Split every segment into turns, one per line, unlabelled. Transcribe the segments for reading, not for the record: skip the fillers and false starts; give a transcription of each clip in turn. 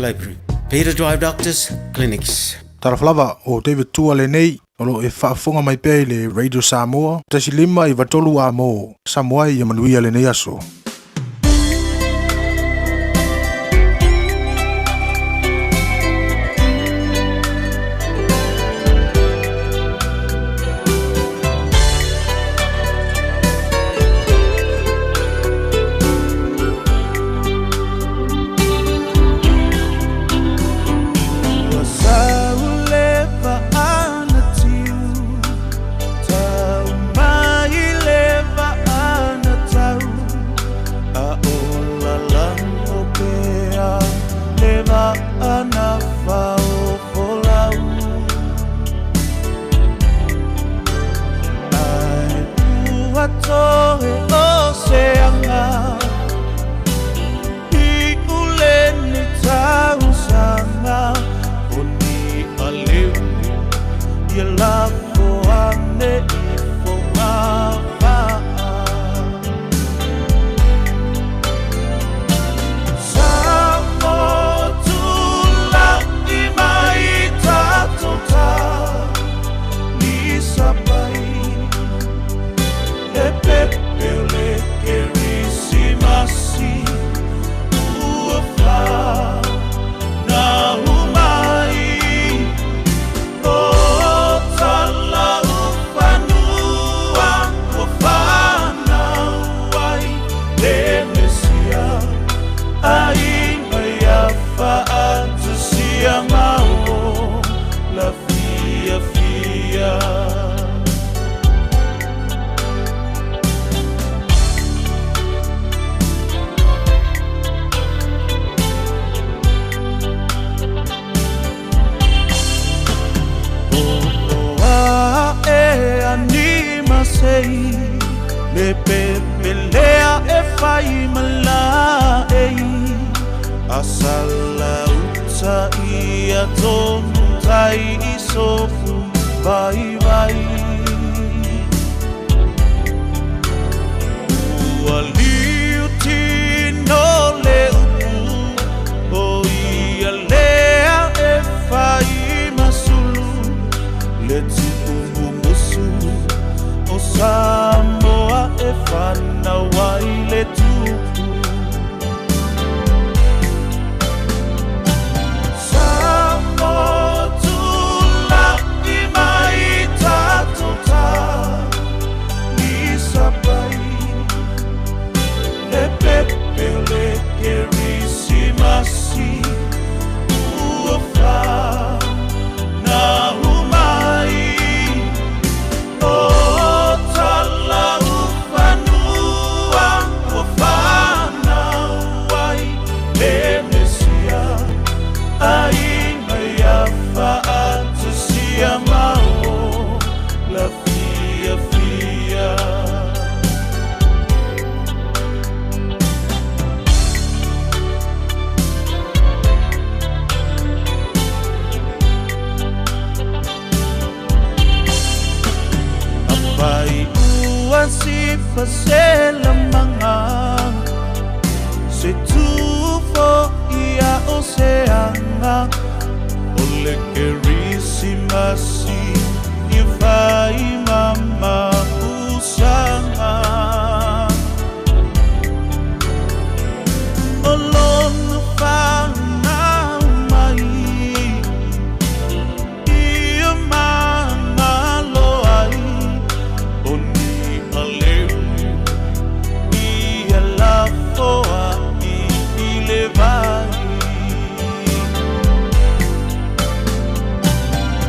Library, Peter Drive Doctors Clinics.
Talofa lava, o David Tua lenei, o lo o e faafofoga mai pea i le Radio Samoa, 1.5 93 a mo Samoa ia manuia lenei aso.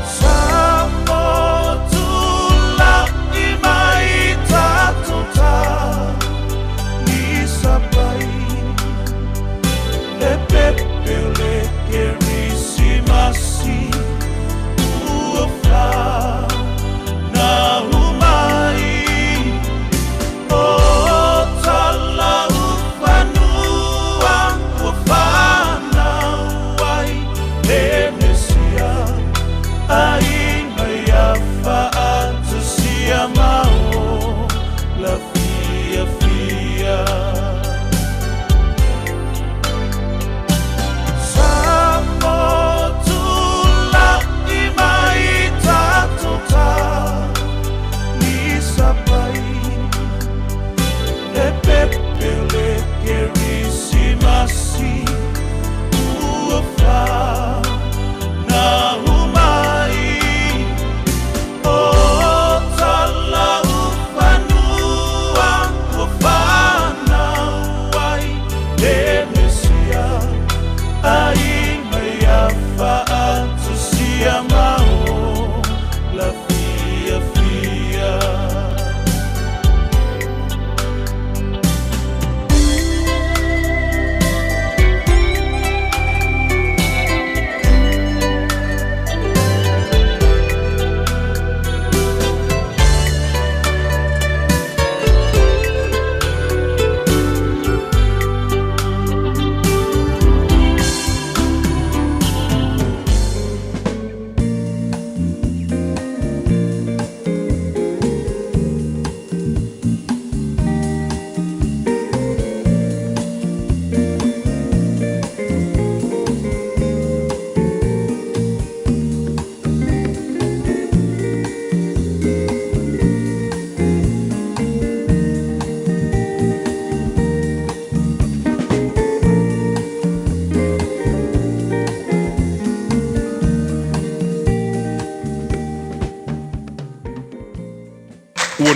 Sa motu la i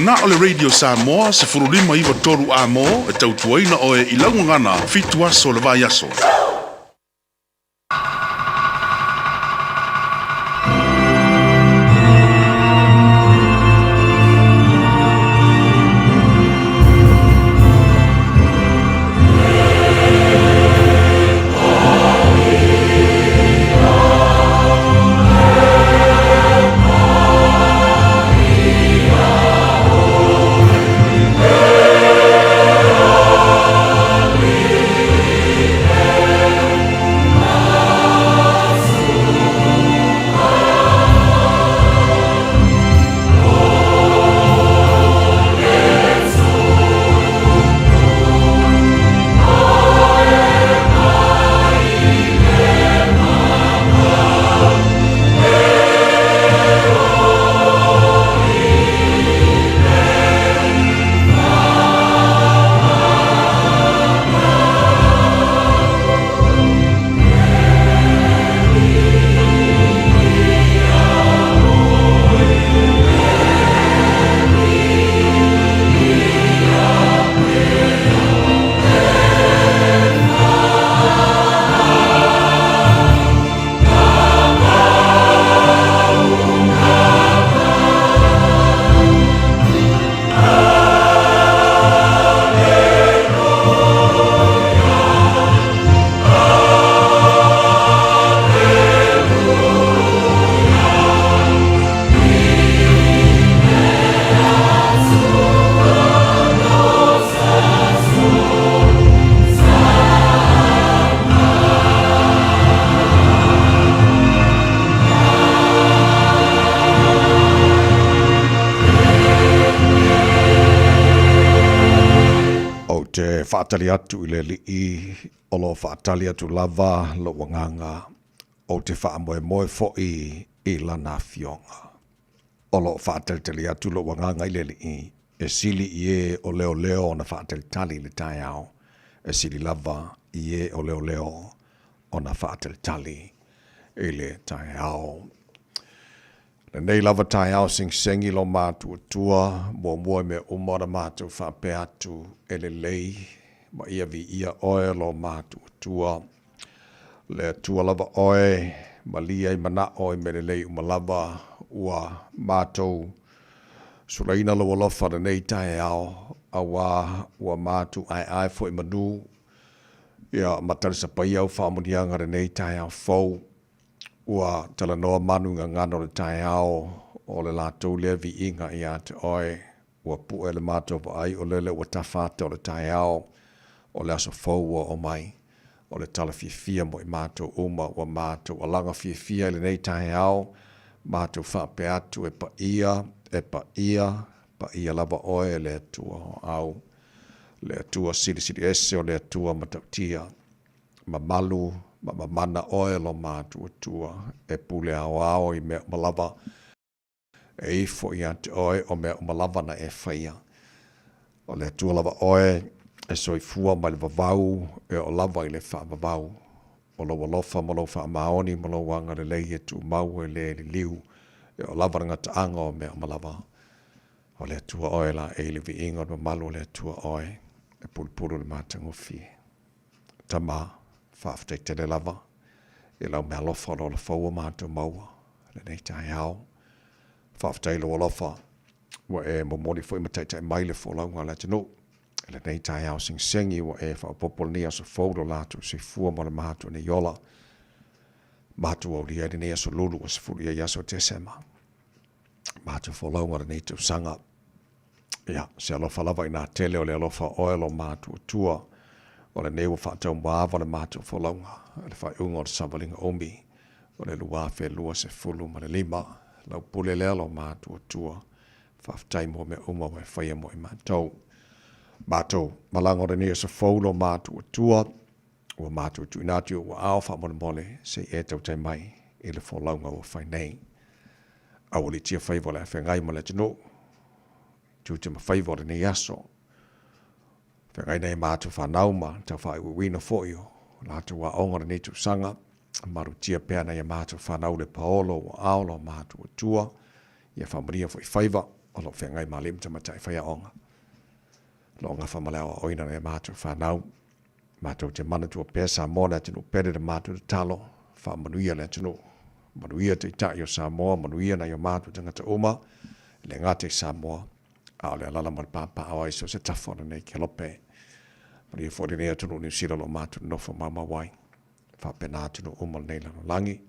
Na o le Radio Samoa 15 9 3 Amo e tautuaina oe i lau gagana 7 aso o le vaiaso.
Ou te faatali atu i le Alii, o lo o faatali atu lava lou agaga, ou te faamoemoe foi i Lana Afioga. O lo o faatalitali atu lou agaga i le Alii, e sili i e o leoleo ona faatalitali i le taeao, e sili lava i e o leoleo ona faatalitali i le taeao. Lenei lava taeao segisegilo matuatua, muamua i mea uma ona matou faapea atu e lelei ma ia viia oe lo matuatua. Le Atua lava oe, malie ai manao i mea lelei uma lava, ua matou sulaina lou alofa lenei taeao, auā ua matou aeae foi manu, ia ma talisapaia au faamanuiaga lenei taeao fou. Ua talanoa manu i gagana o le taeao o le latou lea viiga ia te oe. Ua pu'e le matou vaai o lele ua tafa ata o le taeao o le aso fou ua oo mai. O le tala fiafia mo i matou uma ua matou alaga fiafia i lenei taeao, matou faapea atu e paia, e paia, paia lava oe e le Atua o au, le Atua Silisili Ese o le Atua Matautia. Mamalu ma mamana oe lo matuatua e pule aoao i mea uma lava. E ifo ia te oe o mea uma lava na e faia. O le Atua lava oe e soifua mai le vavau e oo lava i le faavavau. O lou alofa ma lou faamaoni ma lou agalelei e tumau e le liliu e oo lava le gataaga o mea uma lava. O le Atua oe la e i le viiga o le mamalu o le Atua oe e pulupulu le matagofie. Tama, faafetai tele lava i lau mealofa o lo ola fou ua matou maua lenei taeao. Faafetai i lou alofa ua e momoli foi ma taitai mai le folauga a le atunuu i lenei taeao segisegi ua e faaopoopo lenei aso fou lo latou soifua ma le matou nei ola. Matou aulia ai lenei aso lulu ua 10 i ai aso o Tesema. Matou folauga lenei tausaga. Ia, se alofa lava inā tele o le alofa o oe lo matuatua, o lenei ua faataumuaava le matou folauga, i le faaiuga o le savaliga umi o le 2025. Lau pule lea lo matuatua, faafetai mo mea uma ua e faia mo i matou. Matou malaga o lenei aso fou lo matuatua, ua matou tuuina atu i ou aao faamolemole se i e tautai mai i le folauga ua fai nei. Aualiitia faiva o le afeagai ma le atunuu, tiute ma faiva o lenei aso. Feagai nei matou fanau ma tau faaiuiuina foi o latou aoga o lenei tausaga. Malutia pea nai a matou fanau le paolo ua ao lo matou Atua. Ia faamanuia foi faiva O lo o feagai ma alii ma tamaitai faiaoga. O lo o gafa ma le aoaoina o nai a matou fanau. Matou te manatua pea Samoa le atunuu pele le matou tatalo, faamanuia le atunuu. Manuia Taitai o Samoa, manuia nai o matou tagata uma, e le gata i Samoa, a o le alala ma le papaaao ai so o se tafa o lenei kelope. Manuia foi lenei atunuu Niu Sila o lo o matou nonofo maumau ai. Faapena atunuu uma o lenei lalolagi.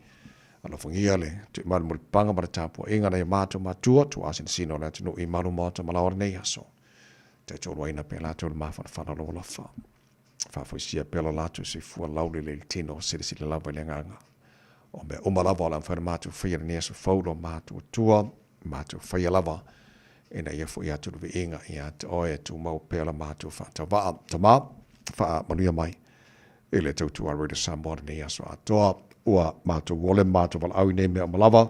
Alofagia le tuimanu mulipapaga ma le tapuaiga a nai o matou matua, tuuasinasina o le atunuu i malu maota ma laoa lenei aso. Taitoluaina pea latou le mafanafana o lou alofa. Faafoisia pea lo latou soifua laulelei i le tino, silasila lava i le agaga. O mea uma lava o le a mafai ona matou faia i lenei aso fou lo matou Atua, matou faia lava ina ia foi atu le viiga ia te oe e tumau pea la matou faatauvaa. Tama, faamanuia mai i le tautua a Radio Samoa lenei aso atoa. Ua matou ole ma matou valaau i nei mea uma lava,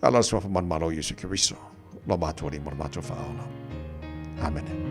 e ala i le Suafa manumalo o Iesu Keriso, lo matou Alii ma lo matou Faaola. Amene.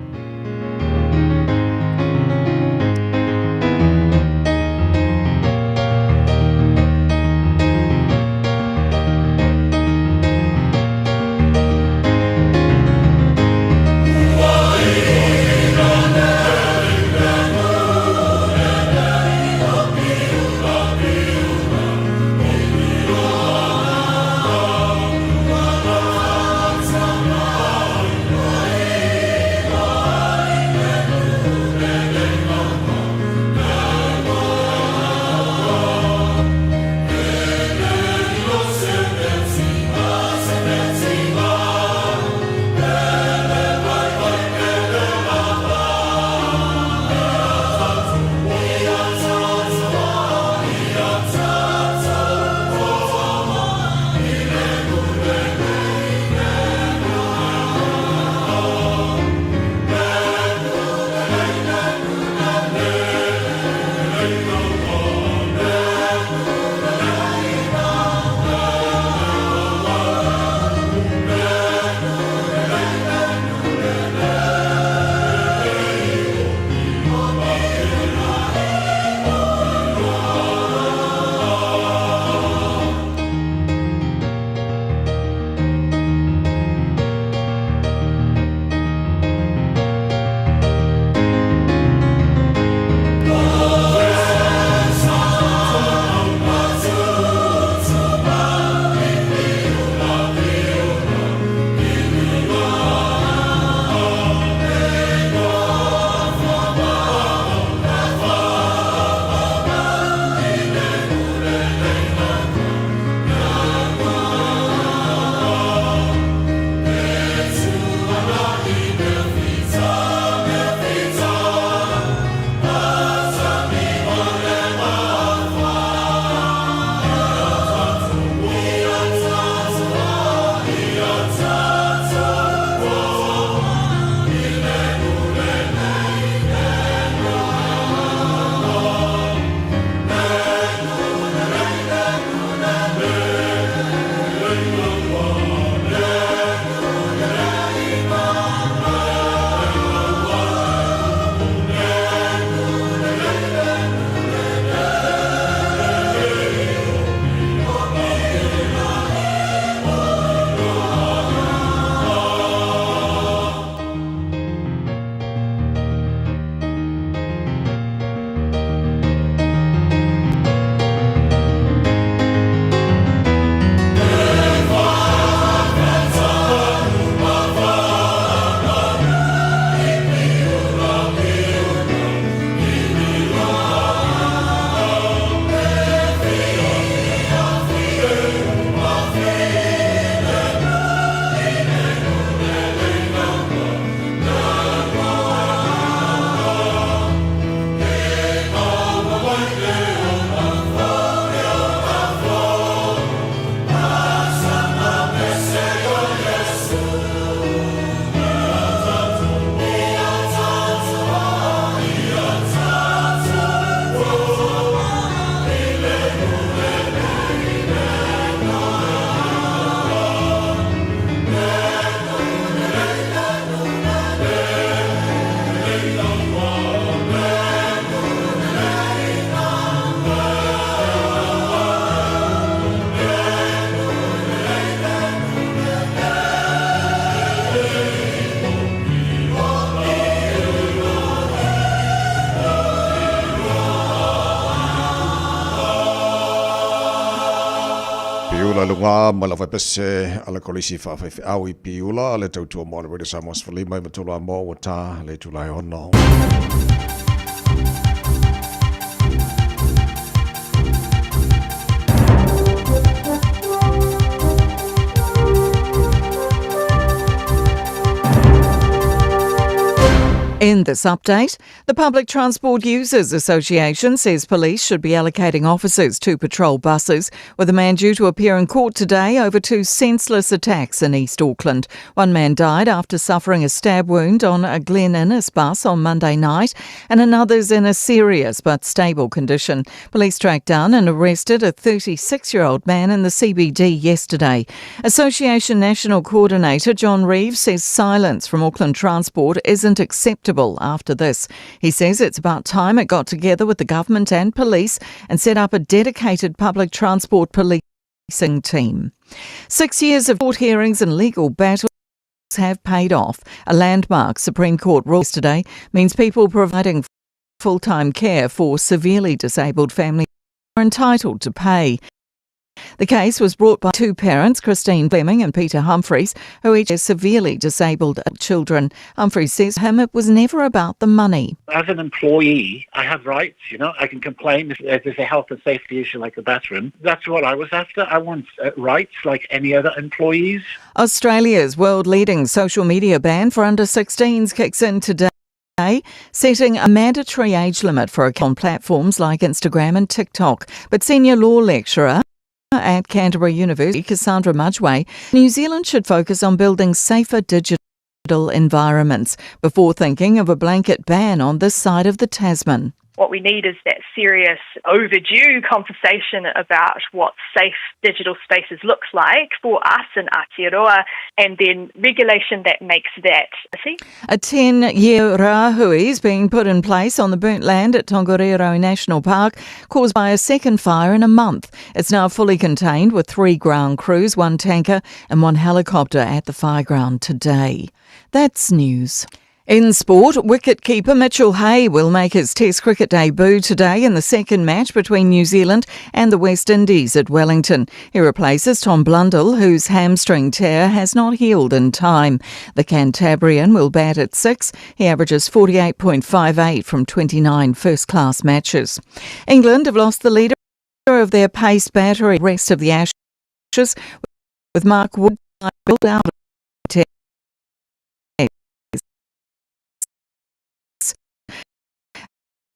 Piula luga ma le faipese a le Kolisi Faafaifeau i Piula le tautua mo le Radio Samoa 15 i matolo a mo ua tā le itula e ono.
In this update, the Public Transport Users Association says police should be allocating officers to patrol buses, with a man due to appear in court today over two senseless attacks in East Auckland. One man died after suffering a stab wound on a Glen Innes bus on Monday night, and another's in a serious but stable condition. Police tracked down and arrested a 36 year old man in the CBD yesterday. Association National Coordinator John Reeves says silence from Auckland Transport isn't acceptable after this. He says it's about time it got together with the government and police and set up a dedicated public transport policing team. 6 years of court hearings and legal battles have paid off. A landmark Supreme Court rule today means people providing full-time care for severely disabled families are entitled to pay. The case was brought by two parents, Christine Fleming and Peter Humphreys, who each have severely disabled children. Humphreys says him it was never about the money.
As an employee, I have rights, you know. I can complain if there's a health and safety issue like the bathroom. That's what I was after. I want rights like any other employees.
Australia's world-leading social media ban for under 16s kicks in today, setting a mandatory age limit for on platforms like Instagram and TikTok. But senior law lecturer at Canterbury University, Cassandra Mudgway, New Zealand should focus on building safer digital environments before thinking of a blanket ban on this side of the Tasman.
What we need is that serious, overdue conversation about what safe digital spaces looks like for us in Aotearoa, and then regulation that makes that. See?
A 10-year rahui is being put in place on the burnt land at Tongariro National Park, caused by a second fire in a month. It's now fully contained with 3 ground crews, 1 tanker and 1 helicopter at the fireground today. That's news. In sport, wicketkeeper Mitchell Hay will make his Test cricket debut today in the second match between New Zealand and the West Indies at Wellington. He replaces Tom Blundell, whose hamstring tear has not healed in time. The Cantabrian will bat at 6. He averages 48.58 from 29 first-class matches. England have lost the leader of their pace battery rest of the Ashes, with Mark Wood out of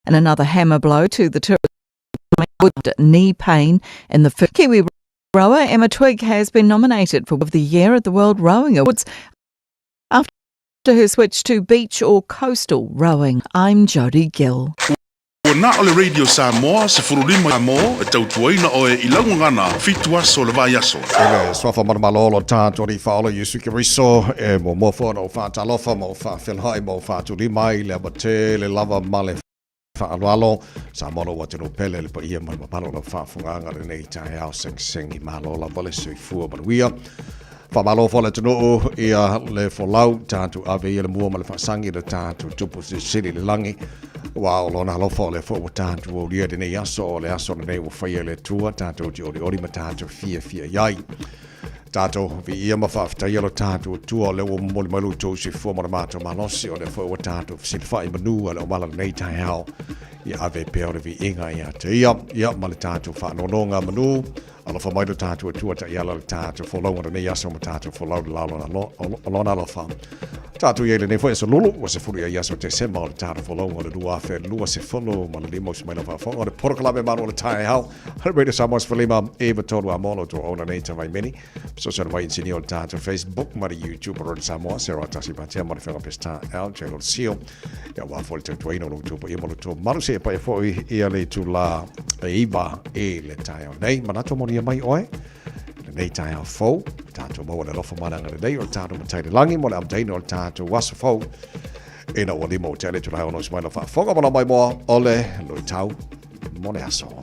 and another hammer blow to the tour knee pain in the first. Kiwi rower Emma Twigg has been nominated for of the Year at the World Rowing Awards after her switch to beach or coastal rowing. I'm Jodie Gill.
Ua na o le Radio Samoa, 15 mo, e tautuaina oe i laugagana, 7 aso le vaiaso.
I le suafa manumalo o lo tātou Alii Faaola Iesu Keriso, e muamua foi ona ou faatalofa ma ou faafeiloai ma ou faatulima i le ava tele lava ma le faaaloalo. Samoa lou atunuu pele, le paia ma le mamalu o lau faafofogaaga i lenei taeao segisegi malo lava le soifua manuia. Faamalo foi le atunuu ia le folau tatou ave ia le mua ma le faasagi le tatou tupu silisili i le lagi. Aua o lona alofa o lea foi ua tatou aulia i lenei aso, o le aso lenei ua faia e le Atua, tatou te olioli ma tatou fiafia i ai. Tatou viia ma faafetaia lo tatou Atua, o lea ua momoli mai lo outou soifua ma le matou malosi, o lea foi ua tatou fesilafai i manu a le omala lenei taeao. Ia ave pea o le viiga ia te ia, ia ma le tatou faanonoga manu. Alofa mai lo tatou Atua taiala le tatou folauga lenei aso ma tatou folau le la o lona alofa. Tatou i ai lenei foi aso lulu, ua 10 ia aso Tesema o le tatou folauga o le 2025 usi mai lau faafofoga o le polokalame malu o le taeao. Le Radio Samoa 15 e 3 a molo tō ona nei tawai meni. Fesoasoani mai insinia o le tatou Facebook ma le YouTube o Radio Samoa, Sarah Tasi Patea ma le whenga Pesta L, J. Lord Seal. Ia wā fo le tautuaina o lo tō ia mo lo tō maru se e pai foi ia le tūlā e iwa e le taeao nei. Manatu monia mai oe. Le nei taeao fou, tātou maua le alofa mananga le nei o le tātou matai le langi mo le amtaina o le tātou aso fou. Ina ua lima o te ale tūlā ono si mai la whaafonga mo la mai moa o le loi tau mo le aso.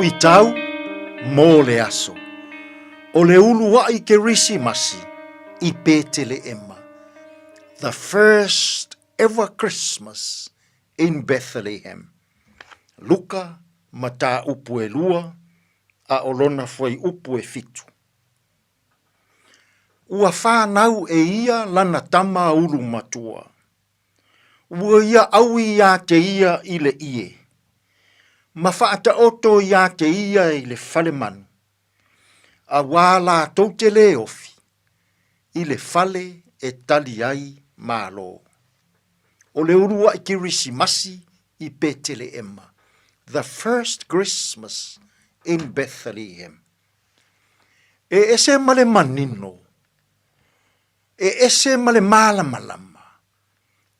Luitau mo le aso. O le uluai Kerisimasi i Peteleema. The first ever Christmas in Bethlehem. Luka, mataupu e lua, a o lona fuaiupu e fitu. Ua whānau e ia lana tama ulu matua. Ua ia ʻaui iā te ia i le ʻie, ma faataoto iā te ia i le fale manu, auā lātou te lē ofi i le fale e tali ai Malo. O le uluaʻi Kerisimasi i Peteleʻema, the first Christmas in Bethlehem. E ese ma le manino E ese ma le mālamalama,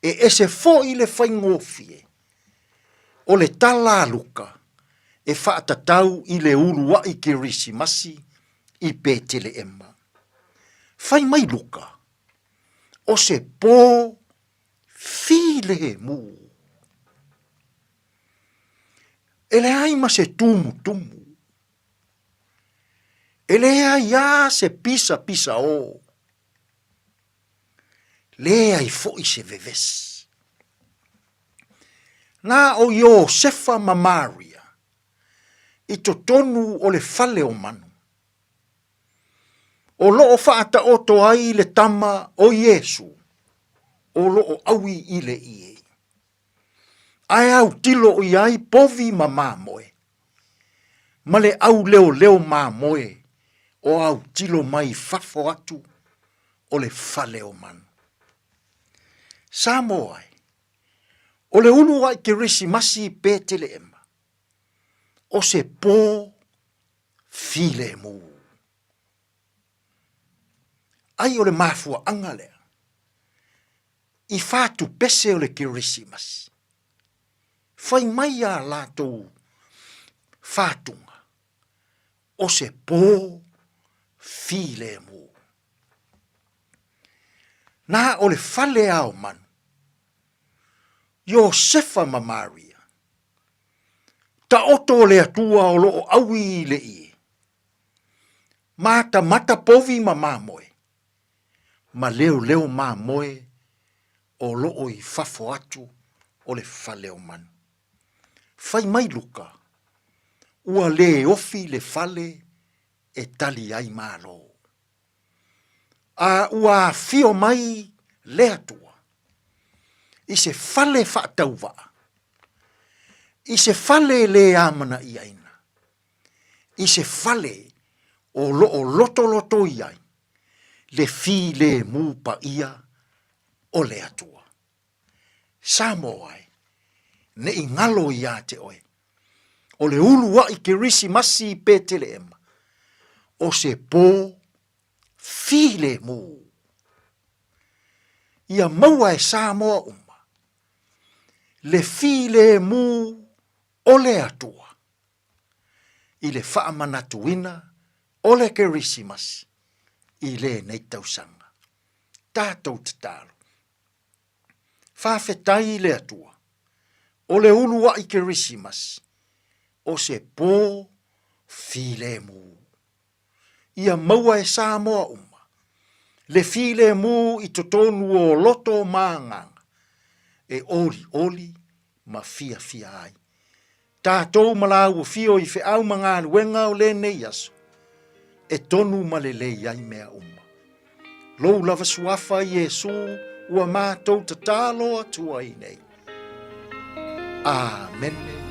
e ese foi le faigofie o le tala a Luka e faatatau i le uluai Kerisimasi i Peteleema. Fai mai Luka, o se pō filemu. E leai ma se tumutumu. E leai a se pisapisa o. Leai foi se vevesi. Na o Iosefa ma Maria i totonu o le fale o manu, o loo faataoto ai le tama o Iesu o loo aui i le ie. Ae autilo i ai povi ma mamoe, ma le auleoleo mamoe o autilo mai fafo atu o le fale o manu. Samoa e, o le uluai Kerisimasi i Peteleema, o se pō filemu. Ai o le mafuaaga lea, i whātupese o le Kerisimasi. Whai mai a lātou whātunga o se pō filemu. Nā o le fale ao manu, Iosefa ma Maria, taoto o le Atua o loo aui i le ie, matamata povi ma mamoe, ma leoleo mamoe o loo i fafo atu o le fale o manu. Fai mai Luka, ua lē ofi le fale e tali ai Malo. A ua afio mai le Atua i se fale faatauvaa, i se fale lē amana'iaina, i se fale o loo lotoloto i ai le filemu paia o le Atua. Samoa e, ne i galo iā te oe, o le uluaʻi Kerisimasi i Peteleema, o se pō filemu. Ia maua e Samoa uma le filemu o le Atua i le faamanatuina o le Kerisimasi i lenei tausaga. Tatou tatalo. Faafetai i le Atua, o le uluai Kerisimasi, o se pō filemu. Ia maua e Samoa uma le filemu i totonu o loto ma agaga e olioli ma fiafia ai. Tatou ma lāua fio i feau ma galuega o lenei aso, e tonu ma lelei ai mea uma. Lou lava suafa Iesu ua matou tatalo atu ai nei. Amene.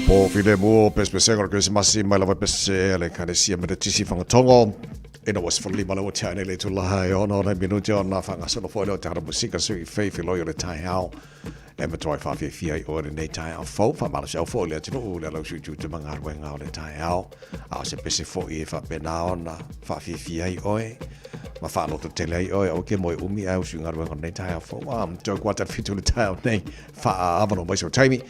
Po filemu o pesepesega o le Kerisimasi mai lava pese a le Ekalesia Metotisi i Fagatogo. Ina ua 15 le ua tea nei le itula e ono nai minute ona faagasolo foi lea o te hara musika sui fei filoi o le taeao e matua ai faafiafia ai oe lenei taeao fou faamalosiau foi le atunuu le alausu i tute ma galuega o le taeao a o se pese foi e faapena ona faafiafia ai oe ma faalototele ai oe aua ke moe umi ae usu i galuega o lenei taeao fou a toe kuata le 7 o le taeao nei faaavanoa mai sou taimi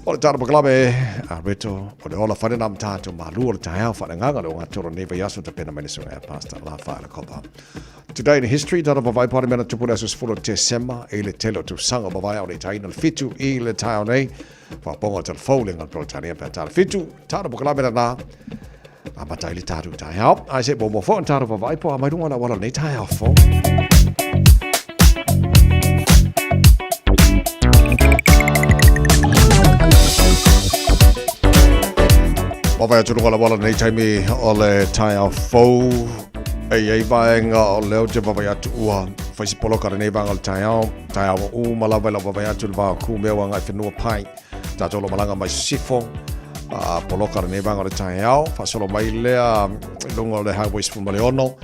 O le tala pakalame a Reto, o le ola whare nā mtātou malu o le taeao wharengaga le o ngā toro nei vaiaso ta pena mai le sunga e Pastor La Whaela Kopa. Today in history, tata pawai pare mena tupu le aso sefulu o Tesema i le tele o tausaga o mavae o le itaina le 7 i le taeao nei. Whaponga o telefou le ngā Peretania pea tala 7, tata pakalame na amata ai le tatou taeao. Ai se muamua foi ona tatou vaavaai po o a mai luga o le auala o lenei taeao fou. Vaavaai atu luga o le auala lenei taimi o le taeao fou. E i ai vaega o lea ou te vaavaai atu ua fai se poloka lenei vaega o le taeao. Taeao ua uma lava i lau vaavaai atu i le va o Kumea ua agai whenua pai. Tātou lo malaga mai Sisifo, a poloka lenei vaega o le taeao, faasolo mai lea i luga o le Highway 16,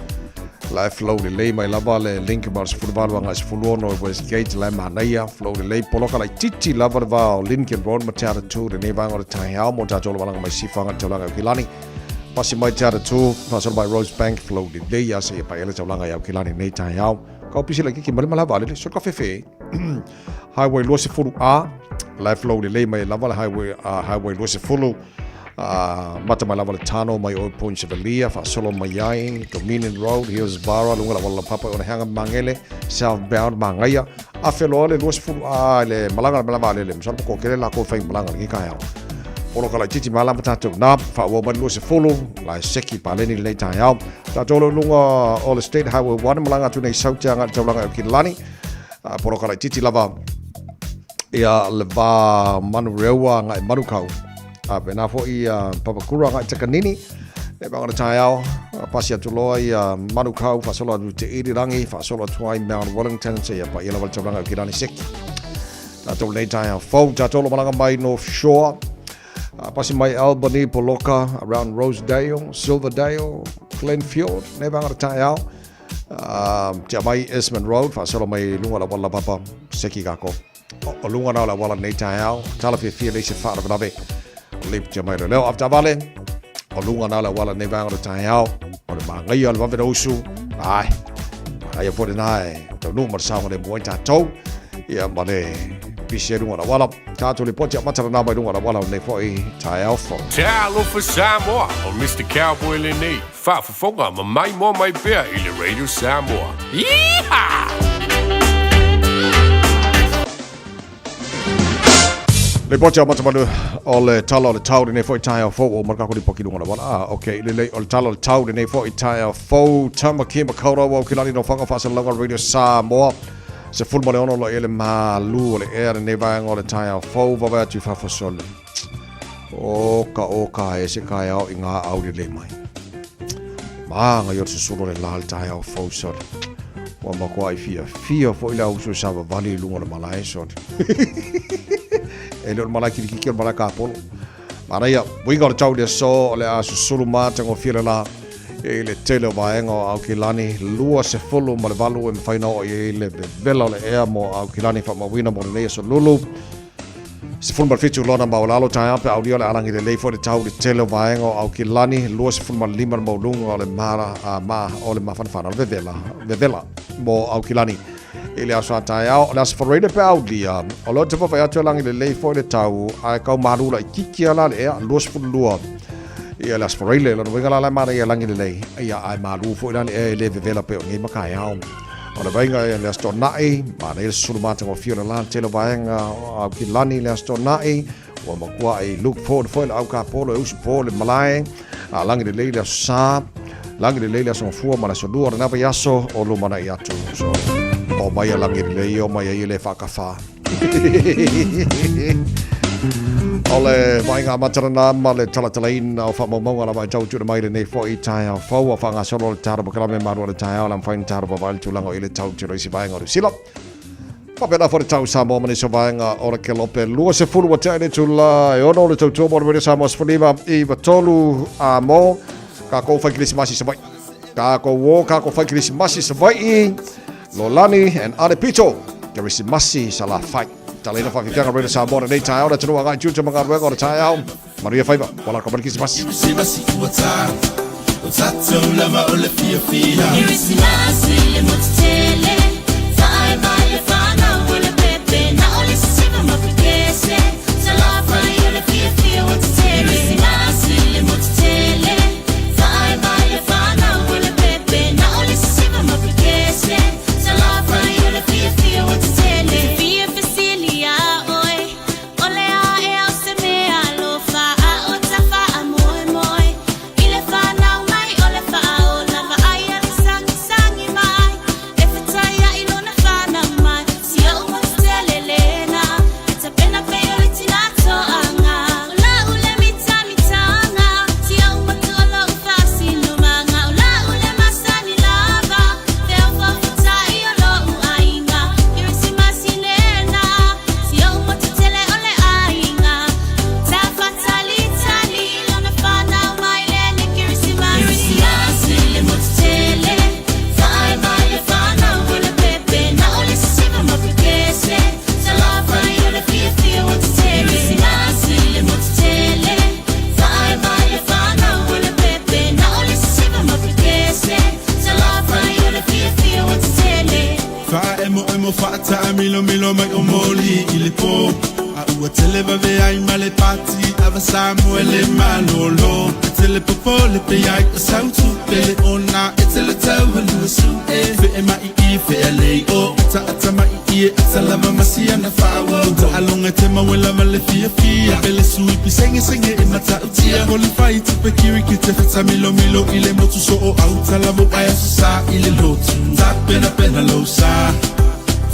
la e flow lelei mai lava le link ma le 18 agai 16 i Westgate, la e manaia, flow lelei, poloka laitiiti lava le va o Lincoln Road ma Te Atatū lenei vaega o le taeao mo tātou lo malaga mai Sisifo agai le taulaga i Aukilani. Pasi mai Te Atatū, faasolo mai Rosebank, flow lelei a seia paia le taulaga i Aukilani lenei taeao. Ka opisi laitiiti ma le malae vaalele, so ka fefe. Highway 20A, la e flow lelei mai lava le highway, highway 20, mata mai lava le tano mai o Point Chevalier, faasolo mai ai, Dominion Road, Hillsborough, lunga la wala papa o na hanga mangele, southbound Mangaia, afe loa le 20A le malaga le malaga le le, masalo po kele la ko fai malaga le ka ao. Polo ka laitiiti malama tātou nā, whaua mai le 20, la e seki paleni lenei taeao. Tātou lo lunga o le State Highway 1, malaga atu nei Sautea ngā taulanga o Kilani, Poroka laitiiti lava ia le va Manurewa ngai Manukau. A pena foi ia Papakura ngai Takanini. E vanga le taeao, pasi atu loa ia Manukau, faasolo atu te Irirangi, faasolo atu ai Mount Wellington, seia paia lava le taulaga o Kirani Seki. Tātou lenei taeao fou, tātou lo malaga mai North Shore, pasi mai Albany, Poloka, around Rosedale, Silverdale, Glenfield, nei vanga le taeao. Tia mai Esmond Road, faasolo mai luga o le auala laupapa, seki kako. O luga na o le auala nei taeao, tala fiafia nei se faalavelave, o le tia mai le leo avetaavale, o luga na o le auala nei vaega o le taeao, o le magaia o le vave na usu, ai, magaia foi lena e taunuu ma le saogalemu ai tatou, ia ma le pisi ai luga o le auala. Tatou lipoti amata lena mai luga o le auala o lenei foi taeao fou.
Talofa Samoa, o Mister Cowboy lenei. Faafofoga ma maimoa mai pea i le Radio Samoa. Yeehaw!
Lipoti amata o le tala o le tau lenei foi taeao fou o maraka ko lipoki lunga la ah okay lelei o le tala o le tau lenei foi taeao fou Tamaki Makaurau au kilani no whanga whaasalauga Radio Samoa 16 lo ele malu o le ea lenei vaega o le taeao fou vawae atu i fafo sole O ka o ka e se kai ao i ngā au lelei mai. Māngai o le susulu o le la le taeao fou sole. Ua makuaʻi fiafia foi le auso i savavali i luga o le malae sole. E le o le malae kilikiki o le malae kapolo. Manaia, uiga o le tau i le aso o le a susulu matagofie le la i le tele o vaega o Aukilani, 28 e mafai ona oo i ai le vevela o le ea mo Aukilani faamauina mo lenei aso lulu. 17 lona maualalo taeao pe aulia o le alagi lelei foi le tau i le tele o vaega o Aukilani, 25 le maualuga o le mala a ma o le mafanafana o le vevela, vevela mo Aukilani i le aso a taeao. O le aso Faraile pe aulia o lea ou te vaavaai atu e lagi lelei foi le tau ae kau malu laitiiti lava la le ea, 22 ia le aso Faraile. Lona uiga la la e manaia e lagi lelei ia ae malu foi la le ea e le vevela pei o nei makaeao. O le vaega i le Aso Toonai, manaia le susulu matagofie o le la tele o vaega o Aukilani i le Aso Toonai, ua makuaʻi look forward foi le au kapolo e usu po le malae, a lagi lelei le aso sa, lagi lelei le aso gafua ma le aso lua o lena vaiaso o lumanai atu. So, o mai a lagi lelei o mai ai e le faakafā. O le vaaiga amata lena ma le talatalaina o faamaumauga lava e tau tuuina mai lenei foi taeao fou a faagasolo le taro pakalame malu o le taeao la mafai ona taro vavae le tulaga o i le tau tiro i se vaega o Niu Sila. Faapena foi le tau Samoa ma nisi o vaega o le kelope 20 ua tea i le itula e 6 le tautua mo le Radio Samoa 15 i 3 a mo kākou fai kerisimasi i Savaii. Kākou o kākou fai kerisimasi i Savaii. Lolani and Ale Pito, kerisimasi Salafai. Taleina whakakanga Radio Samoa lenei taeao le atunuu agai tiute ma galuega o le taeao. Manuia faiva, wala ka kerisimasi.
Kerisimasi ua ta, o tatou lava o le fiafia.
Kerisimasi le motu tele, Fa'ae mai le fanau o le pepe, Na o le sisiva ma pekese, Salafai o le fiafia ua tetele. Kerisimasi le motu tele, Fa'ae mai le fanau o le pepe, Na o le sisiva ma pekese, Salafai o le fiafia ua tetele. Fia fesili ia oe, O le a ea o se mea alofa a o ta faamoemoe i le fanau mai o le faaola vaai a le sagisagi mai e fetaiai lona fanau mai si ou motu tele lena e tapena pei o le tina toaga o lau le mitamitaga si ou motu o lou faasinomaga o lau le masani lava feofaofeta'i o lou aiga Kerisimasi lena Si ou motu tele o le aiga Tafatalitali lona fanau mai lenei Kerisimasi Kerisimasi le motu tele Fa'ae mai le fanau o le pepe Na o le sisiva ma pekese Salafai o le fiafia ua tetele Kerisimasi le motu tele Fa'ae mai le fanau o le pepe Na o le sisiva ma pekese Salafai o le fiafia ua tetele
Faaemoemo faataamilomilo mai o moli i le po A ua tele vave ai ma le pati Ava Samoa le malolo E tele popole pe ai o sautu Pele ona e tele tau alua su e Fee mai i fea lei o Ata ata mai i e ata lava masia na faawo Taalonga te mawela ma le fiafia Pele sui pisengesenge e matautia Qualify tupe kiri ki te fetamilomilo i le motu so o auta lavo aia sa i le lotu Tapenapena lou sa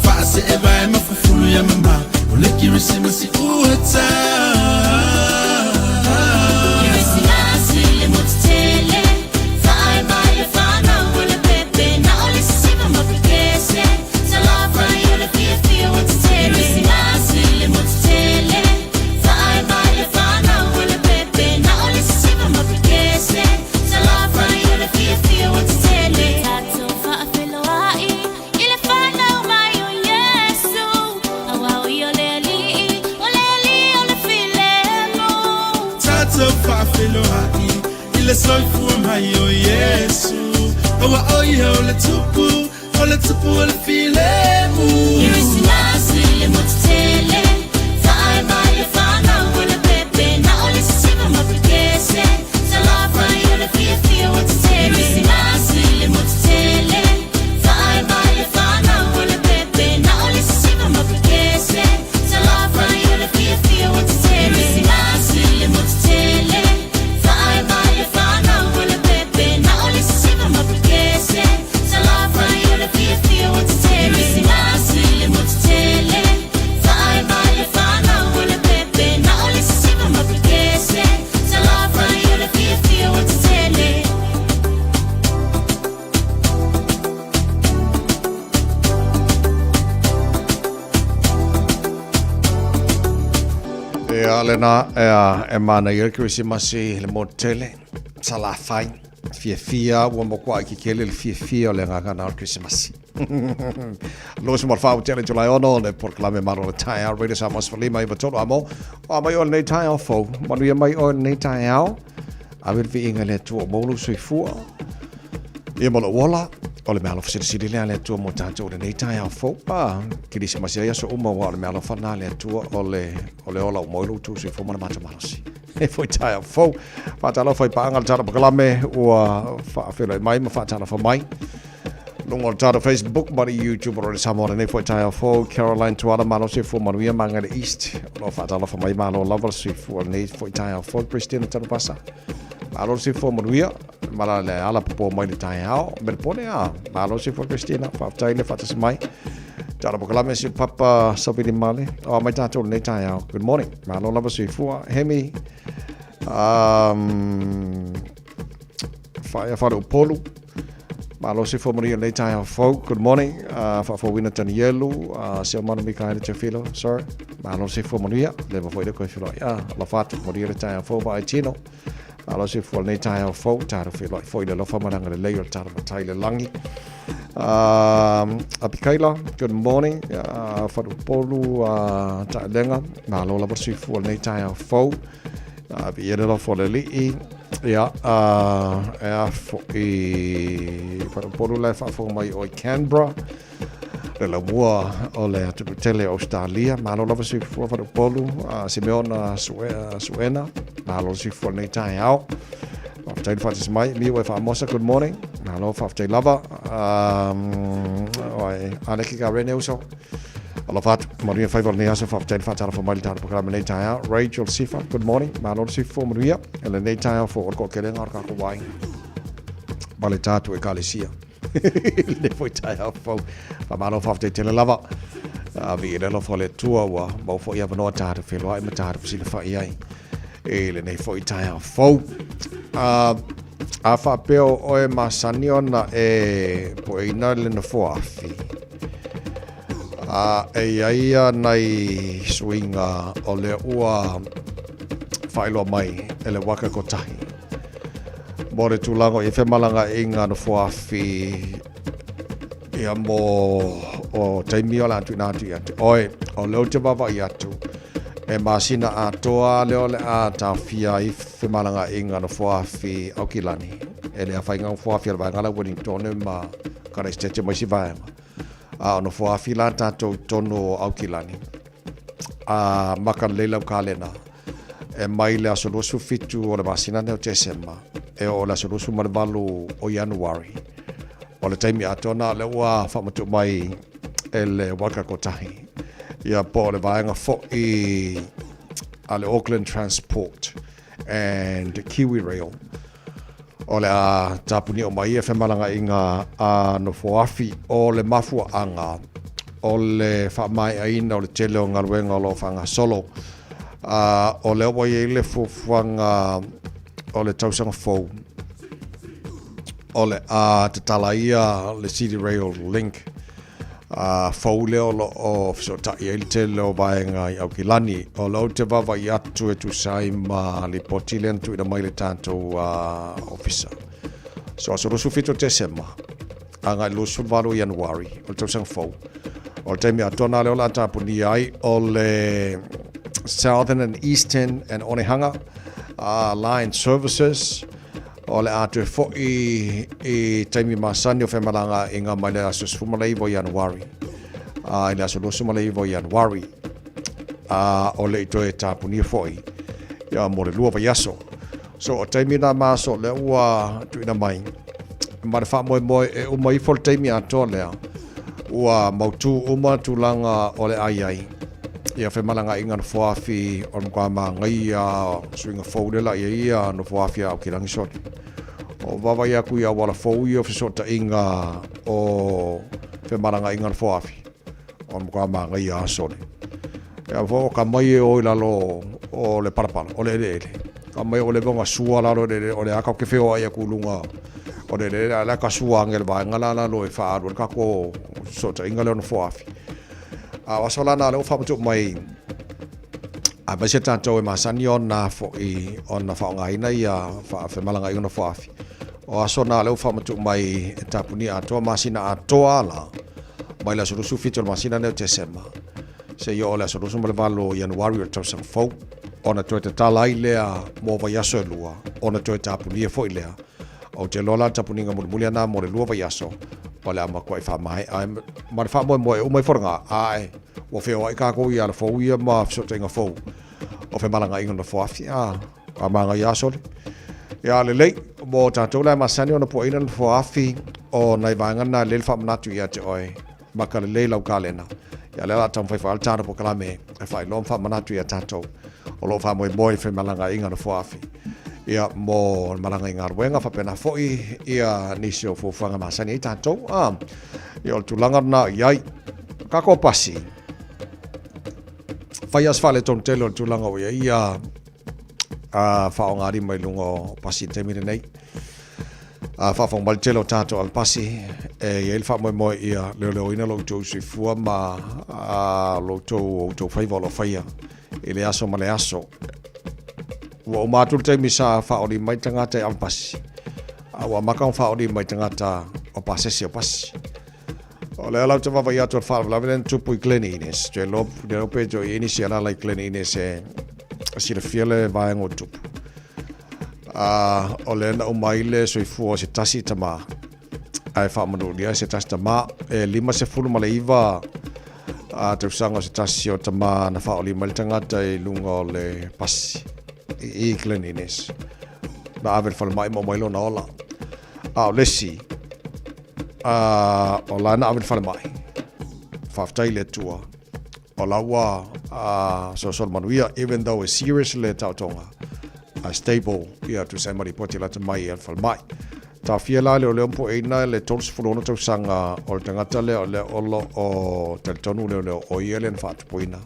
Faaseeva e mafufulu ia mama O le kerisimasi ua ta
Kerisimasi le motu tele Fa'ae mai le fanau o le pepe Na o le sisiva ma pekese Salafai o le fiafia ua tetele Kerisimasi le motu tele Fa'ae mai le fanau o le pepe Na o le sisiva ma pekese Salafai o le fiafia ua tetele Tatou faafeiloai i le fanau mai o Iesu Aua o ia o le Alii o le Alii o le filemu
Tatou faafeiloai i le soifua mai o Iesu Aua o ia o le Tupu o le Tupu o le filemu
Kerisimasi le motu tele Fa'ae mai le fanau o le pepe Na o le sisiva ma pekese Salafai o le fiafia ua tetele Kerisimasi le motu tele Fa'ae mai le fanau o le pepe Na o le sisiva ma pekese Salafai o le fiafia ua tetele Kerisimasi le motu tele Fa'ae mai le fanau o le pepe Na o le sisiva ma pekese Salafai o le fiafia ua tetele Kerisimasi le motu tele Fa'ae mai le fanau o le pepe Na o le sisiva ma pekese Salafai o le fiafia ua tetele
Ia lena ea e manaia le Kerisimasi le motu tele, Salafai, fiafia ua makuai kekele le fiafia o le agaga na o le Kerisimasi. Losi mo le whau tele July 6 le polokalame malo o le taeao Radio Samoa 15 i 3 amo. O a mai o lenei taeao fou, manuia mai o lenei taeao. Ave le viiga i le Atua o maua lou soifua. Ia ma lou ola, o le meaalofa silisili lea a le Atua mo tatou i lenei taeao fou. A, Kerisimasi ai aso uma aua o le meaalofa lena a le Atua o le, o le ola ua maua ai lo outou soifua ma le matou malosi. E foi taeao fou. Faatalofa i paaga le tala pakalame ua faafeiloai mai ma faatalofa mai. Luga o le tatou Facebook ma le YouTube o le Samoa lenei foi taeao fou. Caroline Tuala, malo soifua manuia Magale East. O lo o faatalofa mai malo lava le soifua lenei foi taeao fou. Christina Tanuvasa, malo le soifua manuia. Mala le ala popo mai le taeao. Melepone a, malo soifua Christina. Faafetai le faatasi mai. Tala pakalame si Papa Savili Male. O mai tatou lenei taeao. Good morning. Malo lava soifua. Hemi, whaea whare o Polu. Malo soifua manuia lenei taeao fou. Good morning. Faafouina Tanielu, Seomanu Mikaele Teofilo, sir. Malo soifua manuia. Leva foi le koe feloai. Ah, alofa atu. Manuia le taeao fou vaai tino. Malo soifua lenei taeao fou. Tatou feloai foi le alofa ma le agalelei o le tatou Matai i le lagi. Apikaila, good morning. Faleupolu, Taelega, malo lava le soifua lenei taeao fou. Viia le alofa o le Alii. Ia, e a foi Faleupolu la e faafofoga mai o i Canberra, le laumua o le atunuu tele o Australia. Malo lava soifua Faleupolu, Simeona Suena, malo le soifua lenei taeao. Faafetai le faatasi mai. Miu e Faamosa, good morning. Malo, faafetai lava. Oi, Aleki ka rene uso. Alofa atu, manuia faiva o lenei aso, faafetai le faatalofa mai le tatou polokalame lenei taeao. Rachel Sifa, good morning. Malo le soifua manuia. E lenei taeao fou o le toatelega o le tatou aiga. Ma le tatou ekalesia. Lenei foi taeao fou. Faamalo faafetai tele lava. Viia le alofa o le Atua ua maua foi avanoa tatou feiloai ma tatou fesilafai ai i lenei foi taeao fou. A faapea o oe masani ona e pueina le nofoa afi, a e i ai ia nai suiga o lea ua faailoa mai e le Waka Kotahi mo le tulaga o ia femalagaaiga nofoa afi ia mo o taimi o le a tuuina atu ia te oe. O lea ou te vaavaai atu e masina atoa lea o le a taofia ai femalagaaiga nofoa afi Aukilani e le afaina nofoa afi a le vaega la Wellingtone ma Karaisitete ma isi vaega. A o nofoa afi la tatou i totonu o Aukilani a maka lelei lau kalena e mai le aso 27 o le masina nei o Tesema e oo i le aso 28 o Ianuari. O le taimi atoa na lea ua faamatuu mai e le Waka Kotahi ia po o le vaega foi a le Auckland Transport and Kiwi Rail o le a tapunia uma ai ia femalagaaiga a nofoafi. O le mafuaaga o le faamaeaina o le tele o galuega o lo o faagasolo, a o lea ua i ai le fuafuaga o le tausaga fou o le a tatala ai ia le City Rail Link a fou lea o lo o fesootai ai le tele o vaega i Aukilani. O lea ou te vaavaai atu e tusa ai ma lipoti lea na tuuina mai le tatou ofisa. So aso 27 o Tesema agai i le 28 o Ianuari o le tausaga fou, o le taimi atoa na lea o le a tapunia ai o le Southern and Eastern and Onehunga Line Services. O le a toe foi i taimi masani o femalagaaiga mai le aso 19 o Ianuari a i le aso 29 o Ianuari, a o le i toe tapunia foi ia mo le 2 vaiaso. So o taimi na ma aso lea ua tuuina mai ma le faamoemoe e uma ifo le taimi atoa lea ua mautū uma tulaga o le a i ai ia femalagaaiga nofoafi o le matua manaia suiga fou lea la i ai ia nofoafi a Aukilani sole. O vaavaai atu i auala fou ia o fesootaiga o femalagaaiga nofoafi o le matua manaia lava sole. Ia fo o ka mai e o i lalo o le palapala, o le eleele. Ka mai o le vonga sua lalo o le eleele, o le a kau ke wheoai aku lunga o le eleele, a le a ka sua ange le vaenga la lalo e whaalu, le kako fesootaiga lea o nofoafi. A o aso la na lea ua faamatuu mai aemaise tatou e masani ona foi ona faaaogaina ia femalagaaiga nofoafi. O aso na lea ua faamatuu mai e tapunia atoa masina atoa la mai le aso 27 o le masina nei o Tesema seia oo i le aso 28 o Ianuari o le tausaga fou, ona toe tatala ai lea mo vaiaso e 2, ona toe tapunia foi lea. Ou te iloa la le tapuniga mulimuli ana mo le 2 vaiaso, o le a matuai faamaea ai ma le faamoemoe e uma ifo lena, ae ua feoai tatou i ala fou ia ma fesootaiga fou o femalagaaiga nofoafi, a, ka manaia lava sole. Ia lelei, mo tatou la e masani ona puaina le nofoafi o nai vaega na lelei le faamanatu ia te oe, maka lelei lau kalena. Ia lea o le a taumafai foi lava le tatou polokalame e faailoa ma faamanatu ia tatou o lo o faamoemoe i femalagaaiga nofoafi. Ia, mo le malaga i galuega, faapena foi ia nisi o fuafuaga masani ai tatou. A, ia o le tulaga lena o i ai. Kako pasi, fai lava se faaletonu tele o le tulaga ua i ai ia faaaogalima i luga o pasi i le taimi lenei. A faafofoga mai le tele o tatou avepasi, e i ai le faamoemoe ia leoleoina lo outou soifua ma lo outou outou faiva o lo o faia i le aso ma le aso. Ua uma atu le taimi sa faaoli mai tagata i avepasi, a ua amata ona faaoli mai tagata o pasese o pasi. O lea la ou te vaavaai atu o le faalavelave lea na tupu i Glen Innes. Te iloa le iloa pe toe i ai nisi e alaala i Glen Innes e silafia le vaega o tupu. O lea na uma ai le soifua o se tasi tama ae faamanuilia se tasi tama e 59 tausaga o se tasi o tama na faaoli mai le tagata i luga o le pasi i Glen Innes. Na ave i le falemai ma uma ai lona ola. A o le isi, o la na ave i le falemai. Faafetai i le Atua, o la ua sosola manuia, even though e serious le taotoga, a stable ia tusa ai ma lipoti lata mai a le falemai. Taofia la leoleo ma pueina le 36 tausaga o le tagata lea o lea o lo o talitonu leoleo o ia lea na faatupuina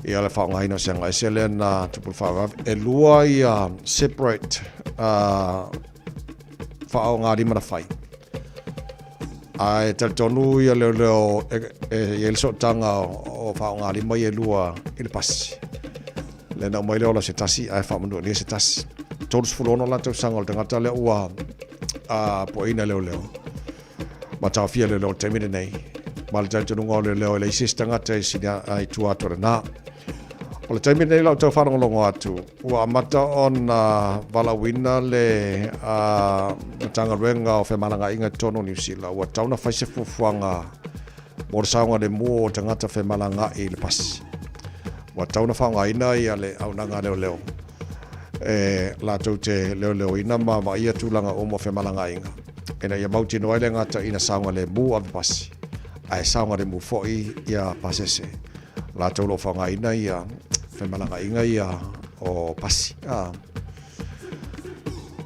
ia le faaaogaina o se aga ese lea na tupu le faalavelave. E lua ia separate faaaogalima na fai. Ae talitonu ia leoleo e i ai le sootaga o faaaogalima ia e lua i le pasi. Lea na aumai le ola se tasi ae faamanualia se tasi. 36 la tausaga o le tagata lea ua puaina leoleo. Ma taofia leoleo i le taimi lenei. Ma le talitonuga o leoleo e leai se isi tagata e sili i tua atu o lena. O le taimi lenei lau tau faalogologo atu, ua amata ona valaauina le Matagaluega o Femalagaaiga i totonu o Niu Sila, ua tatau ona fai se fuafuaga mo le saogalemu o tagata femalagaai i le pasi. Ua tatau ona faaaogaina ia le auaunaga a leoleo e latou te leoleoina ma vaaia tulaga uma o femalagaaiga ina ia mautinoa ai le gata ina saogalemu avepasi ae saogalemu foi ia pasese latou o lo o faaaogaina ia femalagaaiga ia o pasi.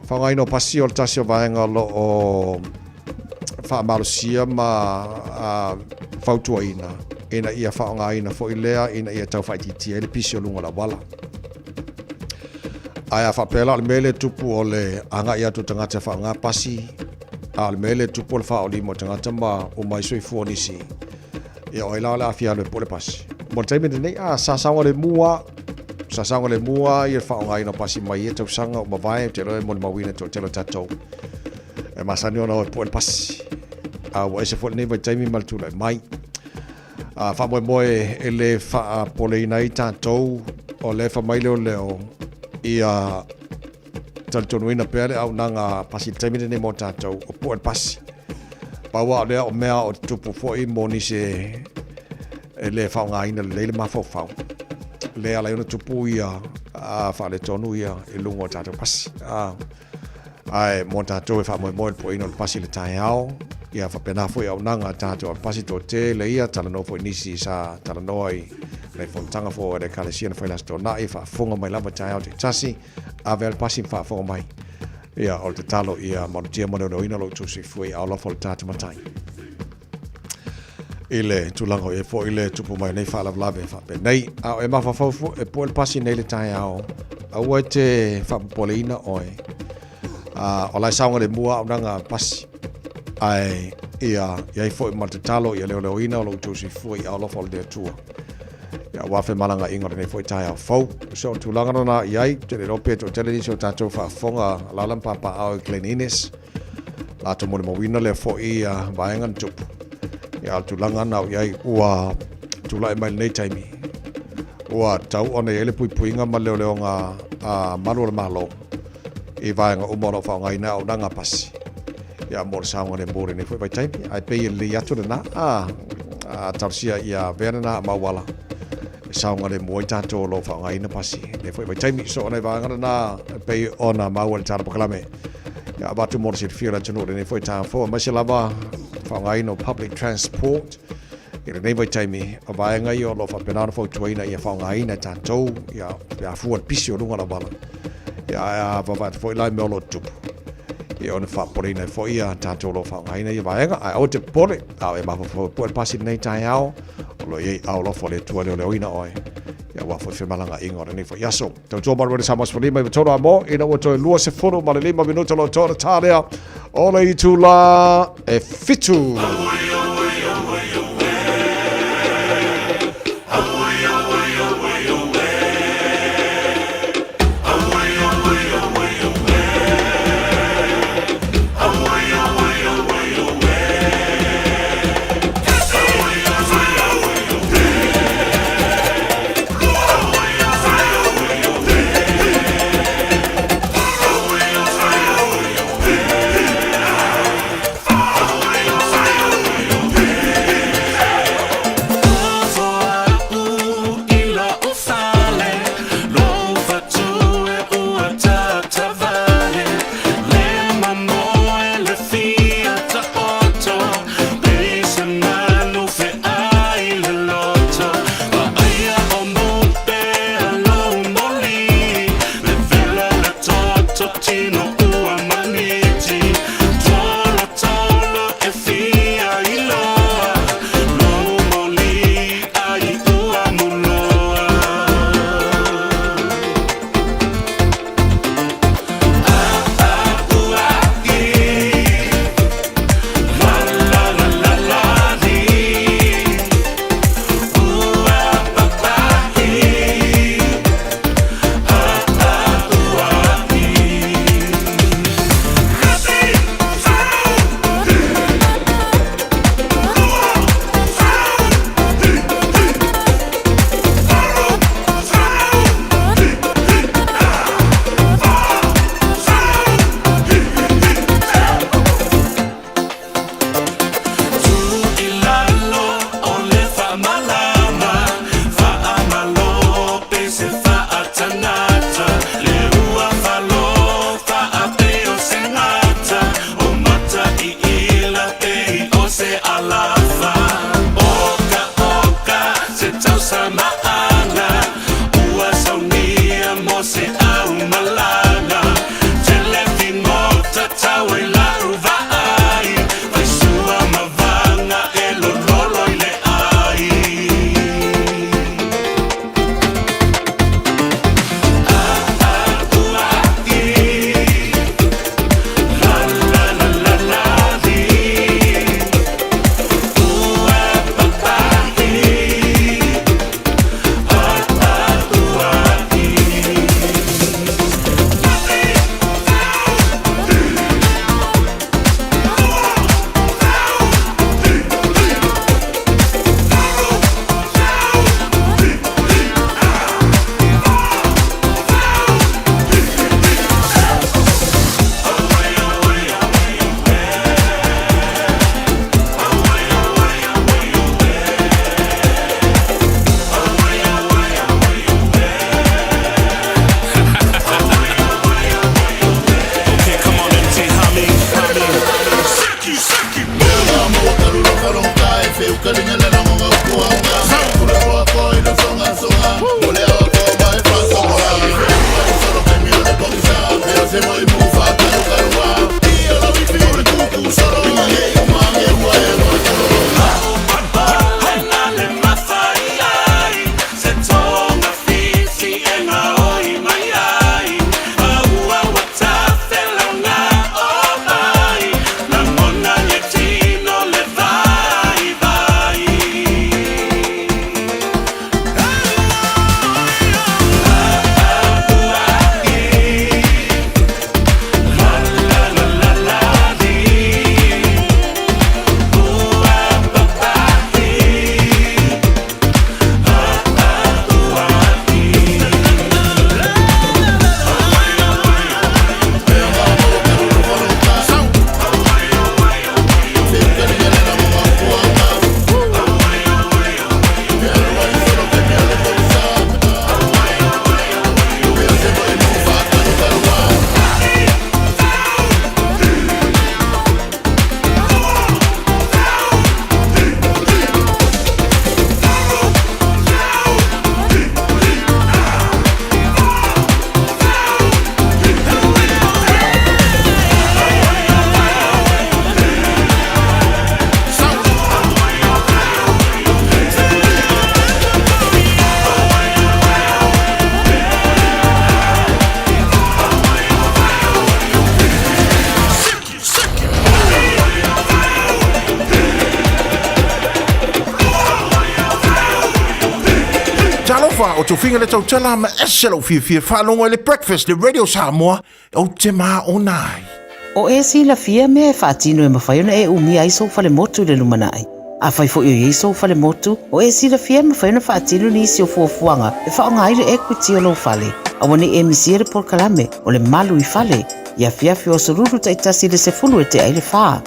Faaaogaina o pasi o le tasi o vaega o lo o faamalosia ma fautuaina ina ia faaaogaina foi lea ina ia tau faaitiitia ai le pisi o luga o le auala. Ae a faapea la o le mea lea e tupu o le agai atu o tagata e faaaoga pasi, a o le mea lea e tupu o le faaolima o tagata ma uma ai soifua o nisi, Ia o ai la o le a fia alu e pue le pasi. Mo le taimi lenei, a, sa saogalemu lava, sa saogalemu lava ia le faaaogaina o pasi mai ia tausaga ua mavae, ou te iloa e molimauina e toatele o tatou e masani ona o e pue le pasi. A ua ese foi lenei vaitaimi ma le tulai mai. A faamoemoe e le faapopoleina ai tatou, o lea e fai mai leoleo, ia talitonuina pea le auaunaga pasi i le taimi lenei mo tatou, o pue le pasi. Pau lava o lea o mea o tutupu foi mo nisi e le faaaogaina lelei le mafaufau. Lea e ala ai ona tupu ia faaletonu ia i luga o tatou pasi. Ae mo tatou e faamoemoe i le pueina o le pasi i le taeao, ia faapena foi auaunaga a tatou avepasi toatele ia, talanoa foi nisi sa talanoa i nai fonotaga foi a le Ekalesia na fai i le Aso Toonai, faafofoga mai lava i taeao taitasi, ave lava le pasi ma faafofoga mai. Ia, o le tatalo ia malutia ma leoleoina lo outou soifua i aao alofa o le tatou Matai. I le tulaga o i ai foi le tupu mai o nei faalavelave faapenei. A o e mafaufau foi, e pue le pasi nei le taeao, aua e te faapopoleina oe. O la e saogalemu lava auaunaga pasi. Ae ia i ai foi ma le tatalo ia leoleoina o lo outou soifua i aao alofa o le Atua. Ia, aua femalagaaiga o lenei foi taeao fou. So, o le tulaga lena i ai, ou te le iloa pe toatele nisi o tatou faafofoga alaala ma papaaao i Glen Innes, latou molimauina lea foi vaega na tupu. Ia, o le tulaga lena o i ai, ua tulai mai lenei taimi, ua tatau ona i ai le puipuiga ma le leoleoga a malu o le Malo i vaega uma o lo o faaaogaina auaunaga pasi. Ia, mo le saogalemu o lenei foi vaitaimi. Ae pei e lelei atu lena, a talosia ia avea lena mauala e saogalemu ai tatou o lo o faaaogaina pasi i lenei foi vaitaimi. So, o nai vaega lena e pei ona maua i le Tala Polokalame. Ia, avatu mo le silafia o le atunuu i lenei foi taeao fou, aemaise lava faaaogaina o public transport i lenei vaitaimi, o vaega ia o lo o faapena ona fautuaina ia faaaogaina e tatou, ia, pe a fua i le pisi o luga o le auala. Ia, ae a vaavaai atu foi la i mea o lo o tutupu, ia ona faapopoleina ai foi ia tatou o lo o faaaogaina ia vaega. Ae aua te popole, a o e mafaufau e pue le pasi i lenei taeao, o lo o i ai aao alofa o le Atua e leoleoina oe. Aua foi femalagaaiga o lenei foi aso. Tautua mai le Samoa 15 i tolu amo ina ua toe 25 minuta lo toa ta lea o le itula e 7.
tofiga le tautala ma ese lou fiafia faalogo i le Breakfast le Radio Samoa ou te maona ai.
O e silafia mea e faatino e mafai ona e umia ai sou falemotu i le lumanai. Afai foi o i ai sou falemotu, o e silafia e mafai ona faatino nisi o fuafuaga e faaaoga ai le equity o lou fale. Aua ne i e misia le polokalame o le Malu i Fale i afiafi o Aso Lulu taitasi i le 10 e tea ai le fa.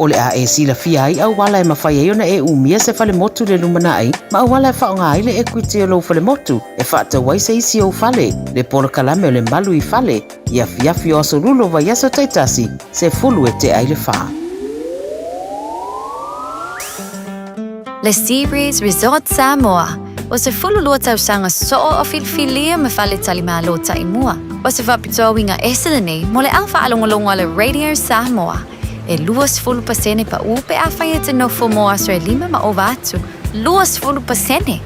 O le a e silafia ai auala e mafai ai ona e umia se falemotu i le lumanai ma auala e faaaoga ai le equity o lou falemotu e faatau ai se isi ou fale, le polokalame o le Malu i Fale i afiafi o Aso Lulu o vaiaso taitasi, 10 e tea ai le fa.
Le Sea Breeze Resort Samoa, o se 12 tausaga soo o filifilia ma faletalimalo taimua. O se faapitoa uiga ese lenei mo le au faalogologo a le Radio Samoa. E 20% paʻu pe afai e te nofo mo aso e lima ma ova atu. 20%!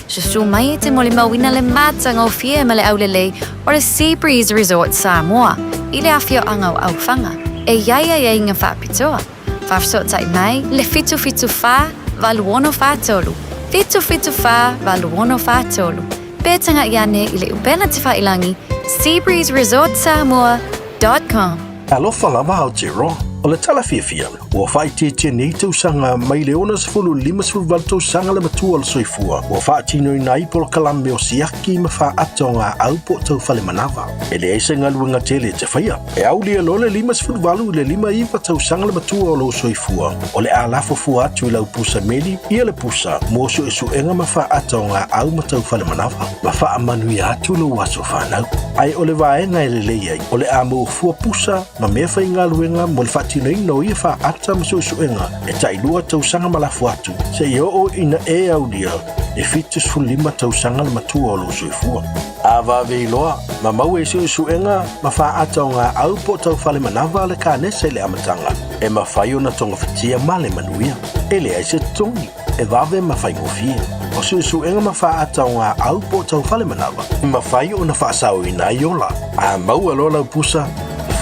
Susu mai e te molimauina le matagofie ma le aulelei o le Sea Breeze Resort Samoa i le afioaga o Aufaga e i ai aiaiga faapitoa. Faafesootai mai le 774 8643, 774 8643, pe taga'i ane i le upega tafailagi seabreezeresortsamoa.com.
Alofa lava Aotearoa. O le tala fiafia, ua faaitiitia nei tausaga mai le 60 i le 58 tausaga le matua o le soifua, ua faatinoina ai polokalame o siaki ma faata o gaau po o taufale manava. E leai se galuega tele e te faia. E aulia loa le 58 i le 59 tausaga le matua o lou soifua, o le a lafo fua atu i lau pusa meli ia le pusa mo suesuega ma faata o gaau ma taufale manava, ma faamanuia atu lou aso fanau. Ae o le vaega e lelei ai, o le a maua fua pusa ma mea faigaluega mo le faatinoina o ia faata ma suesuega e tailua tausaga ma lafo atu, seia oo ina e aulia le 75 tausaga le matua o lou soifua. A vave iloa, ma maua i suesuega ma faata o gaau po o taufale manava le kanesa i le amataga, e mafai ona togafitia ma le manuia. E leai se totogi, e vave ma faigofie. O suesuega ma faata o gaau po o taufale manava, e mafai ona faasaoina ai ola. A maua loa lau pusa,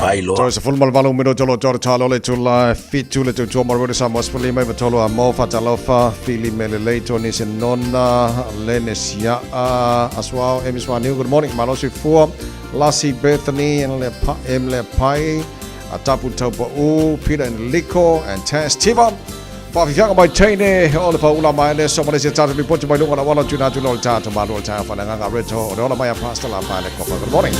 fai loa.
Toe 18 minute o lo tō talo le tula fitu le tautua mo Rwanda Samoa 15 i tolu a mo Fatalofa Fili Melelei Tony Senona Lene Siaa Asuao Amy Swaniu Good morning Malo Sifua Lassie Bethany and Le Pa M Le Pai Atapu Taupa'u Peter and Liko and Taz Tiva Whawhiwhianga mai teine o le paula mai le so malesi tātou ripoti mai lunga la wala tuna atu lo le tātou malu o le tātou whananganga reto o le ola mai a Pastor La Paele Kopa. Good morning.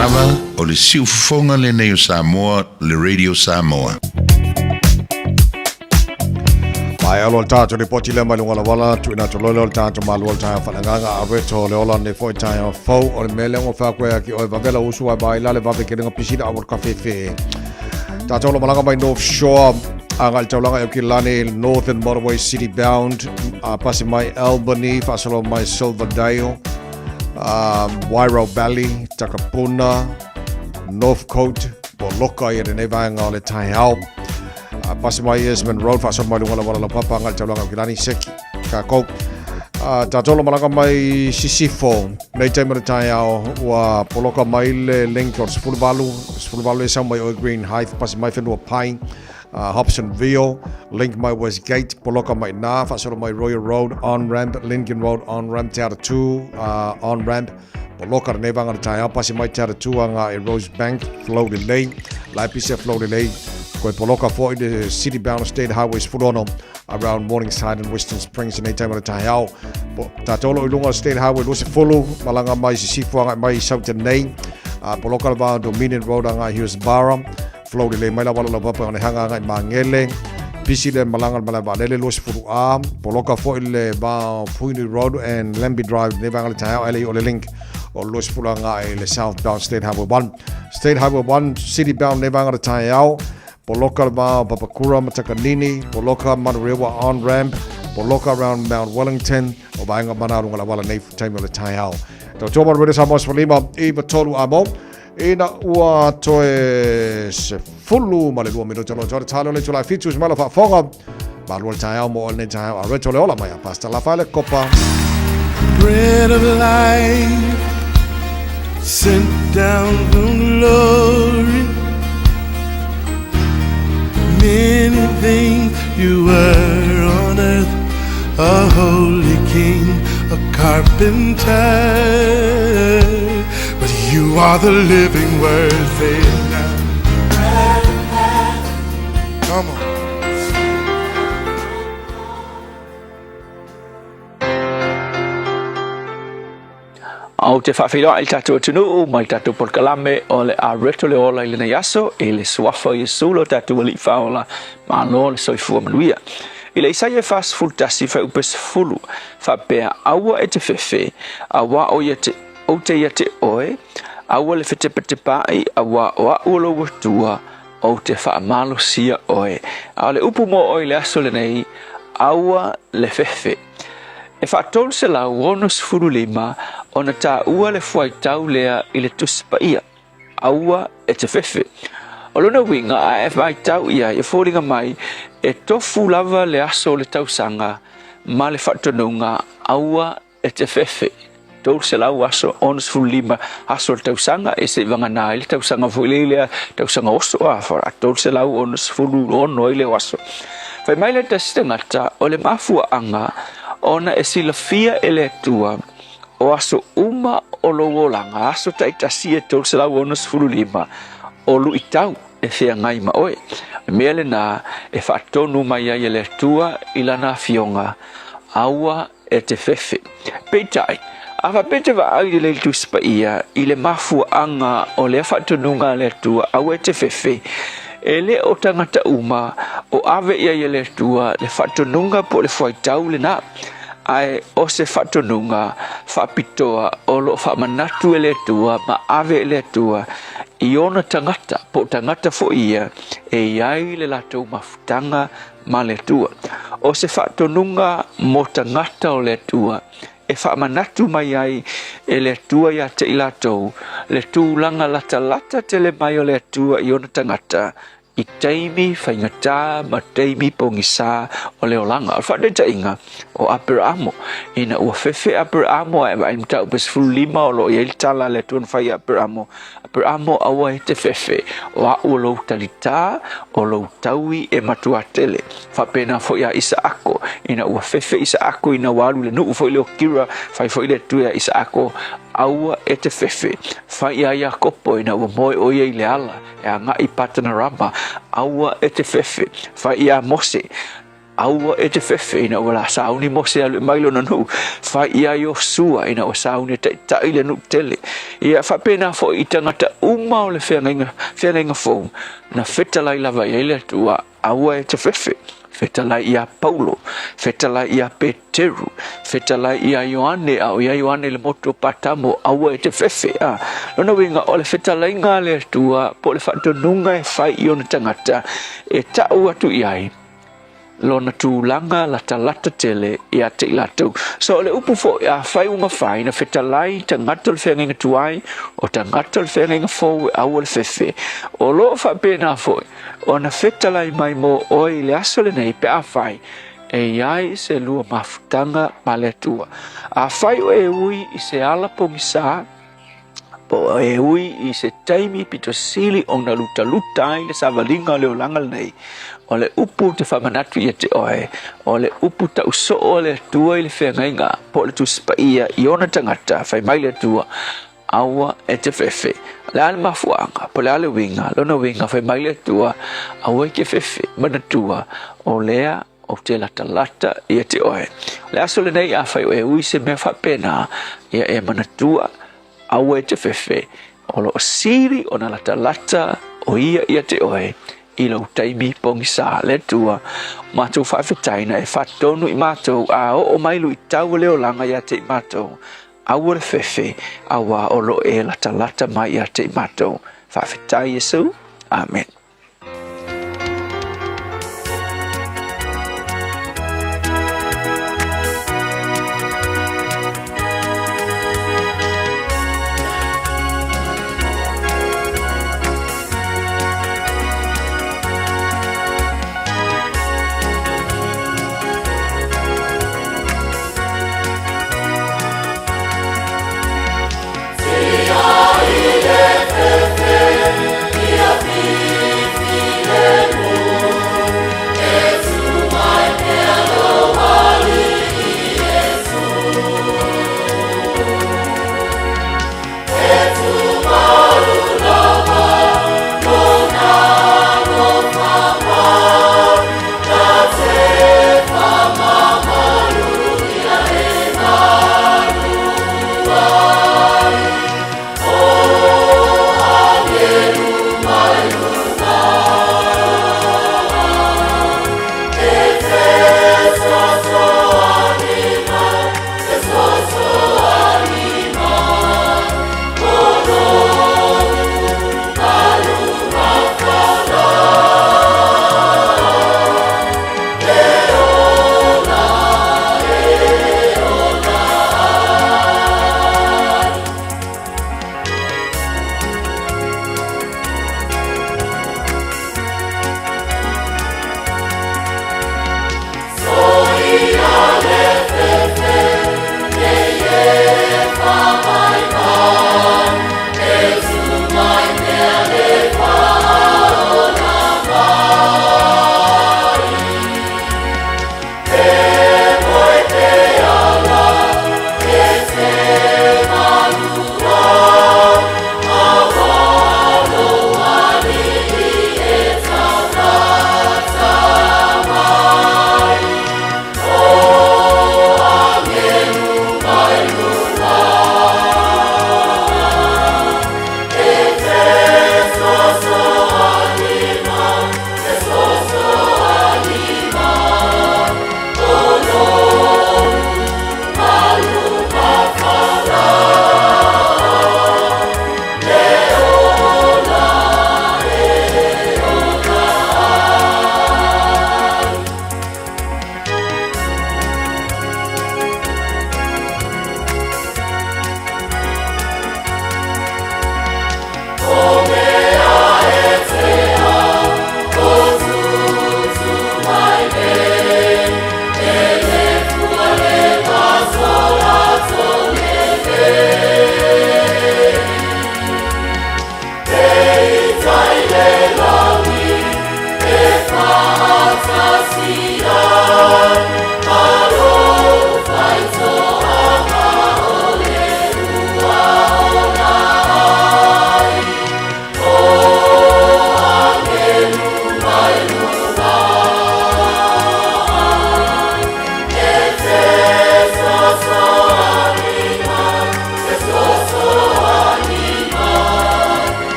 Lava, o le siufofoga lenei o Samoa, le Radio Samoa.
Mai alo le tātou ripoti lea mai luga o le auala, tuuina atu loa lea o le tātou malua o le taeao faaleagaga a reto le ola nei foi taeao fou o le mea lea ua fai atu ai ki oe vave lau usu ai vai la le vave ke lenga pisi le awa kafefe. Tātou lo malaga mai North Shore a ngai taulaga e ki lani Northern Motorway City bound a pasi mai Albany whaasolo mai Silverdale Wairau Valley Takapuna Northcote Poloka i lenei vaega o le taeao. Pasi mai Esmond Road, whaasolo mai lunga la wala la papa, ngai taulaga o kilani, seki, kākou. Tātou lo malaga mai Sisifo, nei taima le taeao, ua poloka mai le link o le 18, 18 e sau mai oe Green Heights, pasi mai whenua Pine, Hobsonville, link mai Westgate, poloka mai nā, whaasolo mai Royal Road, on-ramp, Lincoln Road, on-ramp, Te Aratū, on-ramp, Poloka lenei vanga le taeao pasi mai te aratua ngā e Rosebank, flow lelei, lai pise flow lelei, koe poloka foi le city bound state highways furono around Morningside and Western Springs nei taima le taeao. Po, tātou lo i lunga state highway 20 malanga mai sisifu anga mai Southern nei, poloka le vā Dominion Road anga Hillsborough, flow lelei mai la wala la papa o ne hanga anga i Mangele, pisi le malanga le malae vaalele 20 A, poloka foi le va Puhinui Road and Lambie Drive nei vaega le taeao ele i o le link o le 20 anga i le southbound State Highway 1. State Highway 1 city bound nei vaega le taeao, poloka le va o Papakura Matakanini, poloka Manurewa on ramp, poloka around Mount Wellington, o vaega mana runga la wala nei taimi o le taeao. Tau tō maru Samoa 15 i 3 a mo. Ina ua toe 12 minuta loa toa talo le tulai fitu smala faafoga malua le taeao mo o lenei taeao a reto le ola mai a Pastor Lafaele Kopa.
Bread of life sent down from glory. Many things you were on earth, a holy king, a carpenter. But you are the living word, say it now. Come on.
Ou te faafeiloai i le tatou atunuu ma le tatou polokalame o le a reto le ola i lenei aso i le suafa o Iesu lo tatou Alii Faaola, malo le soifua manuia. I le Isaia 41 fuaiupu 10, faapea, Aua e te fefe, auā o ia te, ou te ia te oe, aua le fetepatepaʻi, auā o aʻu o lou Atua, ou te faamalosia oe. A o le upu mo oe i le aso lenei, aua le fefe. E 365 ona taua le fuaitau lea i le Tusi Paia, aua e te fefe. O lona uiga, a e vaitau i ai, e foliga mai, e tofu lava le aso o le tausaga ma le faatonuga, aua e te fefe. 300 aso, 65 aso o le tausaga, e se i vagana ai le tausaga foi lea i lea tausaga oso a, 366 ai lea o aso. Fai mai le tasi tagata, o le mafuaaga ona e silafia e le Atua o aso uma o lou olaga, aso taitasi e 365, o luitau e feagai ma oe. O le mea lena e faatonu mai ai e le Atua i lana afioga, aua e te fefe. Peitai, a faapea te vaai i le Tusi Paia i le mafuaaga o lea faatonuga a le Atua, aua e te fefe, e le o tagata uma o ave i ai e le Atua le faatonuga po o le fuaitau lena, ae o se faatonuga faapitoa o lo o faamanatu e le Atua ma ave e le Atua i ona tagata, po o tagata foi ia e i ai le latou mafutaga ma le Atua. O se faatonuga mo tagata o le Atua e faamanatu mai ai e le Atua ia te i latou le tulaga latalata tele mai o le Atua i ona tagata i taimi faigata ma taimi pogisā o le olaga. O le faataitaiga o Aperaamo, ina ua fefe Aperaamo ae vaai mataupu 15 o lo o i ai le tala a le Atua na fai i Aperaamo, Aperaamo aua e te fefe, o aʻu o lou talitā, o lou taui e matua tele. Faapena foi a Isaako, ina ua fefe Isaako ina ua alu i le nuu foi lea o Kira, fai foi le Atua ia Isaako, aua e te fefe. Fai ia Iakopo ina ua moe ʻo ia i le ala e agai i Patanarama, aua e te fefe. Fai ia Mose, Aua e te fefe ina ua la sauni Mose e alu e mai lona nuu, fai ia Iosua ina ua sauni e taitai le nuu tele. Ia faapena foi i tagata uma o le feagaiga, feagaiga fou, na fetalai lava i ai le Atua, aua e te fefe. Fetalai iā Paulo, fetalai iā Peteru, fetalai iā Ioane, a o ia Ioane i le motu o Patamo, aua e te fefe. A, lona uiga, o le fetalaiga a le Atua, po o le faatonuga e fai i ona tagata, e ta'u atu i ai, lona tulaga latalata tele ia te i latou. So o le upu foi, afai ua mafai na fetalai tagata o le feagaiga tuai, o tagata o le feagaiga fou e aua le fefe, o lo o faapena foi ona fetalai mai mo oe i le aso lenei pe afai e i ai se lua mafutaga ma le Atua. Afai o e ui i se ala pogisā, po o e ui i se taimi pito sili ona lutaluta ai le savaliga o le olaga lenei, o le upu ou te faamanatu ia te oe, o le upu tau soo a le Atua i le feagaiga, po o le Tusi Paia i ona tagata, fai mai le Atua, Aua e te fefe. O le a le mafuaaga, po o le a le uiga, lona uiga, fai mai le Atua, Aua e te fefe, manatua, o lea Ou te latalata ia te oe. O le aso lenei, afai o e ui se mea faapena, ia e manatua, aua e te fefe, o lo o sili ona latalata o ia ia te oe i lou taimi pogisā. Le Atua, o matou faafetai na e faatonu i matou a oo mai luitau o le olaga ia te i matou. Aua le fefe, auā o lo o e latalata mai ia te i matou. Faafetai Iesu. Amen.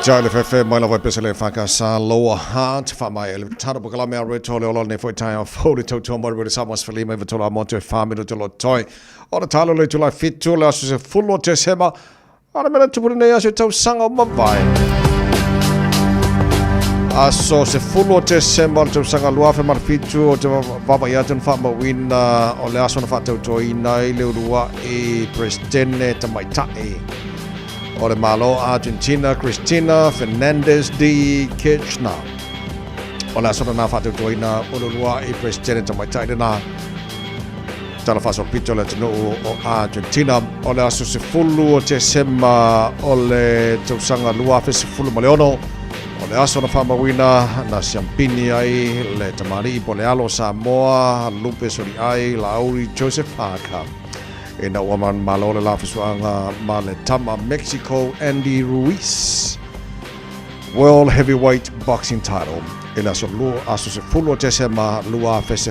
Peitai le fefe mai lava i pese le whakasa Lower Heart whamai ele taro pakala mea reto le ola nei foi tai au fau le tautua mo le Samoa sefulima i vatola motu e whamino te lo toi. O le talo le tulai fitu le aso se fulu o Tesema a le mea tupu nei aso tausaga o mavae. Aso se fulu o Tesema o le tausaga 2007 o te vava i atu na whamauina o le aso na whatautoina i le urua i Presidente Tamaitai o le Malo Argentina Cristina Fernandez de Kirchner. O le aso na whatautoina o le urua i Presidente Tamaitai lena tala faasolopito le atunuu o Argentina. O le aso 10 o Tesema o le tausaga 2016 o le aso na whamauina na siampini ai le tamari po le alo Samoa Lupe Soliai Lauri Joseph Parker. E na ua man malo le la fisuanga ma le tama Mexico Andy Ruiz World Heavyweight Boxing Title e le aso lua aso se fulu o Tesema 2016.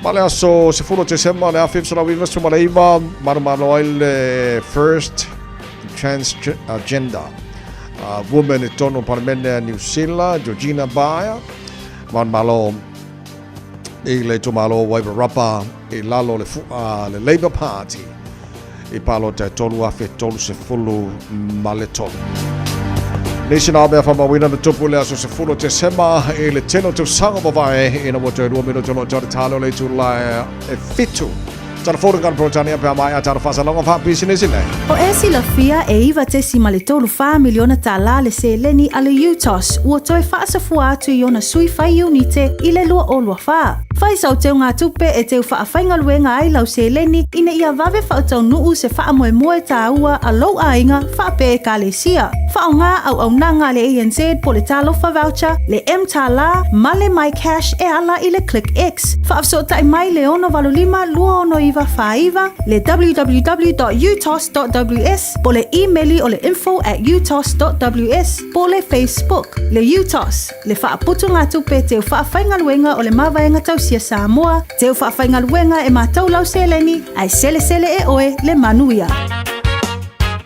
Ma le aso se fulu o Tesema le afi fsala viva suma le iva manu malo ai le first transgender woman e tono palemene a New Zealand Georgina Baia manu malo i le tumalo Wairarapa i lalo le fua le Labour Party i palo te tolu afe tolu se fulu ma le tolu. Nisi nā mea whamawina na tupu le aso se fulu te sema i le tino te sanga mavae i na moto e 2 minuto lo tau talo le tūlae e fitu. Tala fōra ngana Britania pea mai a tala whasalonga wha business nei.
O e silafia e iva tesi ma le tolu whā miliona tālā le seleni a le UTOS ua toe whaasafua atu i ona sui whai unite i le lua o lua whā. Whai sau teu ngā tupe e teu whaawhaingaluenga ai lau seleni ina ia vave whautaunuu se whaamoe moe tāua a lou ainga whaape e kalesia. Whao ngā au au nanga le ANZ po le talofa voucher, le M tālā, ma le My Cash e ala i le Click X. Whaafsootai mai le ono valu lima lua ono iva whaaiva, le www.utos.ws, po le emaili o le info@utos.ws, po le Facebook, le UTOS, le whaaputu ngā tupe te whaawhaingaluenga o le mavaenga tausia Samoa, te whaawhaingaluenga e mātau lau seleni, ai sele sele e oe le manuia.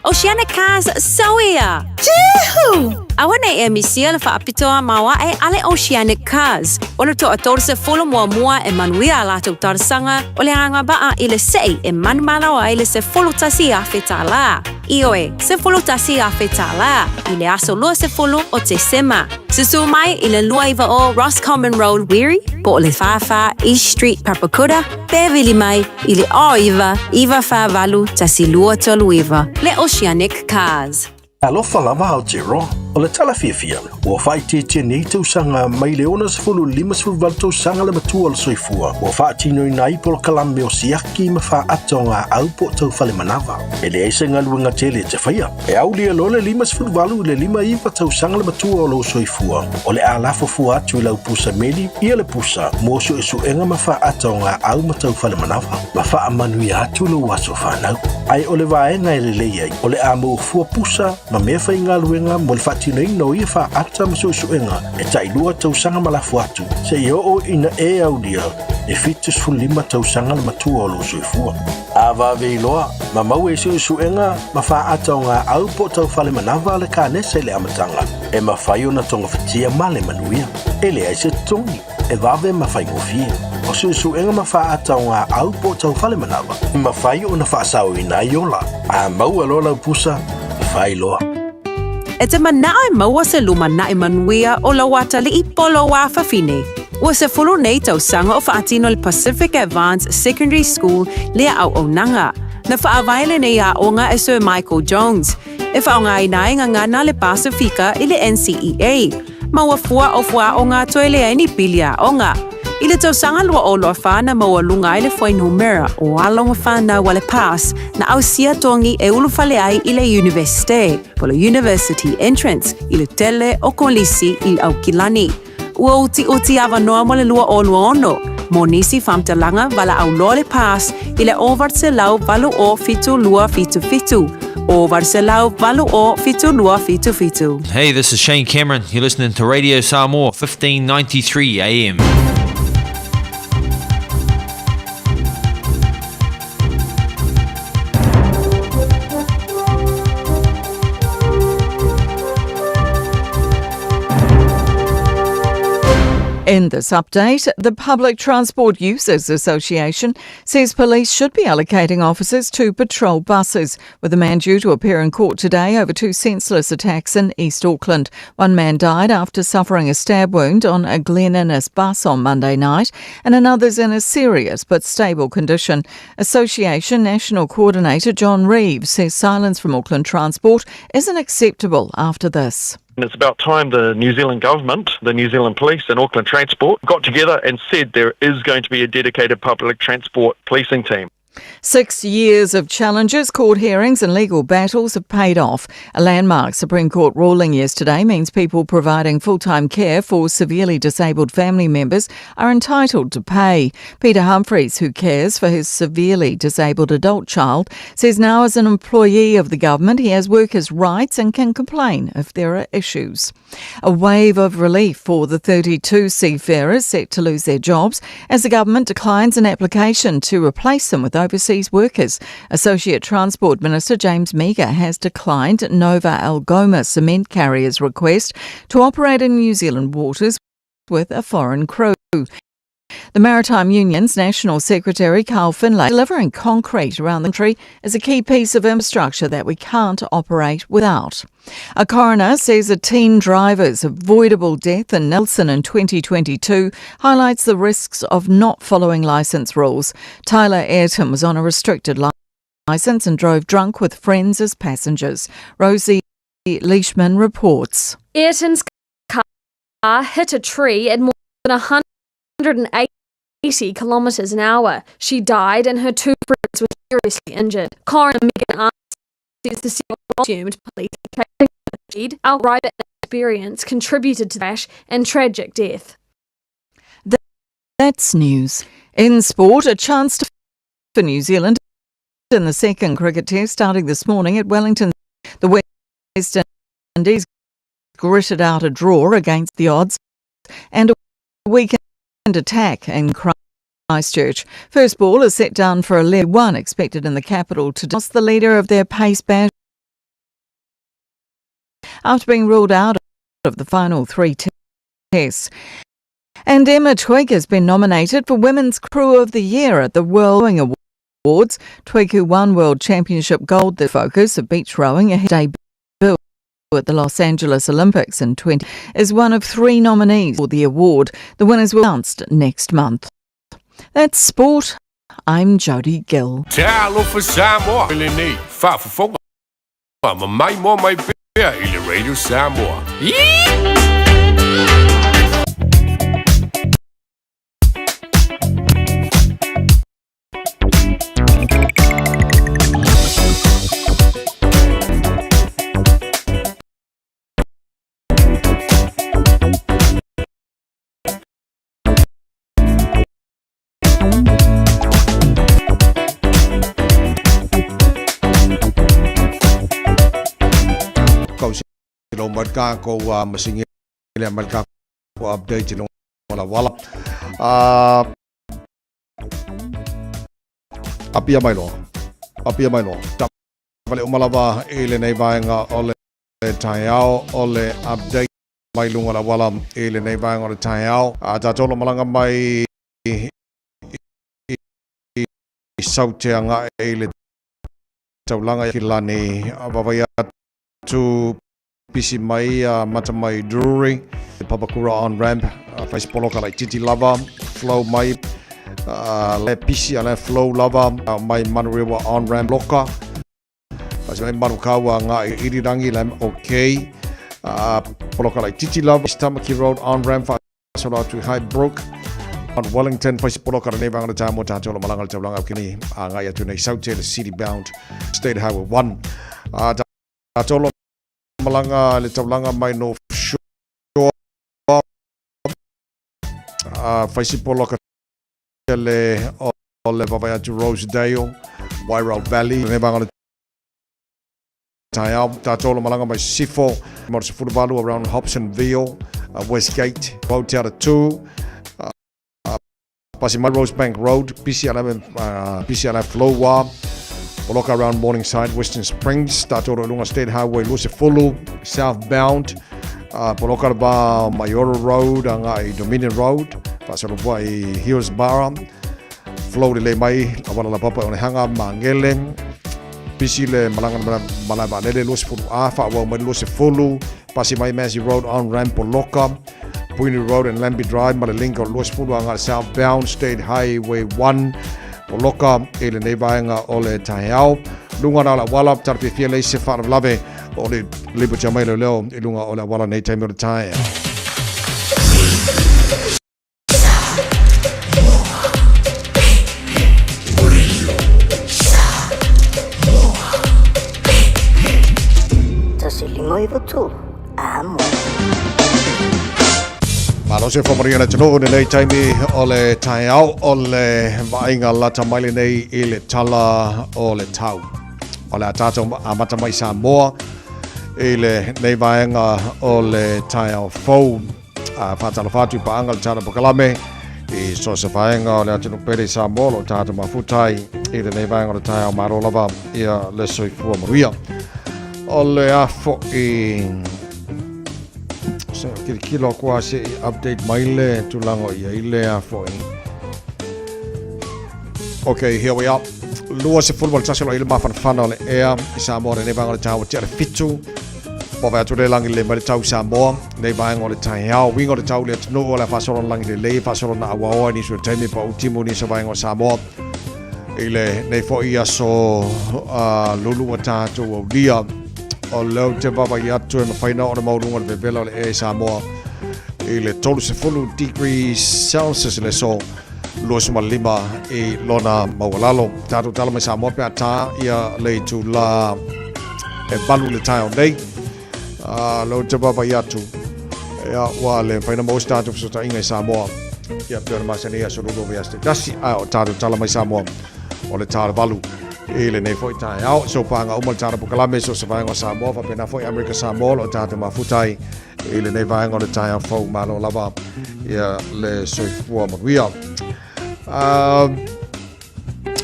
Oceanic Cars Sauia!
Jihu!
Awana e misia le whaapitoa maua e ale Oceanic Cars. O le toa tōrse folo mua mua e manuia a lātou tarasanga o le anga baa i le sei e manumalawa i le se folo tasi a whetala. I oe, se folo tasi a whetala, i le aso lua se folo o te sema. Susu mai i le lua iwa o Roscommon Road Wiri, po o le whawha East Street Papakura, pēwili mai i le o iwa, iwa wha valu tasi lua tolu iwa, le Oceanic Cars.
Alofa lava Aotearoa, o le tala fiafia, ua whaitete nei tausaga mai le 65 tausaga le matua o le soifua, ua faatinoina ai polokalame o siaki ma faaata o ngā au po o taufale manava. E leai se galuega tele e te faia. E aulia loa le 58 i le 59 tausaga le matua o lou soifua, o le a lafofua atu i lau pusa meli ia le pusa mo suesuega ma faaata o ngā au ma taufale manava, ma faamanuia atu lou aso whanau. Ai o le vaega e lelei ai, o le a maua pusa ma mea faigaluega mo le faatinoina o ia faaata ma suesuega e tailua tausaga ma lafo atu, seia oo ina e aulia e 75 tausaga le matua o lou soifua. A vave iloa, ma maua i suesuega ma faaata o ngā au po o taufale manava a le kanesa i le amataga, e mafai ona togafitia ma le manuia. E leai se totogi, e vave ma faigofie. O suesuega ma faaata o ngā au po o taufale manava, e mafai ona faasaoina ai ola. A maua loa lau pusa, whai loa.
E te manao e maua se luma na e manuia o lau atalii polo wa fafine. Ua se fulu nei tausaga o faatino le Pacific Advanced Secondary School lea au o nanga. Na whaavaele nei a onga e Sir Michael Jones. E whaonga ai ngā ngana le Pasifika i le NCEA. Maua fua o fua o ngā toele ai ni pili a onga. I le tausaga lua o loa whāna maua lunga ai le whainumera o alonga whānau wale pass na au sia tongi e ulufale ai i le university, po le University Entrance i le tele o kolisi i au kilani. Ua uti uti awa noa mo le lua o lua ono. Mo nisi whamtalanga wala au loa le pass i le o varselau valu o fitu lua fitu fitu. O varselau valu o fitu lua fitu fitu.
Hey, this is Shane Cameron. You're listening to Radio Samoa, 1593 AM.
In this update, the Public Transport Users Association says police should be allocating officers to patrol buses, with a man due to appear in court today over two senseless attacks in East Auckland. One man died after suffering a stab wound on a Glen Innes bus on Monday night, and another's in a serious but stable condition. Association National Coordinator John Reeves says silence from Auckland Transport isn't acceptable after this.
And it's about time the New Zealand government, the New Zealand Police and Auckland Transport got together and said there is going to be a dedicated public transport policing team.
Six years of challenges, court hearings, and legal battles have paid off. A landmark Supreme Court ruling yesterday means people providing full time care for severely disabled family members are entitled to pay. Peter Humphreys, who cares for his severely disabled adult child, says now as an employee of the government he has workers' rights and can complain if there are issues. A wave of relief for the 32 seafarers set to lose their jobs as the government declines an application to replace them with overseas workers. Associate Transport Minister James Meager has declined Nova Algoma cement carrier's request to operate in New Zealand waters with a foreign crew. The Maritime Union's National Secretary Carl Finlay delivering concrete around the country is a key piece of infrastructure that we can't operate without. A coroner says a teen driver's avoidable death in Nelson in 2022 highlights the risks of not following licence rules. Tyler Ayrton was on a restricted license and drove drunk with friends as passengers. Rosie Leishman reports.
Ayrton's car hit a tree at more than 180 kilometres an hour. She died and her two friends were seriously injured. Coroner Megan Arnold says the assumed police our private experience contributed to the crash and tragic death.
That's news. In sport, a chance to for New Zealand in the second cricket test starting this morning at Wellington. The West Indies gritted out a draw against the odds and a weekend attack in Christchurch. First ball is set down for 11 expected in the capital to toss the leader of their pace bash after being ruled out of the final three tests. And Emma Twigg has been nominated for Women's Crew of the Year at the World Rowing Awards. Twigg, who won World Championship gold, the focus of beach rowing ahead debut at the Los Angeles Olympics in 20 is one of three nominees for the award. The winners will be announced next month. That's sport. I'm Jodie Gill.
Talofa Samoa i lenei faafofoga ma maimoa mai pea i le Radio Samoa.
Kau mai ka ko masingi le mai ka ko update lo wala wala. Apia mai loa. Apia mai loa. Ta vale uma lava i lenei vaega o le taeao o le update mai luga o le auala i lenei vaega o le taeao. A tatou lo malaga mai i Saute agai i le taulaga i Kilani. Vaavaai atu pisi mai mata mai Drury, Papakura on ramp, fai se poloka laitiiti lava, flow mai le pisi a le flow lava mai Manurewa on ramp loka. Pasi mai Manukau agai i Irirangi le ok. Poloka laitiiti lava, Tamaki Road on ramp faasolo atu i Highbrook. On Wellington, fai se poloka lenei vaega o le taeao mo tatou o lo malaga i le taulaga o Kini agai atu nei Saute le City Bound State Highway 1. Tatou lo malaga i le taulaga mai North Shore, fai se poloka tele o le vaavaai atu Rosedale, Wairau Valley, lenei vaega o le taeao. Tatou lo malaga mai Sisifo, mo le 18 around Hobsonville, Westgate, Aotearoa 2, Pasi mai Rosebank Road, pisi ana pisi ana Flowa, poloka around Morningside, Western Springs, tatou lo i luga State Highway 20, southbound, Poloka le va Maioro Road agai i Dominion Road, faasolo i Hillsborough. Flow lelei mai auala laupapa i Onehanga, Magele, pisi le malaga malae vaalele 20A, faaauau mai le 20, pasi mai Massey Road on ramp Poloka, Puini Road and Lambie Drive ma le link o le 20 agai southbound State Highway 1 Poloka i lenei vaega o le taeao. Luga na o le auala, tala fiafia leai se faalavelave o le lipotia mai leoleo i luga o le auala nei taimi o le taeao.
1 5 9 3, Amo.
Malo se whamaria le tano ne nei taimi o le taeao o le vaaiga lata mai lenei i le tala o le tau. O le a tātou amata mai Samoa i le nei vaega o le taeao fou. A whātalofa atu i paanga le tala pokalame i so se vaega o le atunuu pele i Samoa lo tātou mafutai i lenei vaega o le taeao malo lava ia le soifua manuia. O le a fo'i se o kilikilo kua se i update mai le tulaga o i ai le a fo'i. Okay, here we are. 21 o lo i le mafanafana o le ea i Samoa lenei vaega o le taeao ua tea le 7. Ua vaai atu le lagi lelei mai le tau i Samoa, nei vaega o le taeao. Uiga o le tau i le atunuu o le a faasolo na lagi lelei, faasolo na auaoa i nisi o taimi pa utimu nisi o vaega o Samoa. I le nei fo'i aso lulu ua tātou aulia. O lea ou te vaavaai atu e mafai na ona maualuga o le vevela o le ea i Samoa i le 30 degrees Celsius le aso 25 i lona maualalo. Tātou tala mai Samoa pe a tā ia le itulā e 8 le taeao nei. Lea ou te vaavaai atu ia ua le mafai na maua se tātou fesootaiga i Samoa. Ia pei ona masani i aso lulu o vaiaso taitasi, ae o tātou tala mai Samoa o le tā le 8 i lenei foi taeao. So pāga uma le tāna pokalame so se vaega o Samoa, faapena foi Amerika Samoa o lo o tātou mafuta ai i lenei vaega o le taeao fou. Malo lava ia le soifua manuia.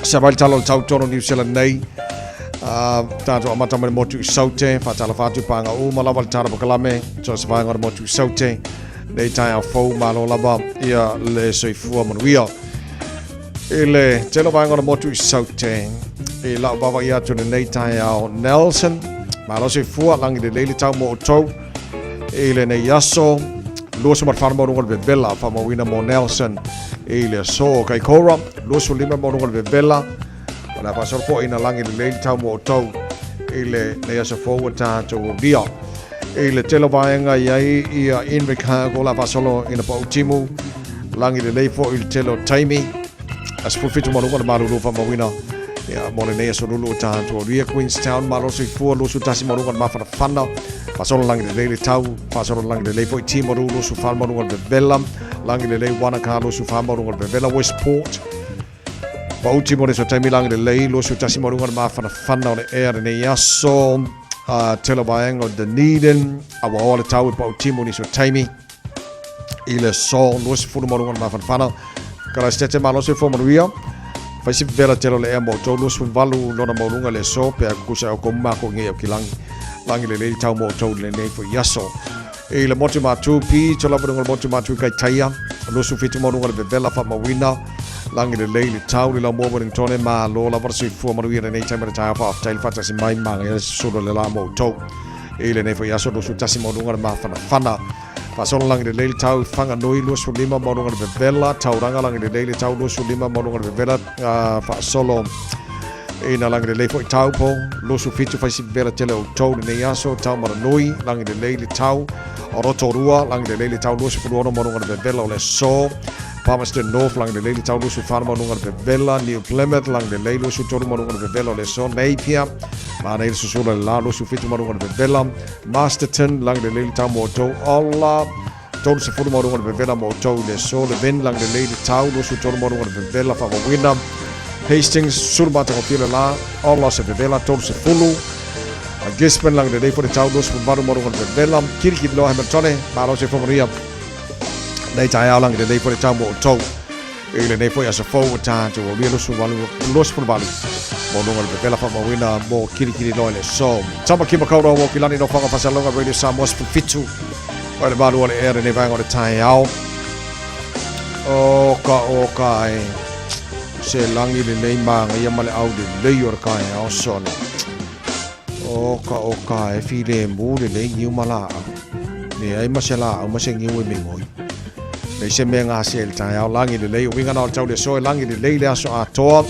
Sa vai le tala o le tau tonu New Zealand nei. Tātou amata mai le motu i Saute, whātalofa atu pānga uma lava le tala pokalame, so se vaega o le motu i Saute, nei taeao fou, malo lava ia le soifua manuia. I le tele o vaega o le motu i Saute, i lau vaavaai atu lenei taeao Nelson, malo soifua, lagi lelei le tau mo outou i lenei aso, 24 maualuga o le vevela, faamauina mo Nelson i le aso. Kaikoura, 25 maualuga o le vevela, o le a faasolo foi ina lagi lelei le tau mo outou i lenei aso fou ua tatou aulia. I le tele o vaega i ai ia Invercargill, o le a faasolo ina pau timu, lagi lelei foi i le tele o taimi, a 17 maualuga o le malulu faamauina ia mo lenei aso lulu ua tatou aulia. Queenstown, malo soifua, 21 maualuga o le mafanafana, faasolo lagi lelei le tau, faasolo lagi lelei foi Timaru, 24 maualuga o le vevela, lagi lelei Wanaka, 24 maualuga o le vevela, Westport, Pauti mo le so taimi lagi lelei, 21 maualuga o le mafanafana o le ea lenei aso, tele o vaega o Dunedin, auaoa le tau e pauti mo nisi o taimi i le aso 20 maualuga o le mafanafana. Karaisitete malo soifua manuia. Fai se vevela tele o le ea mo outou 28 lona maualuga i le aso pe a kukusa e oukou ma makou i ngei au ki lagi. Lagi lelei le tau mo outou i lenei foi aso. I le motu Matū, pito lava i luga o le motu Matū i Kaitaia, 27 maualuga le vevela faamauina, lagi lelei le tau, le laumua Wellingtone, malo lava le soifua manuia i lenei taimi o le taeao, faafetai le faatasi mai, magaia le susulu o le la mo outou. I lenei foi aso, 21 maualuga le mafanafana. Faasolo lagi lelei le tau i Whanganui, 25 maualuga le vevela, Tauranga lagi lelei le tau, 25 maualuga le vevela, faasolo ina lagi lelei foi Taupo, 27 fai si vevela tele o outou lenei aso, Taumaranui, lagi lelei le tau, Rotorua, lagi lelei le tau, 26 maualuga le vevela o le aso, Palmerston North, lagi lelei le tau, 24 maualuga le vevela, New Plymouth, lagi lelei, 23 maualuga le vevela o le aso, Napier, manaia le susula le la, 27 maualuga le vevela, Masterton, lagi lelei le tau mo outou, Ola, 30 maualuga le vevela mo outou i le aso, Levin, lagi lelei le tau, 23 maualuga le vevela faamauina, Hastings, sulu matagofie le la, Ola se vevela, 30, Gisborne, lagi lelei foi le tau, 28 maualuga le vevela, Kirikiriloa, Hamiltone, malo soifua manuia, nei taeao lagi lelei foi le tau mo outou i lenei foi aso fou ua tatou aulia 28 maualuga le vevela faamauina mo Kirikiriloa i le aso. Tāmaki Makaurau o Kilani no Whanga Whasalonga Radio Samoa 17. Mai le malu o le ea lenei vaega o le taeao. O ka o ka e. Se langi lenei māngaia ma le au lelei o le taeao solo. O ka o ka e filemu lelei niu ma laau. Leai ma se laau ma se niu e migoi. Leai se mea gase i le taeao lagi lelei. O uiga na o le tau le aso e lagi lelei le aso atoa.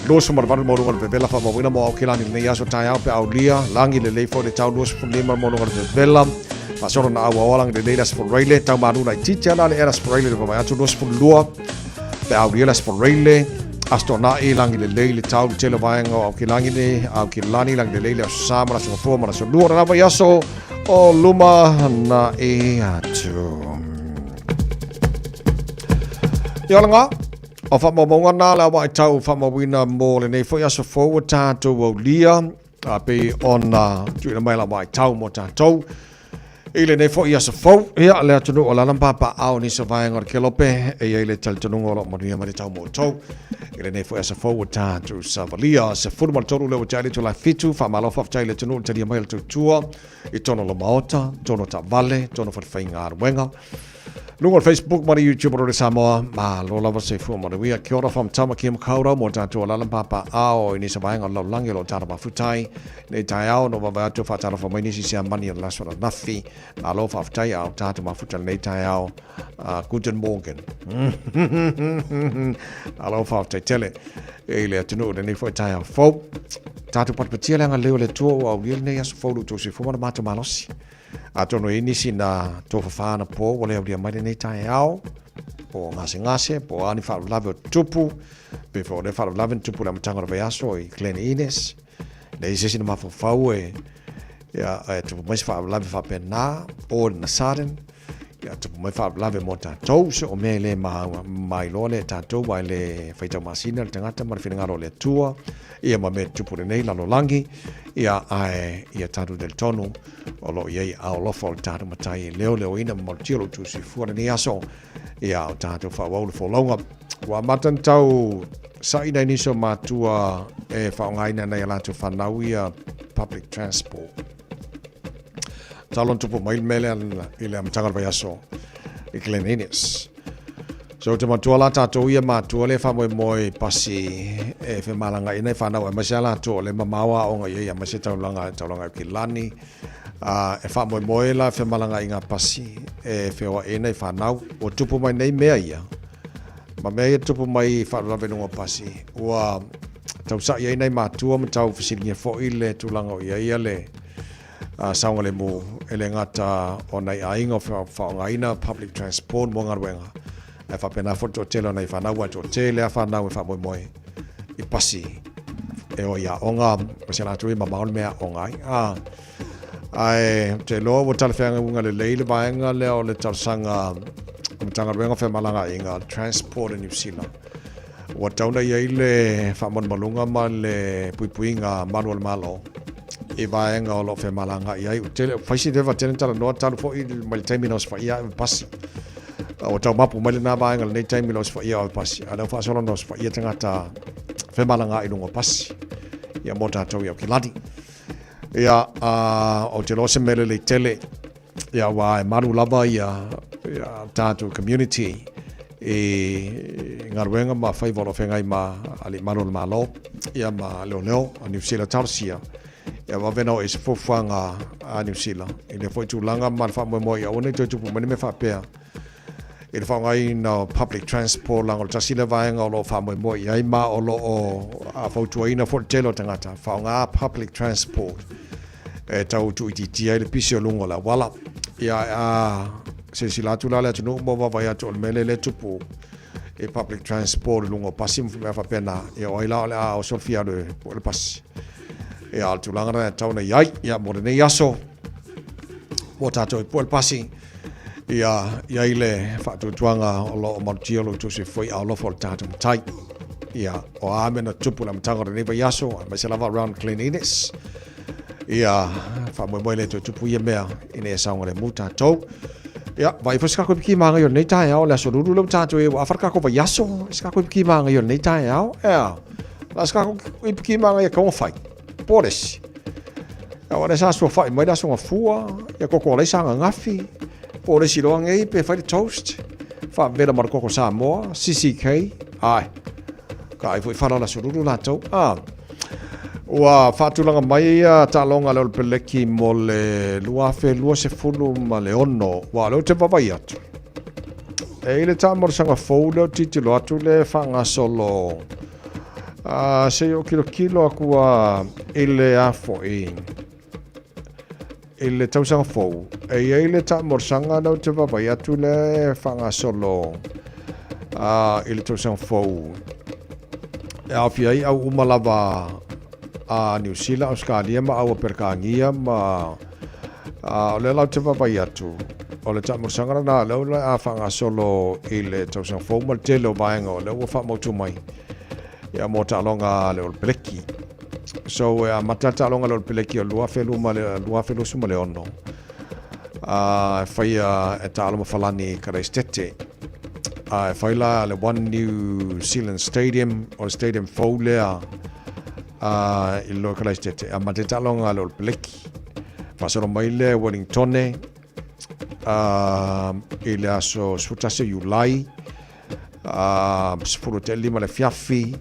28 mo luga o le vevela faamauina mo Aokelani lenei aso taeao pe aulia lagi lelei foi le tau 25 mo luga o le vevela faasolo na auaoa lagi lelei le Aso Faraile tau malu laitiiti ana le Aso Faraile le vaavaai atu 22 pe aulia le Aso Faraile Aso Toonai lagi lelei le tau le tele o vaega o Aokelani nei Aokelani lagi lelei le Aso Sa ma le Aso Gafua ma le Aso Lua o lena vaiaso o luma na i atu. Ia ola ngā. O whamaumaunga nā le awa i tau whamauina mō lenei foi aso fou o tātou aulia, a pei ona tuuina mai la awa i tau mō tātou. I lenei foi aso fou, ia le atunuu o lana papa ao nisi o vaega o le kelope, e i ai le talitonuga o lo o manuia mai le tau mō tou. I lenei foi aso fou o tātou savalia, 13 lea ua tea i le itula e 7, faamalo faafetai i le atunuu i le talia mai o le tautua i tona o le maota, tona o taavale, tona o falefaigaluega. Luga o le Facebook ma le YouTube o Rore Samoa, malo lava soifua manuia. Kia ora from Tamaki Makaurau mō tātou alala pāpā ao i nisa vaega o le lalolagi o lo tātou mafutai. Nei taeao no vaavaai atu whaatalofa mai nisi siamani o le aso ananafi. Malo faafetai a o tātou mafuta lenei taeao. Guten Morgen. Malo faafetai tele i le atunuu lenei foi taeao fou. Tātou patipatia le agalelei o le Atua ua aulia lenei aso fou lo outou soifua ma le matou malosi. Atonu e i ai nisi na tofafa anapo ua le aulia mai lenei taeao, po o gasegase, po o a ni faalavelave o tupu, pei foi o lea faalavelave na tupu i le amataga o le vaiaso i Glen Innes. Leai se isi na mafaufau e, ia, e tupu mai se faalavelave faapena, o le Nasaden, ia tupu mai faalavelave mo tatou, so o mea e le mailoa lea e tatou, aua e le faitau masina le tagata ma le finagalo o le Atua, ia ma mea tupu lenei lalolagi, ia ae ia tatou talitonu o lo o i ai aao alofa o le tatou Matai e leoleoina ma malutia lo outou soifua lenei aso, ia o tatou faaauau le folauga. Ua amata ona tau sa'i nai nisi o matua e faaaogaina nai a latou fanau ia public transport. Talo na tupu mai le mea lea i le amataga o le vaiaso i Glen Innes. So ou te matua la tatou ia matua le faamoemoe i pasi e femalagaina i fanau aemaise a latou o le mamao aoga i ai aemaise taulaga taulaga i Kilani a e faamoemoe la femalagaina i ngā pasi e feoaina i fanau ua tupu mai nei mea ia ma mea ia tupu mai i faalavelave i luga o pasi ua tausa'i ai nai matua ma tau fesiligia foi le tulaga o i ai ia le saogalemu e le gata o nai aiga o faaaogaina public transport mo galuega, ae faapena foi le toatele o nai fanau aua e toatele lava fanau e faamoemoe i pasi e o i aoga ma si a latou ia mamao le mea e aoga ai. A, ae ou te iloa ua talafeagauga lelei le vaega lea o le talosaga a Matagaluega o Femalagaaiga, Transport in New Zealand. Ua tau na i ai le faamalumaluga ma le puipuiga malu o le Malo i vaega o lo o femalagaai ai. Ua tele, fai si leva tele talanoa talu foi mai le taimi na osofaia ai ma pasi. Ua tau mapu mai lena vaega lenei taimi na osofaia ai pasi. A lea ua faasolo na osofaia tagata femalagaai i luga o pasi. Ia mo tatou i Aukilani. Ia, ou te iloa o se mea lelei tele. Ia, aua e malu lava ia, ia tatou community i galuega ma faiva o lo o feagai ma alii malu o le Malo, ia ma leoleo a Niu Sila. Talosia ia vave ona oo i se fuafuaga a Niu Sila i lea foi tulaga ma le faamoemoe ia aua ne i toe tupu mai ni mea faapea i le faaaogaina o public transport leaga o le tasi lea vaega o lo o faamoemoe i ai ma o lo o fautuaina foi le tele o tagata faaaoga public transport e tau tuuitiitia ai le pisi o luga o le auala. Ia, a silasila atu la le atunuu ma vaavaai atu o le mea lea lea e tupu i public transport i luga o pasi ma mea faapena, ia o ai la o le a oso le fia alu e pue le pasi. Ia, o le tulaga lena e tatau ona i ai. Ia, mo lenei aso, mo tatou e pue le pasi, ia i ai le faatuatuaga o lo o malutia lo outou soifua i aao alofa o le tatou Matai. Ia, o a mea na tupu i le amataga o lenei vaiaso, aemaise lava around Glen Innes, Ia, faamoemoe le toe tupu ia mea ina ia saogalemu tatou. Ia, vaai foi se kako piki māngai o lenei taeao, le aso lulu lea ua tatou i ai, ua afa le kako vaiaso, se kako piki māngai o lenei taeao, ea. La se kako piki māngai e kaunga whai, pōresi. Ia, ua lea sa sua whai mai le aso ngafua, ia koko alai sa ngagafi. Po o le isi loa nei pe fai le toast, faavela ma le koko Samoa, CCK, ae, ka ai foi fala o le aso lulu latou. A, ua faatulaga mai ia taaloga a le Olepeleki mo le 2026, aua o lea ou te vaavaai atu. E i le taamolosaga fou lea o tilotilo atu le faagasolo a se i ou kilokilo aku a i le a foi i le tausaga fou. E i ai le taamolosaga lea ou te vaavaai atu le faagasolo a i le tausaga fou e aofia ai au uma lava a Niu Sila, Ausetalia ma au Aperekania ma a o lea la ou te vaavaai atu o le taamolosaga lena lea o le a faagasolo i le tausaga fou ma le tele o vaega o lea ua faamautu mai ia mo taaloga a le Olepeleki. So e amata le taaloga a le Olepeleki o 2026 a e faia e taalo ma Falani Karaisitete. A e fai la le One New Zealand Stadium o le stadium fou lea a i lalo i Karaisitete. E amata ai taaloga a le Olepeleki. Faasolo mai lea i Wellingtone a i le aso 11 o Iulai a 15 le afiafi.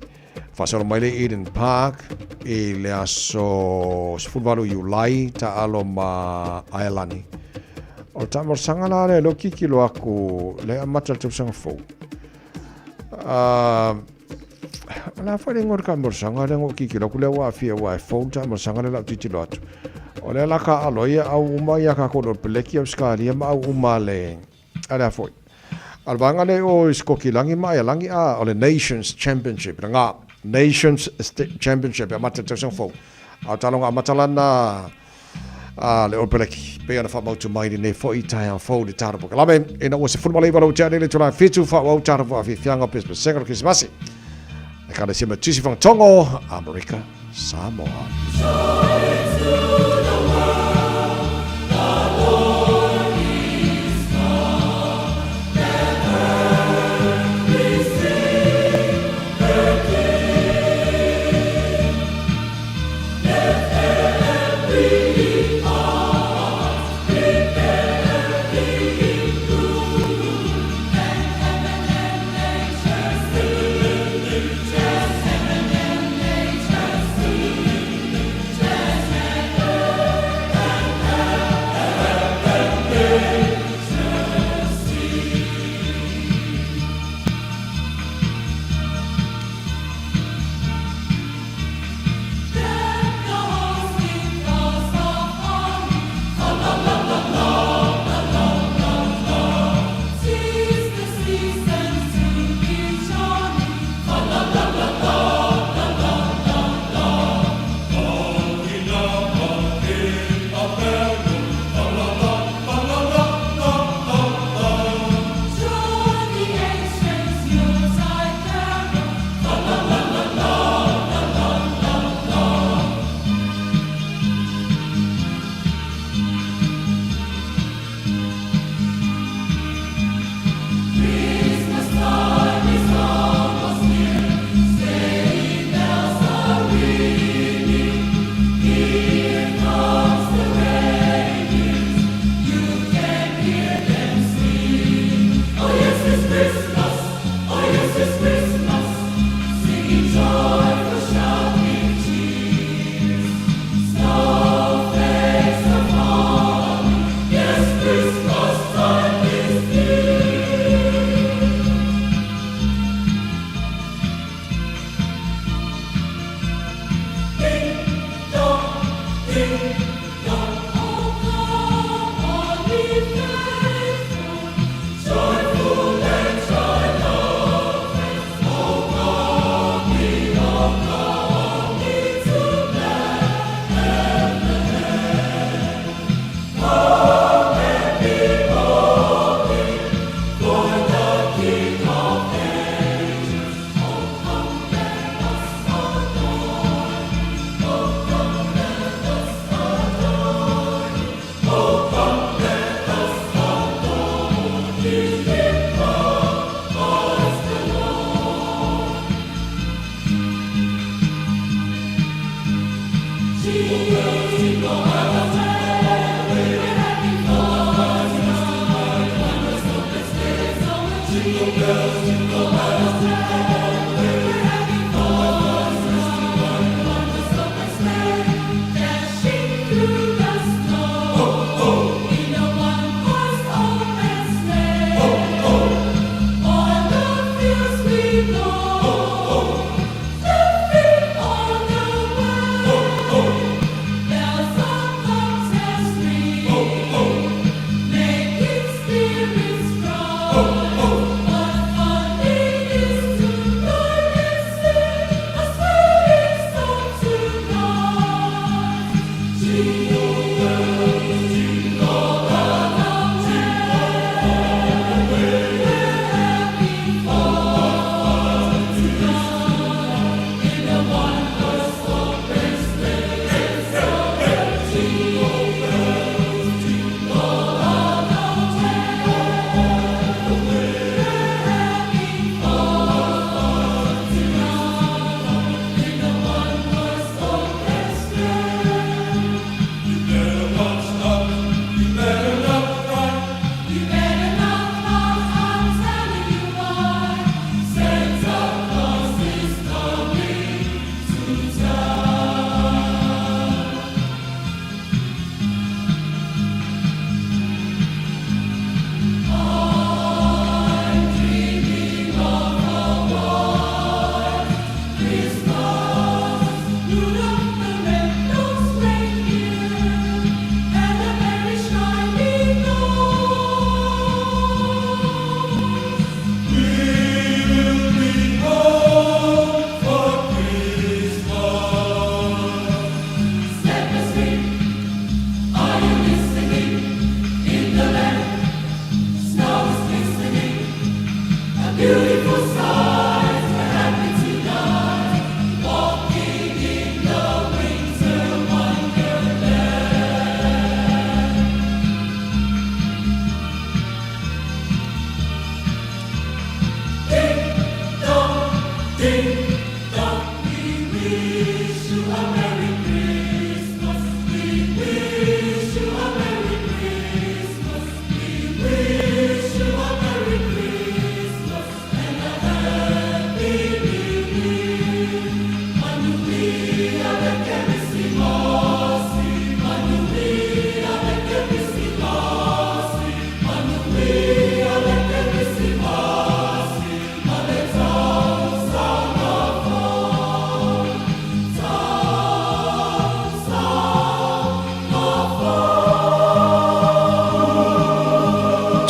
Faasolo mai le Eden Park i le aso 18 o Iulai, taalo ma Aelani. O le taamolosaga la lea leo kikilo aku le amata le tausaga fou. O le a foi le igoa o le taamolosaga lea na ou kikilo aku lea ua aafia aua e fou le taamolosaga lea la ou tilotilo atu. O lea la taaalo ai au uma ia tatou le Peleki, Ausetalia ma au uma le A le a foi. A o le vaega lea i o i Sikokilagi ma Aialagi, a, o le Nations Championship, le ga, Nations Championship e amata i le tausaga fou. A o taaloga amata la na a le All Peleki, pei ona faamautu mai lenei foi taeao fou i le tatou polokalame. Ina ua 19 lau tea nei le itula e 7, faaauau tatou faafiafiaga o Pesepesega o le Kerisimasi. Ekalesia Metisi Fagatogo, Amerika Samoa.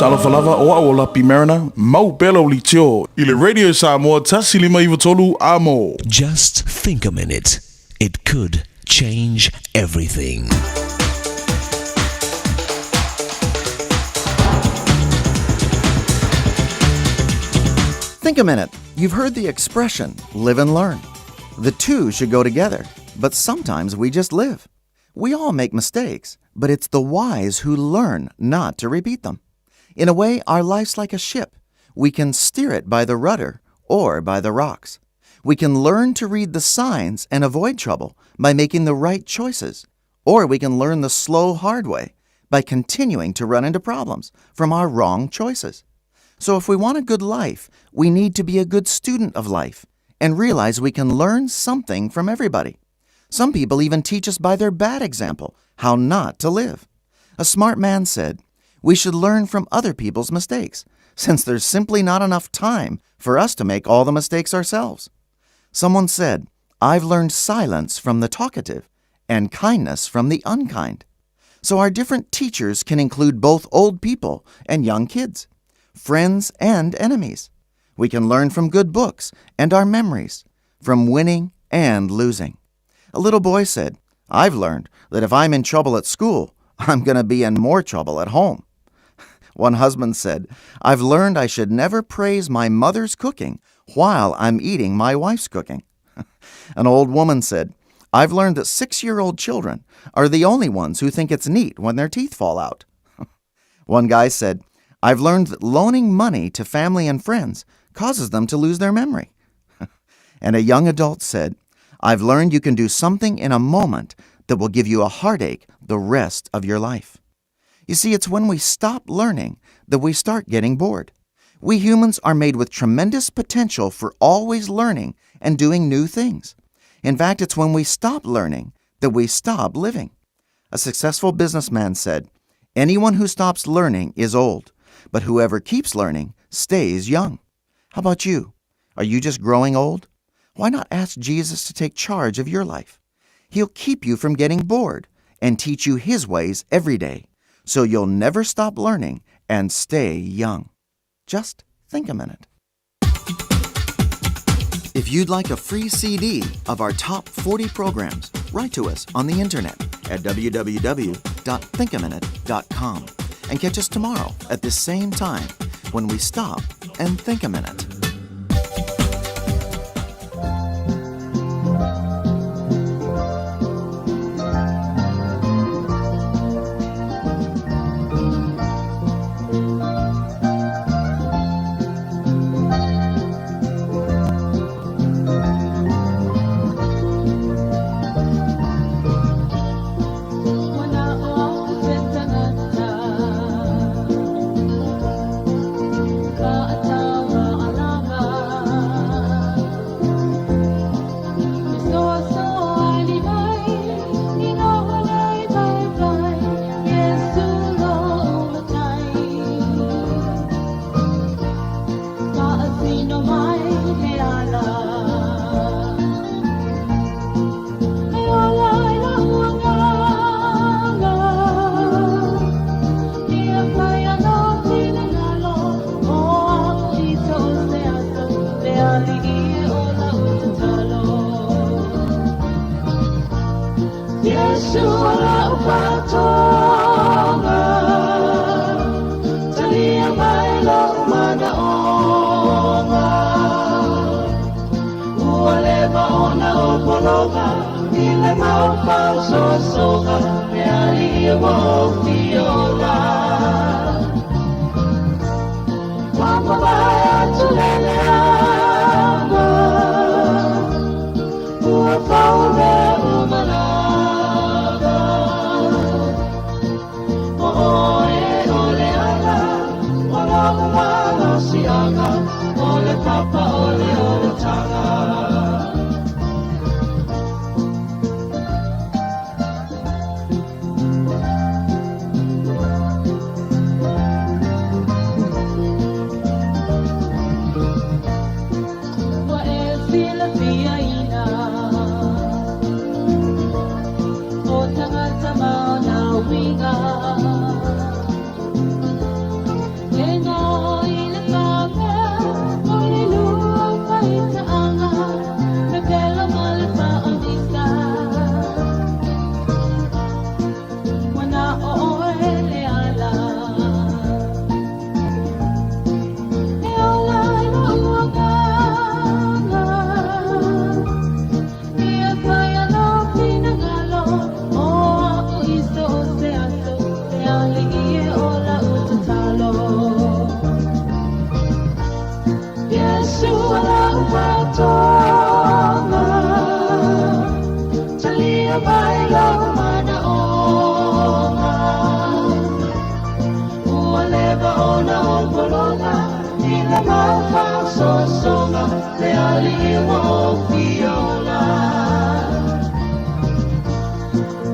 Talofa lava, o au o Lapi Mariner, mau pea lau leitio i le Radio Samoa 1593 Amo.
Just think a minute. It could change everything.
Think a minute. You've heard the expression, live and learn. The two should go together, but sometimes we just live. We all make mistakes, but it's the wise who learn not to repeat them. In a way, our life's like a ship. We can steer it by the rudder or by the rocks. We can learn to read the signs and avoid trouble by making the right choices, or we can learn the slow, hard way by continuing to run into problems from our wrong choices. So, if we want a good life, we need to be a good student of life and realize we can learn something from everybody. Some people even teach us by their bad example how not to live. A smart man said, We should learn from other people's mistakes, since there's simply not enough time for us to make all the mistakes ourselves. Someone said, I've learned silence from the talkative and kindness from the unkind. So our different teachers can include both old people and young kids, friends and enemies. We can learn from good books and our memories, from winning and losing. A little boy said, I've learned that if I'm in trouble at school, I'm going to be in more trouble at home. One husband said, I've learned I should never praise my mother's cooking while I'm eating my wife's cooking. An old woman said, I've learned that six year old children are the only ones who think it's neat when their teeth fall out. One guy said, I've learned that loaning money to family and friends causes them to lose their memory. And a young adult said, I've learned you can do something in a moment that will give you a heartache the rest of your life. You see, it's when we stop learning that we start getting bored. We humans are made with tremendous potential for always learning and doing new things. In fact, it's when we stop learning that we stop living. A successful businessman said, Anyone who stops learning is old, but whoever keeps learning stays young. How about you? Are you just growing old? Why not ask Jesus to take charge of your life? He'll keep you from getting bored and teach you his ways every day, so you'll never stop learning and stay young. Just think a minute. If you'd like a free CD of our top 40 programs, write to us on the internet at www.thinkaminute.com and catch us tomorrow at this same time when we stop and think a minute.
le maufausoasoga le alii ua ou fia ola.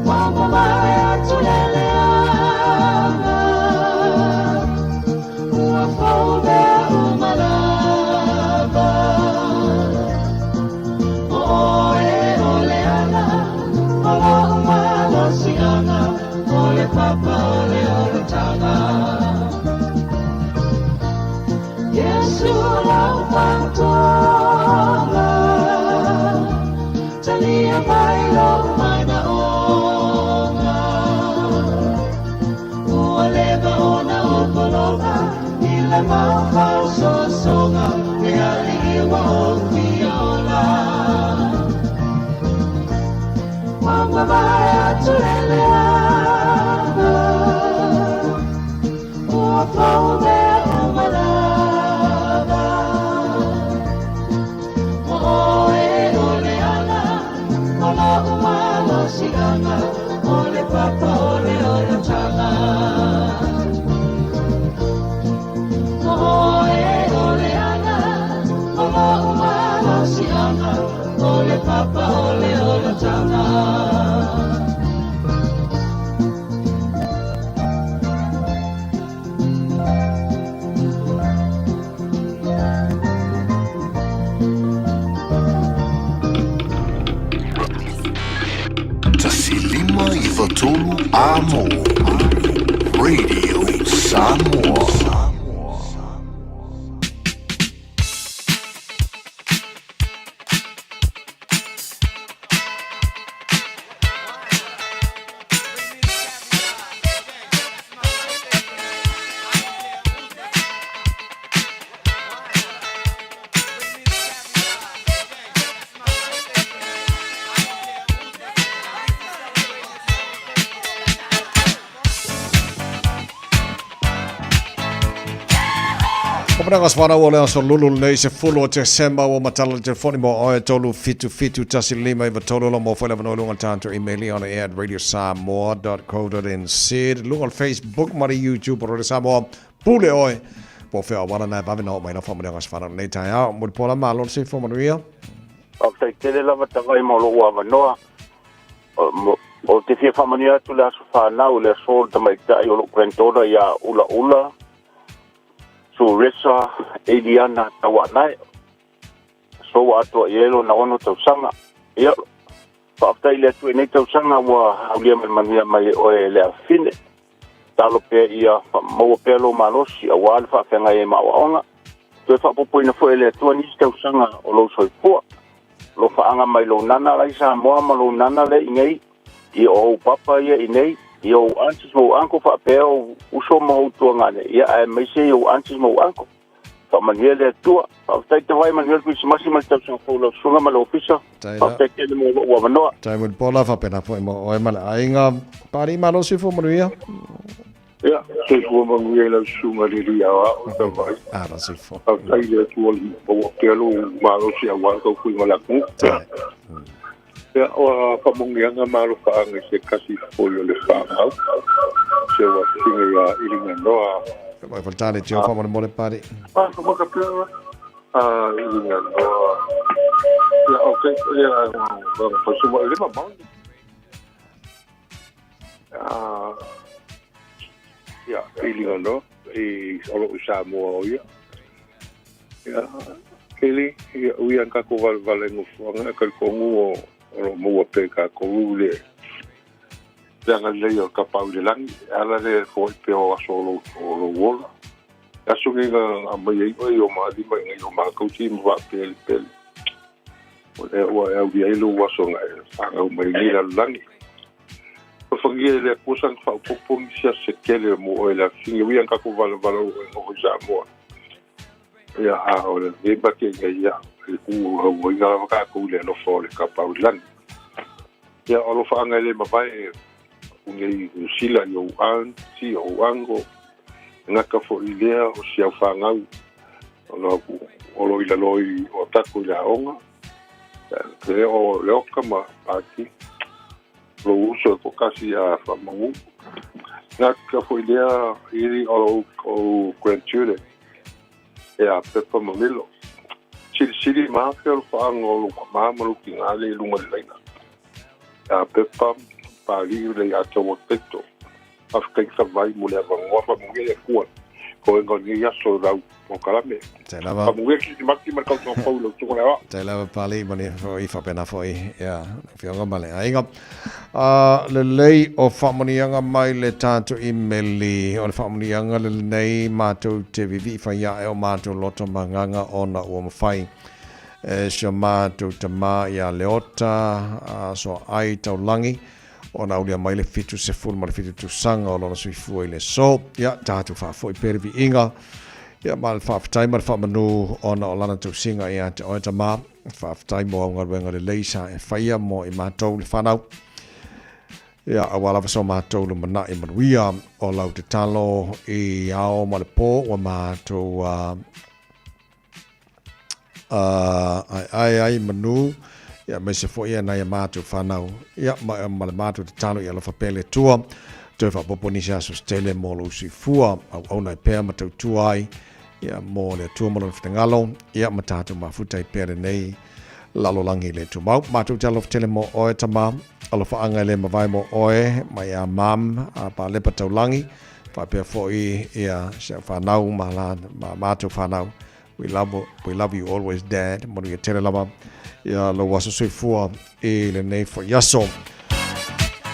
Ua mamae atu le leaga, ua fou mea uma lava. O oe o le ala o lo'u malosi'aga, o le papa o le olataga. Iesu lau fautuaga, talia mai lou manaoga. Ua leva ona ou pologa i le maufausoasoga le alii ua ou fia ola. Ua mavae atu le leaga, ua fou mea uma lava. O oe o le ala o lo'u malosi'aga, o le papa o le olataga. O oe o le ala o lo'u malosi'aga, o le papa o le olataga.
1 5 93 Amo. Radio Samoa.
Managa swana o le aso lulu lenei se fulu o Tesema ua matala le telefoni mo oe 377 15 93 lo mo foi le avanoa i luga o le tatou email i on air at radiosamoa.co.nz luga o le Facebook ma le YouTube o Radio Samoa pule oe po o fea auala na e vave na oo mai lau faamanuiaga aso lenei taeao. Mulipola malo le soifua manuia.
Faafetai tele lava Tavai mo lou avanoa. Ou te fia faamanuia atu le aso fanau i le aso o le tamaitai o lou granddaughter ia Ulaula Suresa Eliana Tauaanae. Aso ua atoa i ai lona 6 tausaga. Ia, faafetai i le Atua i nei tausaga ua aulia ma le manuia mai e oe e le afafine. Tatalo pea ia maua pea lou malosi aua le faafeagai ai ma aoaoga. Toe faaopoopoina foi e le Atua nisi tausaga o lou soifua. Lo faaga mai lou nana la i Samoa ma lou nana lea i nei, ia o ou papa ia i nei, ia ou aunties ma ou uncle faapea ou uso ma ou tuagane, ia aemaise i ou aunties ma ou uncle. Faamanuia le Atua. Faafetai Tavai, manuia le Kerisimasi ma le tausaga fou i lau susuga ma le ofisa. Faafetai tele mo lou avanoa.
Tai Mulipola, faapena foi mo oe ma le aiga. Pari malo soifua manuia.
Ia, soifua manuia i lau susuga i le alii aoao Tavai.
Ala soifua.
Faafetai i le Atua ua pea lou malosi aua le tautuiga o le atunuu. Ia, o faamanuiaga ma alofaaga i se tasi foi o le fanau, se ua fine ia Iliganoa.
Mai faletane tio faamolemole Pari.
Ah, ka maka pea a Iliganoa. Ia, okay, ia, ua le mamao. Ah, ia, Iliganoa, i o loo i Samoa o ia. Ia, Kelly, ia, ui an kako valevale nofoaga, e talitonu o o loo maua pea i tatou le le agalelei o le Tapaau i le lagi, e ala lea e foai pea o aso o lou, o lou ola. E aso nei na aumai ai oe i o maalima ina ia o mākauti ma faapelepele. O lea ua e aulia ai lou aso na e fanau mai nei lalolagi. Alofagia e le Atua sana faaopoopo nisi aso se tele mo oe le afifine, ui ana tatou valavala ua e noho i Samoa. Ia, a o le nei matega ia, e ku hauoina lava tatou i le alofa o le Tapaau i le lagi. Ia, o alofaaga e le mavae e aku nei i Niu Sila i ou aunty, ou uncle, e gata foi i lea o si au fanau o lo i lalo i o tatou i le aoga, le o le oka ma Paki, lou uso e toatasi ia Faamagu. Gata foi lea i o lou grandchildren. Ia Pepa ma Milo. Silisili ma afea o le faaga o lou tama ma lou tina lea i luga i le laina. Ia Pepa, Papalii le ia te oua Keto. Faafetai talu ai mo le avanoa, faamanuia le Atua i toega o lenei aso i lau polokalame.
Tai lava.
Faamanuia Kirisimati ma le tausaga fou i lau susuga Leaoa.
Tai lava Papalii, manuia foi faapena foi ia lau Afioga ma le aiga. A lelei o faamanuiaga mai le tatou imeli, o le faamanuiaga lenei matou te vivii fai ae o matou loto ma agaga ona ua mafai e si o matou tama ia Leota Soaai Taulagi ona aulia mai le 77 tausaga o lona soifua i le aso. Ia, tatou faafoi pea le viiga, ia ma le faafetai ma le faamanu ona o lana tausiga ia te oe tama. Faafetai mo au galuega lelei sa e faia mo i matou le whanau. Ia, aua lava so matou lumanai manuia o lau tatalo i ao ma le pō ua matou aeae ai manu, ia aemaise foi ia nai a matou fanau, ia ma, ma le matou tatalo ia alofa pea le Atua, toe faaopoopo nisi aso se tele mo lou soifua, auauna ai pea ma tautua ai, ia mo le Atua ma lona finagalo, ia ma tatou mafuta ai pea lenei lalolagi le tumau. Matou te alofa tele mo oe tama, alofaaga e le mavae mo oe, mai a mam, a Palepa Taulagi, faapea foi ia si au fanau ma, la, ma matou fanau. We love, we love you always dad. Manuia tele lava ia lou aso soifua i lenei foi aso.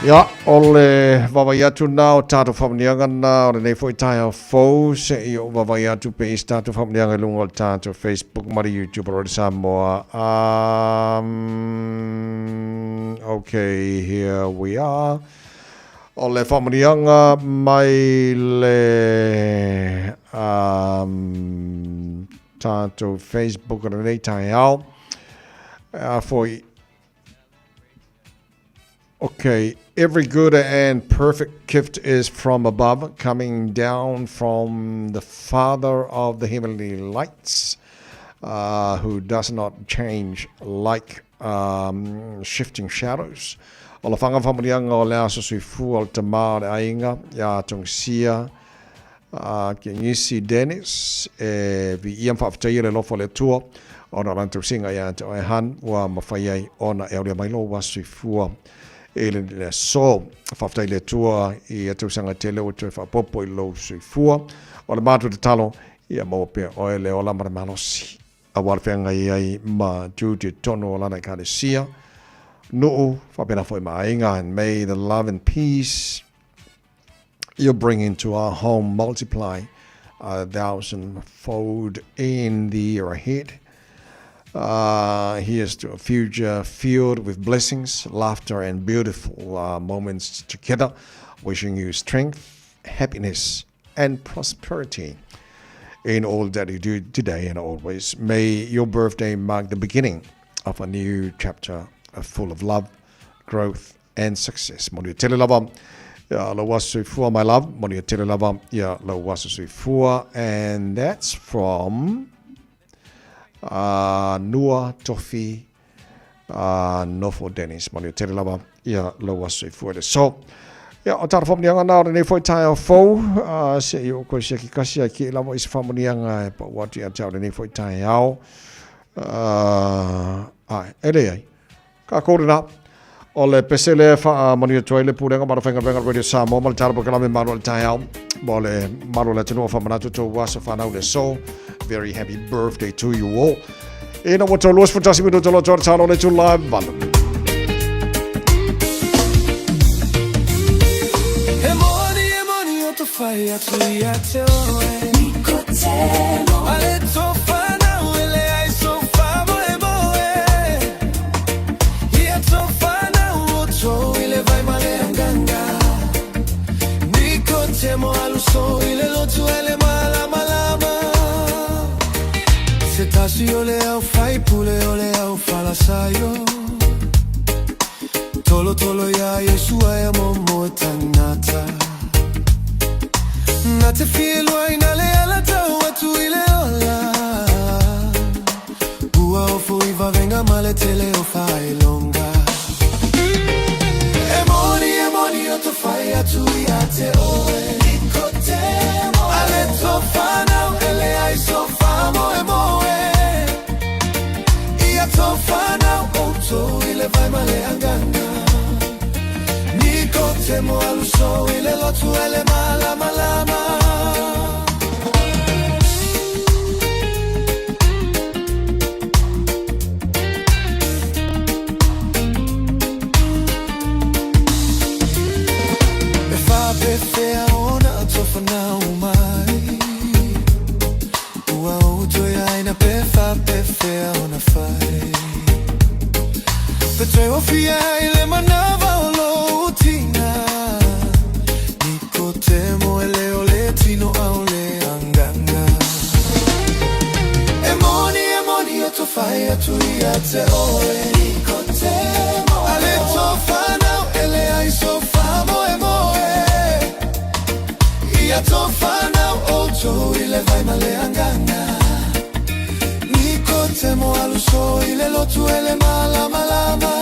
Ia, o le vaavaai atu na o tatou faamanuiaga na o lenei foi taeao fou, se i ou vaavaai atu pe i se tatou faamanuiaga i luga o le tatou Facebook ma le YouTube o Radio Samoa. Okay, here we are. O le faamanuiaga mai le um, tatou Facebook o lenei taeao. A foi, Okay, every good and perfect gift is from above, coming down from the Father of the heavenly lights, who does not change like um, shifting shadows. O la whanga whamunianga o le aso soifua o le tamā o le aiga ia Tongsia ki Ngisi Dennis e viia ma faafetaia le alofa o le Atua ona o lana tausiga ia te oe Han ua mafai ai ona e aulia mai lou aso soifua i le aso. Faafetai i le Atua i ia tausaga tele ua toe faaopoopo i lou soifua. O le matou tatalo ia maua pea oe le ola ma le malosi aua le feagai ai ma tiute tonu o lana Ekalesia, nuu, faapena foi ma aiga. And may the love and peace you bring into our home multiply a thousandfold in the year ahead. Here's to a future filled with blessings, laughter, and beautiful moments together. Wishing you strength, happiness, and prosperity in all that you do today and always. May your birthday mark the beginning of a new chapter full of love, growth, and success. Manuia tele lava. Ia lou aso soifua, my love. Manuia tele lava. Ia lou aso soifua. And that's from Nua Tofi Nofo Dennis. Manuia tele lava. Ia lou aso soifua le so. Ia, o tāna whamunianga nā o lenei foi taeao fou. Se i o koe sia ki kasi ai ki lava i se whamunianga e pa atu ia te au lenei foi taeao. Ai, e leai. Ka kōrena, o le pese lea e faamanuia atu ai le Pulega ma le Faigaluega o le Radio Samoa ma le Tala Polokalame Malu o le Taeao mo le malu o le atunuu o faamanatu tou aso fanau le aso. Very happy birthday to you all. Ina ua tau 21 minuta loto o le talo le tula e valu.
E moni, e moni o to whai atu ia te oe. Nikotemo. Ale to whanau ele ai so wha moe moe. Ia to whanau o to ile vai male anganga. Nikotemo aluso ile lotu ele malama lama. Se tasi o le au whai pule o le au falasaio. Tolo tolo ia Yesu ai mo mo tangata. Na te fielua ina le ala tau atu i le ola. Ua ofo i vavenga ma le tele o whailonga. E moni, e moni o to whai atu ia te oe. Nikotemo. Ale to whanau ele ai so wha moe. aluso i le lotu e le malamalama. E faapefea ona tofanau mai Ua ou toe aina pe faapefea ona fai Pe toe ofia ai le manava o lou tina Nikotemo e le o le tino ao le anganga E moni e moni o to fai atu ia te oe Nikotemo A le tofanau e leai so faamoemoe Ia tofanau outou i le vai ma le agaga Nikotemo aluso i le lotu e le malamalama.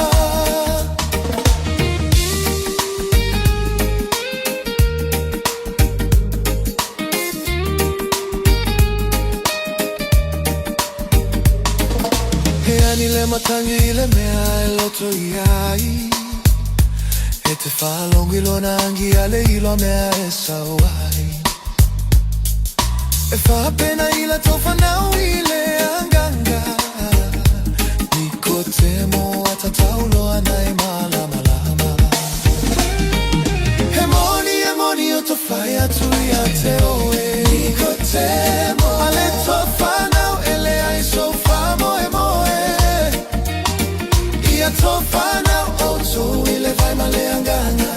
He ani le matangi i le mea e loto i ai E te whaalongo i lona angi a le iloa mea e sau ai E faapena i la tofanau i le anganga Nikotemo atatau loa na e malamalama He moni e moni o to whai atu ia te oe Nikotemo A le tofanau e leai so faamoemoe Ia tofanau outou i le vai ma le agaga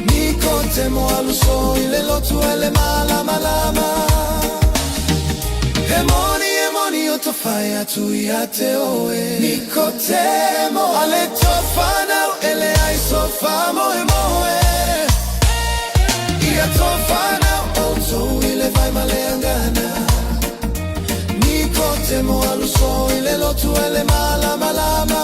Nikotemo aluso i le lotu e le malamalama He moni e moni o to whai atu ia te oe Nikotemo A le tofanau e leai so faamoemoe Ia tofanau outou i le vai ma le agaga Nikotemo aluso i le lotu e le malamalama.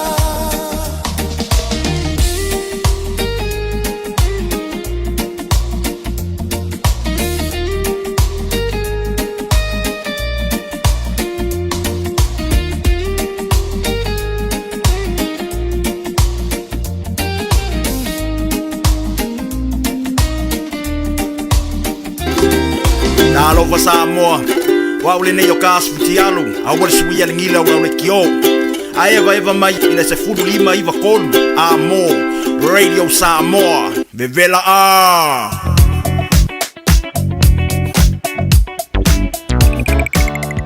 Talofa Samoa, o au lenei o ka asu futialu, aua le suia le gila o au le kio. A eva eva mai i le 15 93 a mo Radio Samoa, vevela a!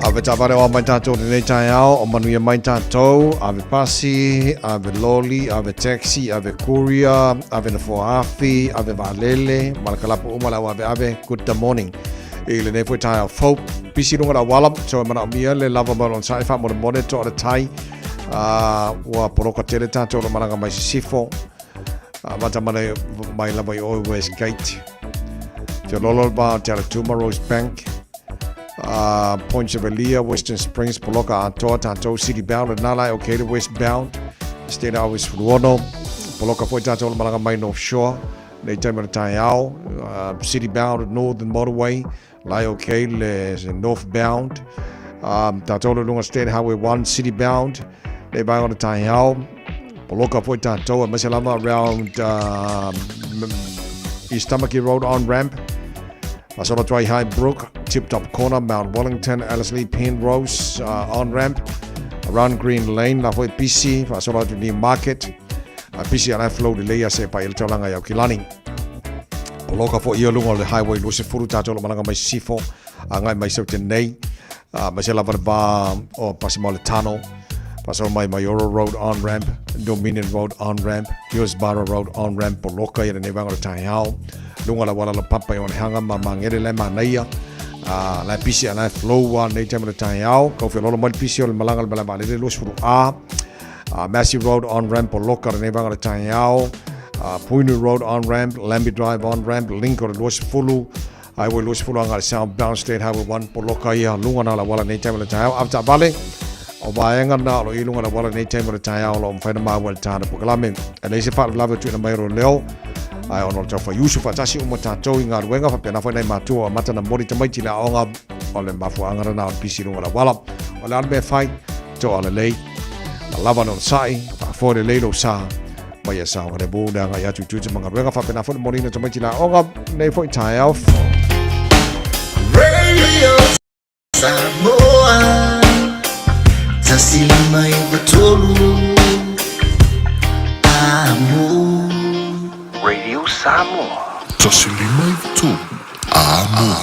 Ave taavale o mai tātou lenei taeao, o manuia mai tātou, ave pasi, ave loli, ave taxi, ave courier, ave nofoa afi, ave vaalele, ma le kalapu uma le au ave ave, good morning. I lenei foi taeao fou, pisi luga le auala, so e manaomia le lava ma le onosai faamolemole toa le tai, ua poloka tele tātou o lo malaga mai sisifo, amata mai, mai lava i oe Westgate, Feololo le va o Te Aratuma, Rosebank, Point Chevalier, Western Springs, poloka atoa tātou city bound, lena la e okay le west bound, State Highway 16, poloka foi tātou o le malaga mai North Shore, nei taimi o le taeao, city bound, Northern Motorway, la e okay le north bound, tātou o le lunga State Highway 1, city bound, nei vaega o le taeao, poloka foi tātou, aemaise lava around East Tamaki Road on ramp, Masolo atu ai Highbrook, Tip Top Corner, Mount Wellington, Ellerslie, Penrose, on ramp, around Green Lane, la foi pisi, faasolo atu New Market, pisi ala flow lelei ase pa i le taulaga i Aukilani. Poloka foi ia lunga o le highway 20 tātou o lo malaga mai sisifo, agai mai Saute nei, mai se lava le va o Pasima o le Tano, faasolo mai Maioro Road on ramp, Dominion Road on ramp, Hillsborough Road on ramp, poloka ia lenei vaega o le taeao, lunga la wala la papa i Onehanga ma Mangere le manaia, la pisi a la flow a nei taimi o le taeao, kau feololo mai le pisi o le malaga le malae vaalele 20A, Massey Road on ramp, poloka lenei vaega o le taeao, Poinu Road on ramp, Lambie Drive on ramp, link o le 20, Highway 20 agai le southbound State Highway 1, poloka ia luga na la wala nei taimi o le taeao. Ave taavale o vaega na o lo i luga la wala nei taimi o le taeao o lo o mafai ona maua i le tāna polokalame. E leai se faalavelave o tuuina mai o leo, ae ona o le taufaiusu faatasi uma tātou i galuega faapena foi nai matua o amata na moli tamaiti i le aoga o le mafuaaga lena o le pisi i luga o le auala. O le a le mea e fai? Toa lelei, ma lava ona onosai, faafoe lelei lou sa. Ma ia saogalemu le agai atu i tiute ma galuega, faapena foi le moliina o tamaiti i le aoga i lenei foi taeao fou.
Radio Samoa 105 3 Amo.
Radio Samoa.
105 3 Amo.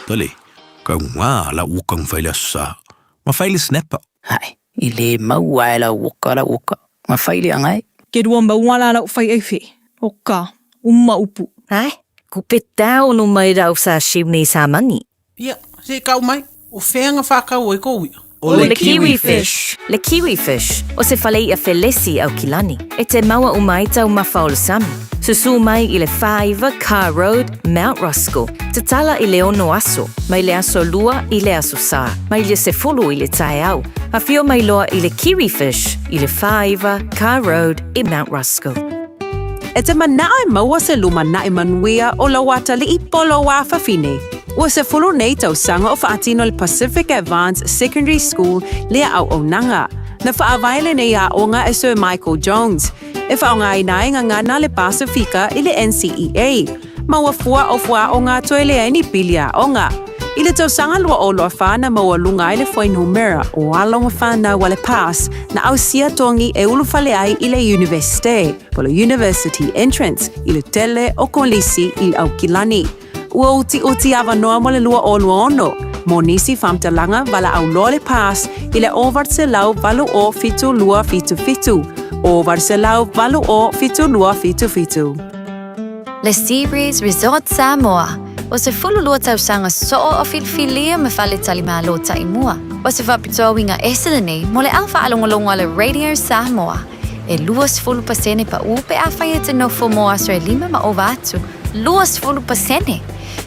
Tole, kaugā lau uka ma fai le aso sa, ma fai le snapper.
Hae, i le maua e lau uka lau uka, ma fai le angae.
Ke rua maua la lau fai efe, o ka, uma upu.
Hae, ku pe tau no mai rau sa shiu nei sa mani.
Ia, se i kau mai, o fea na whakau ai kou ia?
O le kiwi fish. Le kiwi fish, o se fale i'a felesi Aukilani. E te maua uma ai taumafa o le sami. Susū mai i le 49 Carr Road, Mount Roskill. Tatala i le 6 aso, mai le aso lua i le aso sa, mai le 10 i le taeao. Afio mai loa i le Kiwi Fish i le 49 Carr Road i Mount Roskill.
E te manao e maua se lumanai manuia o lau atalii po lou afafine. Ua 10 nei tausaga o faatino le Pacific Advance Secondary School lea auaunaga. Na faavae lenei aoga e Sir Michael Jones. E faaaogaina ai gagana a le Pasifika i le NCEA. Maua fua o fuaaoga toe leai ni pili aoga. I le tausaga 2024 na maualuga ai le fuainumera o alo ma fanau a le PASS na ausia togi e ulufale ai i le Iunivesite, po o le University Entrance, i le tele o kolisi i Aukilani. Ua utiuti avanoa mo le 2026. Mo nisi faamatalaga, valaau loa le PASS i le 0800 0 72 77, 0800 0 72 77.
Le Seabreeze Resort Samoa, o se 12 tausaga soo o filifilia ma faletalimalo taimua. O se faapitoa uiga ese lenei mo le au faalogologo a le Radio Samoa. E 20% paʻu pe afai e te nofo mo aso e lima ma ova atu. 20%!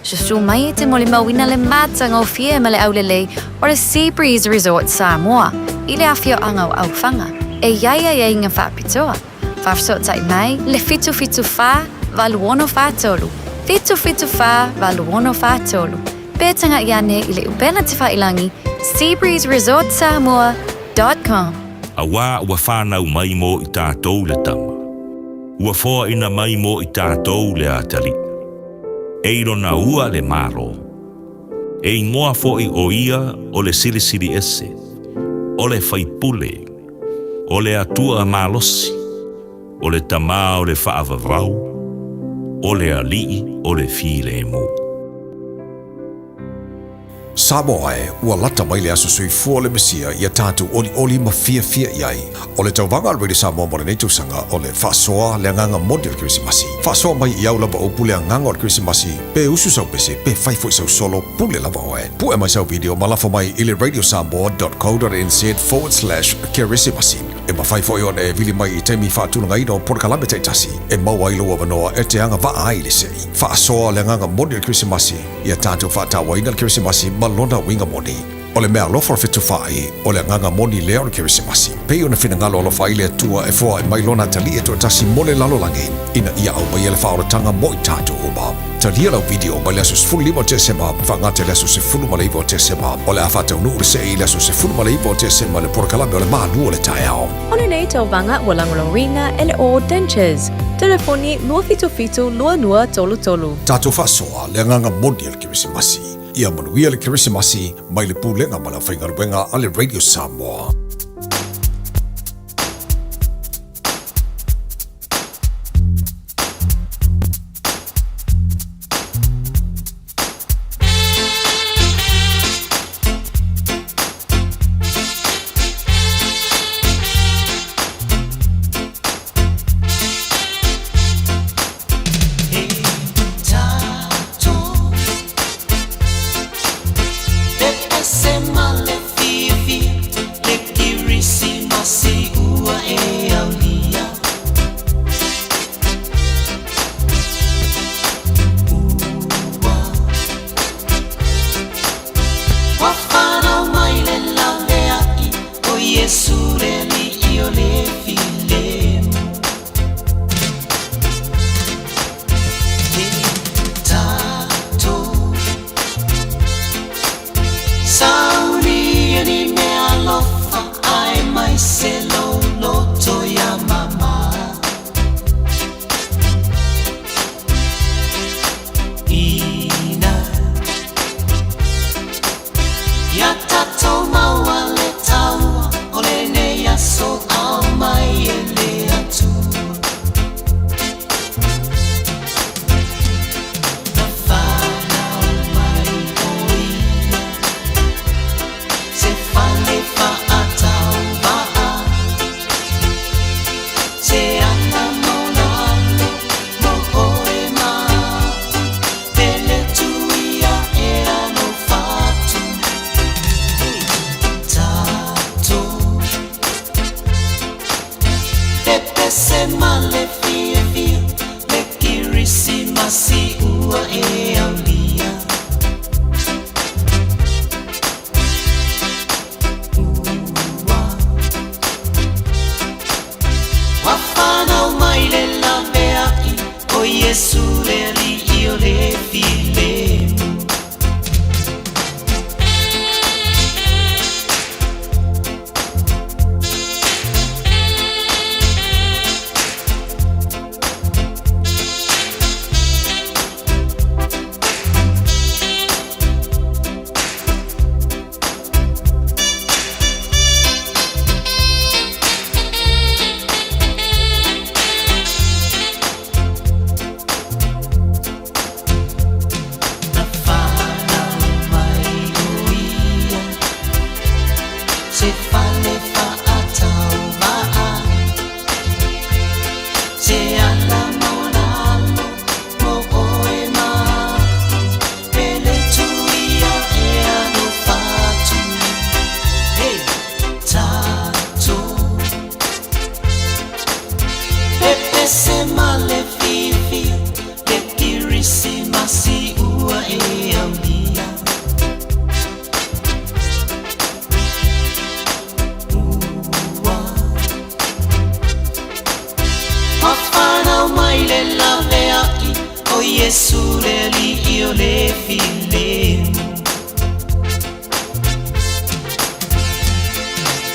Susū mai e te molimauina le matagofie ma le aulelei o le Seabreeze Resort Samoa i le afioaga o Aufaga. E i ai aiaiga faapitoa. Faafesootai mai le 774 8643, 774 8643, pe taga'i ane i le upega tafailagi seabreezeresortsamoa.com.
Auā ua fanau mai mo i tātou le tama, ua foaina mai mo i tātou le atalii. E i lona ua le Malo. E igoa foʻi o ia o le Silisili Ese, o le Faipule, o le Atua Malosi, o le Tamā o le Faavavau, o le Alii o le Filemu.
Samoa e, ua lata mai le aso soifua o le Mesia ia tatou olioli ma fiafia i ai. O le tauvaga a le Radio Samoa mo lenei tausaga o le faasoa le agaga moni o le Kerisimasi. Faasoa mai i au lava upu le agaga o le Kerisimasi, pe usu sau pese, pe fai foi sau solo, pule lava oe. Pue mai sau video ma lafo mai i le radiosamoa.co.nz forward slash kerisimasi. E mafai foi ona e vili mai i taimi faatulagaina o polokalame taitasi e maua ai lou avanoa e te agavaa ai i le sei. Faasoa le agaga moni o le Kerisimasi, ia tatou faatauaina le Kerisimasi ma lona uiga moni. O le meaalofa o le fetufaai, o le agaga moni lea o le Kerisimasi. Pei ona finagalo alofa ai le Atua e foai mai Lona Atalii e toatasi mo le lalolagi, ina ia aumaia le faaolataga mo i tatou uma. Talia lau video mai le aso 15 o Tesema faagata i le aso 19 o Tesema. O le a faataunuu le see i le aso 19 o Tesema le polokalame o le malu o le taeao.
O lenei tauvaga ua lagolagoina e le All Dentures. Telefoni 277 2233.
Tatou faasoa le agaga moni o le Kerisimasi. Ia manuia le Kerisimasi mai le Pulega ma le Aufaigaluega a le Radio Samoa.
Iesu le Alii o le filemu. Na fanau mai o ia Se fale faatauva'a Se ala ma ona alo mo oe ma a'u Pele tu ia e alofa atu Hey! Tatou Pepese ma le fiafia Le Kerisimasi ua e aulia Ua Ua fanau mai le laveai O Iesu le Alii o le filemu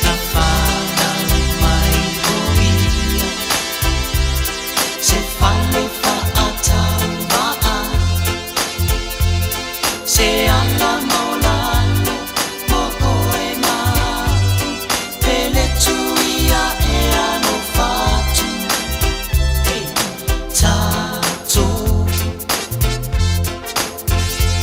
Na fanau mai o ia Se fale faatauva'a Se ala ma ona alo mo oe ma a'u Pele tu ia e alofa atu Hey! Tatou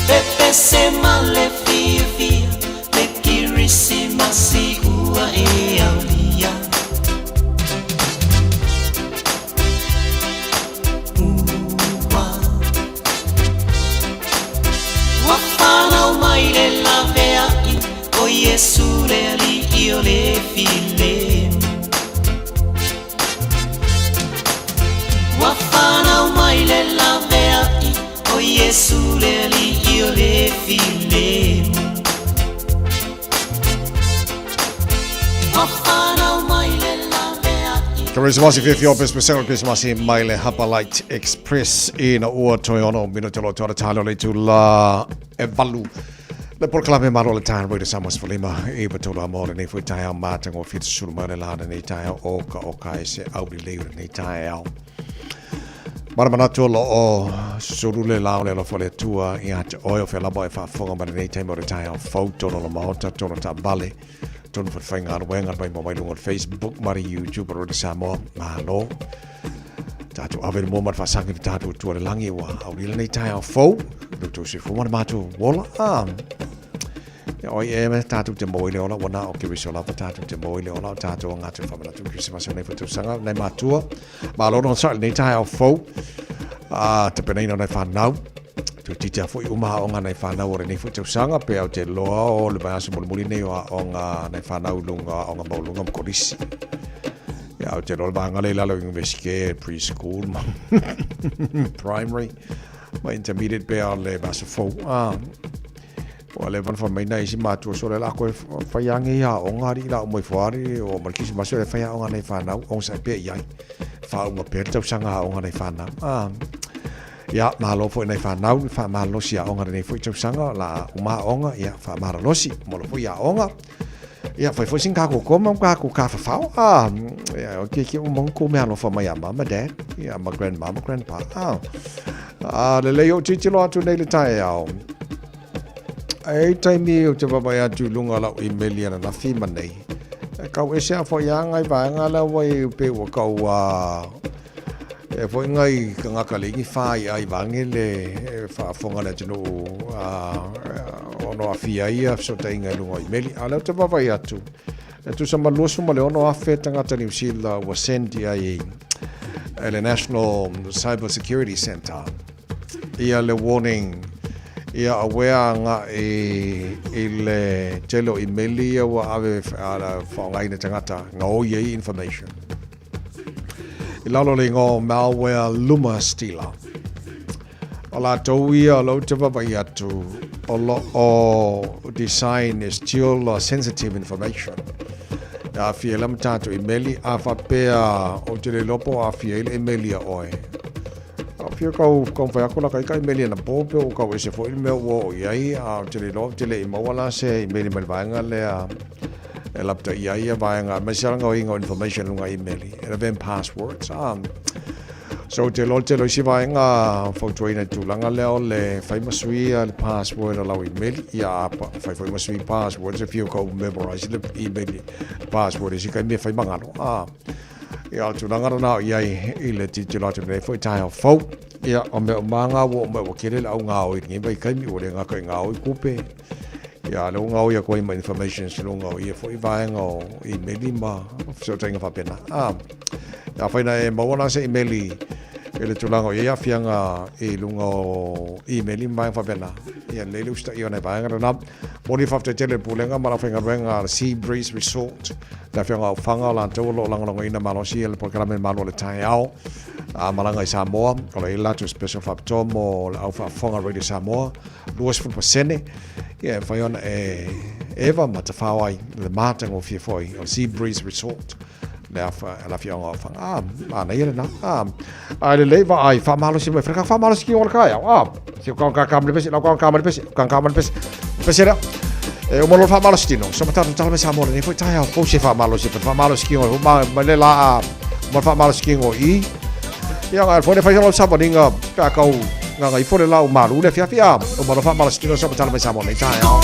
Pepese ma le fiafia Le Kerisimasi ua e aulia Ua Ua fanau mai le laveai O Iesu le Alii o le filemu Ua fanau mai le laveai O Iesu le Alii o le filemu Ua fanau mai le laveai
Kerisimasi fiafia o pesepesega o Kerisimasi mai le Hapa Light Express ina ua toe ono minute o lo toa talo le itula e valu. Le polokalame malo le taeao Radio Samoa 15 i patolo a mo lenei foi taeao matagofie te susulu mai o le la lenei taeao o ka o ka e se au lelei o lenei taeao. Mana manatu o loo susulu le la o le alofa o le Atua ia te oe o whea lava e faafofoga mai lenei taimi o le taeao fou tonu o le maota tonu taavale tonu whawhaigaluega mai mo mai luga o le Facebook ma le YouTube o Radio Samoa. Malo. Tātou ave le mua ma le faasagi le tātou Atua i le lagi ua aulia lenei taeao fou. Lo tou soifua ma le matou ola. Ah. Ia oi e me tātou te maua i le ola, ua na o Keriso lava tātou te maua i le ola o tātou o ngā tau whamanatu Krisimasi o nei whatausaga, nei mātua. Malo no sa lenei taeao fou. Ah, te peneina o nei whanau. Tu titia foi uma o ngā nei whanau o lenei foi tausaga, pe au te loa o le vaiaso mulimuli nei o a o ngā nei whanau lunga o ngā maulunga ma kolisi. Ia, ou te loa le vaega lea i lalo i Universike, preschool ma primary, ma intermediate pea o le vaiaso fou. Ah, ua leva ona fai mai nai isi matua sole la koe whai ange i aoga alii la uma ifo ari o ma le Kirisimasi o le whai aoga nei whanau, onosai pea i ai. Whaunga pea le tausaga aoga nei whanau. Ah, ia, malo foi nei whanau, whaamalolosi aoga lenei foi tausaga, la uma aoga, ia, whaamalolosi, molo foi aoga. Ia, fai foi sina kākou koma ma kākou kāwhawhao. Ah, ia, o ke ke uma ko mea alofa mai a mama, dad, ia, ma grandma, ma grandpa. Ah, ah, lelei o titilo atu nei le taeao. E taimi o te vaavaai atu i lunga o lau imeli ananafi ma nei. E kau ese a foi a ngai vaega la wai pe ua kau a e foi ngai kangaka le ingi whai ai vange le e whaafonga le atunuu a ono awhia ia fesootaiga i luga o imeli. A lea ou te vaavaai atu, e tusa ma 26,000 tagata New Zealand ua send i ai e le National Cyber Security Centre ia le warning ia aware agai i le tele o imeli ia ua ave faaaogaina e tagata gaoi ai information. I lalo o le igoa o malware Lumma Stealer. O latou ia o lou te vaavaai atu o lo o design e steal sensitive information. E aafia ai la ma tatou imeli, a faapea ou te le iloa po o aafia ai le imeli a oe. Fia kau taumafai atu la ka ita imeli anapo pe ua tau ese foi le mea ua oo i ai, a ou te le iloa ou te le i maua la se imeli mai le vaega lea e lapataia ai ia vaega, aemaise lava le gaoiga o information i luga imeli, e lavea ma passwords a. So ou te iloa le tele o isi vaega fautuaina i le tulaga lea o le fai ma suia le password o lau imeli, ia a fai foi ma sui password se fia kau memorize le imeli password i se taimi e fai magalo a. Ia, o le tulaga lena o i ai i le tilotilo atu i lenei foi taeao fou. Ia, o mea uma lava ua oo mai ua tele le au gaoi i lenei vaitaimi, ua le gata i gaoi tupe, ia, a o lea ua gaoi atu ai ma informations i luga o ia foi vaega o imeli ma fesootaiga faapena. A, afai na e maua la se imeli i le tulaga o i ai aafiaga i luga o imeli ma vaega faapena, ia lelei le usitaia o nai vaega lena. Momoli le faafetai tele i le Pulega ma le aufaigaluega a le Sea Breeze Resort, le afioga o Faga o latou o lo o lagolagoina malosi e le polokalame Malu o le Taeao a malaga i Samoa. O lo o i ai le latou special faapitoa mo le au faafofoga Radio Samoa, 20% ia e mafai ona e eva ma tafao ai le matagofie foi o le Sea Breeze Resort le afa le afioga o Faga. Ah, manaia lena. Ah, a lelei vaai faamalosi mai fale ka faamalosi ki o le taeao. Ah, si o ka ka ka ma le pese, lau ka ka ma le pese, ka ka ma le pese. Pese lea. E uma loa le faamalosi tino. So ma tatou tala mai Samoa lenei foi taeao. Pou se faamalosi, pa faamalosi ki o ma ma le la a ma faamalosi ki o i. Ia ngai foi le fai lau savaliga pe a kau nganga ifo le lau malu le afiafi a uma loa faamalosi tino so ma tala mai Samoa lenei taeao.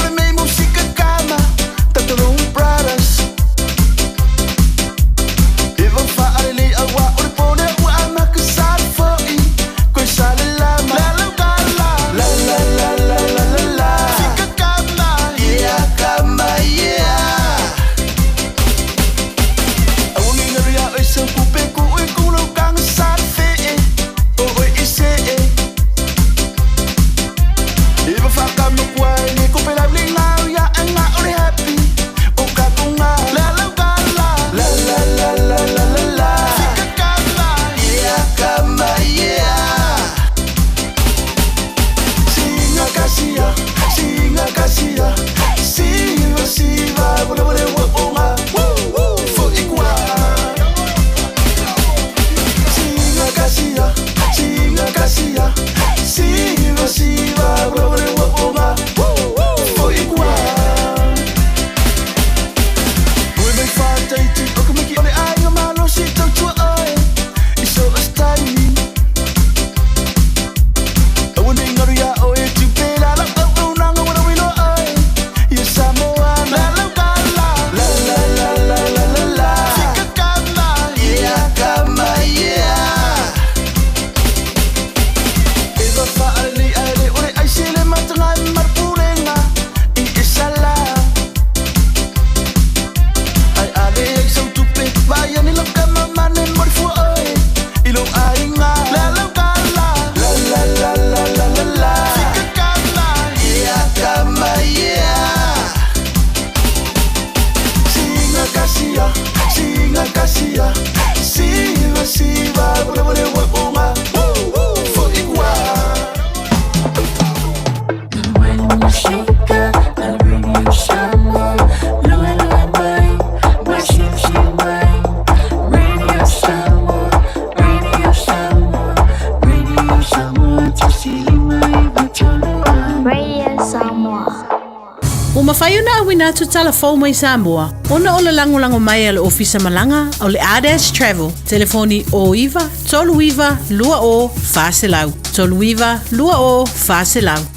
Ua mafai ona auina atu tala fou mai Samoa ona o le lagolago mai a le Ofisa Malaga o le Ardash Travel, telefoni 09 39 20 400, 39 20 400.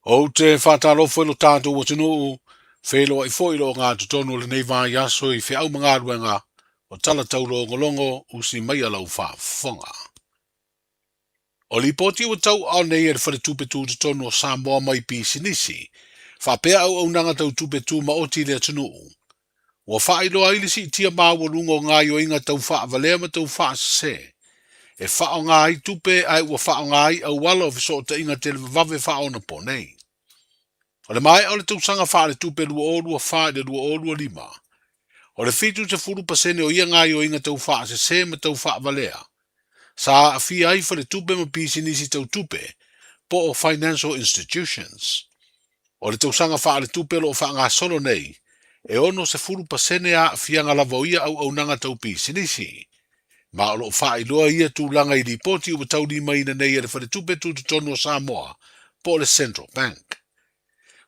Ou te faatalofa i lo tatou atunuu, feiloai foi i le ogatotonu o lenei vaiaso i feau ma galuega o tala taulogologo usi mai a lau faafofoga. O lipoti ua tauaao nei e le Faletupe Tutotonu o Samoa mai pisinisi, faapea auaunaga tau tupe tumaoti i le atunuu, ua faailoa ai le siitia maualuga o gaoioiga tau faavalea ma tau faasese e faaaoga ai tupe ae ua faaaoga ai auala o fesootaiga televavave faaonaponei. O le maea o le tausaga faaletupe 2024 i le 2025, o le 70% o ia gaoioiga tau faasese ma tau faavalea sa aafia ai faletupe ma pisinisi tau tupe po o financial institutions. O le tausaga faaletupe o lo o faagasolo nei, e 60% aafiaga lava o ia auaunaga tau pisinisi. Ma o lo o faailoa ia tulaga i lipoti ua taulimaina nei e le Faletupe Tutotonu o Samoa po o le Central Bank.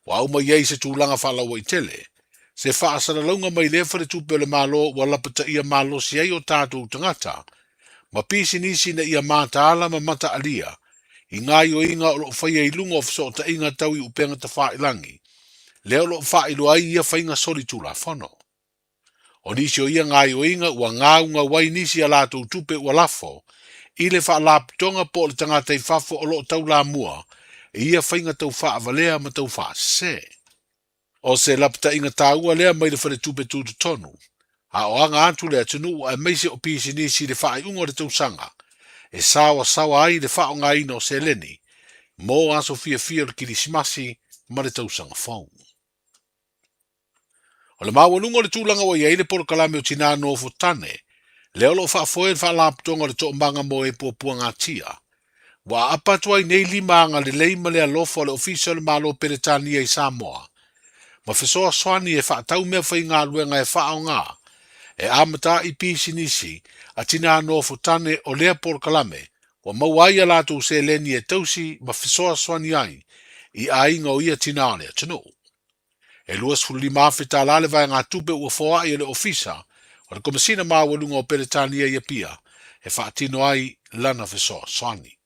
Ua aumai ai se tulaga faalauaitele, se faasalalauga mai lea faletupe o le Malo ua lapataia malosi ai o tatou tagata ma pisinisi ina ia mataala ma mataalia i gaoioiga o lo o faia i luga o fesootaiga tau i upega tafailagi, lea o lo o faailoa ai ia faiga solitulafono. O nisi o ia gaoioiga ua gaugau ai nisi a latou tupe ua lafo i le faalapotopotoga po o le tagata i fafo o lo o taulamua i ia faiga tau faavalea ma tau faasese. O se lapataiga taua lea mai le Faletupe Tutotonu, a o aga atu le atunuu aemaise o pisinisi i le faaiuga o le tausaga e saoasaoa ai le faaaogaina o seleni mo aso fiafia o le Kilisimasi ma le Tausaga Fou. O le maualuga o le tulaga ua i ai le polokalame o Tinā Nofo Tane, lea o lo o faafoe e le Faalapotopotoga o le Toomaga mo e Puapuagatia. Ua aapa atu ai nei lima agalelei ma le alofa o le Ofisa o le Malo Peretania i Samoa, ma fesoasoani e faatau meafaigaluega e faaaoga e amata ai pisinisi a tinā nofo tane o lea polokalame ua maua ai a latou seleni e tausi ma fesoasoani ai i aiga o ia tinā o le atunuu. E $25,000 tala le vaegatupe ua foai e le Ofisa o le Komesina Maualuga o Peretania i Apia e faatino ai lana fesoasoani.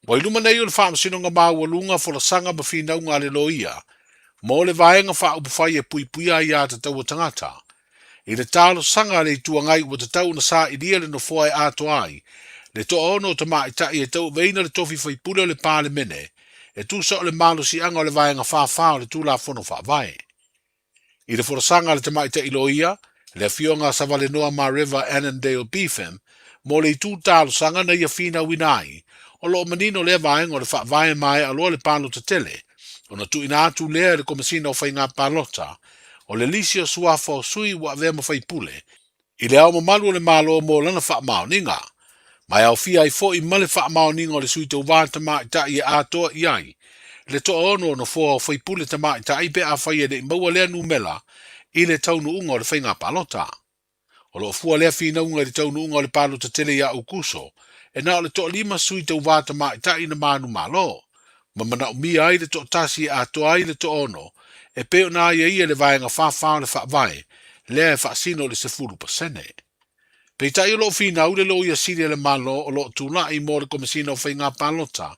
Ua i luma nei o le Faamasinoga Maualuga folasaga ma finauga a le loia mo le Vaega Faaupufai e Puipuia Aia Tatau a Tagata i le talosaga a le Itu Agai ua tatau ona sailia le nofoa e atoa ai le toaono o tamaitai e tauaveina le tofi faipule o le Palemene e tusa o le malosiaga o le Vaega 44 o le Tulafono Faavae. I le folasaga a le tamaitai loia, le Afioga a Savalenoa Mareva Annandale Beefham, mo le itu talosaga na ia finauina ai, o lo o manino lea vaega o le Faavae maea loa le palota tele, ona tuuina atu lea e le Komesina o Faiga Palota o le lisi o suafa o sui ua avea ma faipule i Le Ao Mamalu o le Malo mo lana faamaoniga, ma e aofia ai foi ma le faamaoniga o le sui tauva tamaitai e atoa i ai le toaono o nofoa o faipule tamaitai pe afai e le i maua lea numera i le taunuuga o le faiga palota. O lo o fua lea finauga i le taunuuga o le palota tele ia Aukuso, e na o le toalima sui tauva tamaitai na manumalo, ma manaomia ai le toatasi e atoa ai le toaono e pei ona aiaia i le Vaega 44 o le Faavae, lea e faasino i le 10%. Peitai o lo o finau le Loia Sili a le Malo o lo o tulai mo le Komesina o Faiga Palota,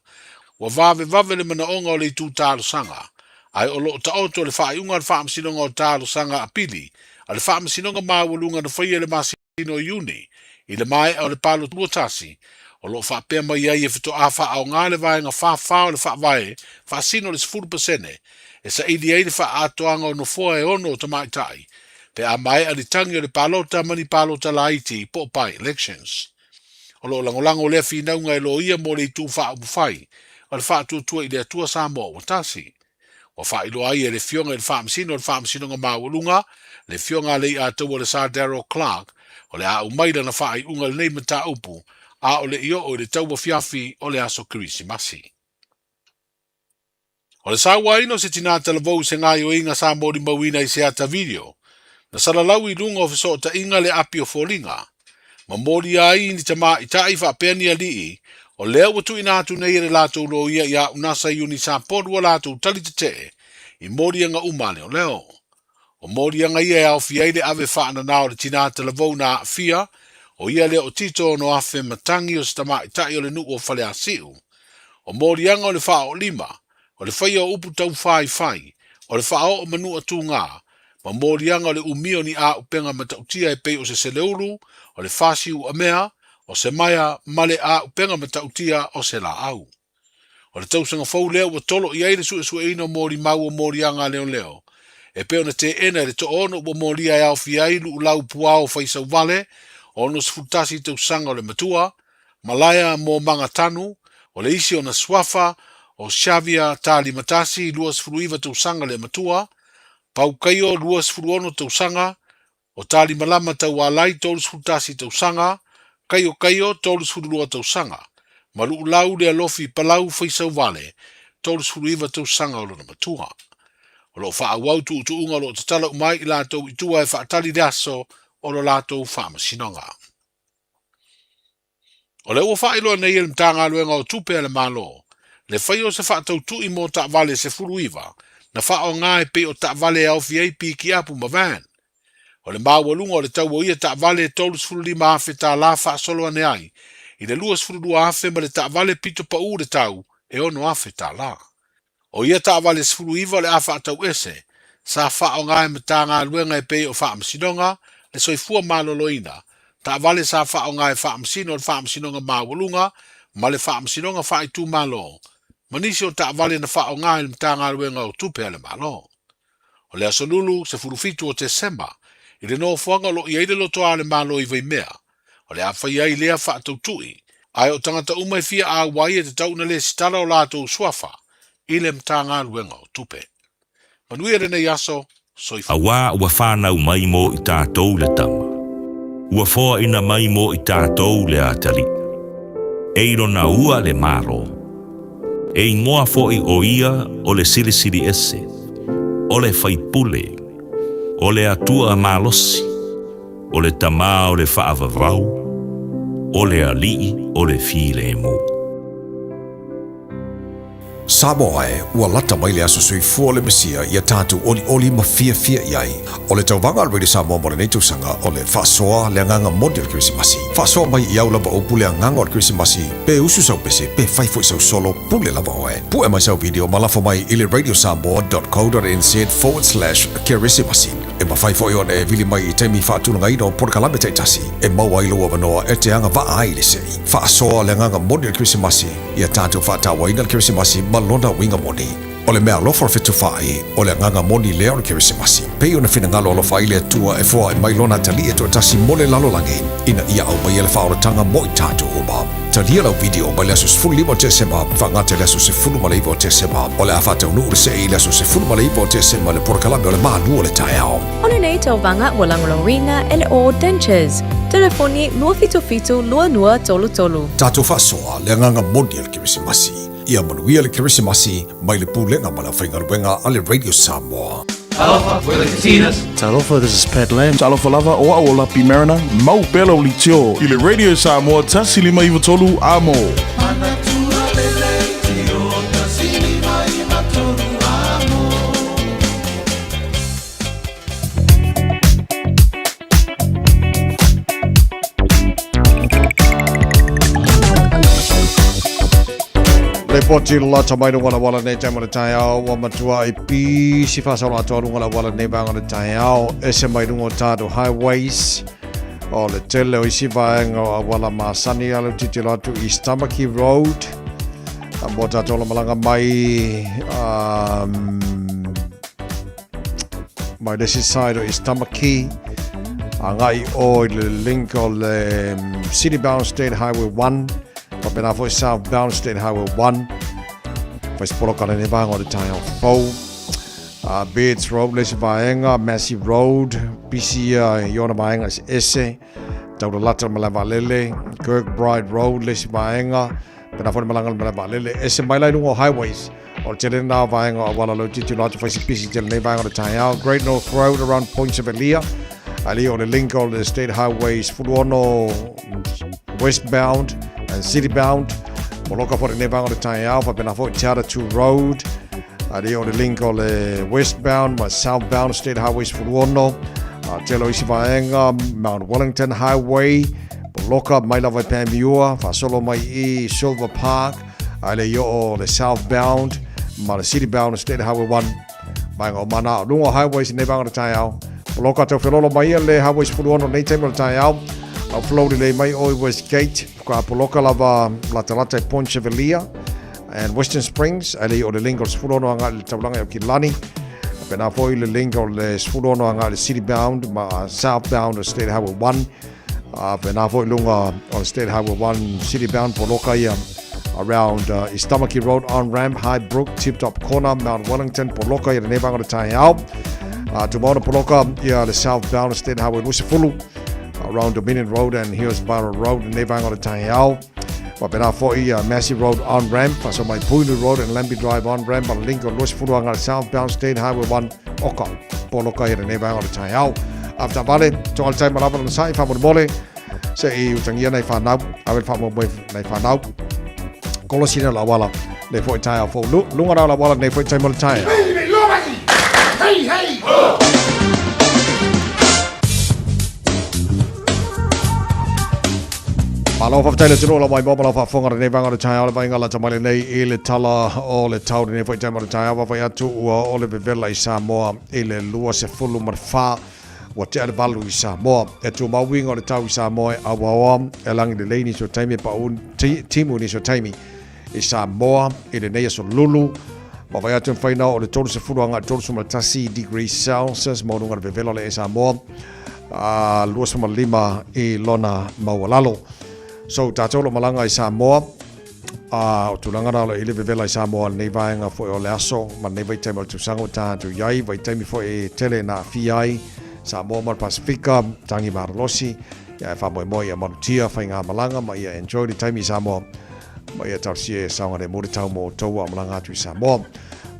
ua vavevave le manaoga o le itu talosaga, ae o lo o taoto le faaiuga a le Faamasinoga o Talosaga Apili a le Faamasinoga Maualuga na faia i le masina o Iuni i le maea o le palota 21, o lo o faapea mai ai e faatoa faaaoga le Vaega 44 o le Faavae faasino le 10% e saili ai le faaatoaga o nofoa e ono o tamaitai pe a maea ni tagi o le palota ma ni palota laiti po o by-elections. O lo o lagolago lea finauga e loia mo le itu faaupufai o le Faatuatua i le Atua Samoa ua Tasi. Ua faailoa ai e le Afioga i le Faamasino o le Faamasinoga Maualuga, le Afioga a Leiataua le Sir Darrell Clarke, o le a aumai lana faaiuga i lenei mataupu a o le i oo i le tauafiafi o le aso Kerisimasi. O le sauaina o se tinā talavou i se gaoioiga sa molimauina i se ata video, na salalau i luga o fesootaiga le api o foliga, ma molia ai ni tamaitai faapea ni alii, o lea ua tuuina atu nei e le latou loia ia Unasa Iuni Sapolu a latou tali tetee i moliaga uma a leoleo. O moliaga ia e aofia ai le ave faanana o le tinā talavou na aafia, o ia lea o Tito Onoafe Matangi o se tamaitai o le nuu o Faleasiu. O moliaga o le faaoolima, o le faia o upu taufaifai, o le faaoo manua tugā, ma moliaga o le umia o ni āupega matautia e pei o se seleulu, o le fasi uamea, o se maea ma le āupega matautia o se laau. O le tausaga fou lea ua tolo i ai le suesueina o molimau o moliaga a leoleo, e pei ona teena e le toaono ua molia e aofia ai Luulau Puao Faisauvale, 61 tausaga o le matua, Malaea Momaga Tanu, o le isi ona suafa, o Xavier Talimatasi, 29 tausaga le matua, Pau Kaio, 26 tausaga, o Talimalama Taualai, 31 tausaga, Kaio Kaio, 32 tausaga, ma Luulau Lealofi Palau Faisauvale, 39 tausaga o lona matua. O lo o faaauau tuutuuga o lo o tatala uma ai i latou i tua e faatali le aso o lo latou faamasinoga. O lea ua faailoa nei e le Matagaluega o Tupe a le Malo le faia o se faatautui mo taavale 19 na faaaoga e pei o taavale e aofia ai pikiapu ma van. O le maualuga o le tau o ia taavale e $35,000 faasolo ane ai i le $22,000 ma le taavale pito pau le tau e $6,000. O ia taavale 19 o le a faatau ese, sa faaaoga e Matagaluega e pei o Faamasinoga, le Soifua Maloloina, taavale sa faaaoga e Faamasino o le Faamasinoga Maualuga ma le Faamasinoga Faaitumalo, ma nisi o taavale na faaaoga e le Matagaluega o Tupe a le Malo. O le Aso Lulu, 17 o Tesema, i le nofoaga o lo o i ai le lotoa a le Malo i Vaimea, o le a fai ai lea faatautui, ae o tagata uma e fia auai e tatau ona lesitala o latou suafa i le Matagaluega o Tupe. Manuia lenei aso, soifua.
Auā ua whānau mai mō i tātou le tama. Ua foaina mai mō i tātou le atalii. E i lona ua le Malo. E ingoa foʻi o ia o le Silisili Ese, o le Faipule, o le Atua malosi, o le Tamā o le Faavavau, o le Alii o le Filemu.
Samoa e, ua lata mai le aso soifua o le Mesia ia tatou olioli ma fiafia i ai. O le tauvaga a le Radio Samoa mo lenei tausaga o le faasoa le agaga moni o le Kerisimasi. Faasoa mai i au lava upu le agaga o le Kerisimasi, pe usu sau pese, pe fai foi sau solo, pule lava oe. Pue mai sau video ma lafo mai i le radiosamoa.co.nz/kerisimasi. E mafai foi ona e vili mai i taimi faatulagaina o polokalame taitasi e maua ai lou avanoa e te agavaa ai i le sei. Faasoa le agaga moni o le Kerisimasi, ia tatou faatauaina le Kerisimasi ma lona uiga moni. O le meaalofa o le fetufaai, o le agaga moni lea o le Kerisimasi. Pei ona finagalo alofa ai le Atua e foai mai Lona atalii e toatasi mo le lalolagi, ina ia aumaia le faaolataga mo i tatou uma. Talia lau video mai le aso 15 o Tesema faagata i le aso 19 o Tesema. O le a faataunuu le see i le aso 19 o Tesema i le polokalame o le Malu o le Taeao.
O lenei tauvaga ua lagolagoina e le All Dentures. Telefoni 277 2233.
Tatou faasoa le agaga moni o le Kerisimasi. Ia manuia le Kerisimasi mai le Pulega ma le Aufaigaluega a le Radio Samoa.
Talofa, we're the Katinas.
Talofa, this is Pat Lam.
Talofa lava, o au o Lapi Mariner, mau pea lau leitio i le Radio Samoa 153 Amo.
Repoti lata mai runga la wala nei taima le taeao ua matua ai pisi whasalo atoa runga la wala nei vanga le taeao ese mai runga o tātou highways o le tele o isi vaenga o awala masani a le titilo atu East Tamaki Road a mo tātou la malanga mai mai le isi side o East Tamaki agai o i le link o le City Bound State Highway 1 faapena foi South Bound State Highway 1 fai se poloka lenei vaega o le taeao fou. Bairds Road le isi vaega, Massey Road, pisi ia i ona vaega eseese, taulalata le malae vaalele, Kirkbride Road le isi vaega, pena foi le malaga le malae vaalele, ese mai la i luga o highways. O le tele lena o vaega o auala lautiti loa atu fai se pisi tele nei vaega o le taeao. Great North Road around Point Sevelia, ali o le link o le State Highway 16 westbound and citybound. Poloka foi lenei vaega o le taeao, faapena foi Te Atatū Road, ali o le link o le westbound ma southbound State Highway 16. Tele o isi vaega, Mount Wellington Highway, poloka mai lava i Panmure, faasolo mai i Silver Park, ae le i oo le southbound ma le citybound State Highway 1. Vaega o Mana, luga o highways nei vaega o le taeao. Poloka tau felolo mai ia le highway 16 nei taimi o le taeao. Au flow lelei mai o i Westgate, ka poloka lava latalata i Point Chevalier and Western Springs, ae le i o le link o le 16 agai i le taulaga i Aukilani. Pena foi le link o le 16 agai i le city bound ma southbound o State Highway 1. Pena foi lunga o le State Highway 1 city bound poloka ia around East Tamaki Road on ramp, High Brook, Tip Top Corner, Mount Wellington, poloka ia lenei vaega o le taeao. Tumaona poloka ia le southbound State Highway 20 around Dominion Road and Hillsborough Road lenei vaega o le taeao. Faapena foi ia Massey Road on ramp, faasolo mai Puhinui Road and Lambie Drive on ramp, ma le link o 20 agai le southbound State Highway 1 oka poloka ia lenei vaega o le taeao. Avetaavale, toga le taima lava lona sa'i faamolemole se i utagia nai fanau, ave le faamoemoe nai fanau. Kolosi lea o le auala nei foi taeao fou. Luga la o le auala nei foi taima o le taeao.
Hey, hey! Ho!
Malo faafetai le atunuu o lau maimoa ma lau faafofoga lenei vaega o le taeao le vaaiga lata mai lenei i le tala o le tau lenei foi taima o le taeao vaavaai atu ua oo le vevela i Samoa i le 24 ua tea le 8 i Samoa. E tumau uiga o le tau i Samoa e auaoa e lagi lelei nisi o taimi e pau timu nisi o taimi i Samoa i lenei aso lulu. Vaavaai atu e mafai ona oo i le 30 agai 31 degrees Celsius maualuga le vevela o le ee Samoa, 25 i lona maualalo. So tatou lo malaga i Samoa, a o tulaga na o lo i le vevela i Samoa lenei vaega foi o le aso ma lenei vaitaimi o le tausaga ua tatou i ai, vaitaimi foi e tele na aafia ai Samoa ma le Pasifika, tangi malolosi, ia e faamoemoe ia malutia faigamalaga ma ia enjoy le taimi i Samoa. Ma ia talosia e saogalemu le tau mo outou a o malaga atu i Samoa.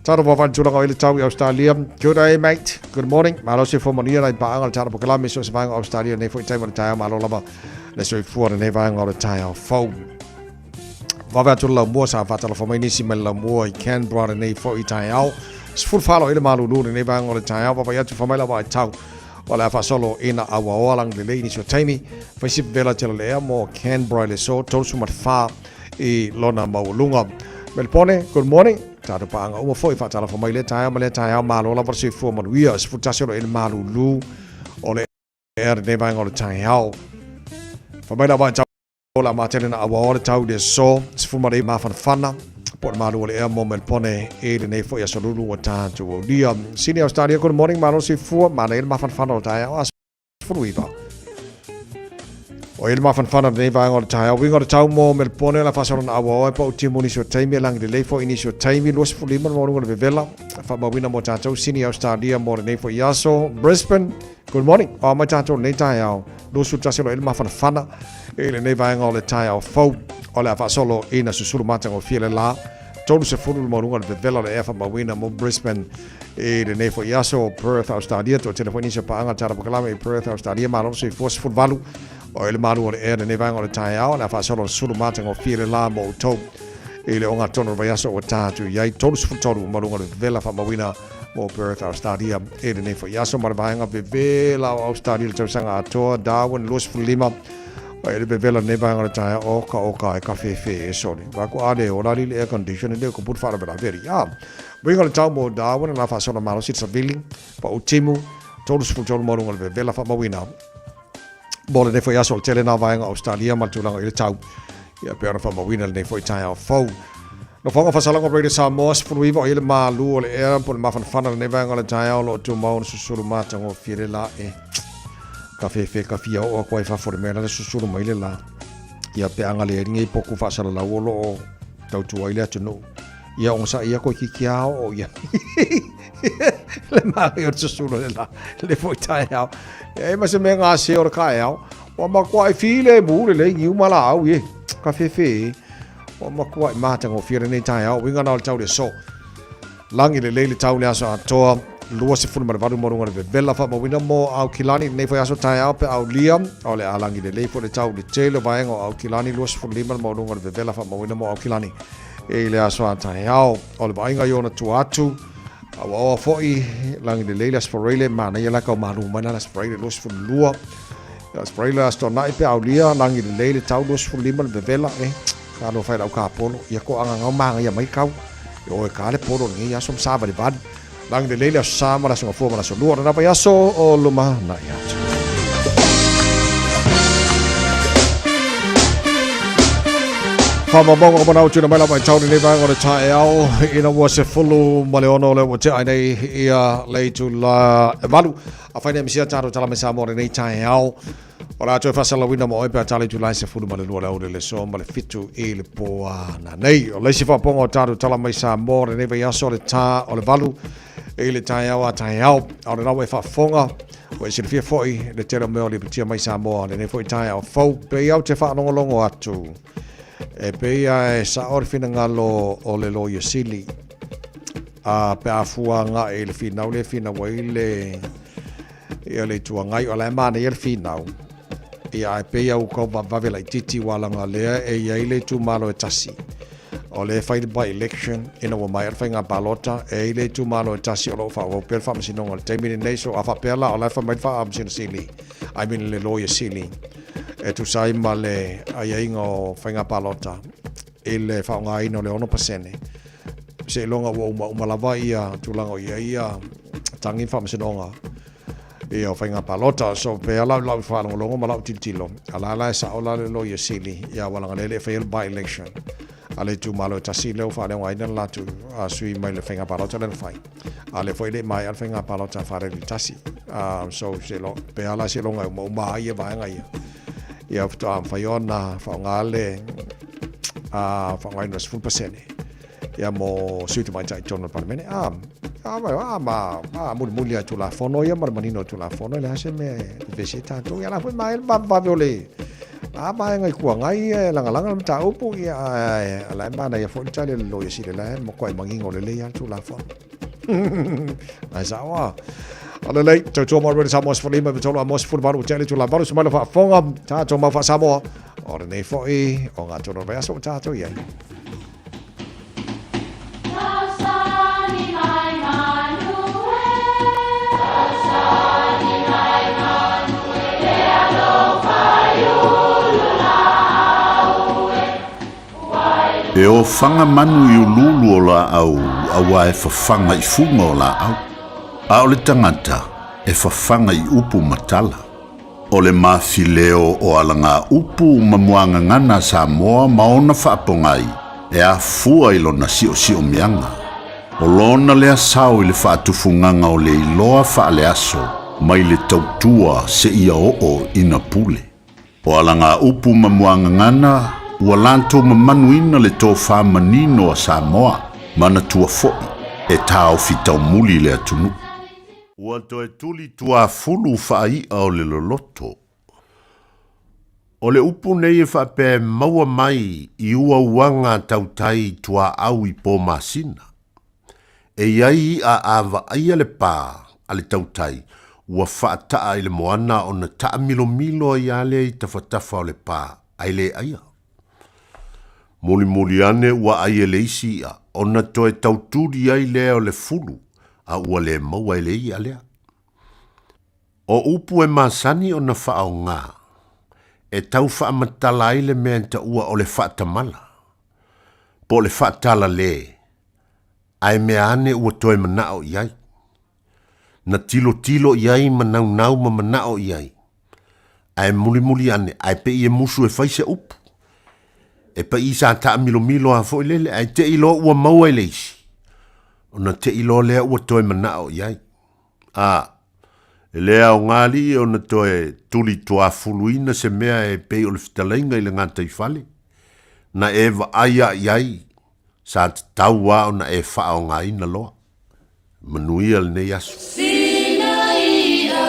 Talo vavae le tulaga o i le tau i Australia. Good day, mate. Good morning. Malo soifua manuia nai paaga le tala pokalame so se vaega o Australia nei foi taimi o le taeao. Malo lava le soifua lenei vaega o le taeao fou. Vave atu le laumua sa faatalofa mai nisi mai le laumua i Canberra lenei foi taeao. 14 i le malulu lenei vaega o le taeao. Vaavaai atu fa mai la vaai tau. O le a faasolo ina auaoa lagi lelei nisi o taimi, fai si vevela tele le ea mo Canberra i le aso 34 i lona maualuga. Melbourne, good morning. Tatou paaga uma foi faatalofa mai lea taeao ma lea taeao malo lava le soifua manuia. 11 o lo o i le malulu o le ea lenei vaega o le taeao. Fai mai la vaai O le a matele na auaoa le tau i le aso 15 mafanafana po o le malu o le ea mo Melbourne i lenei foi aso lulu ua tatou aulia. Sydney, Australia, good morning, malo soifua, manaia le mafanafana o le taeao a 19. O ia le mafanafana o lenei vaega o le taeao. Uiga o le tau mo Melbourne o le a faasolo na auaoa e pau timu nisi o taimi e lagi lelei foi nisi o taimi 25 le maualuga o le vevela. Faamauina mo tatou Sydney, Australia mo lenei foi aso. Brisbane, Good morning. O mai tatou lenei taeao. 21 o le mafanafana i lenei vaega o le taeao fou. O le a faasolo ina susulu matagofie le la. 30 le maualuga o le vevela o le ea faamauina mo Brisbane i lenei foi aso. Perth, Australia, toatele foi nisi o paaga tala pokalame i Perth, Australia, malo le soifua 18 o le malu o le ea lenei vaega o le taeao. O le a faasolo susulu matagofie le la mo outou i le ogatotonu o le vaiaso ua tatou i ai. 33 maualuga o le vevela faamauina mo Perth, Australia i lenei foi aso ma le vaega vevela o Australia le tausaga atoa Darwin 25 e le vevela lenei vaega o le taeao oka oka e ka fefe e sole wa ko ale o lali le air condition le ko put whara vela veri a winga le tau mo Darwin la whaasona malo si savili pa utimu 33 mo lunga le vevela whamawina mo lenei foi aso o le tele nā vaega o Australia ma le tulaga i le tau. Ia pei ona faamauina lenei foi taeao fou. Nofoaga Fasalaga Radio Samoa, 19 o ia le malu o le ea po o le mafanafana lenei vaega o le taeao o lo o tumau ona susulu matagofie le la e ka fefe ka fia oo atu ai fafo le mea la le susulu mai le la. Ia pe aga le nei poku faasalalau o lo o tautua ai le atunuu. Ia ogasai ia koe kiki a oo ia. Le manaia o le susulu le la, le foi taeao. E ma se mea gase o le kaeao. Ua makuai file mu le lei niu ma la au ye. Ka fefe e. Ua makuai matagofie lenei taeao. Uiga na o le tau le aso. Lagi lelei le tau le aso atoa. 28 ma luga le vevela faamauina mo Aukilani lenei foi aso taeao pe aulia. O le a lagi lelei foi le tau i le tele o vaega o Aukilani 25 le maualuga o le vevela faamauina mo Aukilani i le aso a taeao. O le vaaiga i ona tua atu, a ua oa foi lagi lelei le Aso Faraile, manaia la kau malu mai la le Aso Faraile 22. Le Aso Faraile Aso Toonai pe aulia lagi lelei le tau 25 le vevela e ka alofa i lau kapolo. Ia ko angangau magaia mai kau. E oe ka le polo lenei aso ma savalivali. Lagi lelei le aso sa ma le aso gafua ma le aso lua. O lena vaiaso o lumanai atu. Whamamauga o manau tuna mai lava i tau lenei vaega o le taeao ina ua 16 le ua tea ai nei ia le itula e 8. A whai nei misia tātou tala mai Samoa lenei taeao. O le a toe faasalalauina mo oe pe a tala itula e 12 le aoauli le aso ma le 7 i le po ana nei. O le isi faaopoopoga o tatou tala mai Samoa lenei vaiaso o le tā o le 8 i le taeao a taeao. A o lena ua e faafofoga, ua e silafia foi le tele o mea o lipotia mai Samoa lenei foi taeao fou. Pei au te faalogologo atu, e pei lava e sao le finagalo o le Loia Sili, a pe a fua agai i le finau lea e finau ai le. Ia le Itu Agai, o la e manaia le finau, ia ae pei a ua tau vavevave laitiiti aua leaga o lea e i ai le itumalo e tasi o lea e fai le by-election ina ua maea le faiga palota, e i ai le itumalo e tasi o lo o faaauau pea le faamasinoga i le taimi lenei. So a faapea la o la e fai mai le Faamasino Sili, I mean le Loia Sili, e tusa ai ma le aiaiga o faiga palota i le faaaogaina o le 6%, seiloga ua umauma lava ia tulaga o i ai ia tagi ma faamasinoga ia o faiga palota. So pei lava lau faalogologo ma lau tilotilo, a la la e sao la le Loia Sili, ia aua leaga o lea e le i faia le by-election a le itumalo e tasi lea ua faaleaogaina le latou sui mai le faiga palota lea na fai, a o lea foi e le i maea le faiga palota a Falealili 1. So pei lava la seiloga e umauma ai ia vaega ia, ia faatoa mafai ona faaaoga le faaaogaina o le 10% ia mo sui tamaitai i totonu o le Palemene. A, a, a, ma, a, mulimuli lava i Tulafono ia ma le manino o Tulafono, e leai se mea e vevesi ai tatou. Ia la foi ma e le vavevave o le a vaega Itu Agai ia e lagalaga le mataupu, ia, ae o la e manaia foi le tali a le Loia Sili, o la e matuai manino lelei lava le Tulafono. Ae sao lava. O lelei, tautua mo le Samoa 15 i 3 a mo 18 ua tea le itula 8, sumaila faafofoga, tatou mau faa-Samoa. O lenei foi, o ngā tonu o le vaiaso ua tatou i ai.
E ofaga manu i uluulu o laau auā e fafaga i fuga o laau, a o le tagata e fafaga i upu ma tala. O le mafileo o alagaupu ma muagagana a Samoa ma ona faapogai e afua i lona siosiomiaga. O lona lea sao i le faatufugaga o le iloa faaleaso mai le tautua seia oo ina pule. O alagaupu ma muagagana ua latou mamanuina le tofa manino a Samoa, manatua foi e taofi taumuli le atunuu. Ua toe tuli tuafulu faai'a o le loloto. O le upu nei e faapea e maua mai i uauaga tautai i tuaau i po masina. E i ai i'a a vaaia le pā a le tautai ua faata'a i le moana ona taamilomilo ai a lea i tafatafa o le pā ae le aia. Mulimuli ane ua ai e le isi i'a ona toe tautuli ai lea o le fulu a ua le maua e le i'a lea. O upu e masani ona faaaoga e tau faamatala ai le mea e taua o le faatamala, po o le faatalalē, ae mea ane ua toe manao i ai. Na tilotilo i ai ma naunau ma manao i ai, ae mulimuli ane ae pei e musu e fai se upu. E paʻi sa taamilomilo a foi lele ae te i loa ua maua i le isi, ona te i loa lea ua toe manao i ai. A, e le aoga alii ona toe tuli tuafuluina se mea e pei o le fetalaiga i le gataifale, na e vaai a i ai, sa tatau a ona e faaaogaina loa. Manuia lenei aso.
Sina ia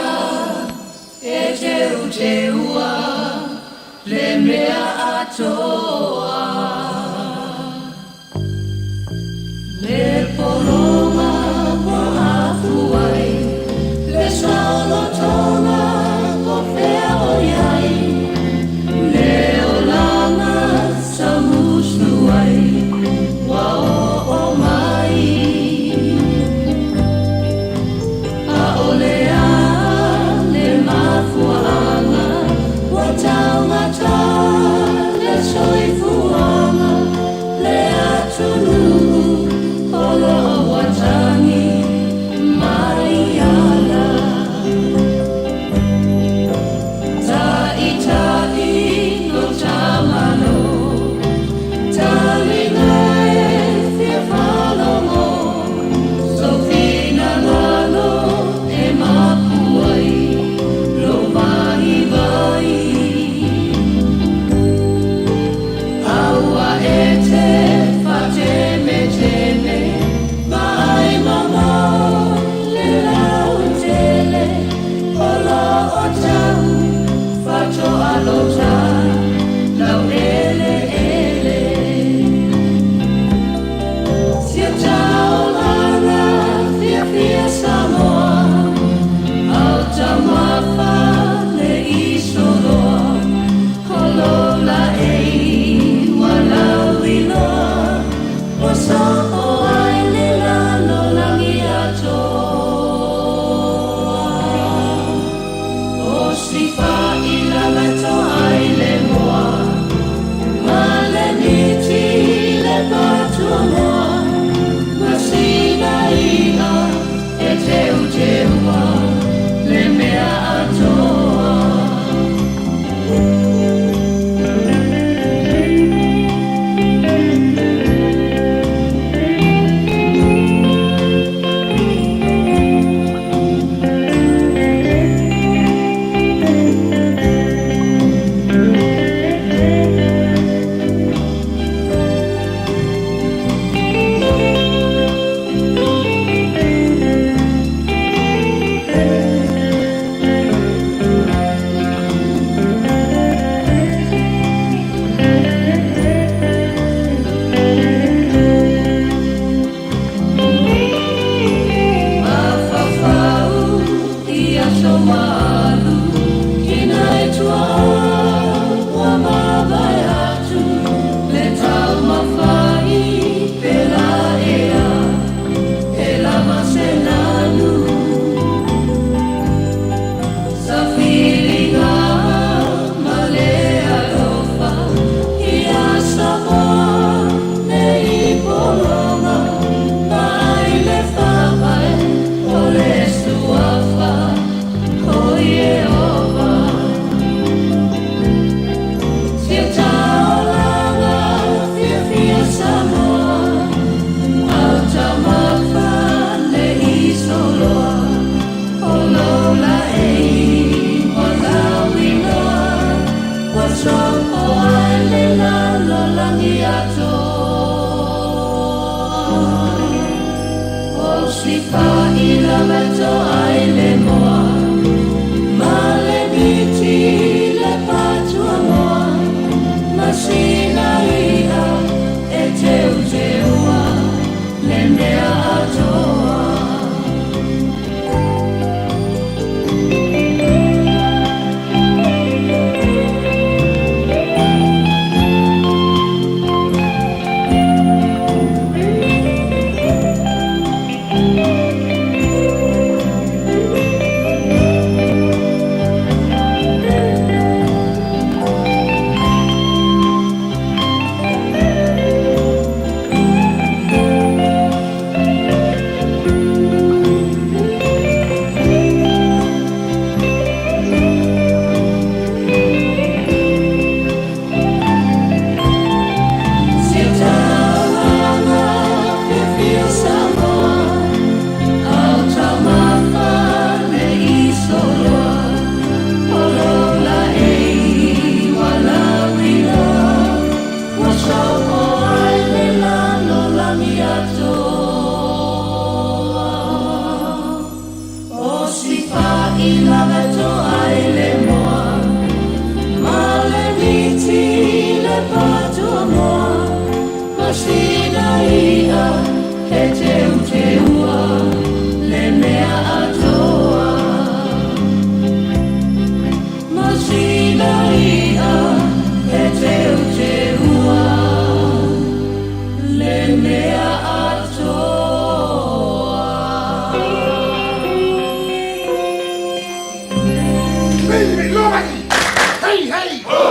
e teuteua le mea atoa. Le pologa po afu ai, le saolotoga po fea o i ai, le olaga samusu ai, ua oo mai. ʻAʻole a le mafuaaga ua taugata le soifua.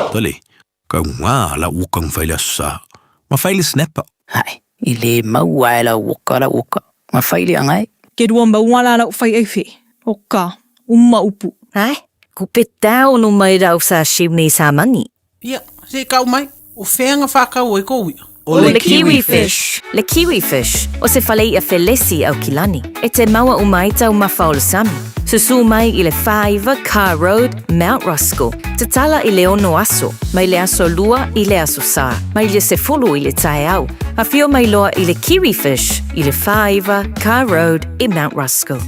Tole, kaugā lau uka ma fai le aso sa, ma fai le snapper.
Hai, i le maua e lau uka lau uka, ma fai le angai.
Ke rua maua la lau fai ai fe, o ka, uma upu.
Hai, ku pe tau no mai rau sa shiu nei sa mani.
Ia, se i kau mai, o fea nga whakau ai ko uia?
O le Kiwi Fish. Le Kiwi Fish, o se fale i'a felesi Aukilani. E te maua uma ai taumafa o le sami. Susū mai i le 49 Carr Road, Mount Roskill. Tatala i le ono aso, mai le aso lua i le aso sa, mai le 10 i le taeao. Afio mai loa i le Kiwi Fish i le 49 Carr Road i Mount Roskill.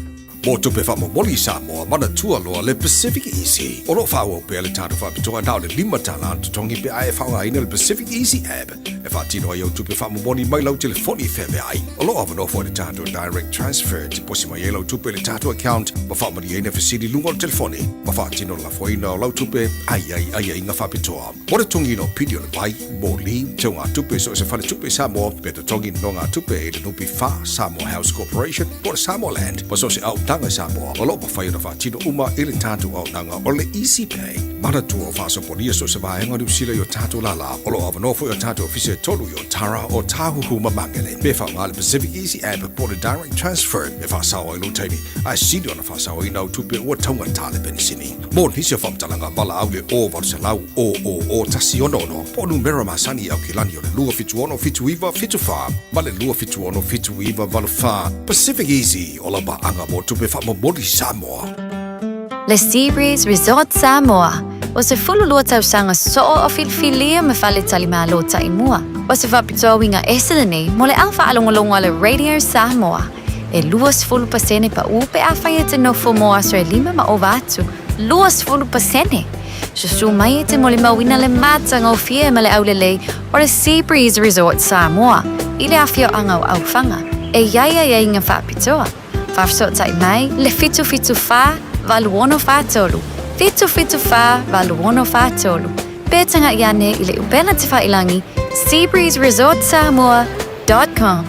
Mo tupe faamomoli i Samoa, manatua loa le Pacific Easy. O lo o faaauau pea le tatou faapitoa na o le $5 le totogi pe a e faaaogaina le Pacific Easy app e faatino ai au tupe faamomoli mai lau telefoni feaveai. O lo o avanoa foi le tatou Direct Transfer e tiposi mai ai lau tupe i le tatou account ma faamalieina fesili i luga o le telefoni ma faatino le lafoina o lau tupe a i ai aiaiga faapitoa. Mo le totogiina o pili o le vai, moli, teugatupe i so o se faletupe i Samoa, pe totogi nonogatupe i le NPF, Samoa House Corporation, po o le Samoa Land, ma so o se au amataga i Samoa, o lo o mafai ona faatino uma i le tatou auaunaga o le Easy Pay. Manatua o faasopolia so o se vaega o Niu Sila i o tatou lālā, o lo o avanoa foi o tatou ofisa e tolu i Otara, Ōtāhuhu ma Māngere. Pe faaaoga le Pacific Easy App po o le Direct Transfer e faasao ai lou taimi, ae sili ona faasaoina au tupe ua taugata le penisini. Mo nisi o faamatalaga, valaau i le 0800 000 166 po o numera masani i Aukilani o le 276 79 74 ma le 276 79 84. Pacific Easy, o lau paaga mo tupe faamomoli Samoa.
Le Seabreeze Resort Samoa, o se 12 tausaga soo o filifilia ma faletalimalo taimua. O se faapitoa uiga ese lenei mo le au faalogologo a le Radio Samoa. E 20% paʻu pe afai e te nofo mo aso e lima ma ova atu. 20%! Susū mai e te molimauina le matagofie ma le aulelei o le Seabreeze Resort Samoa i le afioaga o Aufaga e i ai aiaiga faapitoa. Faafesootai mai le 774 8643, 774 8643, pe taga'i ane i le upega tafailagi seabreezeresortsamoa.com.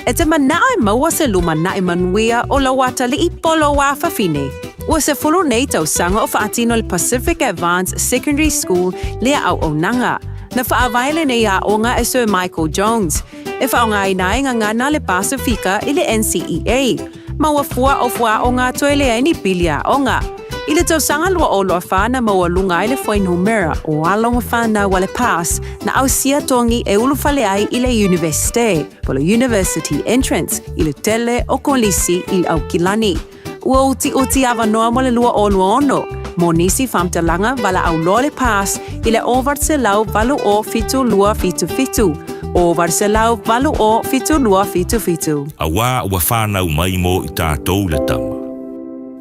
E te manao e maua se lumanai manuia o lau atalii po o lou afafine. Ua 10 nei tausaga o faatino le Pacific Advance Secondary School lea auaunaga. Na faavae lenei aoga e Sir Michael Jones, e faaaogaina ai gagana a le Pasifika i le NCEA. Ma ua fua o fuaaoga toe leai ni pili aoga. I le tausaga 2024 na maualuga ai le fuainumera o alo ma fanau a le PASS na ausia togi e ulufale ai i le Iunivesite, po o le University Entrance, i le tele o kolisi i Aukilani. Ua utiuti avanoa mo le 2026 mo nisi faamatalaga valaau loa le PASS i le 800 807 277, 800 807 277.
Auā ua fanau mai mo i tātou le tama.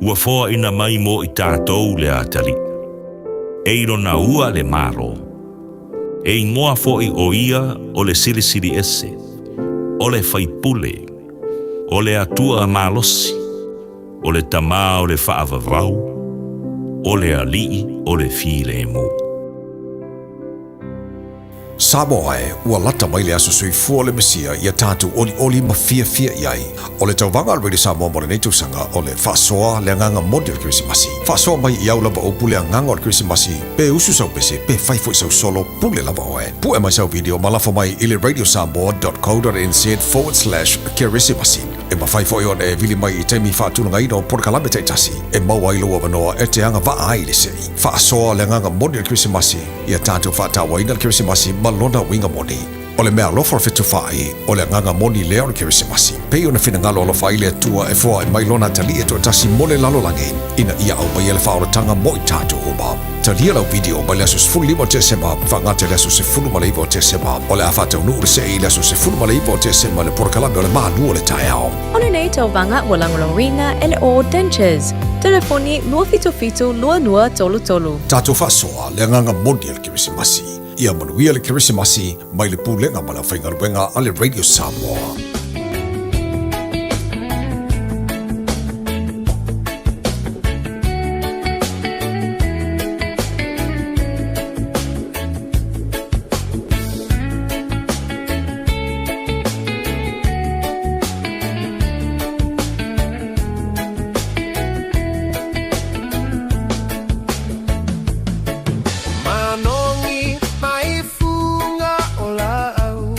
Ua foaina mai mo i tātou le atalii. E i lona ua le Malo. E igoa foʻi o ia o le Silisili Ese, o le Faipule, o le Atua malosi, o le Tamā o le Faavavau, o le Alii o le Filemu.
Samoa e, ua lata mai le aso soifua o le Mesia ia tatou olioli ma fiafia i ai. O le tauvaga a le Radio Samoa mo lenei tausaga o le faasoa le agaga moni o le Kerisimasi. Faasoa mai i au lava upu le agaga o le Kerisimasi, pe usu sau pese, pe fai foi sau solo, pule lava oe. Pue mai sau video ma lafo mai i le radiosamoa.co.nz/kerisimasi. E mafai foi ona e vili mai i taimi faatulagaina o polokalame taitasi e maua ai lou avanoa e te agavaa ai i le sei. Faasoa le agaga moni o le Kerisimasi, ia tatou faatauaina le Kerisimasi ma lona uiga moni. O le meaalofa o le fetufaai, o le agaga moni lea o le Kerisimasi. Pei ona finagalo alofa ai le Atua e foai mai Lona Atalii e toatasi mo le lalolagi, ina ia aumaia le faaolataga mo i tatou uma. Talia lau video mai le aso 15 o Tesema faagata i le aso 19 o Tesema. O le a faataunuu le see i le aso 19 o Tesema i le polokalame o le Malu o le Taeao.
O lenei tauvaga ua lagolagoina e le All Dentures. Telefoni 277 2233.
Tatou faasoa le agaga moni o le Kerisimasi. Ia manuia le Kerisimasi mai le Pulega ma le Aufaigaluega a le Radio Samoa.
Manogi mai fuga o laau.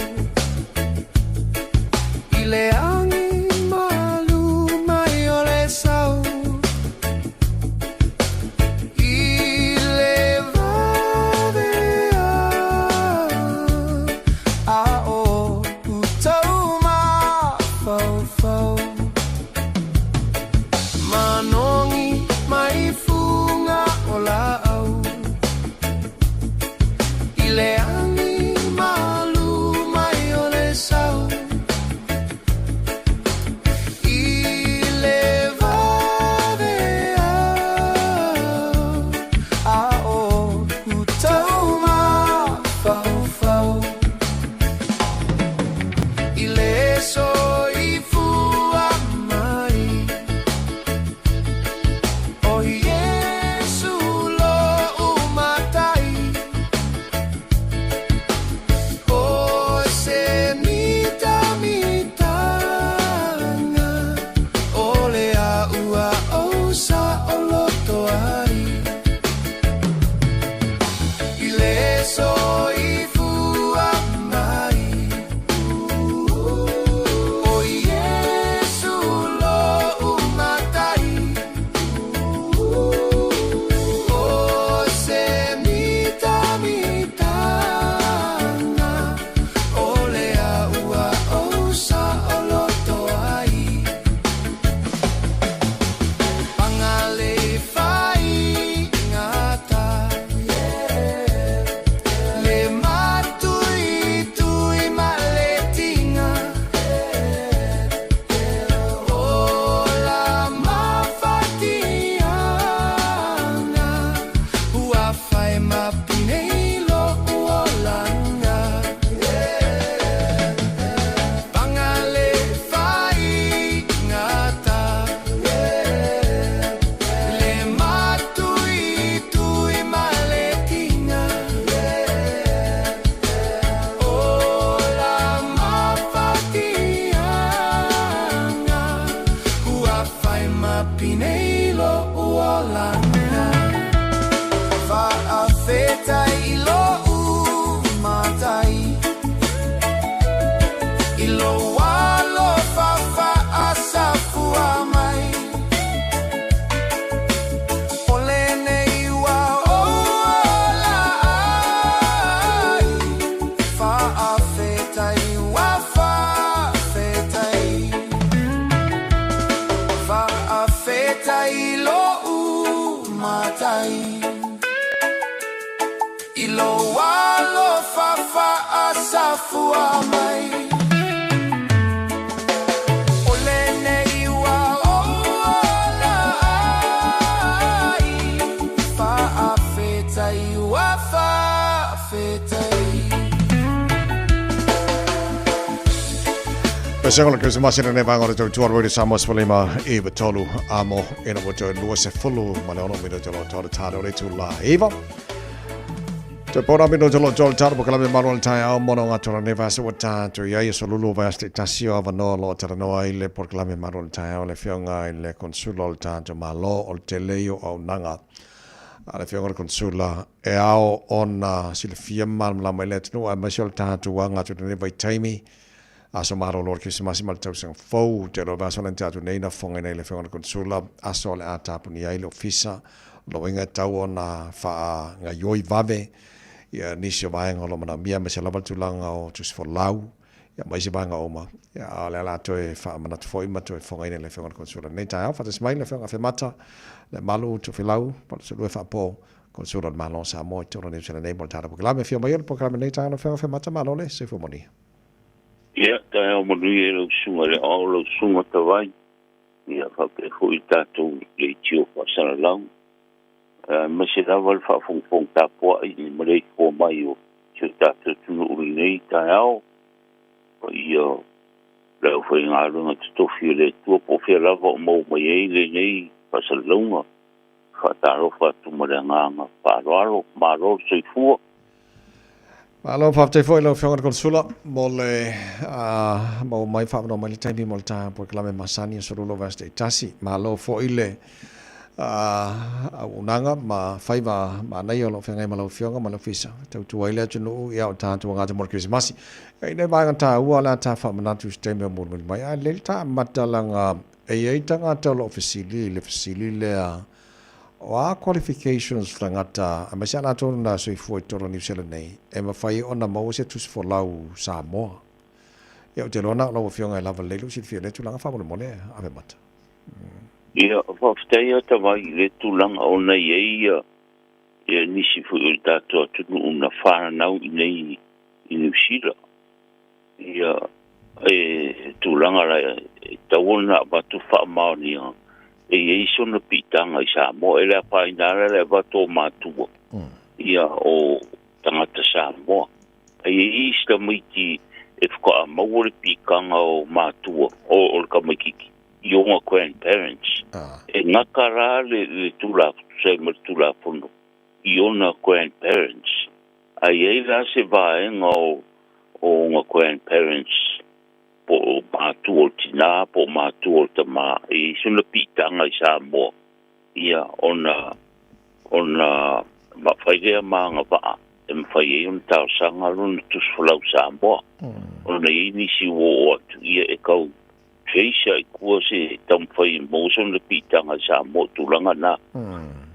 Pesega o le Kerisimasi lenei vaega o le tautua Radio Samoa 15 9 3 amo ina ua toe 26 minute o lo o le talo le itula 9. Te pora minute o lo o le talo polokalame malu o le taeao mo le gatona lenei vaiaso ua tatou i ai aso lulu o vaiaso taitasi o avanoa o lo o talanoa ai le polokalame malu o le taeao le afioga i le Konsula o le tatou Malo o le tele ia o auaunaga a le afioga i le Konsula e ao ona silafia ma malamalama i le atunuu aemaise o le tatou aga atu i lenei vaitaimi aso malolo o le Kerisimasi ma le tausaga fou. Te iloa vaiaso lea na tea atu nei na fofogaina ai le Afioga i le Konesula aso o le a tapunia ai le Ofisa. O lona uiga e tatau ona faagaioi vave ia nisi o vaega o lo o manaomia aemaise lava le tulaga o tusi folau ia ma isi vaega uma. Ia, a o lea o le a toe faamanatu foi ma toe fofogaina e le Afioga i le Konesula i lenei taeao. Faatasi mai le Afioga Afemata Lemalu Tofilau Palusalue Faapo, Konesula o le Malo o Samoa i totonu o Niu Sila nei mo le tatou polokalame. Afio mai o le polokalame i lenei taeao lau Afioga Afemata, malo le soifua manuia.
Ia, taeao manuia i lau susuga i le Aoao, lau susuga Tavai, ia faapea foi le tatou leitio faasalalau, aemaise lava le faafogafoga tapuai i le maleifua mai o si o tatou atunuu i lenei taeao, paia o le aufaigaluega totofi a le Atua po o fea lava o maua mai ai lenei faasalalauga. Faatalofa atu ma le agaga faaaloalo. Malo le soifua.
Malo, faafetai foi i lau Afioga i le Konesula mo le maua mai faavanoa mai le taimi mo le ta polokalame masani aso lua o vaiaso taitasi. Malo foi le auaunaga ma faiva manaia o lo o feagai ma lau Afioga ma le Ofisa e tautua ai le atunuu ia o tatou agata mo le Kerisimasi. E i ai vaega taua o le a ta faamanatu i se taimi o mulimuli mai, ae lelei le ta amata leaga e i ai tagata o lo o fesili i le fesili lea, O a qualifications tagata, aemaise a latou na soifua i totonu o Niu Sila nei, e mafai ona maua se tusi folau Samoa? Ia, ou te iloa na o lau Afioga e lava lelei lou silafia i lea tulaga faamolemole, ave mata.
Ia, faafetai lava Tavai i lea tulaga ona e i ai ia, ia nisi foi o le tatou atunuu na fanau i inei i Niu Sila. Ia, e tulaga la e tatau ona avatu faamaoniga e i ai sona piitaga i Samoa. E le afaina lava le avatu o matua ia o tagata Samoa. Ae i ai isi tamaiti e faatoa maua le piitaga o matua o le tamaititi i ona grandparents. E gata la le Tulafono, tusa ai ma le Tulafono i ona grandparents. A i ai la se vaega o ona grandparents po o matua o le tinā po o matua o le tamā e i ai sona piitaga i Samoa, ia ona ona fai lea ma agavaa e mafai ai ona talosaga lona tusi folau Samoa. Ona e i ai nisi ua oo atu ia e tau trace i tua se taumafai e maua sona piitaga i Samoa i tulaga na.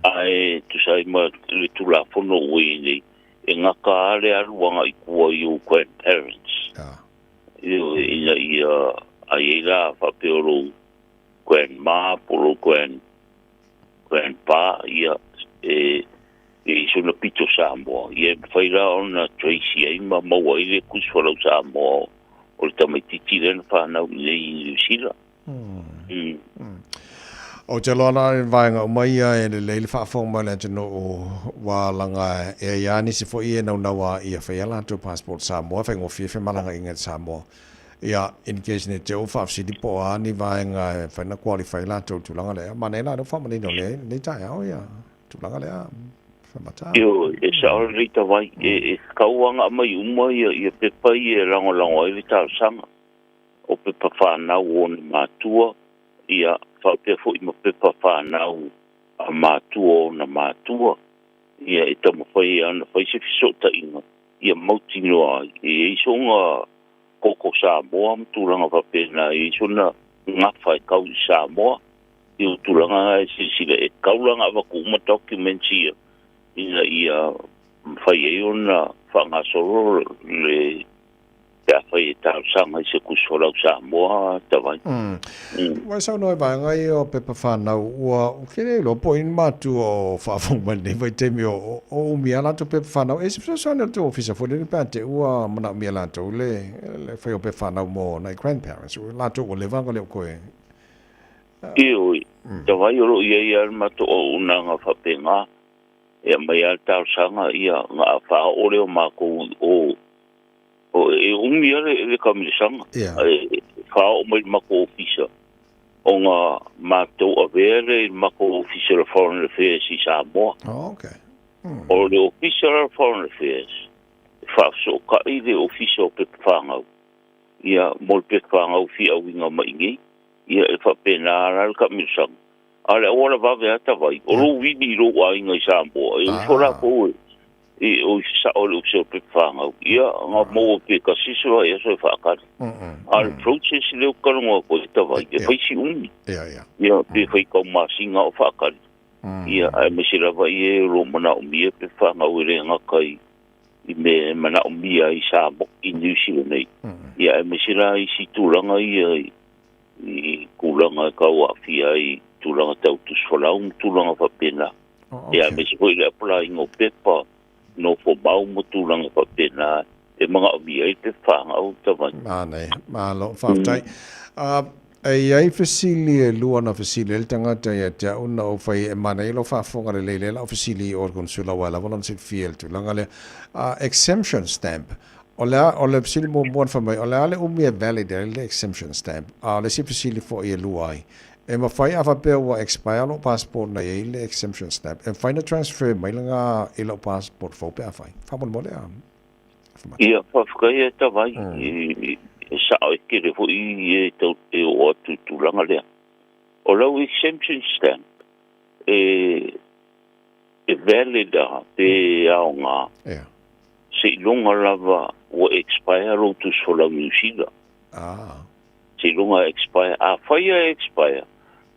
Ae tusa ai ma le Tulafono ua i ai nei, e gata lava le alu agai i tua i ou grandparents. Ioe, ina ia, a i ai la faapea o lou grandma po o lou grand, grandpa, ia, e i ai sona pito Samoa, ia e mafai la ona trace ai ma maua ai le tusi folau Samoa o le tamaitiiti lea na fanau i inei i Niu Sila.
Ou te iloa la i vaega uma ia e lelei le faafofoga mai o le atunuu ua laga e ai lava nisi foi e naunau a ia fai a latou passport Samoa e faigofie femalagaaiga i Samoa. Ia, in case ne i te i ua faafesili po o a ni vaega e mafai ona qualify ai latou i le tulaga lea. Manaia la lea ua faamanino lenei taeao ia tulaga lea Famata.
Ioe, e sao lelei Tavai, e tatau lava ona aumai uma ia pepa ia e lagolago ai le talosaga, o pepa fanau o ona matua, ia faapea foi ma pepa fanau a matua o ona matua, ia e taumafai ai lava ona fai se fesootaiga ia mautinoa ai e i ai sona koko Samoa ma tulaga faapena, e i ai sona gafa e tau i Samoa. I o tulaga na e silasila e tatau la ona avatu uma documents ia ina ia mafai ai ona faagasolo le pe afai e talosaga i se tusi folau Samoa Tavai.
Ua e saunoa i vaega ia o pepa fanau ua ke le iloa po o ai ni matua o faafofoga mai lenei vaitaimi o umi a latou pepa fanau. E se fesoasoani o le tou ofisa foi lele pe a te ua manaomia e latou le fai o pepa fanau mo nai grandparents latou ua leva ona le o koe.
Ioe, Tavai o lo o i ai lava le matou auaunaga faapena, e aumai lava le talosaga, ia, ona faaoo lea o matou i o, e umi lava le kamilosaga, ae faaoo mai i le matou ofisa ona matou avea lea i le matou Ofisa o le Foreign Affairs i Samoa.
Oh, okay.
O le Ofisa la o le Foreign Affairs, e faafesootai le Ofisa o Pepa Fanau, ia, mo le pepa fanau fia auina mai i inei. Ia, e faapena la le taamilosaga. A o le auala vave lava tavai, o lou vili i lou aiga i Samoa, e o ifo latou e, e o i sasao i le Ofisa o Pepa Fanau, ia, ona maua pe tasi se vaiaso e faatali. A o le process lea ou te talanoa atu ai tavai, e fai si umi. Ia, pe fai tau masina o faatali. Ia, aemaise lava ia e o lo o manaomia pepa fanau e le gata i i mea e manaomia ai i Samoa, i Niu Sila nei. Ia, aemaise la isi tulaga ia i i tulaga e tau aafia ai i tulaga tau tusi folau ma tulaga faapena. Ia, aemaise foi le apalaiga o pepa nofomau ma tulaga faapena e manaomia ai le pepa fanau tavai.
Manaia. Malo, faafetai. E i ai fesili e lua na fesili ai le tagata ia te au na ou fai e manaia lou faafofoga lelei lea la ou fesili i o le Konesula aua e lava lona silafia i le tulaga lea. Exemption stamp. O le a, o le fesili muamua na fai mai, o le a le umi e valid ai le exemption stamp? A o le isi fesili foi e lua ai, e mafai a faapea ua expire lou passport na i ai le exemption stamp, e mafai na transfer mai lena i lou passport fou pe afai? Faamolemole a.
Ia, faafetai e Tavai, e sao e tele foi e tau e oo atu i tulaga lea. O lau exemption stamp, e e valid a pe aoga seiloga lava ua expire lou tusi folau Niu Sila. Seiloga e expire. Afai e expire,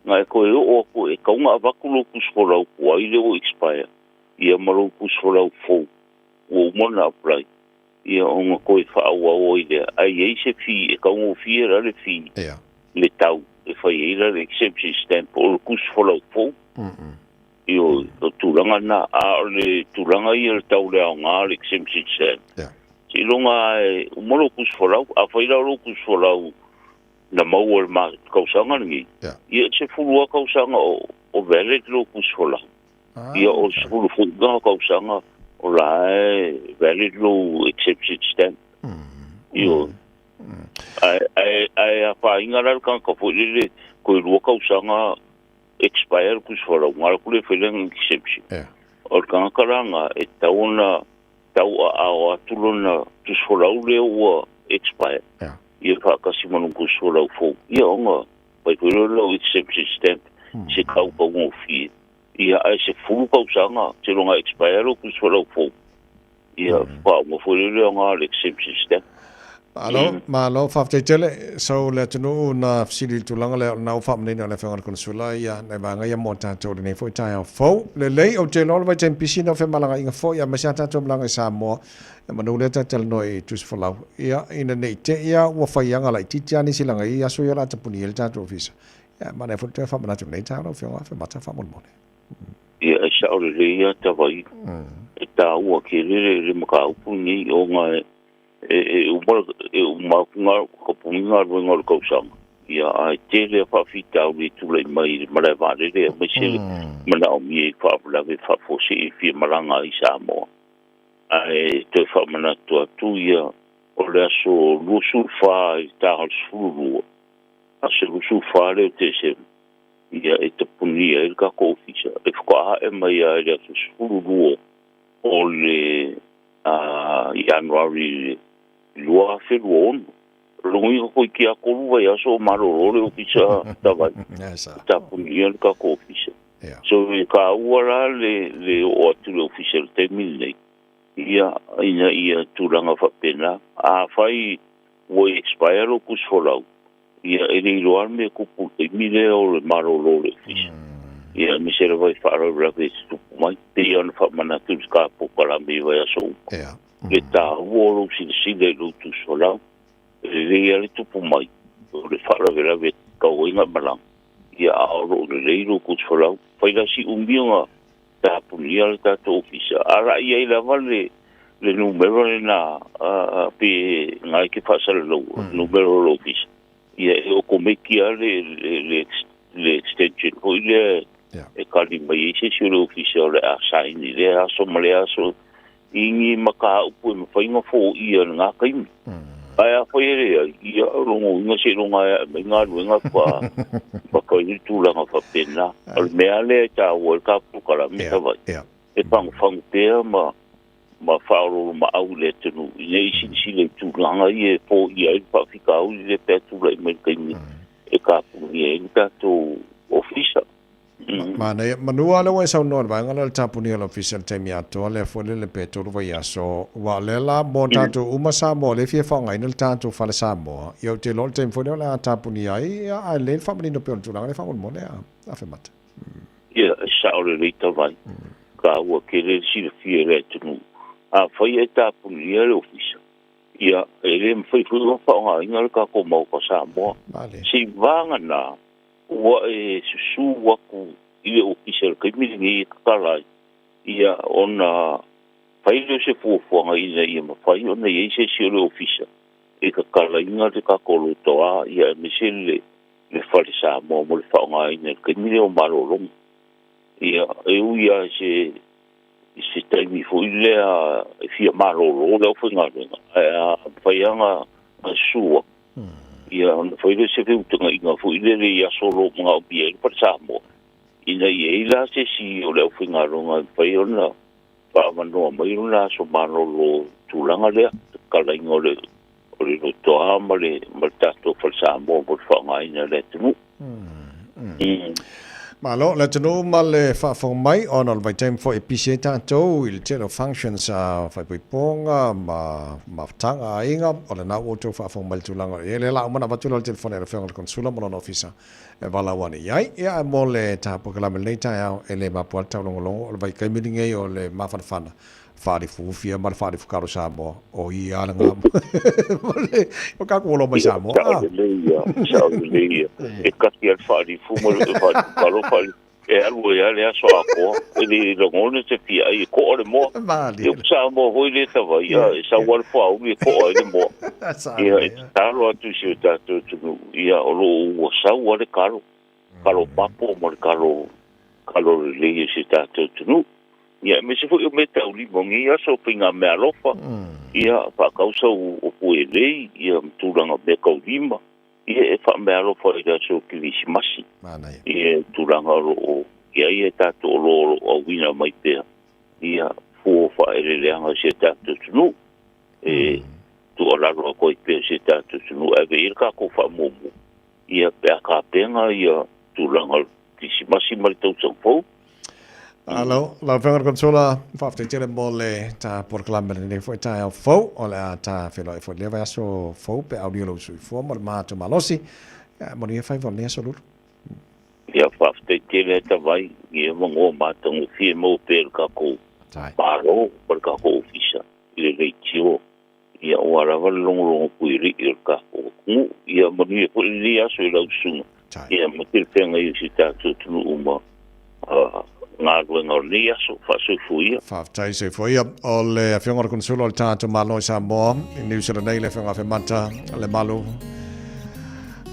na e toe oo atu e tatau ona avatu lou tusi folau tuai lea ua expire ia ma lou tusi folau fou ua uma ona apply, ia ona toe faaauau ai lea. Ae i ai se fee, e taugofie la le fee, le tau e fai ai la le exemption stamp o le tusi folau fou. Ioe, o tulaga na, a o le tulaga ia le tau le aoga o le exemption stamp, seiloga lava e uma lou tusi folau. Afai la o lou tusi folau na maua i le tausaga lenei, ia e 10 lava tausaga o valid lou tusi folau. Ia o le 10 foi lena tausaga o la e valid lou exemption stamp. Ioe. Ae afaina la le tagata foi lele toe 2 tausaga expire le tusi folau, na alu atu lea e fai lana exemption. O le tagata la na, e tatau ona tauaao atu lona tusi folau lea ua expire, ia faatasi ma lona tusi folau fou, ia ona fai foi lea o lau exemption stamp i se tau taugofie. Ia, ae 10 tausaga seiloga expire lou tusi folau fou, Ia, faauma foi lea le aoga o le exemption stamp.
Malo, malo, faafetai tele. So, le atunuu na fesili i le tulaga lea, o lena ua faamanino e le Afioga i le Konesula, ia, nai vaega ia mo tatou i lenei foi taeao fou. Lelei, ou te iloa o le vaitaimi pisi lena o femalagaaiga foi, aemaise lava tatou malaga i Samoa, ia manu lea ta talanoa i tusi folau. Ia, ina ne i te i lava ua fai aga laitiiti lava nisi laga i aso ia o le a tapuni ai le tatou ofisa. Ia, e manaia foi le toe faamanatu i lenei taeao lau Afioga Afemata faamolemole.
Ia, e sao lelei lava Tavaila. E taua tele le, le mataupu lenei ona e, e, e uma, e uma atu ngā, tapuni galuega o le tausaga. Ia, ae tele a faafitauli e tulai mai i le malae vaalele aemaise le manaomia i faalavelave faafuasei e fia malaga ai i Samoa. Ae toe faamanatu atu ia, o le aso 24 i le taga o le 12, aso 24 lea o Tesema, ia e tapunia ai le tatou ofisa e faatoa ae mai lava i le aso 12 o le Ianuari 2026. Logoina toeitiiti lava tolu vaiaso o malolo le ofisa Tavai e tapunia le tatou ofisa. So e taua la le oo atu i le ofisa i le taimi lenei ia ina ia tulaga faapena. Afai ua expire lou tusi folau, Ia, e le iloa le mea tupu i le taimi lea o le malolo o le ofisa. Ia, aemaise lava i faalavelave e tutupu mai. Pei ona faamanatu i le ta polokalame i vaiaso uma. Le taua o lou silasila i lou tusi folau, e lelei lava le tupu mai o le faalavelave e tatau ai ona e malaga. Ia, a o lo o lelei lou tusi folau, fai la si umi ona tapunia le tatou ofisa. A la i ai lava le le numera lena pe na e te faasalalaua, numera o le ofisa, ia e okomeki lava le, le, le, le extension foi lea e kali mai ai se isi o le ofisa o le a sign i lea aso ma lea aso i ni mataupu e mafai ona foia i lena taimi. Ae afai e leai, ia, o lona uiga seiloga e ae mai galuega faatoa fai le tulaga faapena. O le mea lea e taua ai le ta polokalame Savaii, e fagufagu pea ma ma faaoloolomaau i le atunuu ina ia silasila i tulaga ia e foia ai le faafitauli lea pe a tulai mai i le taimi e tapunia ai le tatou ofisa.
Manaia. Manu lava lea ua e saunoa i le vaega lea o le tapunia o le ofisa i le taimi atoa lea foi lele pe tolu vaiaso, aua o lea la mo tatou uma Samoa lea e fia faaaogaina le tatou fale Samoa, ia ou te iloa o le taimi foi lea o le a tapunia ai, ia ae lelei le faamanino pea o le tulaga lea faamolemole a Afemata.
Ia, e sao lelei Tavai. Taua tele le silafia e le atunuu. Afai e tapunia le ofisa, ia e le mafai foi ona faaaogaina le tatou Maota Samoa. Seivagana ua e susu atu i le ofisa i le taimi lenei e tatala ai, ia ona fai lea o se fuafuaga ina ia mafai ona i ai se isi o le ofisa e tatalaina le tatou lotoa, ia aemaise le le Fale Samoa mo le faaaogaina i le taimi lea o malologa. Ia, e ui lava i se i se taimi foi lea e fia malolo le aufaigaluega, ae a mafai lava ona susu atu, ia ona fai lea o se feutagaiga foi lele i aso o lo o manaomia ai le Fale Samoa, ina ia i ai la se isi o le aufaigaluega e mafai ona faaavanoa mai lona aso malolo i le tulaga lea, tatalaina o le o le lotoa ma le ma le tatou Fale Samoa mo le faaaogaina e le atunuu.
Malo le atunuu ma le faafofoga mai ona o le vaitaimi foi e pisi ai tatou i le tele o functions a faaipoipoga ma mafutaga a aiga, o lena ua outou faafofoga mai i le tulaga o i ai. O lea la uma ona avatu lea o le telefoni a le Afioga i le Konsula ma lona ofisa e valaau ane i ai. Ia ae mo le ta polokalame i lenei taeao e le mapua le taulogologo o le vaitaimi lenei o le mafanafana Faalifuufia ma le faalifukalo Samoa, o ia lava le o tatou olo mai Samoa.
Sao lelei ia, sao lelei ia. E kasi lava le faalifu ma le faalifukalo, faalifu e alu ai lava le aso atoa. E le lagona se fia ai, e toa le moa. Ia o Samoa foi lea e tavai, e sau lava le foauli e toa ai le moa. Ia e tatalo atu i si o tatou atunuu, ia o lo o ua sau lava le kalo, kalo mapo ma le kalo, kalo lelei o si o tatou atunuu. Ia, aemaise foi o meataulima o nei aso, o faigameaalofa, ia, faakausa o puelei, ia, ma tulaga meataulima, ia, e faameaalofa i le aso Kerisimasi, ia, tulaga o lo o i ai a tatou oloa o lo o auina mai pea, ia, fua o faaeleeleaga a si o tatou atunuu, e tuualalo atu ai pea i si o tatou atunuu, e ave i ai le tatou faamuamua, ia, pe a tapena ia tulaga o le Kerisimasi ma le Tausaga Fou.
Malo, lau Afioga i le Konesula, faafetai tele mo le ta polokalame i lenei foi taeao fou. O le a ta feiloai foi i lea vaiaso fou pe a aulia lou soifua ma le matou malosi. Ia, manuia faiva o lenei aso Lulu.
Ia, faafetai tele Tavai, ia magoa matagofie maua pea e le tatou Malo ma le tatou Ofisa i le leitio Ia, ua lava le logologo puialii o le tatou atunuu. Ia manuia foi lenei aso i lau susuga, ia ma le feagai o si o tatou atunuu ma galuega o lenei aso. Faasoifua ia.
Faafetai soifua ia. O le Afioga i le Konesula o le tatou Malo i Samoa i Niu Sila nei, le Afioga Afemata Lemalu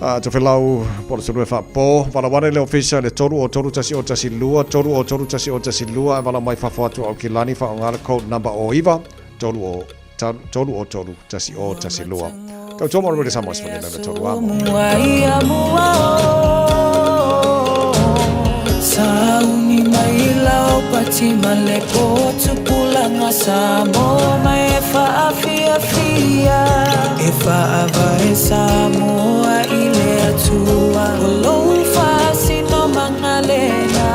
Tofilau po o le Sulue Faapo. Valaau ane le Ofisa i le 303 1012, 303 1012 ae valaau mai fafo atu o Aukilani, faaaoga le code number 09 30 303 1012. Tautua mo le Radio Samoa 15 3 amo.
Sauni mai lau pati ma le potu pulanga Samoa mai e faafiafia E faavae Samoa i le Atua O lou faasinomaga lena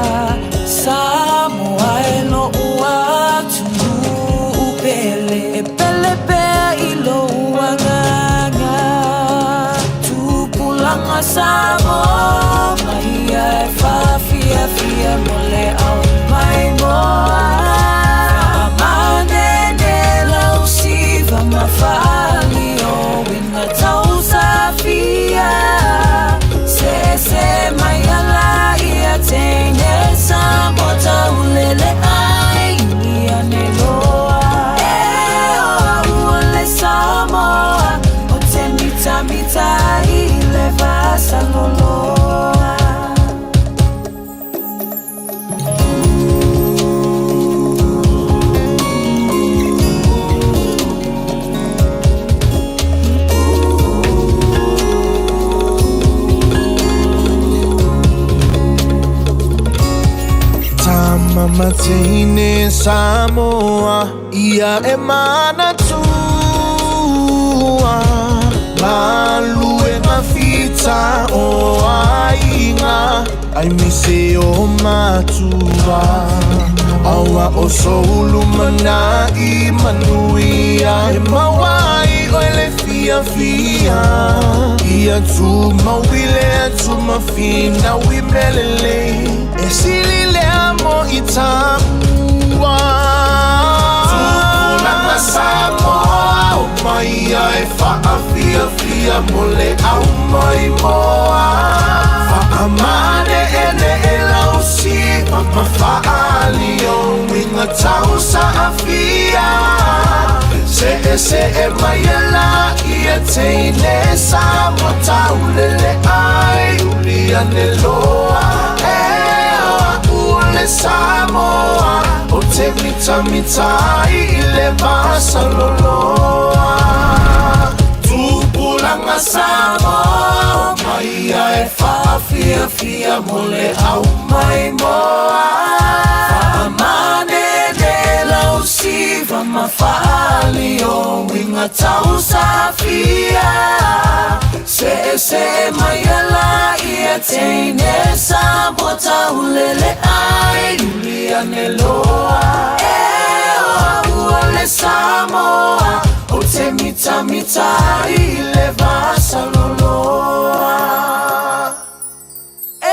Samoa e lo'u atunuu pele E pele pea i lou agaga Tupulaga Samoa mai ia e faafiafia mo le ao maimoa Faamanene lau siva ma faalio Uiga tausafia Sese mai ala ia teine Samoa taulele ai ia ne loa E o au o le Samoa O te mitamita i le vasaloloa.
teine Samoa ia e manatua Galuega fita o aiga ai mise o matua Aua o soulu mana'i manuia E maua ai oe le fiafia Ia tumau i le atu ma finau i mea lelei E sili lea mo i tamua Tupulaga Samoa o mai ai faafiafia mo le au maimoa Faamane ene e lausiva ma faali o uiga tau saafia Se e se e mai e la ia teine Samoa taulele ai uli ane loa E o a'u o le Samoa o te mitamita ai i le vasaloloa Tupulaga Samoa o mai ai faafiafia mo le au maimoa Faamanene lausiva ma faali o uiga tau safia Se e se e mai e la ia teine Samoa taulele ai uli ane loa E o a'u o le Samoa o te mitamita ai i le vasaloloa E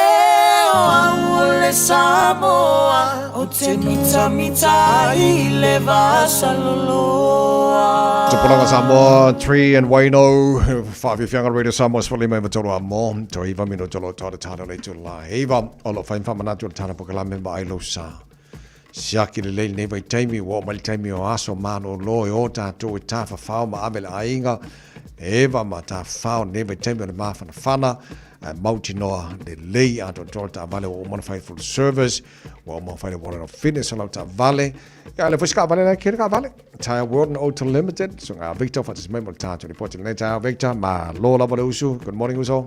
o a'u o le Samoa o te mitamita ai i le vasaloloa
Tupulaga Samoa, 3 and Wayno, Whaafiafianga Radio Samoa, Swali mai matoro a mo, to iwa mino tolo tau tana le tu la heiva, o lo whaim whamanatu o tana pokalame ma ai lo sa. Siaki le lei nei vai taimi, ua o mai le taimi o aso malo lo e o tātou e tāwhawhao ma ave le aiga, eva ma tāwhawhao nei vai taimi o le māwhanawhana, mautinoa le lei atoatoa le taavale ua uma ona fai full service, ua uma ona fai le warrant of fitness o lau taavale. Ia, le foi se kaavale la e kere kaavale. Tire World and Auto Limited, so ngā Victor whatis mai mo le tātou ripoti lenei taeao Victor, malo lava le usu. Good morning uso.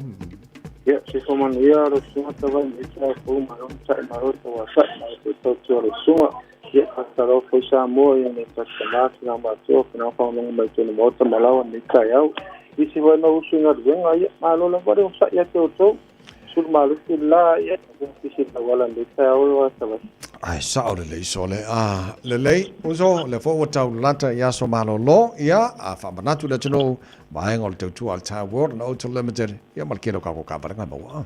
Ia, se fo manuia lau susuga tavai i lenei taeao fou, malo ona ta'i, malo tauasa'i, malo foi tautua o le susuga. Ia, faatalofa foi Samoa i ona tatou tama, tina ma matua, finau faalogologo mai totonu o Maota ma Laoa i lenei taeao. Isi foi nau usu i galuega, ia, malo lava le osa'i ia te outou. Sulu malosi le la, ia, pisi le auala i lenei taeao e tavai.
Ai sao lelei sole a lelei uso le foi ua tau lata i aso malolo ia a faamanatu le atunuu vaega o le tautua a le Tire World and Auto Limited ia ma le kele o kako kaavalega e maua a.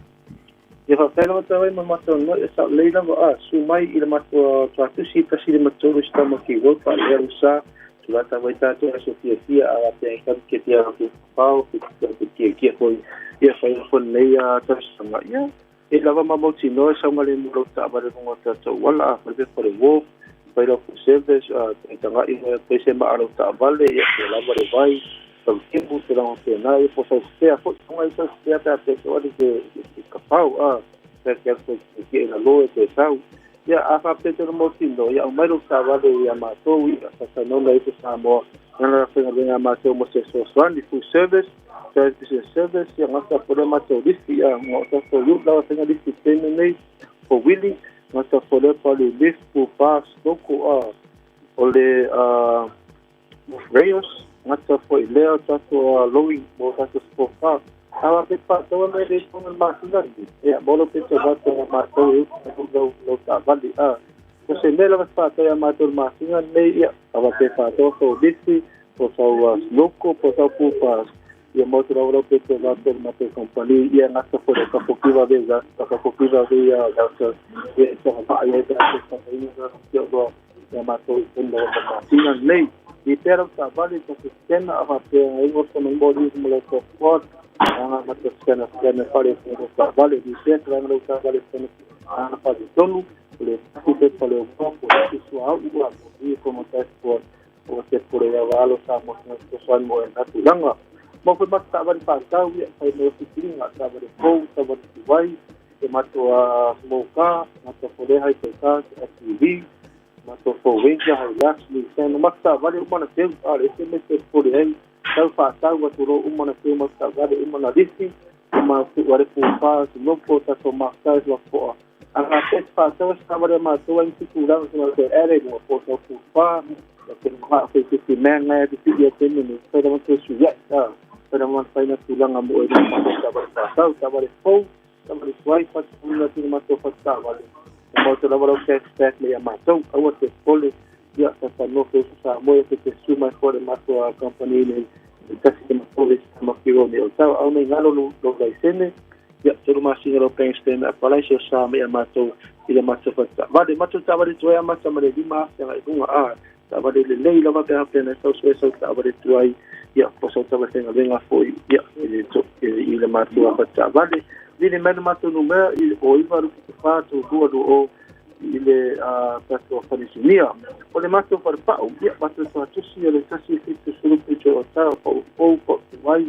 Ia faafetai lava tavai ma matou noi e sao lelei lava a su mai i le matou tuatusi 153 i Stamaki Road faalelea usa tulata vai tatou aso fiafia a faapea ai talu ke fia ke fao ke ke kiekie foi ia fai foi lenei tausaga ia e lava ma mautinoa e saogalemu lau taavale luga o tatou uala a fai pe le wharf fai lau full service a tagatagai pe se maa lau taavale ia pe lava le vai tau timu tulaga faapena ia po sau spare foi tonga i sau spare pe a pe toali ke kafau a pe ke alu ke e lalo e toe sau ia a faapea te mautinoa ia aumai lou taavale ia matou ia faataunauna ifo Samoa lana la faigaluega a matou mo se fesoasoani full service business service ia gata po lea matou lifi ia o tatou yu lava faiga lifi i taimi nei po wili gata po lea pa le lift po pa loko a o le roof rails gata foi lea tatou lowing mo tatou sport car a pe pa taua mai le tonga le masina lenei ia mo lo pe te vato a matou e uta lau lau taavale a o se mea lava faatau ia matou le masina lenei ia ava pe faataua sau lifi po sau snoko po sau pupa ia mo te lava lau pe te vato le matou company ia gata foi le kafokiva ve ga kafokiva ve ia ia ia e tonga ia pe a te ia ia loa ia matou i tonu o le masina lenei i pea lau taavale ta se scanner a faapea ai o se mai mo mo lau passport anga ma te scanner scanner fale o taavale i pea tulaga lau taavale scanner anga fale tonu le tasi pe fale o po po sua au ua i ko mo passport o te pore ia alo sa mo se fesoasoani mo e na tulaga mo foi ma taavale faatau ia fai mai o filiga taavale fou taavale tuai e matou a small car matou fole hai car SUV matou Ford Ranger Hilux Nissan ma taavale uma na teu a le ese me te pore ai tau faatau atu lo uma na teu ma taavale uma na lisi uma tu wale pupa se nopo tatou maktai la poa A faapea e te fa'ataua se taavale a matou ai ma tulaga se matou ele luga po o sau fufa ia ke ma'a foi se mea ngai te pi'i a taimi nei fai lava toe suia'i a fai lava na faina tulaga mo oe luga matou taavale fa'atau taavale fou taavale tuai fa'atuina atu i le matou fatutaavale e maoto lava lau cashback mai ia matou aua te popole ia tatanoa foi uso Samoa ia pe te susu mai foi le matou company nei e tasi lima tolu se tama ki roni o tau au nei galo lou laisene ia tolu masina lau bank statement apalai se sa mai ia matou i le matou fatutaavale matou taavale tuai amata ma le 5,000 agai luga a taavale lelei lava pe a pe na tau sue sau taavale tuai ia po sau taavale faigaluega foi ia i le i le matou fatutaavale vili mai le matou numera i le o iva lupe fa tolu lua lua o i le tatou falesinia. O le matou falepau, ia, matou tuatusi o le 170 pito o tau pau fou pau tuai,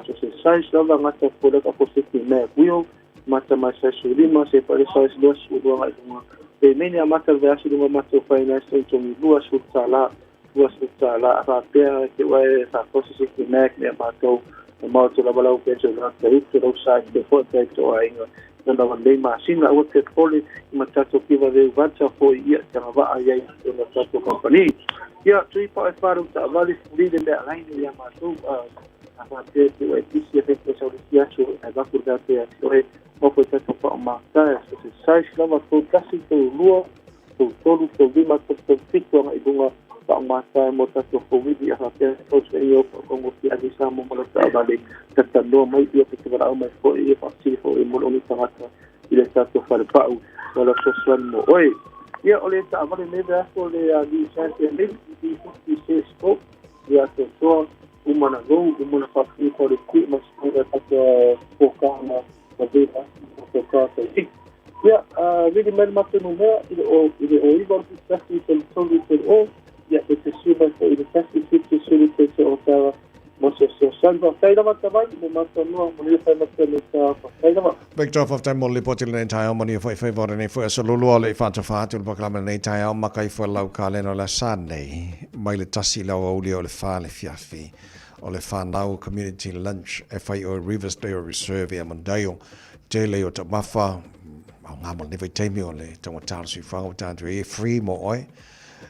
so se size lava gata po leka po se ki mag wheel, mata mai size lima, se pare size 22 ngai lunga. Pe meni a mata le asi lunga matou finance o tomi 20 tala, 20 tala a faapea ke wae whakosi se ki mag mea matou o matou lava lau pe se la te utu lau size te fo te to ainga na lava nei masina ua te pole i ma tatou kiva veu vata foi ia te ngava'a iai o na tatou company ia tui pa e wharu ta vali fuli le mea laine ia matou a faapea te ua e pisi e fai sau le aso e vaku le te a oe o foi tatou pa o mata so se size lava tou tasi tou lua tou tolu tou lima tou tou fitu anga i lunga pa o mata mo tatou fowili a faapea tau se i o kongo fi ali sa mo mo taavale tatanoa mai ia pe te varao mai foi ia faasili foi mo le oni tagata i le tatou falepau o le fesoasoani mo oe ia o le taavale nei vaiaso le Nissan nei D56 Sport ia totoa uma na lou uma na faapui ko le kui ma se tatou foka na vela foka tai ia vili mai le matou numera i le o i le o iva o tasi tolu tolu tolu o ia pe te susu mai foi i le 170 te te o tara mo se fesoasoani faafetai lava tavai mo matou mo le fai matou le ta faafetai lava.
Victor, faafetai mo le lipoti lenei taeao manuia foi faiva o lenei foi aso lua o le i faatofa atu le pakalame lenei taeao maka ifo lau kalena o le asa nei mai le 1 le aoauli o le 4 le fiafi o le whanau community lunch e whai o Riversdale Reserve e Amandale tele o taumafa au ngā mo le nei vaitaimi o le taugata o le soifuaga ua tatou e free mo oe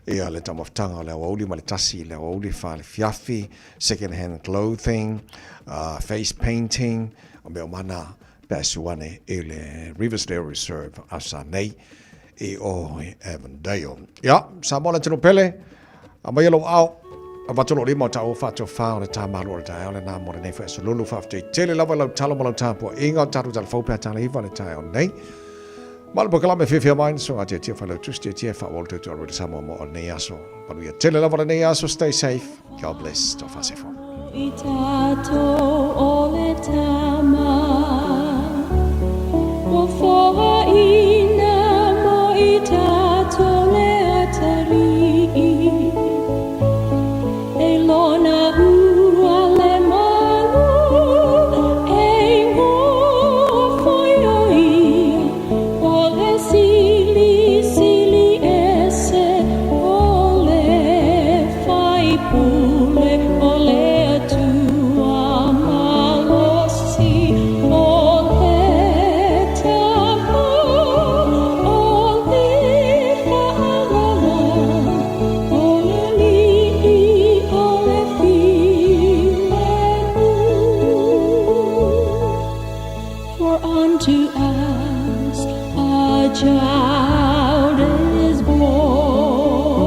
ia le taumafataga o le aoauli ma le 1 le aoauli 4 le fiafi second hand clothing face painting o mea uma na pe a suane i le Riversdale Reserve asa nei i o Avondale. Ia, Samoa le atunuu pele, aumaia lou ao, avatu lou lima o taua faatofa o le tā malu o le taeao lenā mo lenei foi aso lulu. Faafetai tele lava i lau talo ma lau tapuaiga o tatou talafou pe a tala iva le taeao nei. Ma le polokalame fiafia mai na suaga tiatia failautusi tiatia e faaauau le tautua a Radio Samoa mo lenei aso. Manuia tele lava lenei aso. Stay safe. God bless. Tofa sefo.
I tātou o le tama Ua foaina mo i tātou le atalii E lona ua le malo E ingoa foi o ia O le Silisili Ese O le Faipule O le Atua malosi O le Tama O le Fa'aaloalo O le Alii O le Filemu. For unto us a child is born,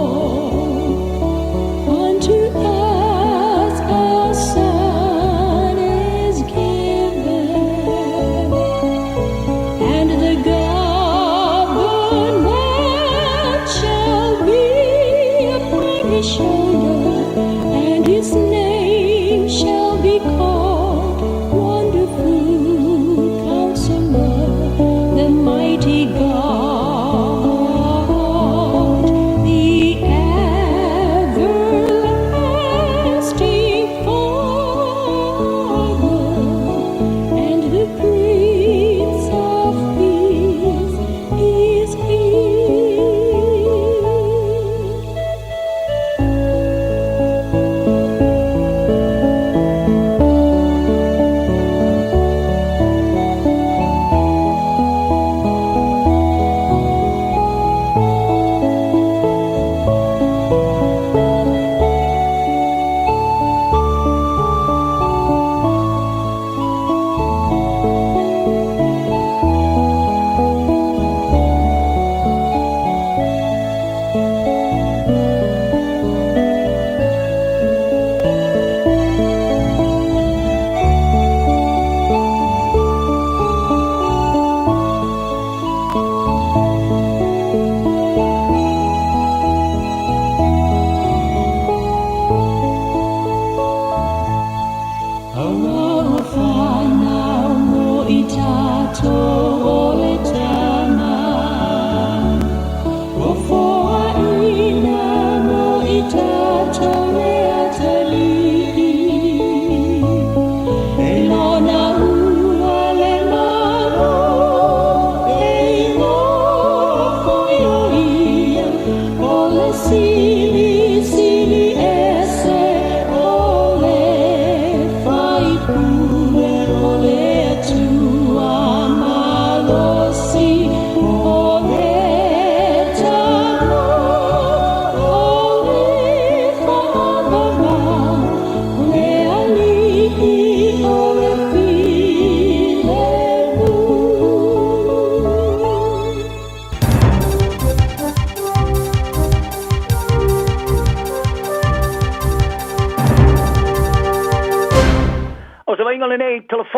unto us a son is given, and the government shall be upon his shoulder, and his name shall be called Wonderful Counselor, the Mighty God.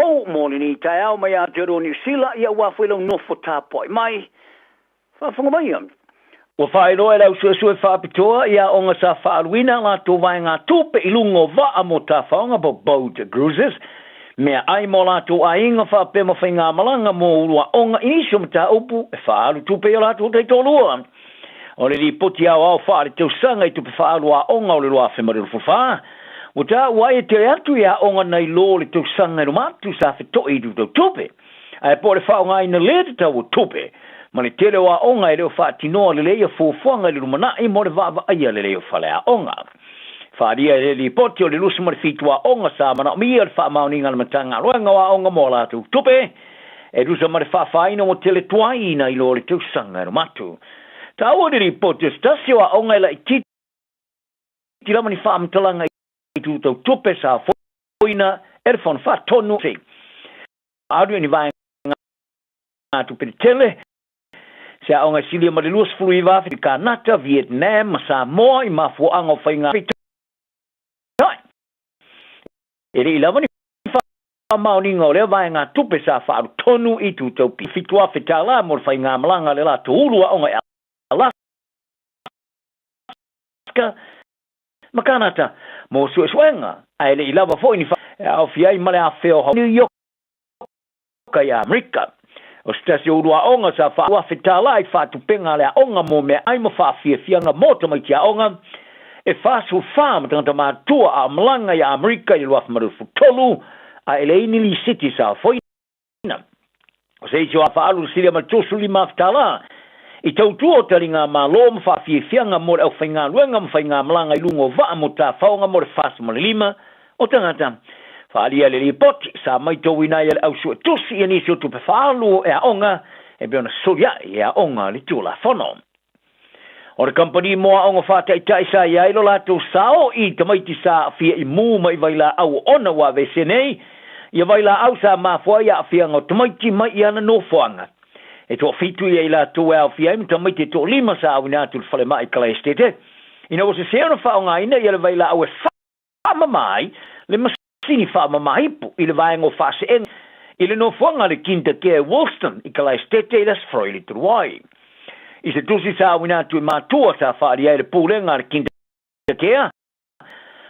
fou mo lenei taeao mai Aotearoa Niu Sila, ia aua foi lau nofo tapuai mai. Faafofoga maia. Ua faailoa e le au suesue faapitoa i aoga sa faaaluina a latou vaegatupe i luga o vaa mo tafaoga po boat cruises, meaai mo latou aiga faapea ma faigamalaga mo ulu aoga i nisi o mataupu e faaalu tupe i o latou taitoalua. O le Lipoti Aoao Faaletausaga i Tupe Faaalu Aoga o le 2024, ua taua ai e tele atu i aoga nai lo le tausaga e loma atu sa feto'i i tutau tupe, ae po o le faaaogaina lē tatau o tupe, ma le tele o aoga e le o faatinoa lelei ia fuafuaga i le lumanai mo le vaavaaia lelei o faleaoga. Faaalia e le Lipoti o le 27 aoga sa manaomia le faamaoniga a le Matagaluega o Aoga mo a latou tupe, e tusa ma le faafaina ua tele tuai nai lo le tausaga e loma atu. Taua le lipoti o se tasi o aoga e laitiiti lava ni faamatalaga i itu tau tupe sa foina e le Fono Faatonu se i alu i ni vaegatupe tetele, se aoga e silia ma le 29,000 i Kanata, Vietnam ma Samoa i mafuaaga o faiga feitai. E le i lava ni faamaoniga o lea vaegatupe sa faaalu tonu i itu tau $7,000 mo le faigamalaga a le latou ulu aoga i Alaska ma Kanata mo suesuega, ae le i lava foi ni e aofia ai ma le afea o New York i Amerika. O se tasi o ulu aoga sa faaalu $1,000 i faatupega a le aoga mo meaai ma faafiafiaga mo tamaiti aoga e 44 ma tagata matutua a o malaga i Amerika i le 2023, a e leai ni lisiti sa ofoina. O se isi o faaalu le silia ma le $35,000 i tautua o taligamalo ma faafiafiaga mo le aufaigaluega ma faigamalaga i luga o vaa mo tafaoga mo le 45 o tagata. Faaalia le lipoti, sa maitauina ai e le au suetusi ia nisi o tupe faaalu e aoga e pei ona soliai e aoga le Tulafono. O le kamupani mo aoga faataitai sa i ai lo latou sao i tamaiti sa aafia i mū mai vailaau ona ua aveese nei ia vailaau sa mafua ai aafiaga o tamaiti mai i ana nofoaga. E toafitu ia i latou e aofia ai ma tamaiti e toalima sa auina atu i le falemai i Kalaesetete ina ua sese ona faaaogaina ia le vailaau e faamama ai le masini faamama ipu i le vaega o faaseega i le nofoaga a le Kindercare Woolston i Kalaesetete i le Aso Faraile talu ai. I se tusi sa auina atu i matua sa faaalia ai le pulega a le Kindercare,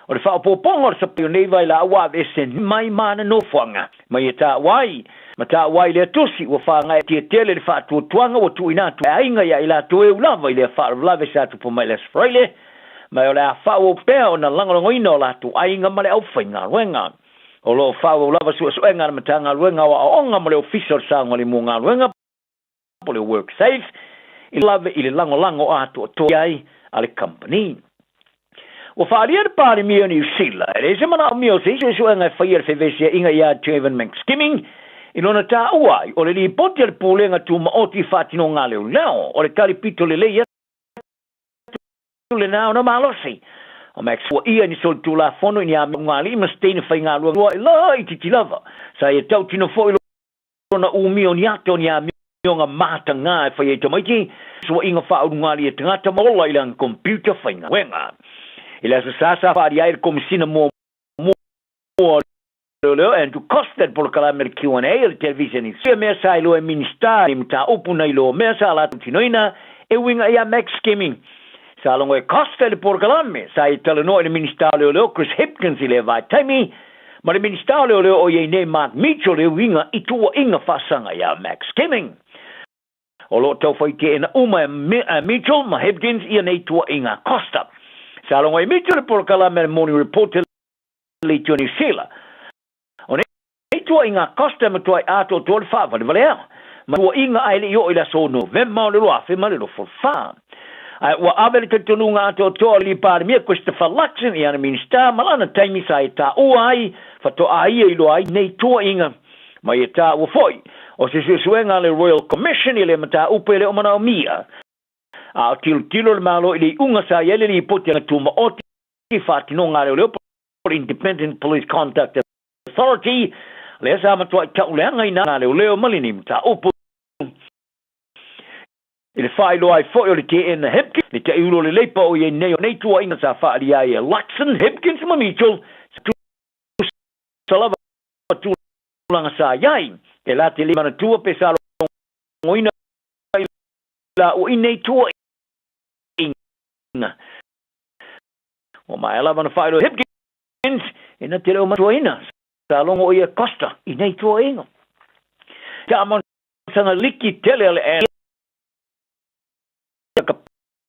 o le faaopoopoga o le sapai o nei vailaau ua aveese mai ma ana nofoaga mai e taua ai ma taua ai lea tusi ua faagaeatia tele le faatuatuaga ua tuuina atu e aiga ia i latou e ulafa i lea faalavelave sa tupu mai i le Aso Faraile ma o le a faaauau pea ona lagolagoina o latou aiga ma le aufaigaluega. O lo o faaauau lava suesuega a le Matagaluega o Aoaoga ma le Ofisa o le Saogalemu o Galuega po o le WorkSafe i lave i le lagolago atoatoa ai a le kamupani. Ua faaalia le Palemia o Niu Sila e leai se manaomia o se isi suesuega e faia le fevesiaiga ia Jevan McSkimming i lona taua ai o le lipoti a le Pulega Tumaoti i faatinoga a leoleo o le tali pito lelei atu lena ona malosi o Max ua ia ni solitulafono i ni amiogalii ma se teine faigaluega i laitiiti lava sa ia tautino foi lona umia o ni ata o ni amioga matagā e fai ai tamaiti suaʻiga faaulugalii e tagata ma ola i lana computer faigaluega. I le Aso Sa sa faaalia ai le Komesina muamua o Leoleo Andrew Costa i le polokalame le Q and A a le televiseni i mea sa iloa e Minista i mataupu na iloa mea sa latou tinoina e uiga ia Max Skimming. Sa logo e Costa i le polokalame sa ia talanoa i le Minista o Leoleo Chris Hipkins i lea vaitaimi ma le Minista o Leoleo o i ai nei Mark Mitchell e uiga i tuuaiga faasaga ia Max Skimming. O lo o taufai teena uma e Mitchell ma Hipkins ia nei tuuaiga a Costa. Sa logo e Mitchell i le polokalame a le Morning Report Leitio Niu Sila. O nei tuuaiga Costa e matuai atoatoa le faavalevalea ma tuuaiga ae le i oo i le aso Novema o le 2024. Ae ua ave le talitonuga atoatoa o le Palemia Christopher Luxon i ana Minisita ma lana taimi sa e taua ai faatoa ia iloa ai nei tuuaiga. Ma ia taua foi, o se suesuega a le Royal Commission i lea mataupu e le o manaomia. A o tilotilo le Malo i le iuga sa i ai le lipoti a Tumaoti i faatinoga a leoleo po o le Independent Police Conduct Authority, lea sa matuai tauleagaina ngā leoleo ma lenei mataupu. I le faailoa ai foi o le teena Hipkins, le taiulu o le Leipa o i ai nei o nei tuuaiga sa faaalia ai e Luxon, Hipkins ma Mitchell, sa tusa lava. Tulaga sa i ai, e la te le manatua pe sa logoina i la ua i nei tuuaiga. Ua maea lava ona faailoa e Hipkins e na te le o manatuaina sa logo o ia Costa i nei tuuaiga. Taamasaga liki tele a le ka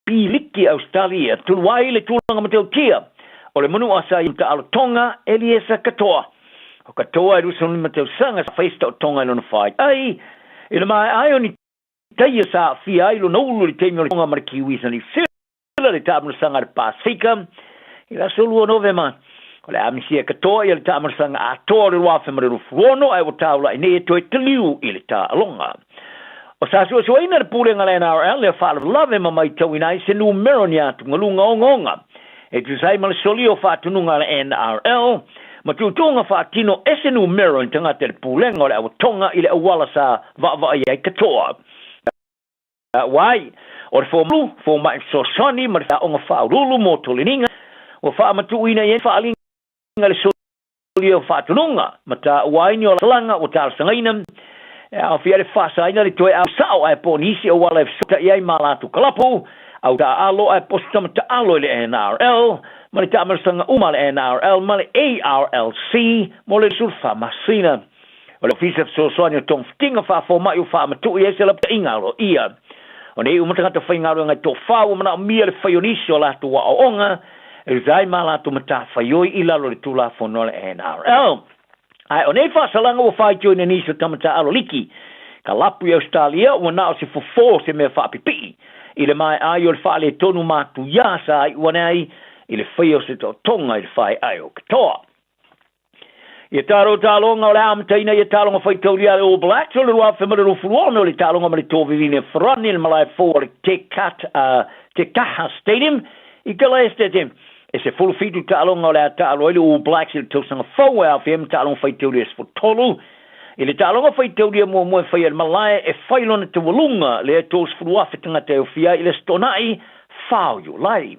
piliki Australia tulu ai le tulaga matautia o le manua sa i taalo Tonga Eliesa Katoa. O Katoa e 25 tausaga sa fai se taotoga i lona fai ai i le maea ai o ni taia sa aafia ai lona ulu i le taimi o le Tonga ma le Kiwis na Niu Sila le taamanosaga a le Pasefika i le aso 2 Novema. O le a misia e Katoa ia le taamanosaga atoa o le 2026 ae ua taulai nei e toe taliu i le taaloga. O sa suesueina le Pulega a le NRL lea faalavelave ma maitauina ai se numera o ni atugaluga ogaoga e tusa ai ma le solia o faatunuga a le NRL ma tuutuuga faatino e se numera o ni tagata i le Pulega o le Auatoga i le auala sa vaavaai ai katoa. Ua ai o le Fomu, Fomai Fesoasoani ma le Aoga Faauluulu mo Toleniga ua faamatuuina i ai faaaliga le solia o faatunuga ma taua ai ni olaga ua talosagaina e aofia ai le faasaina le toe au sao ae po o nisi auala e fesootai ai ma latou kalapu au taaalo ae po o se tama taalo i le NRL ma le taamalosaga uma a le NRL ma le ARLC mo le 24 masina. O le Ofisa Fesoasoani o Togafitiga Faafomai ua faamatuu i ai se lapataiga aloaia. O nei uma tagata faigaluega e toafa ua manaomia le fai o nisi o latou aoaoga e tusa ai ma latou matafaioi i lalo o le Tulafono a le NRL. Ae o nei faasalaga ua faitioina nisi o tama taaalo liki ka lapu i Ausetalia ua na o se fofo o se mea faapipii i le maea ai o le faaletonu matuia sa iu ane ai i le faia o se taotoga i le faeae o Katoa. Ia talo taloga o le a amataina ia taloga faitaulia a le All Blacks o le 2026 le taloga ma le Tovivine Farani i le malae fou o le Te Kaha Stadium i Kalaestete. E 17 taaloga o le a taalo ai le All Blacks i le tausaga fou e aofia ai ma taaloga faitaulia e 13. I le taaloga faitaulia muamua e faia i le malae e fai lona taualuga lea e 30,000 tagata e ofia ai i le Aso Toonai 4 o Iulai.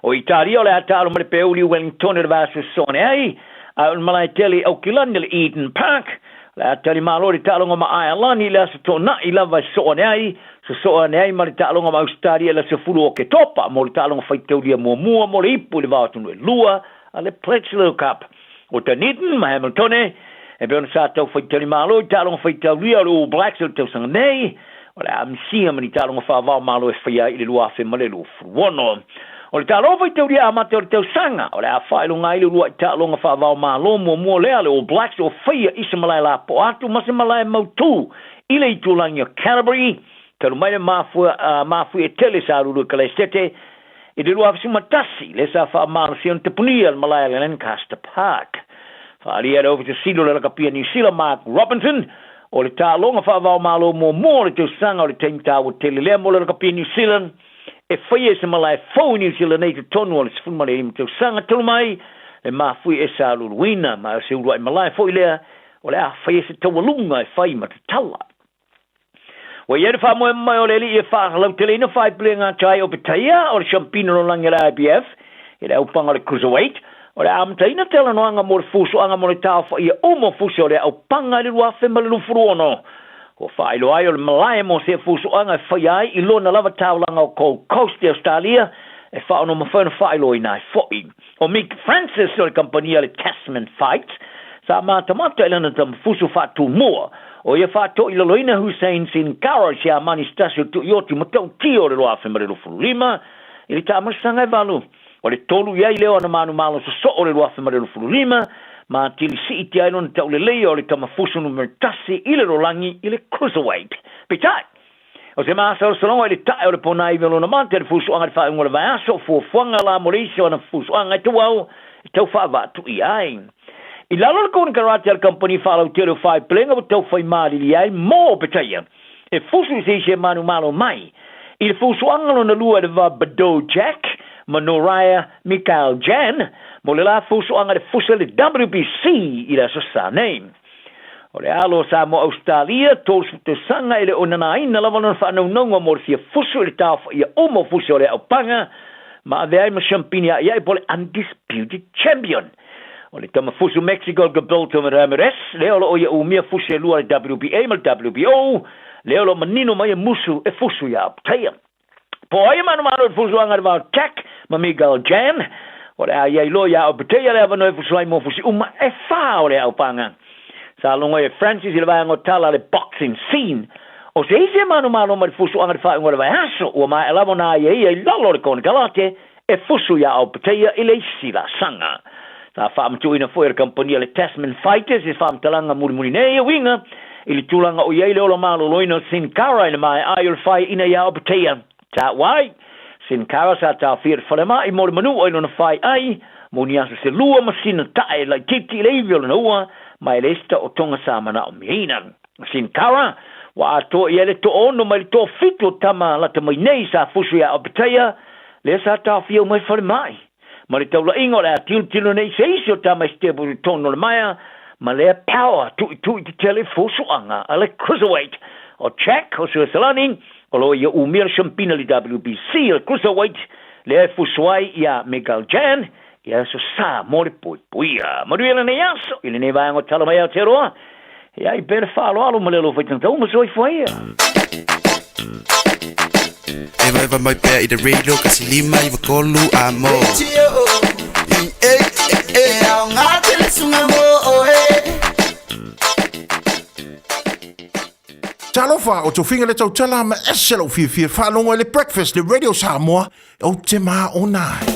O Italia o le a taalo ma le Peuli Wellington i le vaiaso sone ai, a o le malae tele i Aukilani le Eden Park, o le a talimalo i le taaloga ma Aealani i le aso Toonai lava e sosoo ane ai, sosoo ane ai ma le taaloga ma Ausetalia i le aso 10 o Oketopa mo le taaloga faitaulia muamua mo le ipu i le vao atunuu e lua a le Bledisloe Cup. O Dunedin ma Hamiltone, e pei ona sa tau faitalimalo i taaloga faitaulia o le All Blacks o le tausaga nei, o le a misia ma ni taaloga faavaomalo e faia ai i le 2026. O le taaloga faitaulia amata o le tausaga, o le a faailoga ai le uluai taaloga faavaomalo muamua lea a le All Blacks o faia i se malae lapoa atu ma se malae mautū i le itulagi o Canterbury, talu mai le mafuie tele sa lulu i Kalaesete I le 2011, lea sa faamalosia ona tapunia le malae a le Lancaster Park. Faaalia e le Ofisa Sili o le Lakapi a Niu Sila, Mark Robinson, o le taaloga faavaomalo muamua o le tausaga o le taimi taua tele lea mo le Lakapi a Niu Sila e faia i se malae fou i Niu Sila nei totonu o le 15 tausaga talu mai le mafuie e sa luluina, ma o se uluai malae foi lea o le a faia se taualuga e fai ma tatala. Ua i ai le faamoemoe o le alii e faalauteleina faaipulega tai o Petaia o le Siampina Lalolagi a le IBF i le aupaga o le Cruiserweight. O le a amataina talanoaga mo le fusuaga mo le taofaia uma o fusi o lea aupaga i le 2026. Ua faailoa ai o le malae mo sea fusuaga e faia ai i lona lava taulaga o Gold Coast i Ausetalia e faaonomafai ona faailoaina ai foi. O Mick Francis o le kamupani a le Tasman Fight sa matamata i lana tamafusu faatumua, o ia faatoilaloina Hussein Sinkara i Siamani se tasi o tuioti matautia o le 2025 i le taamalosaga e valu. O le tolu i ai lea o ana manumalo sosoo o le 2025 ma atili siitia ai lona tauleleia o le tamafusu numera tasi i le lalolagi i le cruiserweight. Peitai, O se masalosaloga i le tae o le ponaivi o lona mata i le fusuaga i le faaiuga o le vaiaso, o fuafuaga la mo le isi o ana fusuaga e tauau e tau faavaatuia ai. I lalo o le konekarate a le kamupani faalautele o Faaipelega ua tau fai malili ai mo Petaia e fusu i se isi e manumalo mai i le fusuaga lona lua i le va Badou Jack ma Noraya Mikael Jan mo le la fusuaga i le fusa i le WBC i le aso Sa nei. O le alo o Samoa Ausetalia, 30 tausaga e le o nanaina lava lona faanaunauga mo le fia fusu i le taofaia uma o fusi o le aupaga ma avea ai ma siampini aiai po o le Undisputed Champion. O le tama fusu Mexico Gilberto Ramirez, lea o loo ia umia fusi e lua le WBA ma le WBO, lea o loo manino mai e musu e fusu ia Opetaia. Po o ai e manumanu i le fusuaga a le va o Jack ma Miguel Jan, o le a i ai loa ia Opetaia le avanoa e fusu ai mo fusi uma e fa o le aupaga. Sa logo ai e Francis i le vaega o tala a le Boxing Scene. O se isi e manumalo mai le fusuaga i le faaiuga o le vaiaso, ua maea lava ona aiaia i lalo o le konekarate e fusu ia Opetaia i le isi laasaga. Sa faamatuuina foi e le kamupani a le Tasman Fighters i se faamatalaga mulimuli nei e uiga i le tulaga o i ai le ola maloloina o Sin Cara i le maea ai o le faiaina ia Opetaia. Taua ai, Sin Cara sa taofia i le falemai mo le manua i lona faiai mo ni aso se lua ma sina tae laitiiti i le ivi o lona ua ma e leai se taotoga sa manaomiaina. Sin Cara, ua atoa i ai le toaono mai le toafitu o tama lata mai nei sa fusu ia Opetaia lea sa taofia uma i falemai. Ma le taulaiga o le a tilotilo nei se isi o tama i sitepu i totonu o le maea ma lea power tuitui tetele i fusuaga a le Cruiserweight o Jack o Suesalani o lo o ia umia le siampina i le WBC o le Cruiserweight lea e fusu ai ia Miguel Jan i aso Sa mo le puipuia. Manuia lenei aso i lenei vaega o Tala Mai Aotearoa. E ai pea le faaaloalo ma le alofa i tagata uma. Soifua ia.
Evaeva mai pea i le radio 159 a mo.
E aoga tele suga mo oe.
Talofa, o Tofiga le tautala ma ese lou fiafia faalogo i le Breakfast le Radio Samoa, ou te māona ai.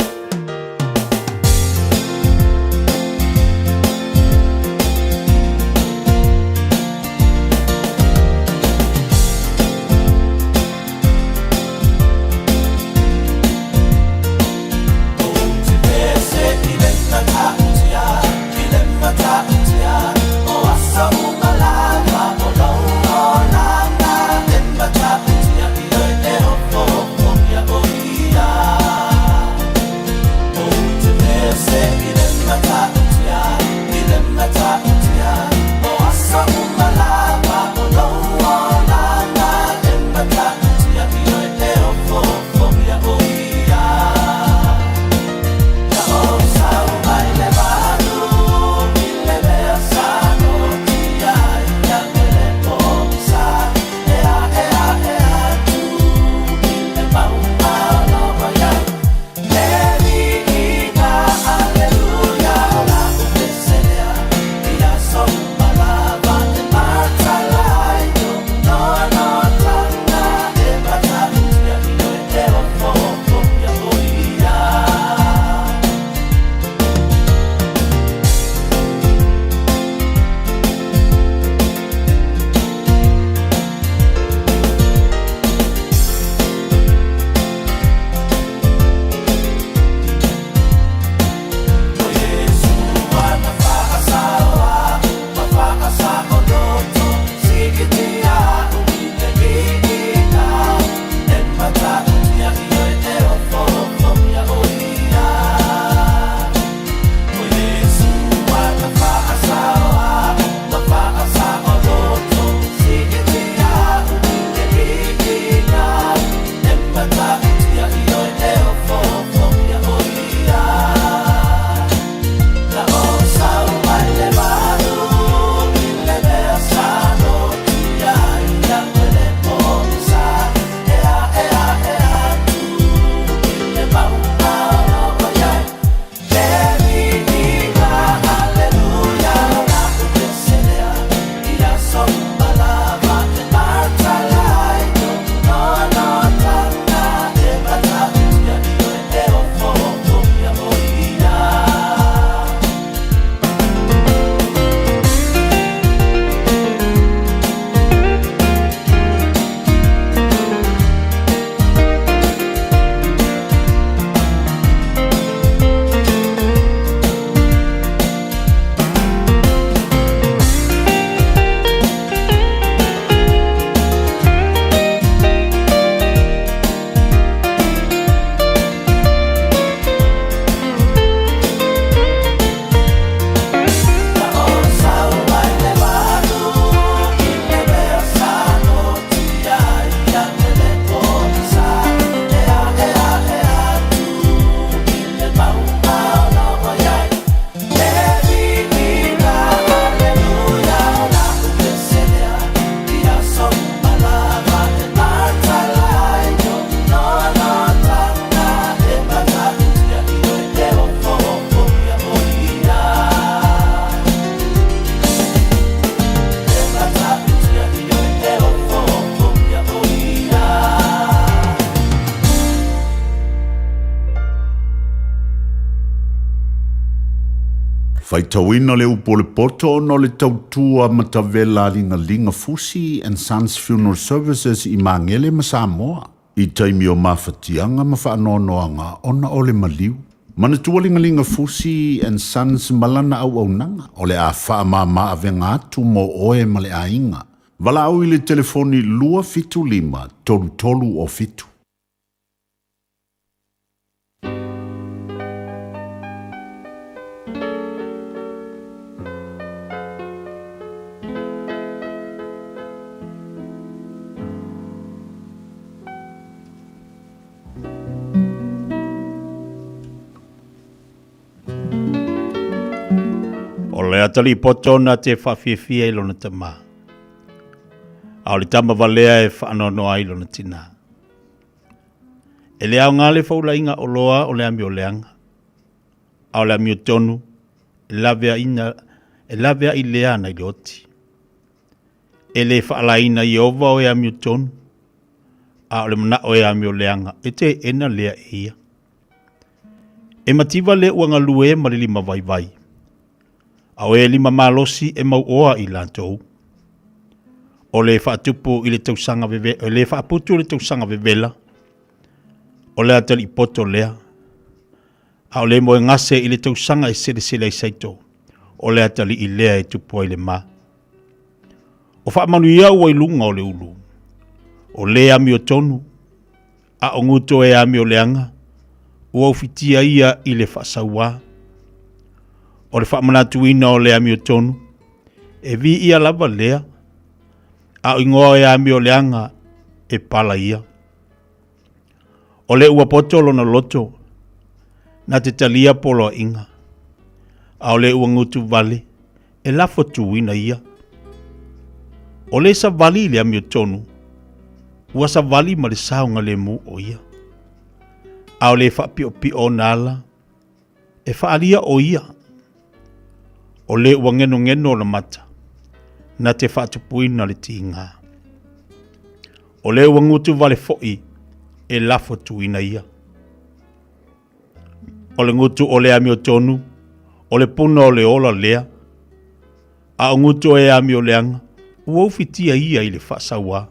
Faitauina le upu o le poto ona o le tautua matavela a Ligalinga Fusi and Sons Funeral Services i Magele ma Samoa i taimi o mafatiaga ma faanoanoaga ona o le maliu. Manatua Ligalinga Fusi and Sons ma lana auaunaga o le a faamama avega atu mo oe ma le aiga. Valaau i le telefoni 275 3307.
O le atalii poto na te whawhiwhia i lona tama. A o le tama valea e whaanoanoa ai lona tina. E le aoga le faulaiga oloa o le amioleaga, a o le amiotonu e laveaina e laveai lea ana i le oti. E le faalaina Ieova o e amiotonu, a o le manao e amioleaga e teena lea e ia. E mativa le ua galue ma le lima vaivai, a o e lima malosi e mauoa i latou. O le faatupu i le tausaga veve, o le faaputu i le tausaga vevela, o le atalii poto lea. A o le moegase i le tausaga e selesele ai saito, o le atalii lea e tupu ai le ma. O faamanuia ua i luga o le ulu, o le amiotonu, a o guto e amioleaga, ua ufitia ia i le faasauā. O le faamanatuina o le amiotonu, e viia lava lea, a o igoa e amioleaga e pala ia. O le ua poto lona loto, na te talia poloaiga, a o le ua gutu vale, e lafo tuina ia. O le savali i le amiotonu, ua savali ma le saogalemu o ia. A o le faapiopio ona ala, e faalia o ia. O le ua genogeno ona mata, na te faatupuina le tiga. O le ua gutu vale foi, e lafo tuina ia. O le gutu o le amiotonu, o le puna o le ola lea, a o gutu e amioleaga, ua ufitia ia i le faasauā.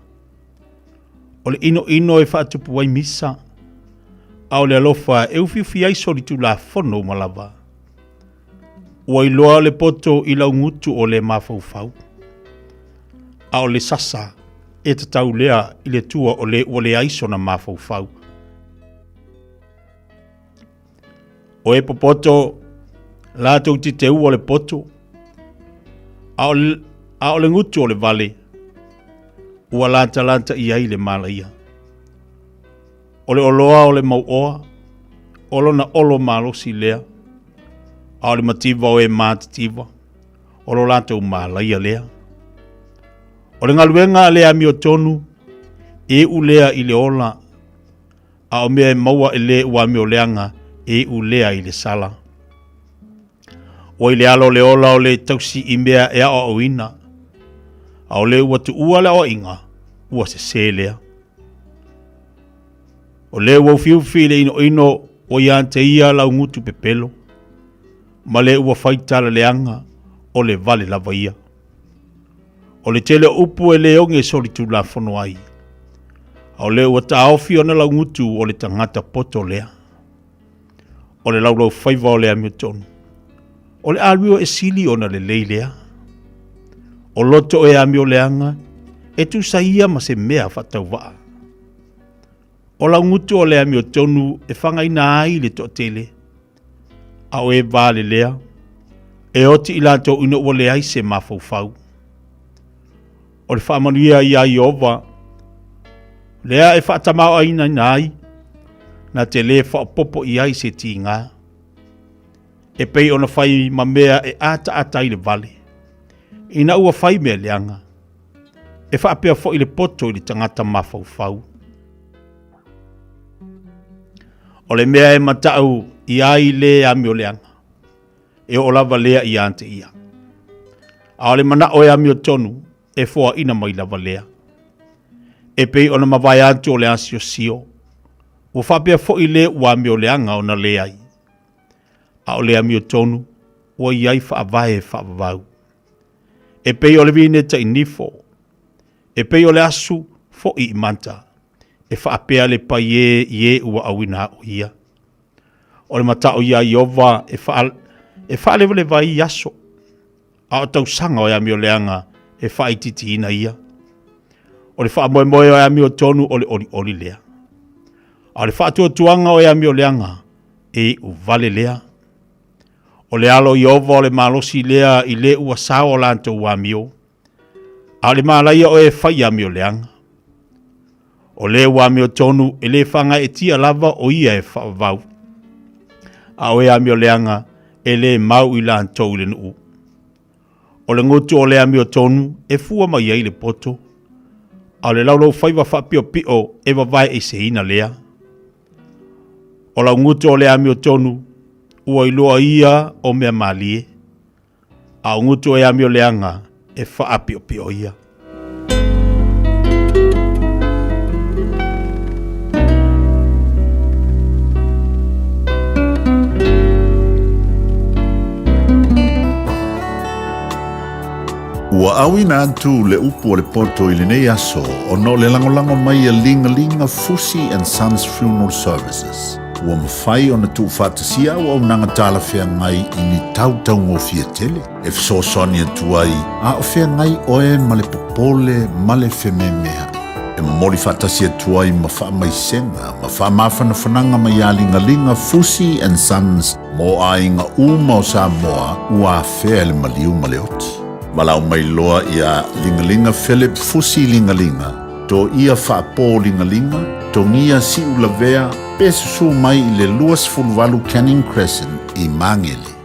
O le inoino e faatupu ai misa, a o le alofa e ufiufi ai solitulafono uma lava. Ua iloa le poto i lau gutu o le mafaufau, a o le sasa e tatau lea i le tua o le ua leai sona mafaufau. O e popoto latou te teua le poto, a o le gutu o le vale, ua latalata i ai le malaia. O le oloa o le mauoa, o lona olo malosi lea, a o le mativa o e matitiva, o lo latou malaia lea. O le galuega a le amiotonu, e iu lea i le ola, a o mea e maua e le ua amioleaga e iu lea i le sala. Ua i le alo le ola o le tausi i mea e aoaoina, a o le ua tuua le aoaiga, ua sesē lea. O le ua ufiufi i le inoino ua ia te ia lau gutu pepelo, ma le ua fai tala leaga o le vale lava ia. O le tele o upu e le oge solitulafono ai, a o le ua taofi ona laugutu o le tagata poto lea. O le laulaufaiva o le amiotonu, o le alio e sili ona lelei lea. O loto e amioleaga, e tusa ia ma se mea faatauvaa. O laugutu o le amiotonu e fagaina ai le toatele, a o e vale lea, e oti i latou ina ua leai se mafaufau. O le faamanuia iā Ieova, lea e faatamaoaigaina ai, na te lē faaopoopo i ai se tiga. E pei ona fai ma mea e ataata ai le vale, ina ua fai mea leaga, e faapea foi le poto i le tagata mafaufau. O le mea e matau i ai le amioleaga, e oo lava lea ia te ia. A o le manao e amiotonu, e foaina mai lava lea. E pei ona mavae atu o le asiosio, ua faapea foi le ua amioleaga ona leai. A o le amiotonu, ua i ai faavae faavavau. E pei o le vineta i nifo, e pei o le asu foʻi i manta, e faapea le paiē i e ua auina aʻo ia. O le matao iā Ieova e, faa, e faalevaleva ai aso, a o tausaga o e amioleaga e faaitiitiina ia. O le faamoemoe o e amiotonu o le olioli lea. A o le faatuatuaga o e amioleaga e iu vale lea. O le alo o Ieova o le malosi lea i le ua sao o latou amio, a o le malaia o e fai amioleaga. O le ua amiotonu e le faagaeetia lava o ia e faavavau, a o e amioleaga e le mau i latou i le nuu. O le gutu o le amiotonu e fua mai ai le poto, a o le laulaufaiva faapiopio e vavaeeseina lea. O lau gutu o le amiotonu ua iloa ia o mea malie, a o gutu o e amioleaga e faapiopio ia.
Ua auina atu le upu o le poto i lenei aso ona o le lagolago mai a Ligalinga Fusi and Sons Funeral Services. Ua mafai ona tuufaatasia auaunaga talafeagai i ni tau taugofie tele e fesoasoani atu ai a o feagai oe ma le popole ma le fememeaʻi. E momoli faatasi atu ai ma faamaisega ma faamafanafanaga mai iā Ligaliga Fusi and Sons mo aiga uma o Samoa ua afea e le maliu ma le oti. Valaau mai loa iā Ligaliga Philip Fusi Ligaliga, Toia Faapō Ligaliga, Togia Siulavea, pe susū mai i le 28 Canning Crescent i Magele.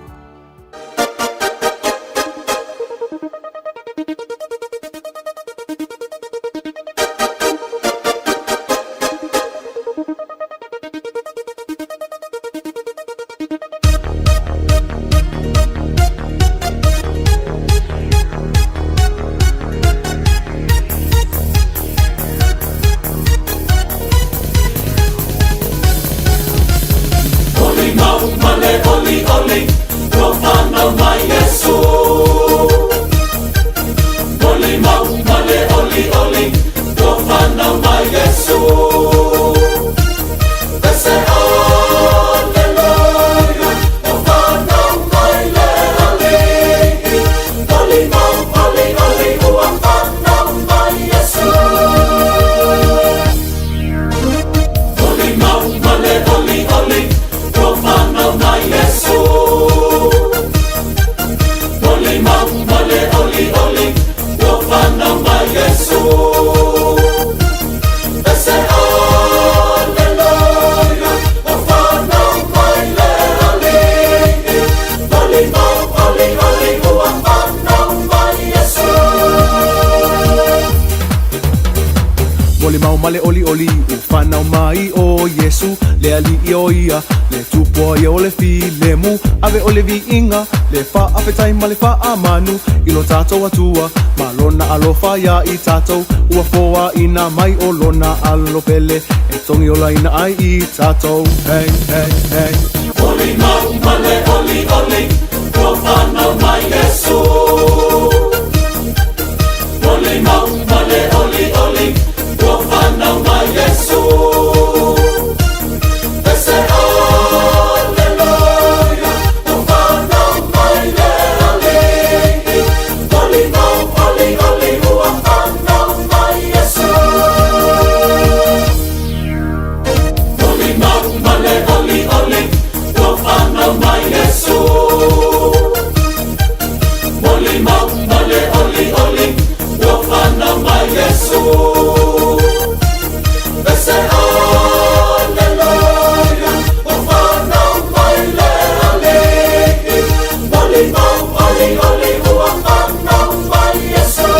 Molimau ma le olioli ua fanau mai ʻo Iesu le aliʻi o ia le tupua ia o le filemu ave o le viiga le faafetai ma le faamanu i lo tatou Atua ma lona alofa iā i tatou ua foaina mai o lona alo pele e togiolaina ai i tatou. Hey, hey, hey.
Molimau ma le olioli ua fanau mai Iesu. Molimau ma le olioli ua fanau mai Iesu. Pese Aleluia ua fanau mai le Alii. Molimau olioli ua fanau mai Iesu. Molimau ma le olioli ua fanau mai Iesu. Molimau ma le olioli ua fanau mai Iesu. Pese Aleluia ua fanau mai le Alii. Molimau olioli ua fanau mai Iesu.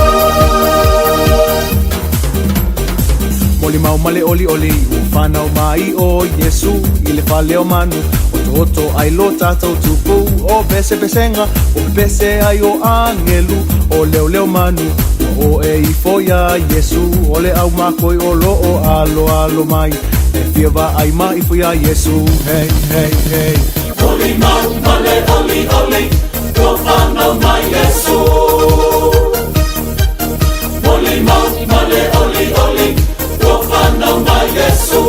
Molimau ma le olioli ua fanau mai ʻo Iesu i le fale o manu otooto ai lo tatou tupu o pesepesega o pepese ai o agelu o leoleo manu ua o e ifo iā Iesu o le ʻaumakoi o loo aloalo mai e fia vaai ma ifo iā Iesu. Hey, hey, hey.
Molimau ma le olioli
Ua whanau mai Iesu. Molimau ma le olioli, ua whanau mai Iesu.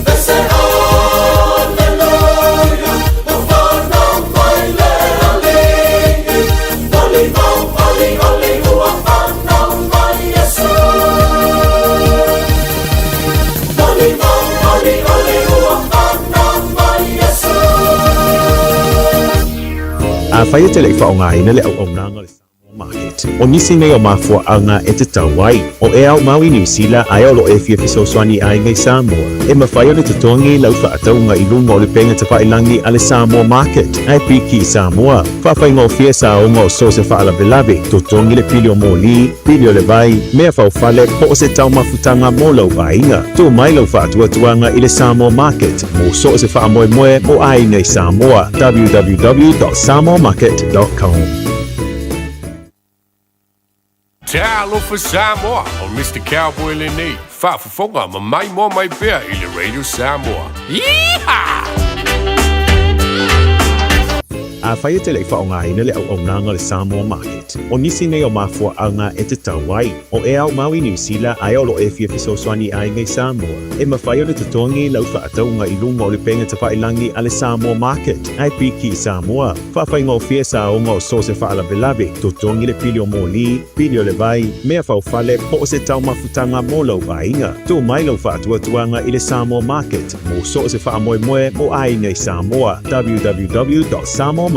They say hallelujah, ua whanau mai le Alii. Molimau, olioli, ua whanau mai Iesu. Molimau, olioli, ua whanau mai Iesu.
Afai e te le i faaaogaina le auaunaga o le Samoa Market, o nisi nei o mafuaaga e tatau ai, o e ao mau i Niu Sila ae o lo o e fia fesoasoani i aiga i Samoa, e mafai ona totogi lau faatauga i luga o le pega tafailagi a le Samoa Market ae piki i Samoa. Faafaigofie saoga o so o se faalavelave, totogi le pili o moli, pili o le vai, mea faufale po o se taumafutaga mo lau aiga. Tuu mai lau faatuatuaga i le Samoa Market mo so o se faamoemoe mo aiga i Samoa. www.samoamarket.com.
Talofa Samoa, o Mr. Cowboy lenei, faafofoga ma maimoa mai pea i le Radio Samoa. Yeehaw!
Afai e te le i faaaogaina le auaunaga o le Samoa Market, o nisi nei o mafuaaga e tatau ai, o e ao mau i Niu Sila ae o lo o e fia fesoasoani i aiga i Samoa, e mafai ona totogi lau faatauga i luga o le pega tafailagi a le Samoa Market ae piki i Samoa. Faafaigofie saoga o so o se faalavelave, totogi le pili o moli, pili o le vai, mea faufale po o se taumafutaga mo lau aiga. Tuu mai lau faatuatuaga i le Samoa Market mo so o se faamoemoe mo aiga i Samoa. www.samoamarket.com.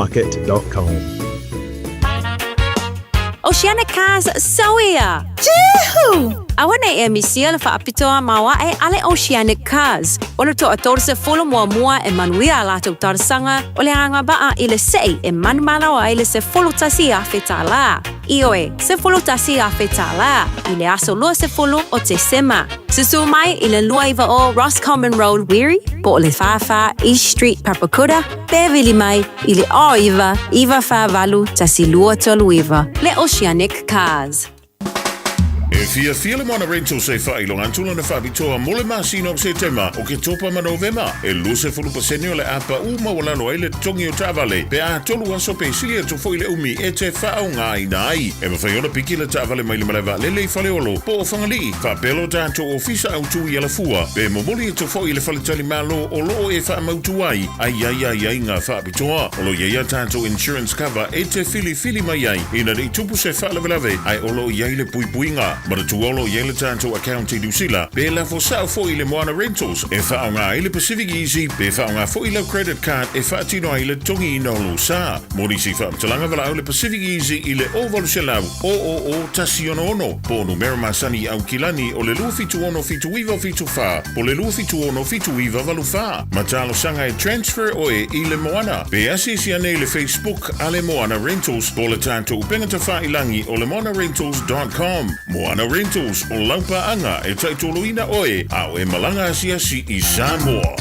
Oceana Cars Sauia! Juhu! Aua nei e misia le faapitoa maoae a le Oceanic Cars. O le toa 30 muamua e manuia a latou talosaga o le agavaa i le sei e manumalo ai le $11,000. Ioe, $11,000 i le aso 20 o Tesema. Susu mai i le 29 Roscommon Road, Wiri, po o le 44 East Street, Papakura, pe vili mai i le 09 948 1239. Le Oceanic Cars.
E fiafia le Moana Rentals e faailoga atu lana faapitoa mo le masina o Setema, Oketopa ma Novema. E 20% o le a pau maualalo ai le totogi o taavale pe a tolu aso pe sili atu foi le umi e te faaaogaina ai. E mafai ona piki le taavale mai le malae vaalele i Faleolo po o Fagalii, faapea lo tatou ofisa autu i Alafua, pe momoli atu foi i le faletalimalo o lo o e faamautu ai a i ai aiaiga faapitoa. O lo o i ai a tatou insurance cover e te filifili mai ai ina ne i tupu se faalavelave ae o lo o i ai le puipuiga. Manatua o lo o i ai le tatou account i Niu Sila, pe lafo sao foi i le Moana Rentals e faaaoga ai le Pacific Easy pe faaaoga foi lau credit card e faatino ai le totogiina o lou sa. Mo nisi faamatalaga valaau le Pacific Easy i le 0800 000 166 po o numera masani i Aukilani o le 276 7974 po o le 276 7984. Ma talosaga e transfer oe i le Moana. Pe asiasi ane i le Facebook a le Moana Rentals po o le tatou upega tafailangi o le moanarentals.com. Moana Rentals, o lau paaga e taitoloina oe a o e malaga asiasi i Samoa.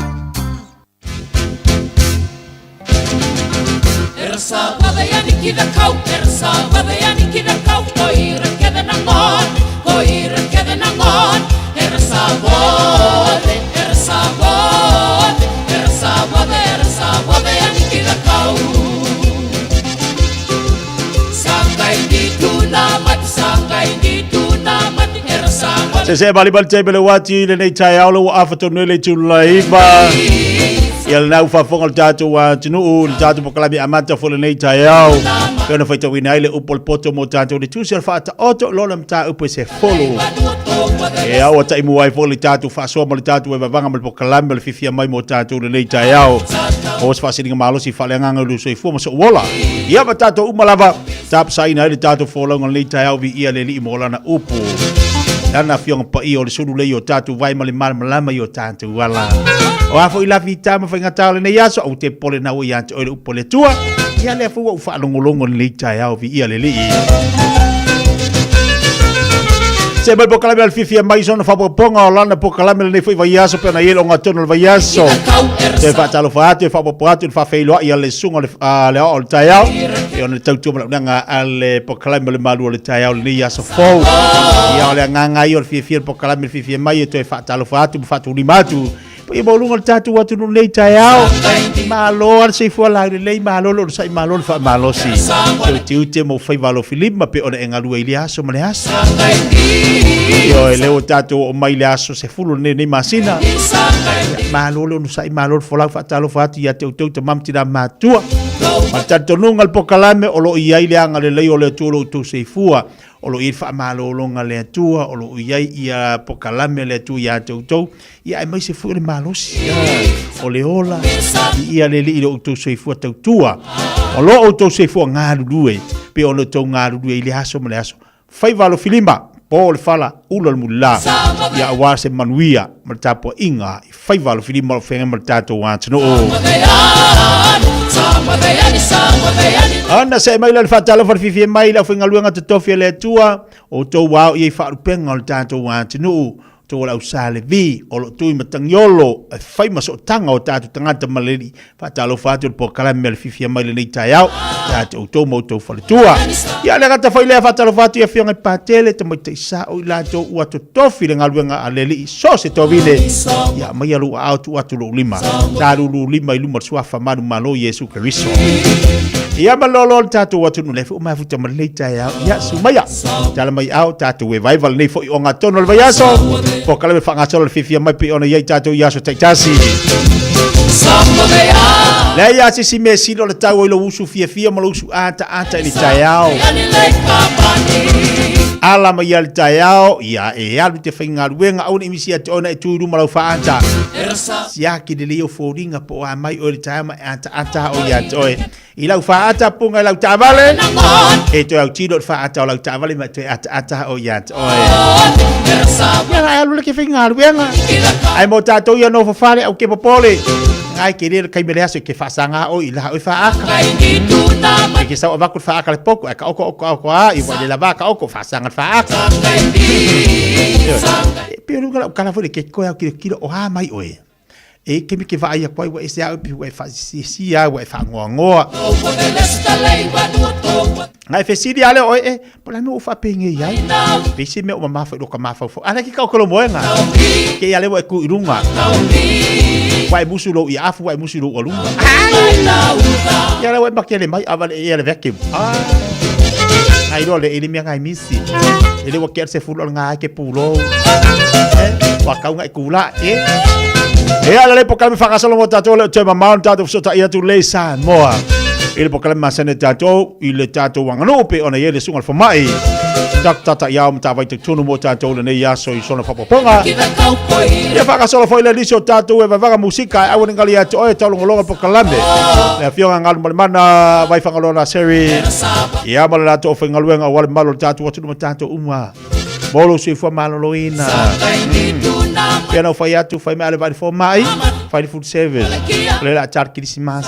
Se se bali bali tebe le wati le nei taeao le ua afa tonu i le itula iva. Ia lena ua faafofoga le tatou atunuu, le tatou pokalame amata foi lenei taeao. Pei ona faitauina ai le upu o le poto mo tatou le tusi o le faataoto lona mataupu e se folo. E au a taimu ai foi le tatou faasoa ma le tatou vavaga ma le pokalame o le fiafia mai mo tatou lenei taeao. O se faasiliga malosi faaleagaga i lou soifua ma sou ola. Ia ma tatou uma lava tapasaina ai le tatou folauga lenei taeao viia le Alii mo lana upu. Lana afioga paia o le sulu lei o tatou vai ma le malamalama i o tatou ala. O a foi la fita ma faigata o lenei aso, aua te popole na ua ia te oe le upu a le Atua. Ia lea foi ua ou faalogologo lenei taeao viia le Alii. Se mai pokalame al fiafia mai sona faapopoga o lana pokalame lenei foi vaiaso pe ona i ai le ogatotonu o le vaiaso. Toe faatalofa atu e faapopo atu i le faafeiloai a le susuga o le, a le aoao o le taeao e ona le tautua ma le auaunaga a le pokalame o le malu o le taeao lenei aso fou. Ia o le agaga ia o le fiafia o le pokalame le fiafia mai e toe faatalofa atu ma faatulima atu Paia maualuga o le tatou atunuu nei taeao. Malo lava le soifua laulelei, malo le onosai, malo le faamalosi. I ou tiute ma ou faiva alofilima pei ona e galue i lea aso ma le aso. Ioe, lea ua tatou oo mai i le aso 10 o lenei masina. Malo le onosai, malo le folau, faatalofa atu ia te outou tama ma tina matutua. Ma le talitonuga o le pokalame o lo o i ai le agalelei o le Atua o lo outou soifua. O lo o i ai le faamalologa a le Atua, o lo o i ai ia pokalame a le Atua ia te outou, ia aemaise foi o le malosi, o le ola, ia le Alii i lo outou soifua tautua. O lo outou soifua galulue, pei ona outou galulue i le aso ma le aso. Faiva alofilima, po le fala, ula le mulila, ia aua se manuia ma le tapuaiga i faiva alofilima o lo o feagai ma le tatou atunuu. Ona see mai lea i le faatalofa le fiafia mai i le aufaigaluega totofi a le Atua, o outou ao i ai faalupega o le tatou atunuu, outou o le au Sa Levi, o lo o tui matagiolo e fai ma sootaga o tatou tagata ma le Alii. Faatalofa atu i le polokalame a le fiafia mai lenei taeao ia te outou ma outou faletua. Ia le gata foi lea, faatalofa atu i afioga i Patele, tamaitai sao i latou ua totofi le galuega a le Alii so se tovine. Ia aumaia lou aao tuu atu lou lima. Talulu lima i luma o le suafa manumalo Iesu Keriso. Ia ma lolo le tatou atunuu lea foi ua mafuta ma lenei taeao. Ia sumaia. Tala mai ao tatou e vaeva lenei foi o ogatonu o le vaiaso. Polokalame faagasolo le fiafia mai pei ona i ai tatou i aso taitasi. Leai lava se isi mea e sili o le tau ai lou usu fiafia ma lou usu ataata i le taeao. Ala mai ia le taeao, ia e alu te faigaluega, aua ne i misi ia te oe na e tu i luma lau faaata. Siaki lelei ou foliga po o a mai oe i le taeao ma e ataata o ia te oe. I lau faaata punga i lau taavale, e toe autilo i le faaata o lau taavale ma e toe ataata o ia te oe. Ia la e alu le ke faigaluega. Ae mo tatou ia nofo fale au ke popole. Ngai ke le kai mele aso ke faasanga o i la oi faaka. E ke sau avaku le faaka le poko, e ka oko oko oko a, i wa le lava ka oko faasanga le faaka. E pei o luga lau kala foi le ke koe au kilo kilo o a mai oe. E ke me ke vaai aku ai ua ese au ua e faasisia ua e faangoangoa. Ngai fesili ale oe e, po la mea ua faapengei ai. Pei se mea ua mamafa i lo ka mafaufau. Ala ki ka o kolo moenga. Ke ia le ua e ku i runga. Ua e musu lou ia afu, ua e musu lou alunga. Ia le ua e makele mai, awale e ia le vacuum. Ngai loa le ele mea ngai misi. Ele ua ke se fulu al ngai ke pulo. Ua kau ngai kula e. E ala le pokalame whakasolo mo tātou le o te mamao na tātou fesotai atu le Samoa. I le pokalame masane tātou i le tātou wanganuu pe ona i le sunga le whamai. Tak tata iau ma tāwai te tunu mo tātou le nei aso i sona whapaponga. Ia whakasolo foi le nisi o tātou e vavaga musika e aua ningali atu oe taulongolonga pokalame. Le afioga ngalu malimana vai whangaloa seri. Ia ma le latou aufaigaluega aua le mamalu o le tatou atunuu ma tatou uma. Mo lou soifua maloloina. Pei ona ou fai atu, fai mai a le vaai i le fomai, fai le food service. O lea o le a ta le kerisimasi.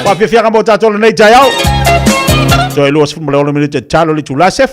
Faafiafiaga mo tatou lenei taeao. Toe 26 minute talo le itula 10.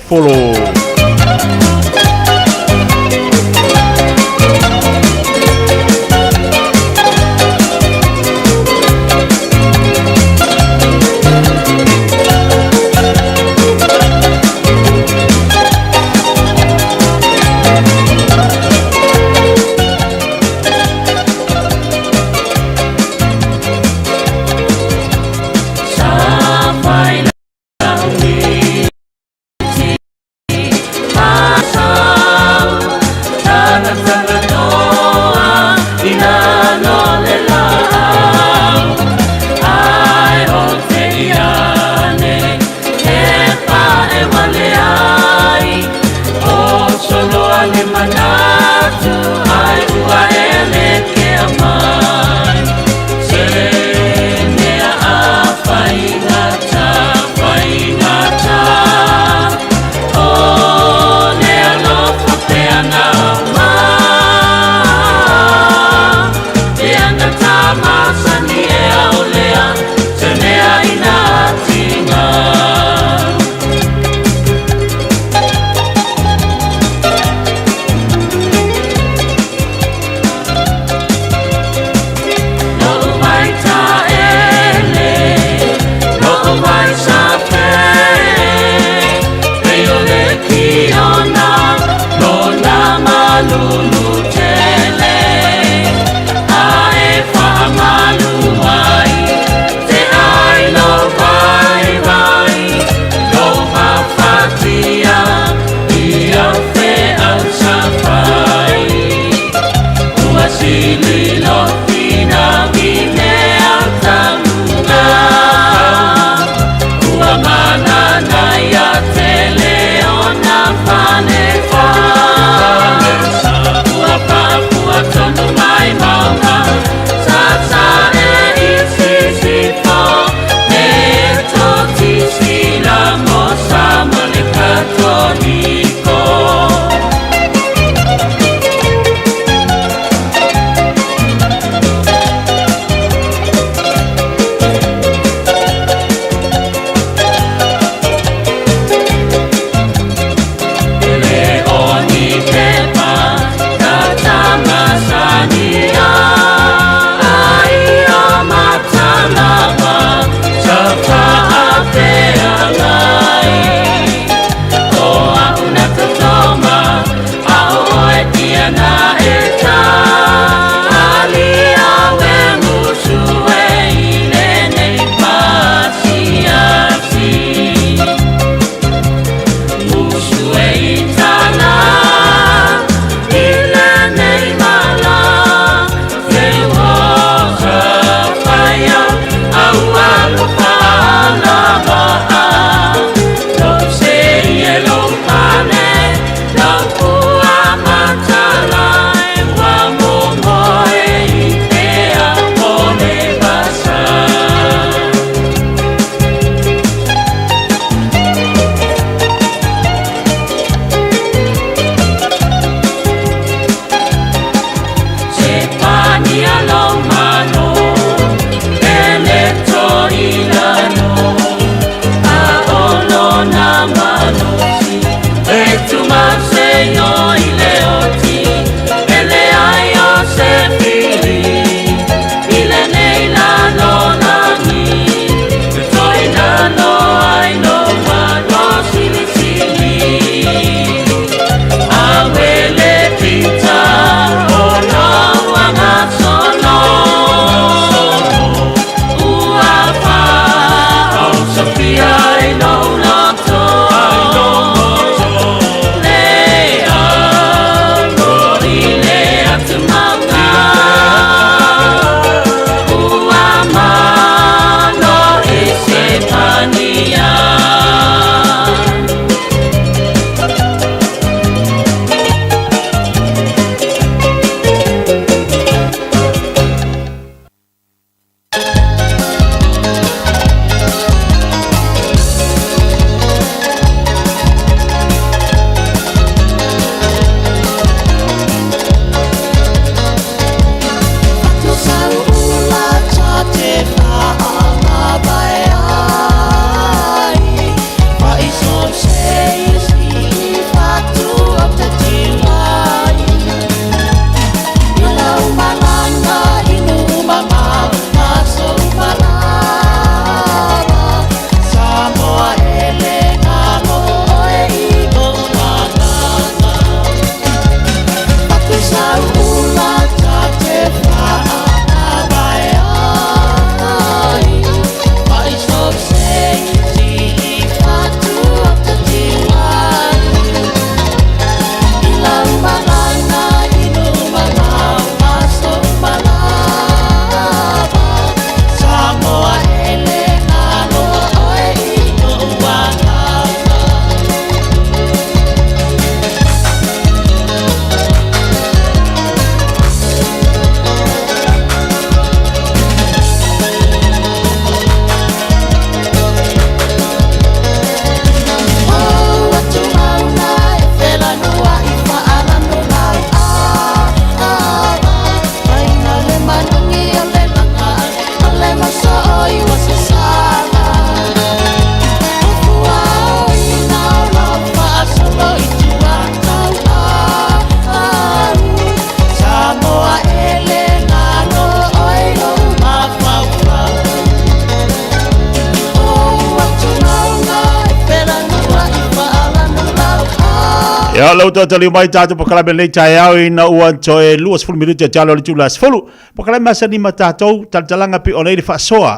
Ia, lau taliu mai tātou pakalame nei taeao ina ua toe 20 minute te alo le tula 10. Pakalame masani ma tātou talatalaga pe o nei le faasoa.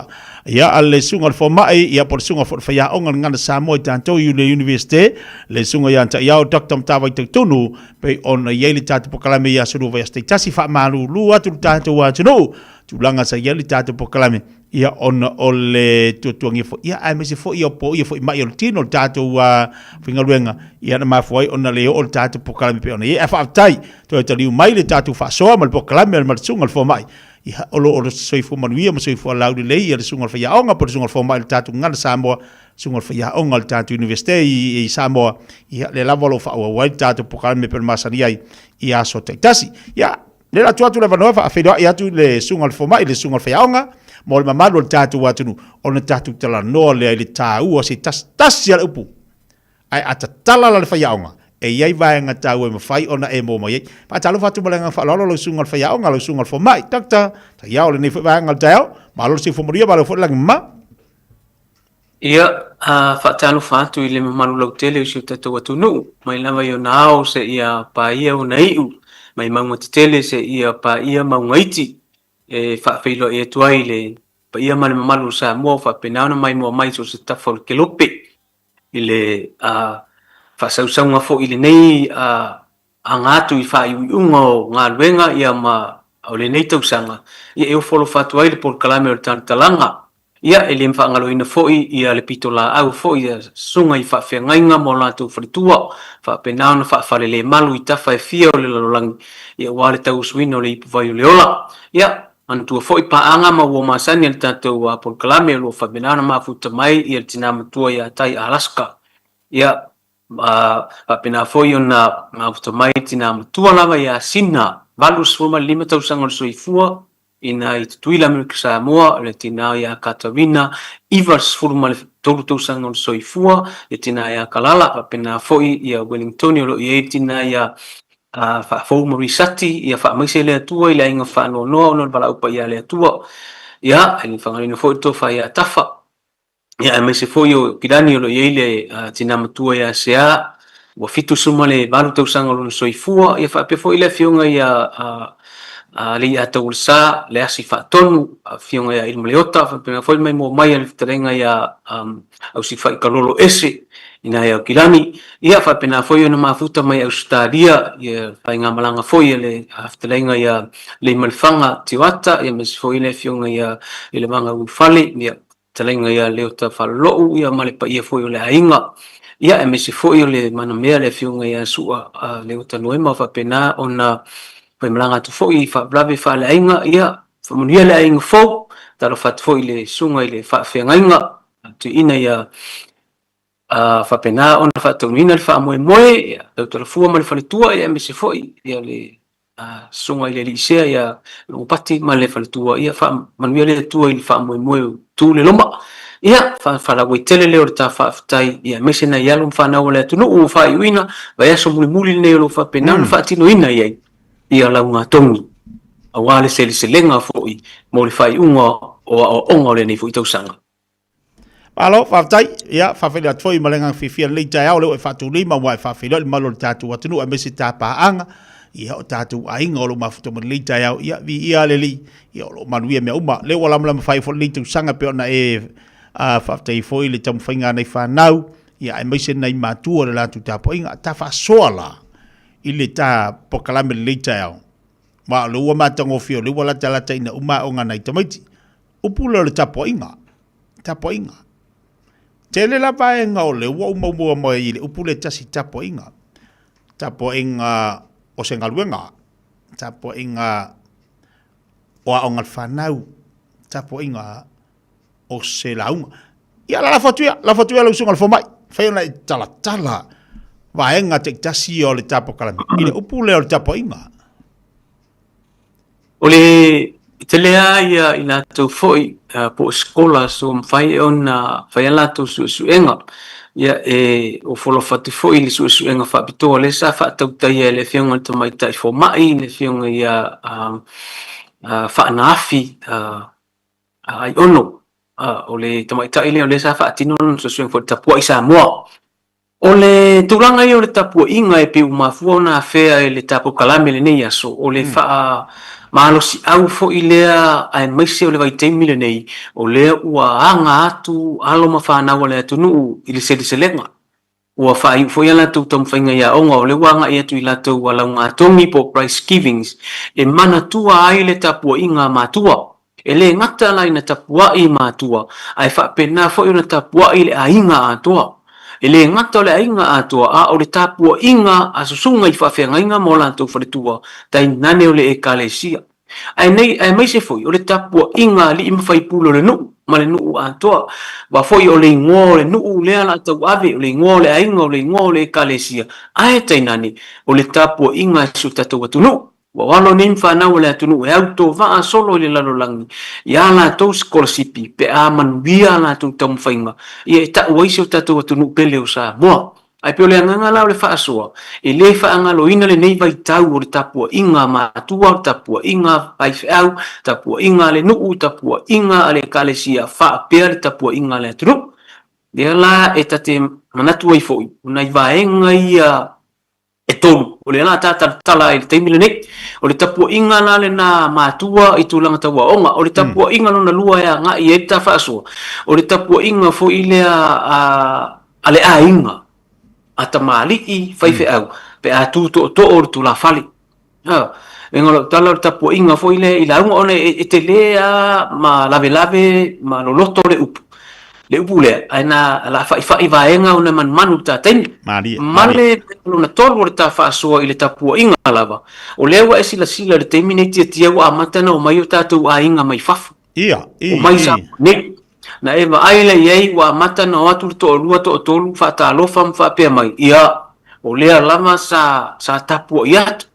Ia, a le suga o le fomai, ia po le suga fo le faiaoga le gagana Samoa i tātou i le Universite, le suga ia Ta'iao Dr. Matavai Tautonu, pei ona i ai le tātou pakalame i aso lua vaiaso taitasi faamalūlū atu le tātou atunuu, tulaga sa i ai le tātou pakalame. Ia ona o le tuatuagia foi ia aemaise foi ia o poia foi mai o le tino o le tatou faigaluega ia na mafua ai ona le oo le tatou polokalame pei ona i ai. Ae faafetai toe taliu mai le tatou faasoa ma le polokalame ma le susuga i le fomai ia o lo o soifua manuia ma soifua laulelei ia le susuga i le faiaoga po o le susuga i le fomai o le tatou Gagana Samoa, susuga i le faiaoga o le tatou Iunivesite i Samoa ia lea lava o lo o faaauau ai le tatou polokalame pei ona masani ai i aso taitasi. Ia Lea la tuu atu le avanoa faafeiloai atu le susuga i le fomai, le susuga i le faiaoga mo le mamalu o le tatou atunuu ona tatou talanoa lea i le taua o se tasi tasi a le upu. Ae a tatala la le faiaoga, e i ai vaega taua e mafai ona e maua mai ai. Faatalofa atu ma le agaga faaaloalo lau susuga i le faiaoga, lau susuga i le fomai, Doctor Taiao lenei foi vaega o le taeao. Malo le soifua manuia, malo foi le lagi mama.
Ia, faatalofa atu i le mamalu lautele o si o tatou atunuu, mai lava i ona ao seia paia ona iu, mai mauga tetele seia paia mauga iti, e faafeiloai atu ai i le paia ma le mamalu o Samoa ua faapena ona maimoa mai i so o se tafa o le kelope, i le faasausauga foi i lenei aga atu i faaiuiuga o galuega ia ma o lenei tausaga, ia e ofo alofa atu ai le polokalame o le Talatalaga. Ia e le faagaloina foi ia le pitolaau foi a susuga i faafeagaiga ma o latou faletua, faapena ona faafalelemalu i tafa e fia o le lalolagi, ia aua le tauasuina o le ipuvai o le ola. Ia, manatua foi paaga ma ua masani a le tatou polokalame o lo o faapena ona mafuta mai ia le tina matua ia Tai Alaska. Ia, faapena foi ona mafuta mai le tina matua lava ia Sina, 85 tausaga o le soifua, ina i Tutuila, Amerika Samoa, le tina ia Katawina, 93 tausaga o le soifua, le tina ia Kalala, faapena foi ia Wellingtoni o lo o i ai le tina ia Faafou ma Risati, ia faamaise le Atua i le aiga faanoanoa ona o le valaau paia a le Atua. Ia, e le faagaloina foi le tofa ia Tafa. Ia, aemaise foi o Kilani o lo o i ai le tina matua ia Sea, ua 78 tausaga o lona soifua, ia faapea foi le afioga ia Leiataualesa, le Asi Faatonu, afioga ia Ilimaleota, faapena foi le maimoa mai a le fetalaiga ia Ausifai Kalolo Ese ina ia Kilani, ia faapena foi ona mafuta mai Ausetalia, ia faigamalaga foi a le fetalaiga ia Leimalefaga Tioata, ia aemaise foi le afioga ia Levaga Ulufale, ia fetalaiga ia Leota Falelou ia ma le paia foi o le aiga, ia aemaise foi o le manamea le afioga ia Sua Leota Noema faapena ona faimalaga atu foi i faalavelave faaleaiga, ia faamanuia le aiga fou, talofa atu foi i le susuga i le faafeagaiga tuiina ia faapena ona faataunuuina le faamoemoe, ia Tautalafua ma le faletua, ia aemaise foi ia le susuga i le alii Sea ia Logopati ma le faletua, ia faamanuia le Atua i le faamoemoe o tu le loma. Ia, faalauaitele lea o le ta faafetai, ia aemaise nai alo ma fanau a le atunuu ua faaiuina vaiaso mulimuli lenei o lo o faapena ona faatinoina i ai ia laugatogi aua le seleselega foi mo le faaiuga o aoaoga o lenei foi tausaga.
Malo, faafetai. Ia, faafeiloai atu foi ma le agaga fiafia lenei taeao lea ua e faatulima ua e faafeiloai le mamalu o le tatou atunuu aemaise tapaaga, ia o tatou aiga o lo o mafuta mai lenei taeao. Ia, viia le Alii, ia o lo o manuia mea uma. Lea ua lamalama faaiu foi lenei tausaga e pei ona e faafetai foi le taumafaiga a nai fanau, ia aemaise nai matua i le latou tapuaiga. Ta faasoa la i le ta polokalame i lenei taeao. Ma o lea ua matagofie, o lea ua latalataina uma aoga a nai tamaiti. Upu lea o le tapuaiga, tapuaiga. Tele la vaega o lea ua ou maumau mai i le upu lea e tasi tapuaiga. Tapuaiga o se galuega, tapuaiga o aoga a le fanau, tapuaiga o se lauga. Ia la lafo atu ia, lafo atu ia lau susuga i le fomai, fai ona e talatala vaega taitasi o le tapokalamu i le upu lea o le tapuaiga.
O le tele lava ia i latou foi po o scholars ua mafai ona fai a latou suesuega. Ia e ofo alofa atu foi i le suesuega faapitoa lea sa faatautaia e le Afioga i le Tamaitai Fomai, le Afioga ia Faanaafi Aiono. O le tamaitai lea o lea sa faatino lana suesuega foi i le Tapuai Samoa. O le tulaga ia o le tapuaiga e pei ua mafua ona afea e le tapokalame i lenei aso, o le faamalosiau foi lea aemaise o le vaitaimi lenei o lea ua aga atu alo ma fanau a le atunuu i le seleselega. Ua faaiu foi a latou taumafaiga i aoga, o lea ua agai atu i latou alaugatogi po o prize givings e manatua ai le tapuaiga a matua. E le gata la ina tapuai matua, ae faapena foi ona tapuai le aiga atoa. E le gata o le aiga atoa, a o le tapuaiga a susuga i faafeagaiga ma o latou faletua, tainane o le Ekalesia. Ae nei, aemaise foi o le tapuaiga a alii ma faipule o le nuu ma le nuu atoa. Aua foi o le igoa o le nuu lea la tauave, o le igoa o le aiga, o le igoa o le Ekalesia, ae tainane o le tapuaiga a si o tatou atunuu. Ua o alo nei ma fanau a le atunuu e autovaa solo i le lalolagi i a latou sikolasipi pe a manuia a latou taumafaiga ia e tau ai si o tatou atunuu pele o Samoa. Ae pei o le agaga la o le faasoa, e le faagaloina lenei vaitau o le tapuaiga a matua, o le tapuaiga a faifeau, tapuaiga a le nuu, tapuaiga a le ekalesia faapea le tapuaiga a le atunuu. Lea la e ta te manatu ai foi, o nai vaega ia e tolu, o lea la ta talatala ai i le taimi lenei. O le tapuaiga la lena a matua i tulaga tau aoga. O le tapuaiga lona lua e agai i ai le ta faasoa, o le tapuaiga foi lea a, a le aiga, a tamalii, faifeau, pe a tu tootoo le tulafale. Ha, uiga o lau tala o le tapuaiga foi lea i lauga ona e, e tele lava ma lavelave ma loloto le upu. Le upu lea, ae na la fa'ifa'i vaega ona e manumanu i le ta taimi.
Malie,
Ma le lona tolu o le ta faasoa i le tapuaiga lava, o lea ua e silasila i le taimi nei tiatia ua amata ona omai o tatou aiga mai fafo.
Ia, i,
Omai
i.
Samoa nei. Na e vaai lea i ai ua amata ona o atu le toalua toatolu faatalofa ma faapea mai, ia, o lea lava sa, sa tapuai atu.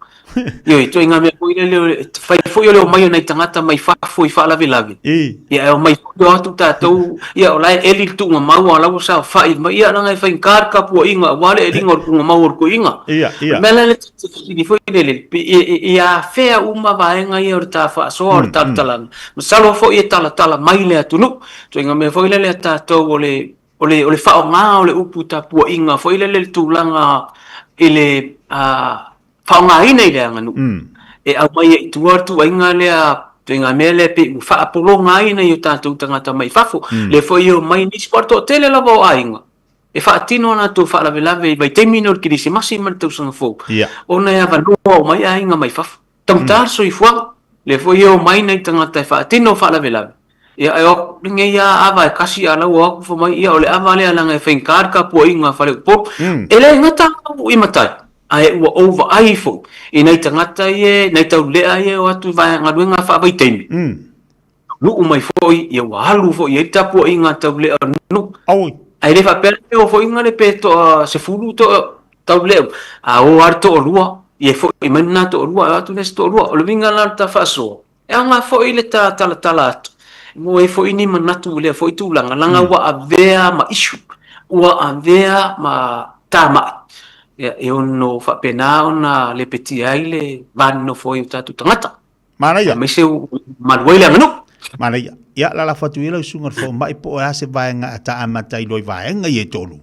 Ioe, ituaiga mea foi lele, fai foi o le omai o nai tagata mai fafo i faalavelave.
I.
Ia, e omai foi o atu tatou, ia, o la e eli le tuugamau a o la ua saofai mai, ia, leaga e faigata le tapuaiga aua le eliga o le tuugamau o le toeaina.
Ia, ia.
O le mea la lea ta te fesili foi lele, i afea uma vaega ia o le ta faasoa o le talatalaga? Masalo foi e talatala mai le atunuu. Ituaiga mea foi lele a tatou o le, o le, o le faaaoga o le upu tapuaiga foi lele i le tulaga i le faaaogaina i le aganuu. E aumai ai i tua le tuuaiga lea, ituaiga mea lea pei ua faapologa ai nai o tatou tagata mai fafo. Lea foi e omai nisi, aua o le toatele lava o aiga e faatino a latou faalavelave i vaitaimi nei o le Kerisimasi ma le Tausaga Fou, ona e avanoa uma ai aiga mai fafo. Taugata le soifuaga, lea foi e omai nai tagata e faatino faalavelave, ia e o atu lenei lava ava e kasi a la ua o atu fai mai, ia o le ava lea leaga e faigata le tapuaiga a faleupolu. E le gata au i matai, ae ua ou vaai foi i nai tagata ia, nai taulelea ia e o atu i galuega faavaitaimi, nuu mai foi, ia ua alu foi i ai le tapuaiga a taulelea o le nuu. Ae le faapea le o foi le pe toa 10 toa taulelea, a o lava le toalua, ia e foi mai lena toalua, ae o atu le isi toalua. O le uiga la o le ta faasoa, e aoga foi le ta talatala atu, mo ai foi ni manatu i lea foi tulaga, leaga ua avea ma issue, ua avea ma tamai, ia, e ono faapena ona lepetia ai le va nonofo ai o tatou tagata.
Manaia.
Aemaise ua malu ai le aganuu.
Manaia. Ia, lalafo atu ia lau susuga i le fomai po o le a se vaega a ta amata ai loa i vaega ia e tolu,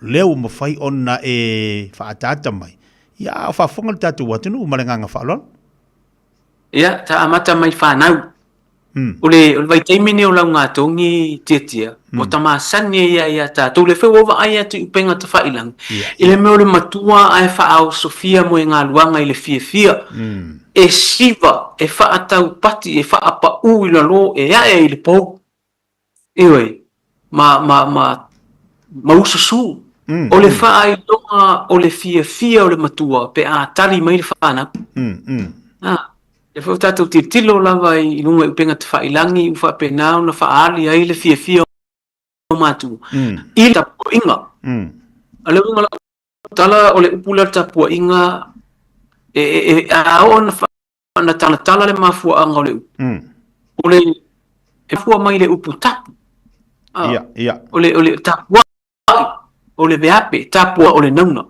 lea ua mafai ona e faaataata mai, ia a o faafofoga le tatou atunuu ma le agaga faaaloalo.
Ia, ta amata mai fanau. O le, o le vaitaimi nei o laugatogi tiatia, ua ta masani ai ia ia tatou, lea foi ua vaai atu i upega tafailagi, i le mea o le matua ae faaosofia moegaluaga i le fiafia, e siva, e faataupati, e faapaū i lalo, e ae i le pou. Ioe, ma, ma, ma, ma ususū. O le faailoga o le fiafia o le matua pe a tali mai le fanau. Ah, lea foi ua tatou tilotilo lava i luga i upega tafailagi ua faapena ona faaali ai le fiafia o matua i le tapuaiga. A o le uiga o lau tala, o le upu lea o le tapuaiga, e, e, e, a oo ina ona talatala le mafuaaga o le upu. O le, e mafua mai le upu tapu.
Ah, Ia, ia.
O le, o le tapuai, o le veape, tapua o le nauna.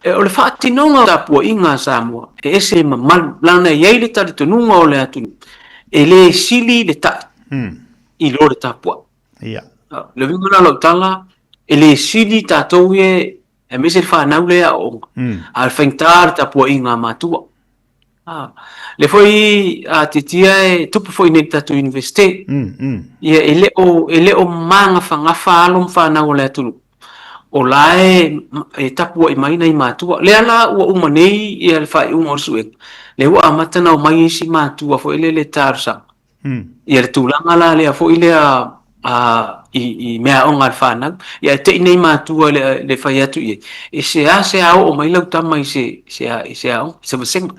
E, o le faatinoga o tapuaiga a Samoa, e ese mamalu, leaga e i ai le talitonuga o le atunuu, e le sili le ta'i i lo le tapuai.
Ia.
Ah, le uiga la o lau tala, e le sili tatou e. Aemaise le fanau lea e aooga, a o le faigata le tapuaiga a matua. A, lea foi a tiatia e tupu foi nei i le tatou Universite. Ia e le o, e le o magafagafa alo ma fanau a le atunuu, o la e, e tapuai mai nai matua. Lea la ua uma nei ia le faaiuga o le suega, lea ua amata ona omai isi matua foi lele e talosaga. Ia le tulaga la lea foi lea i meaaoga a le fanau, ia e te i nei matua i le fai atu i ai, e seasea oo mai lau tama i se aoga, i se vasega.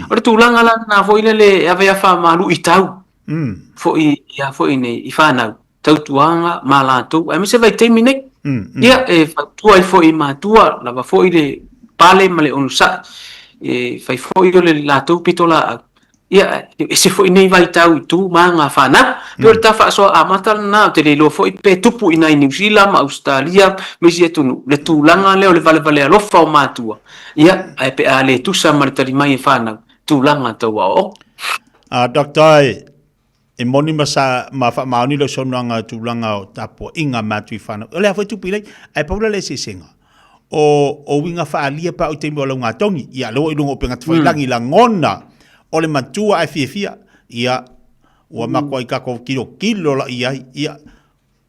O le tulaga la lena foi lele e ave a faamaluitau foi ia foi nei i fanau, tautuaga ma latou, aemaise vaitaimi nei. Ia, e fautua ai foi i matua, lava foi le pale ma le onosai, e fai foi o le latou pitolaau, Ia, e ese foi nei vaitau i tu ma aga fanau. Pei o le ta faasoa amata lena, ou te le iloa foi pe tupu i nai Niu Sila ma Ausetalia ma isi atunuu le tulaga lea o le valevale alofa o matua, ia, ae pe a le tusa ma le tali mai e fanau, tulaga tau aoaoga.
Doctor, e moni ma sa ma faamaoni lau saunoaga i tulaga o tapuaiga a matua i fanau. O le a foi tupu i lai, ae pau la le eseesega. O, o uiga faaalia pe a oo i taimi o laugatogi, ia lea ua i luga o upega tafailagi, lagona o le matua ae fiafia, ia, ua makuai tatou tilotilo la i ai, ia,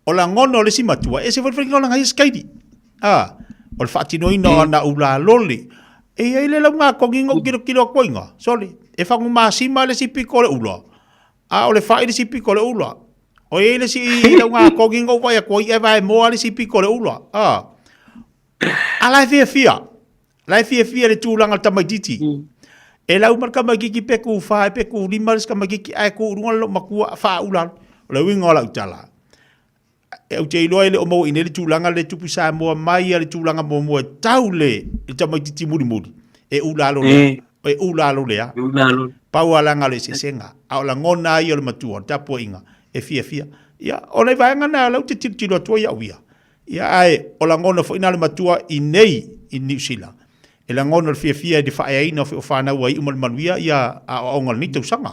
o lagona o le isi matua, e ese foi le faiga o lana ia sikaili. A, o le faatinoina o ana ulalole. E i ai le laugatogi na ou tilotilo atu ai ina, sole, e fagumasima le isi pito o le ula, a o le fai le isi pito o le ula. O i ai le isi laugatogi na ou vaai atu ai, e vaemoa le isi pito o le ula. A, a la e fiafia. La e fiafia le tulaga o le tamaitiiti. E lau ma le tamaitiiti pe tu fa pe tu 5 le isi tamaitiiti ae tu i luga le loomatua faaula alu. O le uiga o lau tala, e ou te iloa e le o maua i inei le tulaga lea e tupu i Samoa mai lava i le tulaga muamua e tau le tamaitiiti mulimuli e ula alo lea, e ula alo lea. Pau lava leaga o le eseesega, a o lagona lava ia o le matua, o le tapuaiga e fiafia. Ia, o nai vaega na o lea ou te tilotilo atu ai au ia. Ia ae o lagona foi na o le matua i nei i Niu Sila. E lagona o le fiafia i le faaeaina o fanau ua iu ma le manuia ia aoaoga o lenei tausaga.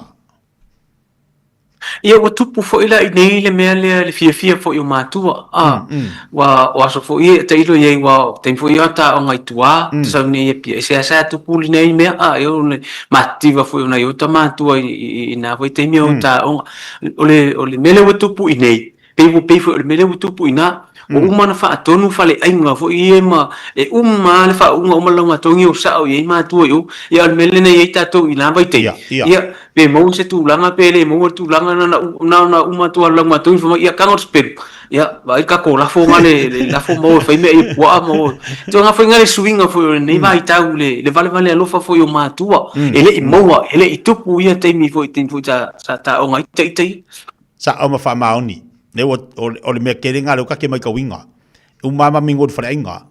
Ia ua tupu foi la i nei le mea lea le fiafia foi o matua. A, ua o aso foi e tailo i ai ua o taimi foi o ta aoga i tua, tasau nei e pia. E seasea tupu lenei mea, a, e o le matitiva foi o nai o ta matua i na foi taimi o ta aoga. O le mea lea ua tupu i nei, Pei ua pei foi o le mea lea ua tupu i ina, ua uma ona faatonu faleaiga foi ia ma e uma lava le faauuga uma le laugatogi o sao i ai matua i o. Ia o le mea lena e i ai tatou i na vaitaimi, ia pe maua se tulaga pe le maua le tulaga na ona uma atu lava o le laugatogi fai mai, ia tago le sipelu, ia vaai le tatou lafo na le lafo ma o e fai mea i puaa ma o. Tulaga foi na le suiga foi o lenei vaitau i le valevale alofa foi o matua, e le i maua, e le i tupu ia taimi foi taimi foi sa taoga ai ita ia.
Sao ma faamaoni. Lea ua, o le mea tele lena lea ua ta te matauina. E uma lava ma mingo i le faleaiga.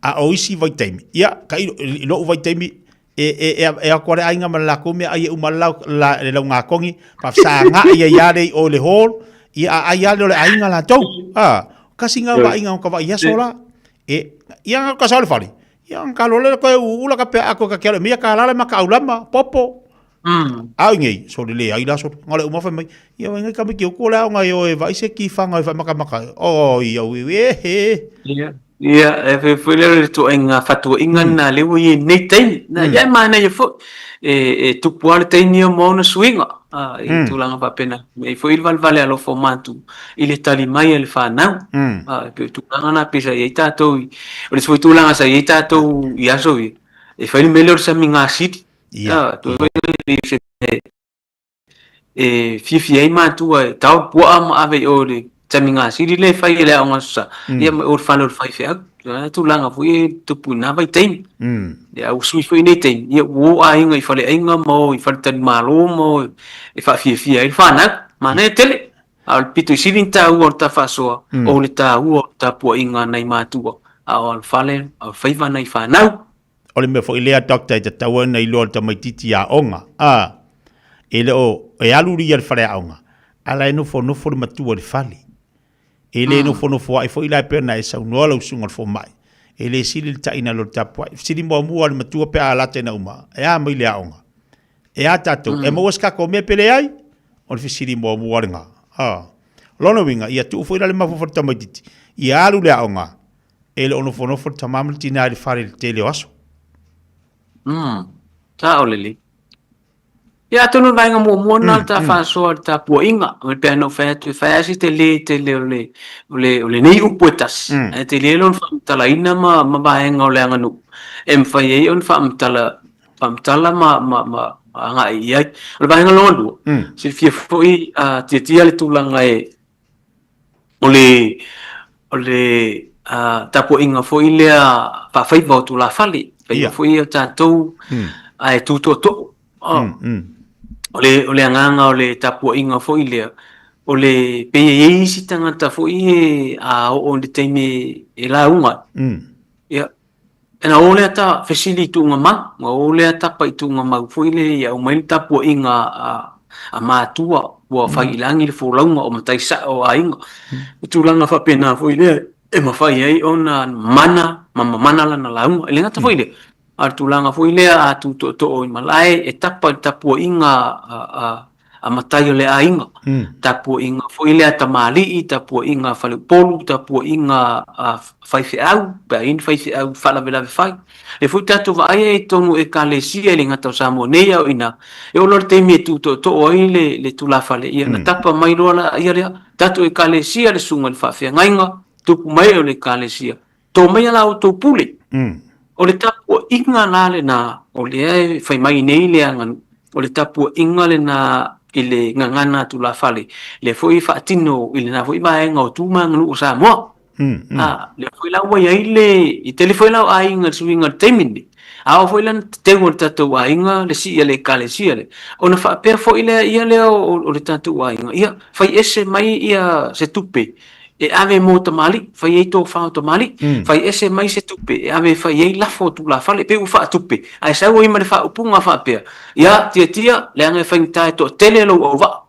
A o isi vaitaimi, ia, ka i, i lou vaitaimi, e, e, e, e atu lava le aiga ma le latou meaai e uma le, la, le laugatogi, faafesagai ai lava lea i o i le hall, ia a ai lava lea o le aiga latou. A, kasi na vaaiga o ka vaai aso la. E, ia na ka sao le fale. Ia na ka loa lea koe uula ka pea ako ka ke ale mea ka lala ma ka aulama, popo. A o nei, sole leai la sole. Ngale uma fai mai, ia wai ngai kame ki uku le aonga i o e vai se ki whanga i whai makamaka. O, ia ui, e he.
Ia, ia, e fai foi lea o le tuaiga fatuaiga lena lea ua i ai nei taimi. Na, ia e manaia foi, e, e tupu lava le taimi ia ma ona suiga, a, i tulaga faapena. E i ai foi le valevale alofa o matou i le tali mai a le fanau. A, e pei o tulaga na pei sa i ai tatou i, o le isi foi tulaga sa i ai tatou i aso ia, e fai le mea lea o le samiga sili. Ia, e fiafia ai matua e tao puaa ma ave i o le tamigasili lea e fai e le aoga aso sa, ia ma o le fale o le faifeau. O le tulaga foi e tupu i na vaitaimi. Ia, ua sui foi nei taimi, ia ua o aiga i faleaiga ma o i faletalimalo ma o e faafiafia ai le fanau. Manaia tele. A o le pito i sili ona taua o le ta faasoa, o le taua o le tapuaiga a nai matua, a o alofale, a o faiva nai fanau.
O le mea foi lea doctor e tatau ai ona iloa e le tamaitiiti aoga, a, e le o, e alu ia i le faleaoga, a la e nofonofo le matua i le fale. E le nofonofo ai foi la e pei ona e saunoa lau susuga i le fomai, e le sili le taina i lo le tapuai. Fesili muamua le matua pe a lata ina uma, e a mai le aoga? E a tatou? E maua se tatou mea pe leai? O le fesili muamua lena. A. O lona uiga, ia tuu foi la le mafaufau i le tamaitiiti, ia alu i le aoga. E le o nofonofo le tamā ma le tinā i le fale i le tele o aso.
Sao lelei. Ia, atonu o le vaega muamua lena o le ta faasoa i le tapuaiga, e pei ona ou fai atu, e fai lava si tele tele o le, o le, o lenei upu e tasi, ae tele lona faamatalaina ma, ma vaega o le aganuu e mafai ai ona faamatala, faamatala ma, ma, ma agai i ai. O le vaega lona lua, silafia foi a tiatia le tulaga e, o le, o le tapuaiga foi lea faafaiva o tulafale, faiva foi ia o tatou ae tu tootoo. O le, o le agaga o le tapuaiga foi lea, o le, pei e i ai isi tagata foi e a oo i le taimi e lauga ai, ia, Ona o lea ta fesili i tuugamau, ona o lea tapa i tuugamau foi lea ia aumai le tapuaiga a matua ua fai i lagi le folauga o matai sao o aiga. O tulaga faapena foi lea e mafai ai ona mana ma mamana lana lauga. E le gata foi i lea, a o le tulaga foi lea a tu tootoo i malae e tapa i le tapuaiga a a matai o le aiga, tapuaiga foi lea a tamalii, tapuaiga a faleupolu, tapuaiga a faifeau, pe a i ai ni faifeau faalavelave fai. Lea foi tatou vaai ai i totonu o Ekalesia e le gata o Samoa nei a o i ina, e oo loa i le taimi e tu tootoo ai le, le tulafale, ia ona tapa mai loa laia lea, tatou Ekalesia le susuga i le faafeagaiga, tupu mai o le Ekalesia, To maia la outou pule. O le tapuaiga la lena, o lea e fai mai nei le aganuu, o le tapuaiga lena i le gagana tulafale, lea foi e faatino i lena foi vaega o tu ma aganuu o Samoa. A, lea foi la ua i ai le, e tele foi la o aiga i le suiga o le taimi lenei, a oo foi la ina teteu e le tatou aiga le sii a le Ekalesia lea, ona faapea foi lea ia lea o le tatou aiga, ia fai ese mai ia se tupe e ave mo tamalii, fai ai tofa o tamalii, fai ese mai se tupe e ave e fai ai lafo o tulafale, pei ua faatupe, ae sau ai ma le faaupuga faapea, ia, tiatia, leaga e faigata e toatele lou auvaa,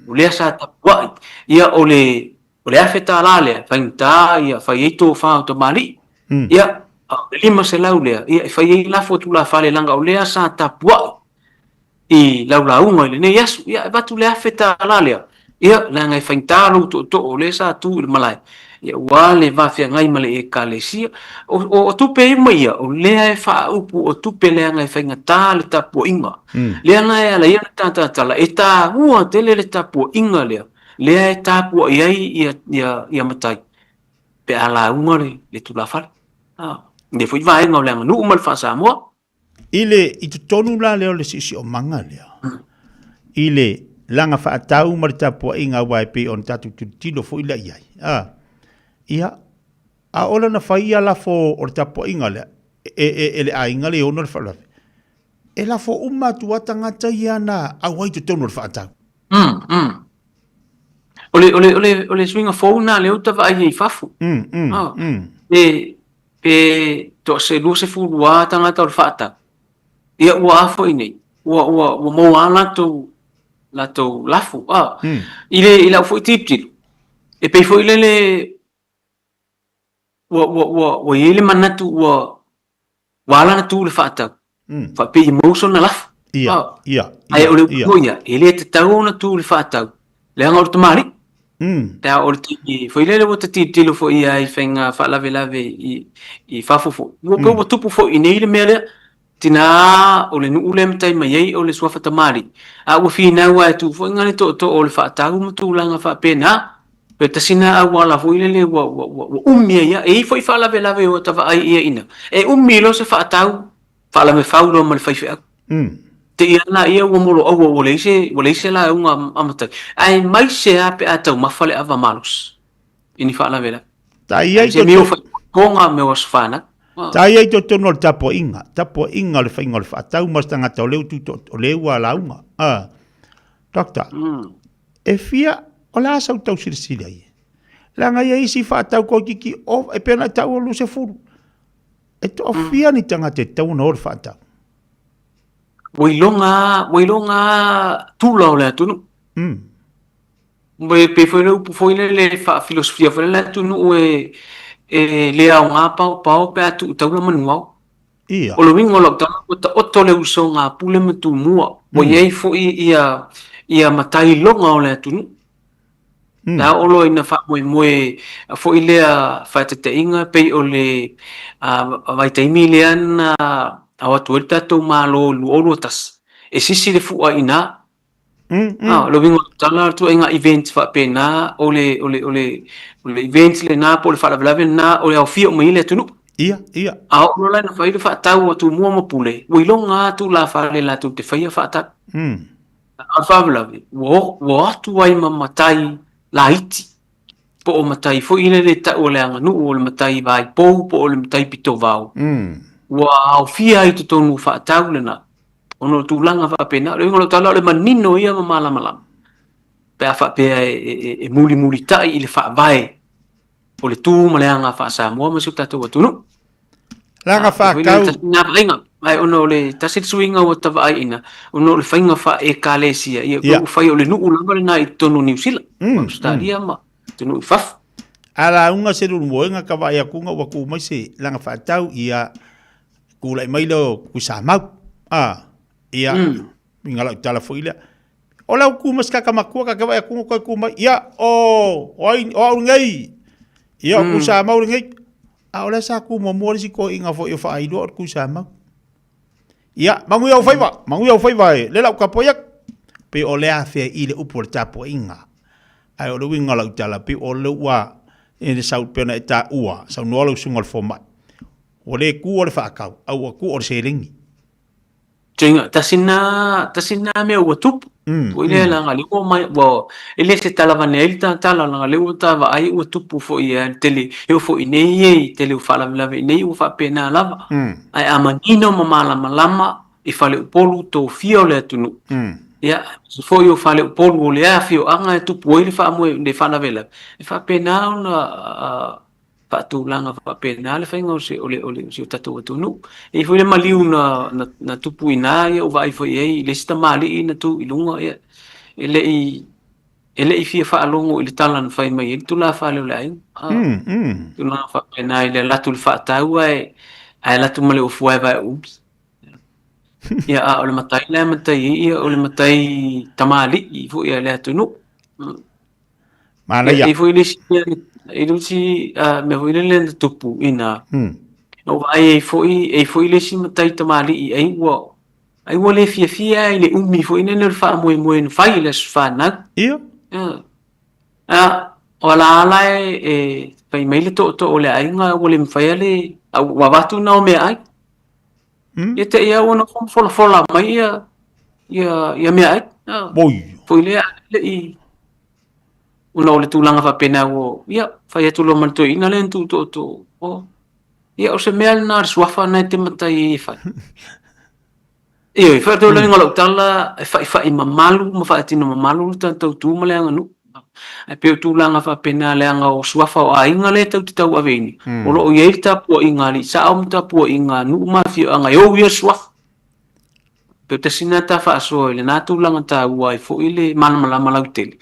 o lea sa tapuai, ia o le, o le $1000 lea, e faigata ia fai ai tofa o tamalii, ia, a o le 500 lea, ia e fai ai lafo o tulafale, leaga o lea sa tapuai i lau lauga i lenei aso, ia e avatu le $1000 lea, ia leaga e faigata lou tootoo o lea sa tu i le malae, ia ua le va feagai ma le Ekalesia. O, o, o tupe uma ia, o lea e faaupu o tupe leaga e faigata le tapuaiga. Lea la e ala ai ona tatatala, e taua tele le tapuaiga lea, lea e tapuai ai ia, ia, ia matai pe a lauga le, le tulafale. Ah, lea foi vaega o le aganuu ma le faa-Samoa.
I le, i totonu la lea o le siosiomaga lea, i le laga faatau ma le tapuaiga aua e pei ona tatou tilotilo foi lea i ai, a, ia, ʻaʻole na fai ia lafo o le tapuaiga lea e, e, e le aiga le ono le faalavelave. E lafo uma atu lava tagata ia na auai i totonu o le faatau.
O le, o le, o le, o le suiga fou lena lea ou te vaai ai i fafo. E, pe toa se 22 tagata o le faatau, ia ua a foi nei, ua, ua, ua maua lava latou, latou lafo. Ah, I le, i lau foi tilotilo, e pei foi lele ua, ua, ua, ua i ai le manatu ua, ua ala ona tu le faatau, faapea ia maua sona lafo.
Ia,
Ah,
ia,
ae
ia,
o le upu
ia.
foi ia, e le tatau ona tu le faatau, leaga o le tamalii. Pe a o le taimi foi lele ua ta tilotilo foi ai i faiga faalavelave i, i fafo foi. Ua pei ua tupu foi i inei le mea lea. Tina o le nuu lea e matai mai ai o le suafa tamalii, a ua finau lava e tu foi le tootoo o le faatau ma tulaga faapena. Pe tasi lena auala foi lele ua, ua, ua, ua umi ai lava. E i ai foi faalavelave ua ta vaai i ai i ina. E umi loa se faatau, faalavefau loa ma le faifeau. Te i ana ia ua moloaua ua leai se, ua leai se lauga a matai. Aemaise lava pe a taumafa le ava malosi i ni faalavelave.
Ta i ai
Se mea o faikoga mea o aso fanau.
Ta i ai totonu o le tapuaiga, tapuaiga o le faiga o le faatau ma se tagata o lea ua tuto, o lea ua lauga. Ah, doctor, e fia, o le a sau tau silasila ai? Leaga ia isi faatau toeitiiti o, e pei ona e taua 20. E toafia ni tagata e tatau ona o le faatau?
Ua iloga lava, ua iloga lava tula o le atunuu. E pei foi le upu foi lele faafilosofia foi le atunuu e, e le aoga paopao pe a tuu taula manuao.
Ia.
O le uiga o lau tala, ua taoto le usoga a Pule ma Tumua. Ua i ai foi ia, ia matai iloga o le atunuu. Le a oo loa ina faamoemoe foi lea faataitaiga pei o le vaitaimi lea na ao atu ai le tatou Malo i le 2021, e sisi le fua i ina. O le uiga o le tala, o le ituaiga event faapena, o le, o le, o le, o le event lena po o le faalavelave lena o le aofia uma i ai le atunuu.
Ia, ia.
A oo loa la ina fai le faatau a Tumua ma Pule, ua iloga lava tulafale latou te faia faatau. A o le faalavelave, ua, ua o atu ai ma matai laiti, po o matai foi lele e tau o le aganuu o le matai vaipou po o le matai pitovao, ua aofia ai i totonu o faatau lena. Ona o tulaga faapena, o le uiga o lau tala, o le manino ia ma malamalama, pe a faapea e mulimulitai i le faavae o le tu ma le aga faa-Samoa ma si o tatou atunuu.
Laga faatau.
Nā vaaiga, ae ona o le tasi le suiga ua ta vaai ina, ona o le faiga faa-ekalesia, ia, ua fai o le nuu lava lena i totonu o Niu Sila, Ausetalia ma atunuu i fafo.
A lauga se lulumoega ka vaai atu ua ku mai se laga faatau ia tulai mai lea o Tuisamau. A, ia, uiga lau tala foi lea. O lau ku ma se kaka matua ka ke vaai atu koe ku mai. Ia, o, o ai, o au lenei. Ia, o Tuisamau lenei. A o lea sa ku muamua le isi toeaiina foi o Faailoa o le Tuisamau. Ia, manuia ou faiva, manuia ou faiva e, le lau tapuai atu. Pei o le afea i le upu o le tapuaiga. Ae o le uiga o lau tala, pei o le ua, e le sau pei ona e taua, saunoa lau susuga i le fomai. Ua le tu o le faatau, a ua tu o le seleni.
Tuiga, tasi na, tasi na mea ua tupu. Foi lea leaga lea ua mai, ua, e le se tala avane ai le ta tala, leaga lea ua ta vaai ua tupu foi i le tele, e oo foi i nei e i tele o faalavelave i nei ua faapena lava. Ae a manino ma malamalama i faleupolu tofia o le atunuu, ia, aemaise foi o faleupolu o lea afioaga e tupu ai le faamoe, le faalavelave, e faapena ona faatulaga faapena le faiga o se, o le, o le, o si o tatou atunuu. E i ai foi le maliu na, na, na tupu i ina, ia ua vaai foi i ai i le isi tamalii na tu i luga, ia, e le i, e le i fia faalogo i le tala na fai mai ai le tulafale o le aiga. Ah, tulaga faapena i le alu atu i le faatau ae, ae alu atu ma le ofu vaevae umi. Ia, a o le matai la e matai ai, ia, o le matai tamalii foi a le atunuu.
Manaia.
E foi le isi mea, e le isi mea foi lele na tupu ina. Na ou vaai ai foi, e foi le isi matai tamalii ai ua ai ua le fiafia ai le umi foi lele o le faamoemoe na fai i le aso fanau.
Ia.
A, o ala ala e, e fai mai le tootoo o le aiga ua le mafai le ua avatu na o meaai. Ia te i au ona folafola mai ia ia ia meaai.
Oi.
Foi lea le i ona o le tulaga faapena ua ia fai atu loa ma le toeaina lea na tuu tootoo. O ia o se mea lena o le suafa lena e te matai ai e fai. Ioe, faatauleaga o lau tala e faifai mamalu ma faatino mamalu le tatou tu ma le aganuu. Ae pei o tulaga faapena leaga o suafa o aiga lea tatou te tauaveina, o lo o i ai le tapuaiga a alii sao ma tapuaiga a nuu ma afioaga e ou ia suafa. Pei o tasi lena ta faasoa i lena tulaga taua ai foi le malamalama lautele,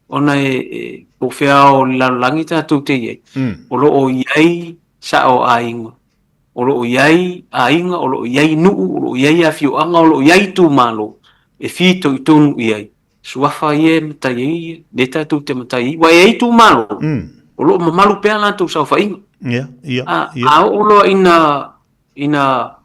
ona e po o fea o le lalolagi tatou te i ai, o lo o i ai sao o aiga, o lo o i ai aiga, o lo o i ai nuu, o lo o i ai afioaga, o lo o i ai itumalo e fitoitonu i ai suafa ia e matai ai, lea tatou te matai ai. Ua e i ai itumalo, o lo o mamalu pea latou saofaiga.
Ia, ia,
A, a oo loa ina, ina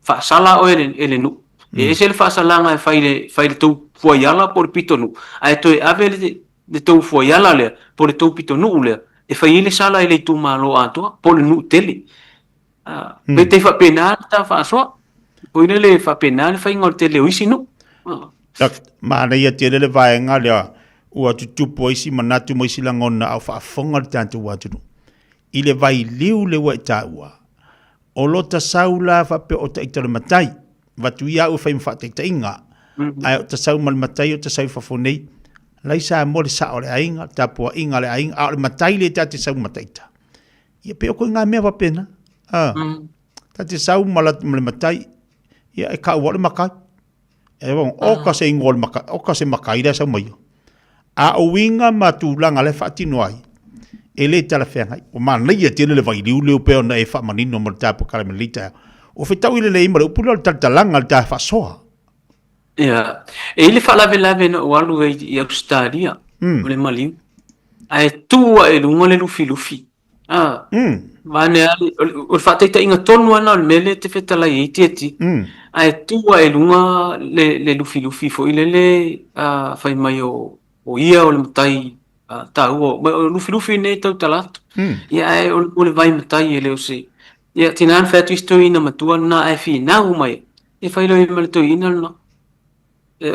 faasala oe e le, e le nuu, e ese le faasalaga e fai le, fai le tou fuaiala po o le pitonuu, ae toe ave le, le tou fuaiala lea po o le tou pitonuu lea e fai ai le sala i le itumalo atoa po o le nuu tele. Ah, Peitai faapena le ta faasoa. Foi lele faapena le faiga o le tele o isi nuu. Ah.
Manaia tele le vaega lea ua tutupu ai isi manatu ma isi lagona a o faafofoga le tatou atunuu i le vailiu lea ua e taua. O lota sau la faapea o ita o le matai, avatu ia au e fai ma faataitaiga, ae o ta sau ma le matai o ta sau i fafo nei, la i Samoa le sao o le aiga, le tapuaiga a le aiga, a o le matai lea ta te sau ma ita. Ia pei o ituaiga mea faapena. Ta te sau ma le matai, ia e kaua o le matai. E oka se ingoa o le matai, oka se matai lea e sau mai ia. A o uiga ma tulaga lea e faatino ai, e le talafeagai. Ua manaia tele le vailiu lea pei ona e faamanino mo le ta polokalame i lenei taeao. Ua fetaui lelei ma le upu lea o le talatalaga, le ta faasoa.
Ia, e i ai le faalavelave na ou alu ai i Ausetalia, o le maliu. Ae tu ae i luga le lufilufi. A, vaeane lava le, o le faataitaiga tonu lava lena o le mea lea e te fetalai ai Tiatia. Ae tu ae i luga le lufilufi foi lele fai mai o ia o le matai taua, o lufilufi nei e tautala atu. Ia ae o le vai matai e le o se... Ia tina na fai atu isi toeaina matua lena ae finau mai, ia fai loa i ai ma le toeaina lena.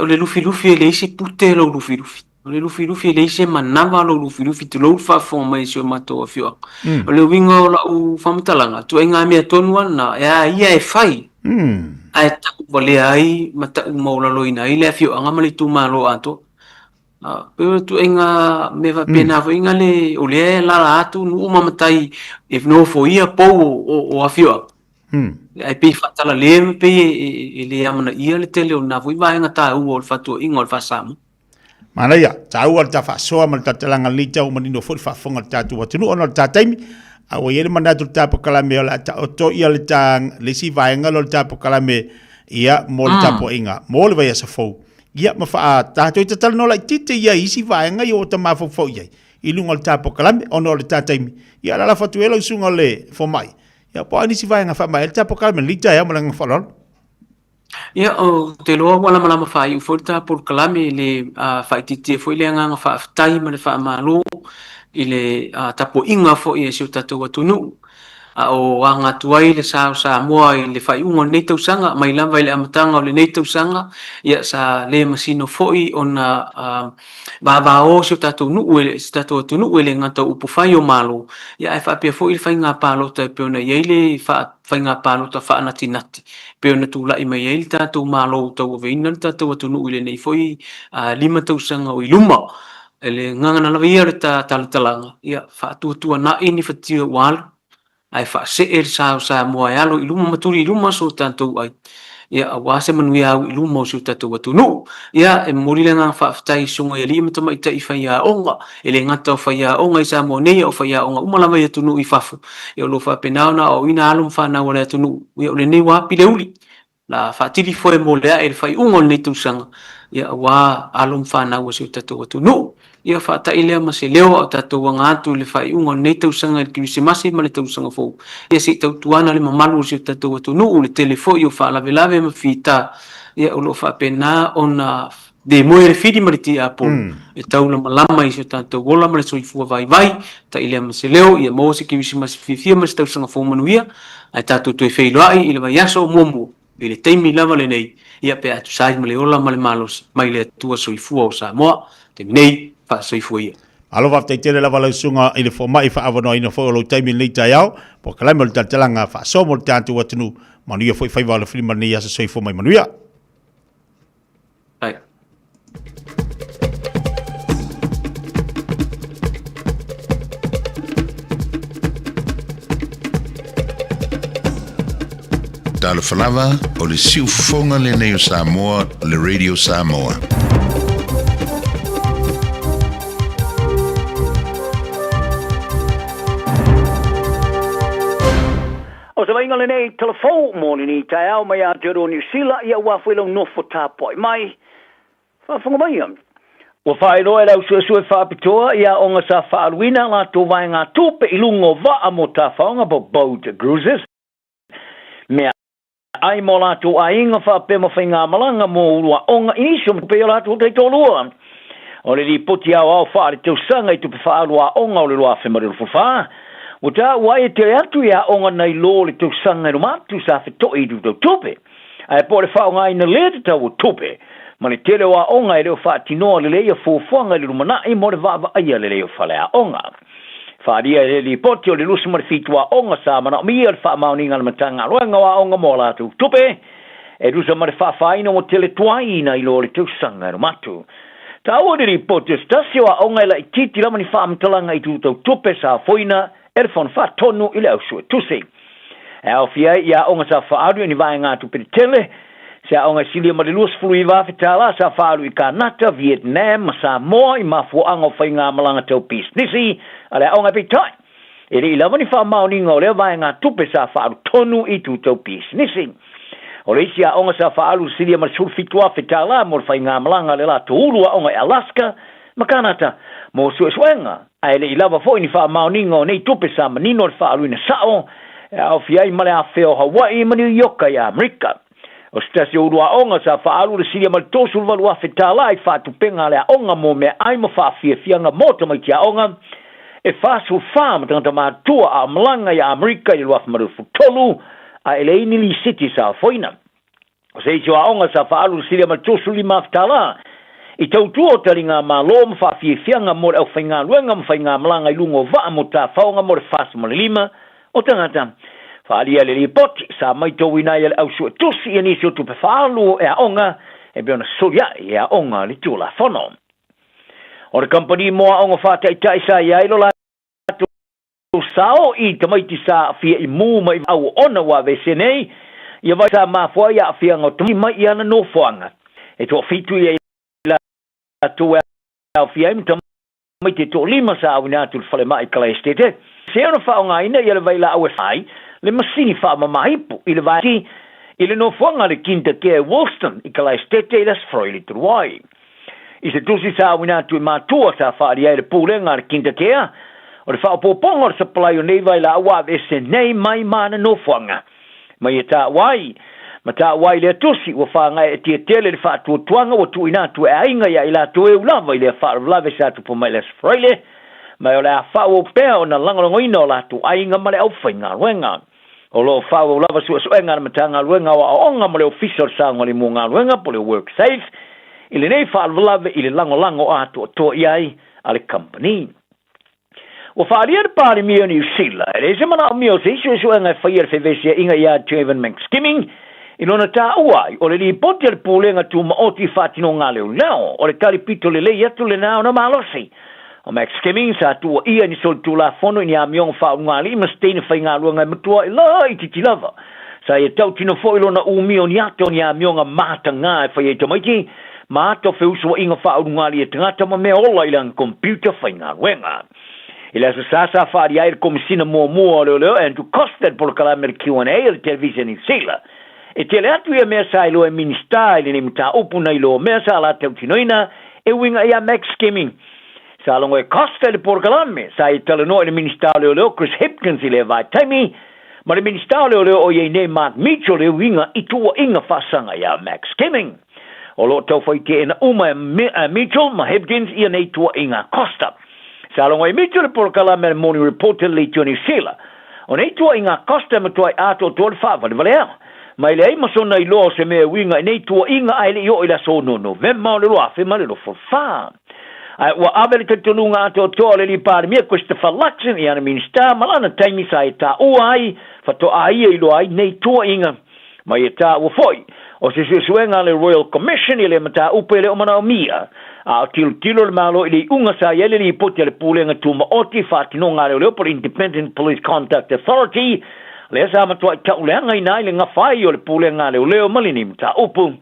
O le lufilufi e leai se pute lou lufilufi. O le lufilufi e leai se manava lou lufilufi tulou le faafofoga mai a si o matou afioaga. O le uiga o lau faamatalaga, ituaiga mea tonu lava lena e a ia e fai, ae tau valea ai ma tau maualaloina ai le afioaga ma le itumalo atoa. Pei o ituaiga mea faapena foi na le, o lea e alaala atu nuu ma matai e nofoia pou o afioaga. Ae pei e faatalale ma pei e le amanaia le tele o lena foi vaega taua o le faatuaiga o le faa-Samoa.
Manaia, taua le ta faasoa ma le tatalaga lenei tau manino foi le faafofoga a le tatou atunuu ona o le ta taimi. A ua i ai le manatu i le ta polokalame o le a taoto ia le ta le isi vaega lea o le ta polokalame ia mo le tapuaiga mo le vaiaso fou. Ia ma faa tatou talanoa laitiiti ia i isi vaega ia ua ta mafaufau i ai i luga o le ta polokalame ona o le ta taimi. Ia lalafo atu ai lau susuga o le fomai Ia, po o a nisi vaega faamaea le ta polokalame lenei taeao ma le agaga faaaloalo.
Ia, ou te iloa ua lamalama faaiu foi le ta polokalame i le faaitiitia foi le agaga faafetai ma le faamalo i le tapuaiga foi a si o tatou atunuu. A o aga atu ai le sa o Samoa i le faaiuga o lenei tausaga, mai lava i le amataga o lenei tausaga, ia sa le masino foi ona vavao si o tatou nuu e si o tatou atunuu e le gata o upufai o Malo, ia ae faapea foi le faiga palota e pei ona i ai le faiga palota faanatinati e pei ona tulai mai ai le tatou Malo ua tauaveina le tatou atunuu i lenei foi 5 tausaga o i luma. E le gagana lava ia o le talatalaga, ia faatuatuanai ni fatia ua alu, ae faasee le sa o Samoa e alo i luma ma tuli i luma so tatou ai, ia, aua se manuia au i luma o si o tatou atunuu. Ia, e momoli le agaga faafetai i susuga i alii ma tamaitai faiaoga, e le gata o faiaoga i Samoa nei, a o faiaoga uma lava i atunuu i fafo, ia o lo o faapena ona aoaoina alo ma fanau a le atunuu. Ia, o lenei ua api le uli, La faatili foe mo le ae i le faaiuga o lenei tausaga, ia aua alo ma fanau a si o tatou atunuu. Ia faata'i lea ma se leo a o tatou aga atu i le faaiuga o lenei tausaga i le Kerisimasi ma le tausaga fou. Ia se i tautuana le mamalu o si o tatou atunuu, le tele foi o faalavelave ma fita, ia o lo o faapena ona le moe le fili ma le tiapolo e taulamalama i si o tatou ola ma le soifua vaivai. Ta'i lea ma se leo, ia maua se Kerisimasi fiafia ma se tausaga fou manuia, ae tatou toe feiloai i le vaiaso o muamua i le taimi lava lenei, ia pe a tusa ai ma le ola ma le malosi mai le Atua Soifua o Samoa. Taimi nei, faasoifua ia.
Malo faafetai tele lava lau susuga i le fomai faaavanoaina foi o lou taimi i lenei taeao, polokalame o le talatalaga faasoa mo le tatou atunuu. Manuia foi faiva o le filima i lenei aso soifua mai manuia.
Ai.
Talofa lava, o le siufofoga lenei o Samoa, le Radio Samoa.
O se vaaiga lenei tala fou mo lenei taeao mai Aotearoa Niu Sila, ia ua foi lau nofo tapuai mai. Faafofoga maia. Ua faailoa e le au suesue faapitoa i aoga sa faaaluina a latou vaegatupe i luga o vaa mo tafaoga po boat cruises, mea ai mo latou aiga faapea ma faigamalaga mo ulu aoga i nisi o tupe i o latou taitoalua. O le Lipoti Aoao Faaletausaga i Tupe Faaalu Aoga o le 2024, ua taua ai e tele atu i aoga nai lo le tausaga i luma atu sa feto'i i tutau tupe, ae po o le faaaogaina lē tatau o tupe, ma le tele o aoga e le o faatinoa lelei a fuafuaga i le lumanai mo le vaavaaia lelei o faleaoga. Faaalia e le Lipoti o le 27 aoga sa manaomia le faamaoniga a le Matagaluega o Aoga mo a latou tupe, e tusa ma le faafaina ua tele tuai nai lo le tausaga e luma atu. Taua le lipoti o se tasi o aoga e laitiiti lava ni faamatalaga i tutau tupe sa afoina e le Fono Faatonu i le au suetusi. E aofia ai i aoga sa faaalu i ni vaegatupe tetele, se aoga e silia ma le $29,000 sa faaalu i Kanata, Vietnam ma Samoa i mafuaaga o faigamalaga tau pisinisi a le aoga peitai E le i lava ni faamaoniga o lea vaegatupe sa faaalu tonu i tutau pisinisi. O le isi aoga sa faaalu silia ma le $17,000 mo le faigamalaga a le latou ulu aoga i Alaska ma Kanata mo suesuega, ae le i lava foi ni faamaoniga o nei tupe sa manino le faaaluina sao e aofia ai ma le afea o Hawaii ma Niu Ioka i Amerika. O se tasi o ulu aoga sa faaalu le silia ma le $38,000 tala i faatupega a le aoga mo meaai ma faafiafiaga mo tamaiti aoga e 44 ma tagata matutua a o malaga i Amerika i le 2023, a e leai ni lisiti sa afoina. O se isi o aoga sa faaalu le silia ma le $35,000 tala i tautua o taliga Malo ma faafiafiaga mo le aufaigaluega ma faigamalaga i luga o vaa mo tafaoga mo le 45 o tagata. Faaalia le lipoti sa maitauina ai e le au suetusi ia nisi o tupe faaalu e aoga e pei ona soliai e aoga le Tulafono. O le kamupani mo aoga faataitai sa i ai lo latou sao i tamaiti sa aafia i mu mai au ona ua aveese nei ia vai sa mafua ai aafiaga o tamaiti mai i ana nofoaga e toafitu ia i latou e aofia ai ma tamaiti e toalima sa auina atu i le falemai i Kalaesetete. Se ona faaaogaina ia le vailaau e fai le masini faamama ipu i le vae i le nofoaga a le Kindercare Woolston i Kalaesetete i le Aso Faraile talu ai. I se tusi sa auina atu i matua sa faaalia ai le pulega a le Kindercare, o le faaopoopoga o le sapalai o nei vailaau ua aveese nei mai ma ana nofoaga. Mai e taua ai, ma taua ai lea tusi, ua faagaeetia tele le faatuatuaga ua tuuina atu e aiga ia i latou e ulava i lea faalavelave sa tupu mai i le Aso Faraile, ma o le a faaauau pea ona lagolagoina o latou aiga ma le aufaigaluega. O lo o faaauau lava suesuega a le Matagaluega o Aoaoga ma le Ofisa o le Saogalemu o Galuega po o le WorkSafe i lenei faalavelave i le lagolago atoatoa i ai a le kamupani. Ua faaalia le Palemia o Niu Sila e leai se manaomia o se isi suesuega e faia le fevesiaiga ia Jevan McSkimming i lona taua ai o le lipoti a le Pulega Tumaoti i faatinoga leoleo o le tali pito lelei atu lena ona malosi. O McSkimming sa tuuaia i ni solitulafono i ni amioga faaulugalii ma se teine faigaluega e matuai laitiiti lava. Sa ia tautino foi lona umia o ni ata o ni amioga matagā e faia i tamaiti ma ata o feusuaiga faaulugalii a tagata ma mea ola i lana computer faigaluega. I le Aso Sa sa faaalia ai le Komesina muamua o Leoleo Andrew Coster i le polokalame a le Q and A a le Televisa Niu Sila. E tele atu ia mea sa iloa e Minisita i lenei mataupu nai lo mea sa la tautinoina e uiga ia McSkimming. Sa logo e Coster i le polokalame sa ia talanoa i le Minisita o Leoleo Chris Hipkins i lea vaitaimi ma le Minisita o Leoleo o iai nei Mark Mitchell e uiga i tuuaiga faasaga ia McSkimming. O lo o taufai teena uma e Mitchell ma Hipkins ia nei tuuaiga a Coster. Sa logo e Mitchell le polokalame a le Morning Report i le Leitio Niu Sila. O nei tuuaiga a Coster e matuai atoatoa le faavalevalea. Mai leai ma sona iloa o se mea e uiga i nei tuuaiga ae le i oo i le aso 6 Novema o le 2024. Ae ua ave le talitonuga atoatoa o le Alii Palemia Christopher Luxon i ana Minisita ma lana taimi sa e taua ai faatoa ia iloa ai nei tuuaiga. Mai e taua foi, o se suesuega a le Royal Commission i lea mataupu e le o manaomia, a o tilotilo le Malo i le iuga sa i ai le lipoti a le Pulega Tumaoti i Faatinoga a Leoleo po o le Independent Police Conduct Authority, lea sa matuai tauleagaina ai le gafa ai o le Pulega a Leoleo ma lenei mataupu.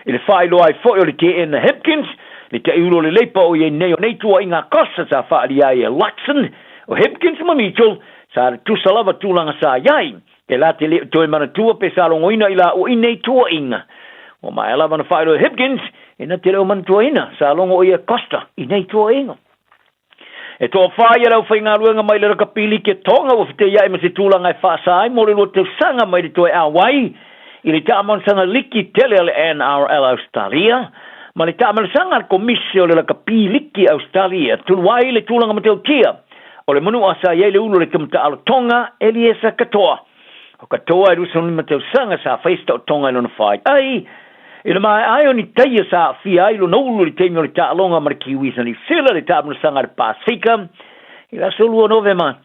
I le faailoa ai foi o le Teena Hipkins, le taiulu o le Leipa o i ai nei o nei tuuaiga kosa sa faaalia ai e Luxon, o Hipkins ma Mitchell, sa tusa lava tulaga sa i ai. E la te le o toe manatua pe sa logoina i laua i nei tuuaiga. Ua maea lava ona faailoa e Hipkins, e na te le o manatuaina sa logo o ia Costa i nei tuuaiga. E toafa ia le aufaigaluega mai le rakapi like Tonga ua feteiai ma se tulaga e faasa ai mo le lua tausaga mai le toe auai i le taamanasaga liki tele a le NRL Australia ma le taamanasaga a le Komisi o le Lakapi Liki Australia tulu ai le tulaga matautia o le manua sa i ai le ulu o le tamataalo Tonga Eliesa Katoa. O Katoa e 25 tausaga sa fai se taotoga i lona faiai i le maea ai o ni taia sa aafia ai lona ulu i le taimi o le taaloga ma le Kiwis a Niu Sila i le taamanasaga a le Pasifika i le aso 2 Novema.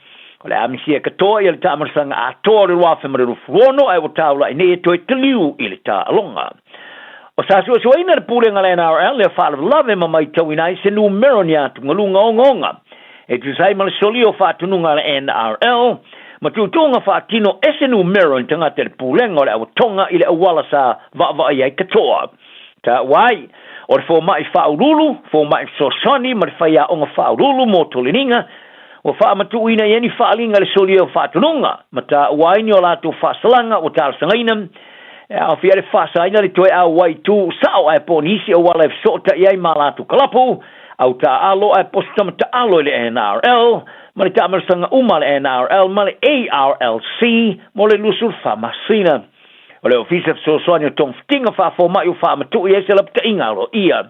O le a misia e Katoa ia le taamanasaga atoa o le 2026 ae ua taulai nei e toe taliu i le taaloga. O sa suesueina le Pulega a le NRL lea faalavelave ma maitauina ai se numera o ni atugaluga ogaoga e tusa ai ma le solia o faatunuga a le NRL ma tuutuuga faatino ese numera o ni tagata i le Pulega o le Auatoga i le auala sa vaavaai ai katoa. Taua ai, o le fomai faauluulu, fomai fesoasoani ma le faiaoga faauluulu mo toleniga, ua faamatuuina i ai ni faaaliga i le solia o faatunuga ma taua ai ni o latou faasalaga ua talosagaina e aofia ai le faasaina le toe auai tu sao ae po o nisi auala e fesootai ai ma latou kalapu. Au taaalo ae posi tama taalo i le NRL ma le taamalosaga uma a le NRL ma le ARLC mo le 24 masina. O le Ofisa Fesoasoani o Togafitiga Faafomai ua faamatu'i ai se lapataiga aloaia.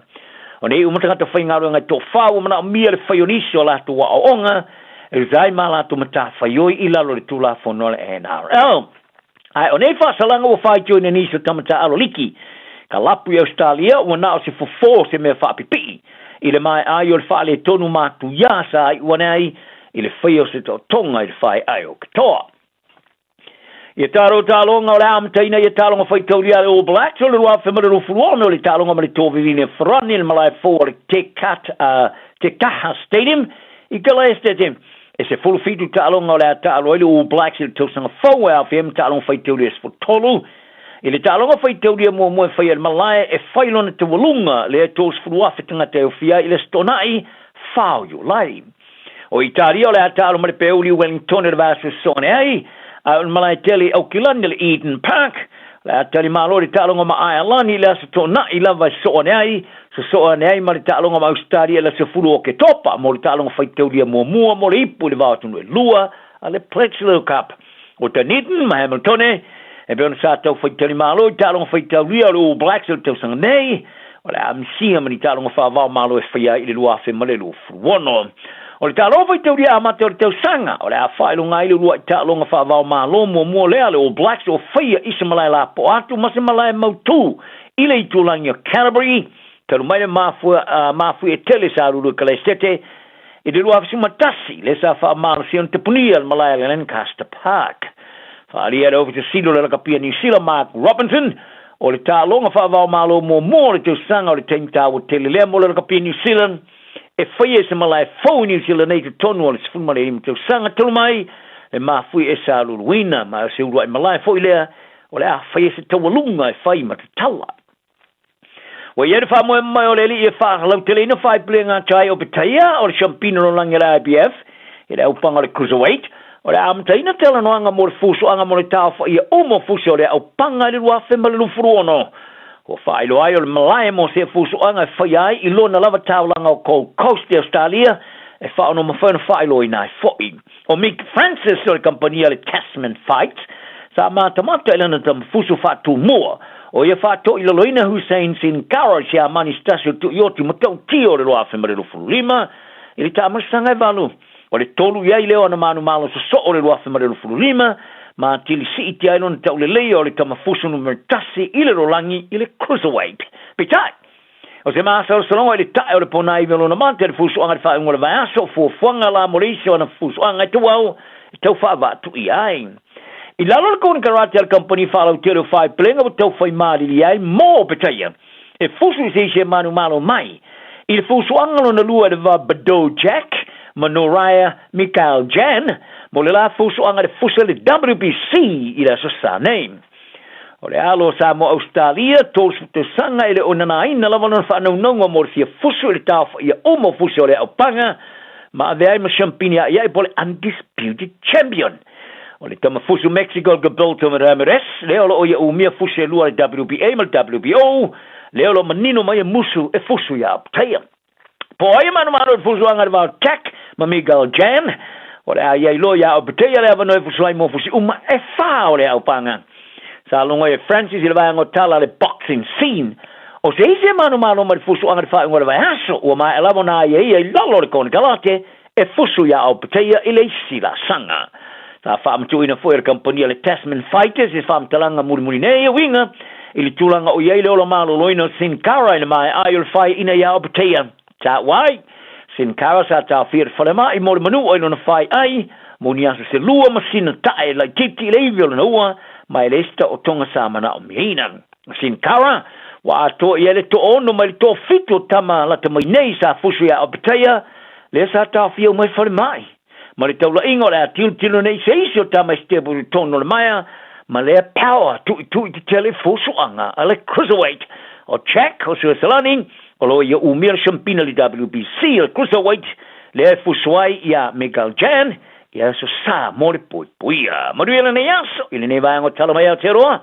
O nei uma tagata faigaluega e toafa ua manaomia le fai o nisi o a latou aoaoga e tusa ai ma a latou matafaioi i lalo o le Tulafono a le NRL. Ae o nei faasalaga ua faitioina nisi o tama taaalo liki ka lapu i Ausetalia ua na o se fofo o se mea faapipii i le maea ai o le faaletonu matuia sa iu ane ai i le faia o se taotoga i le faeae o Katoa. Ia talo taaloga o le a amataina ia taaloga faitaulia a le All Blacks o le 2026 o le taaloga ma le Tovivine Farani i le malae fou o le Te Kaha Stadium i Kalaestete. E 17 taaloga o le a taalo ai le All Blacks i le tausaga fou e aofia ai ma taaloga faitaulia e 13. I le taaloga faitaulia muamua e faia i le malae, e fai lona taualuga lea e 30,000 tagata e ofia ai i le Aso Toonai, 4 o Iulai. O Italia o le a taalo ma le Peuli i Wellington i le vaiaso e sosoo ane ai, a o le malae tele i Aukilani le Eden Park, o le a talimalo i le taaloga ma Aealani i le Aso Toonai lava e sosoo ane ai, sosoo ane ai ma le taaloga ma Ausetalia i le aso 10 o Oketopa mo le taaloga faitaulia muamua mo le ipu i le vao atunuu e lua a le Bledisloe Cup. O Dunedin ma Hamiltone e pei ona sa tau faitalimalo i taaloga faitaulia o le All Blacks o le tausaga nei, o le a misia ma ni taaloga faavao malo e faia ai i le 2026. O le taaloga faitaulia amata o le tausaga, o le a faailoga ai le uluai taaloga faavao malo muamua lea a le All Blacks o faia i se malae lapoa atu ma se malae mautū i le itulagi o Canterbury, talu mai le mafuie tele sa lulu i Kalaesete i le 2011, lea sa faamalosia ona tapunia le malae a le Lancaster Park. Faaalia e le Ofisa Sili o le Lakapi a Niu Sila, Mark Robinson, o le taaloga faavaomalo muamua o le tausaga o le taimi taua tele lea mo le Lakapi a Niu Sila e faia i se malae fou i Niu Sila nei i totonu o le 15 tausaga talu mai le mafuie sa luluina, ma o se uluai malae foi lea O le a faia se taualuga e fai ma tatala. Ua i ai le faamoemoe o le alii e faalauteleina faaipulega tai o Petaia o le siampina lalolagi a le IBF i le aupaga o le Cruiserweight. O le a amataina talanoaga mo le fusuaga mo le taofaia uma o fusi o le aupaga i le 2026. Ua faailoa ai o le malae mo sea fusuaga e faia ai i lona lava taulaga o Gold Coast i Ausetalia e faaonomafai ona faailoaina ai foi. O Mick Francis o le kamupani a le Tasman Fight sa matamata i lana tamafusu faatumua, o ia faatoilaloina Hussein Sinkara i Siamani se tasi o tuioti matautia o le 2025 i le taamalosaga e valu. O le tolu i ai lea o ana manumalo sosoo o le 2025 ma atili siitia ai lona tauleleia o le tamafusu numera tasi i le lalolagi i le cruiserweight. Peitai, O se masalosaloga i le tae o le ponaivi o lona mata i le fusuaga i le faaiuga o le vaiaso, o fuafuaga la mo le isi o ana fusuaga e tauau e tau faavaatuia ai. I lalo o le konekarate a le kamupani faalautele o Faepelega ua tau fai malili ai mo Petaia e fusu i se isi e manumalo mai i le fusuaga lona lua i le va Badou Jack ma Noraya Mikael Jan mo le la fusuaga i le fusa i le WBC i le Aso Sa nei. O le alo o Samoa Ausetalia, 30 tausaga, e le o nanaina lava lona faanaunauga mo le fia fusu i le taofaia uma o fusi o le aupaga ma avea ai ma siampini aiai po o le Undisputed Champion. O le tama fusu Mexico Gilberto Ramirez, lea o lo o ia umia fusi e lua a le WBA ma le WBO, lea o lo o manino mai e musu e fusu iā Opetaia. Po o ai e manumanu i le fusuaga i le va o Jack ma Miguel Jan, o le a i ai loa iā Opetaia le avanoa e fusu ai mo fusi uma e fa o le aupaga. Sa logo ai e Francis i le vaega o tala a le Boxing Scene. O se isi e manumanu mai le fusuaga i le faaiuga o le vaiaso, ua maea lava ona aiaia i lalo o le konekarate e fusu iā Opetaia i le isi laasaga. Sa faamatuuina foi e le kamupani a le Tasman Fighters i se faamatalaga mulimuli nei e uiga i le tulaga o i ai le ola maloloina o Sin Cara i le maea ai o le faiaina iā Opetaia. Taua ai, Sin Cara sa taofia i le falemai mo le manua i lona faiai mo ni aso se lua ma sina tae laitiiti i le ivi o lona ua ma e leai se taotoga sa manaomiaina. Sin Cara, ua atoa i ai le toaono mai le toafitu o tama lata mai nei sa fusu iā Opetaia, lea sa taofia uma i falemai. Ma le taulaiga o le a tilotilo nei se isi o tama i sitepu i totonu o le maea, ma lea power tuitui tetele i fusuaga a le Cruiserweight. O Jack o Suesalani, o lo o ia umia le siampina i le WBC a le Cruiserweight, lea e fusu ai iā Miguel Jan, i aso sa mo le puipuia. Manuia lenei aso i lenei vaega o Tala Mai Aotearoa.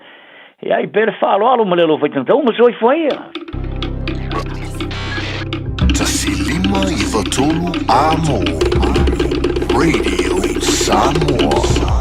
E ai pea le faaaloalo ma le alofa i tagata uma soifua ia.
15.
lima iva tolu A mo Radio Samoa.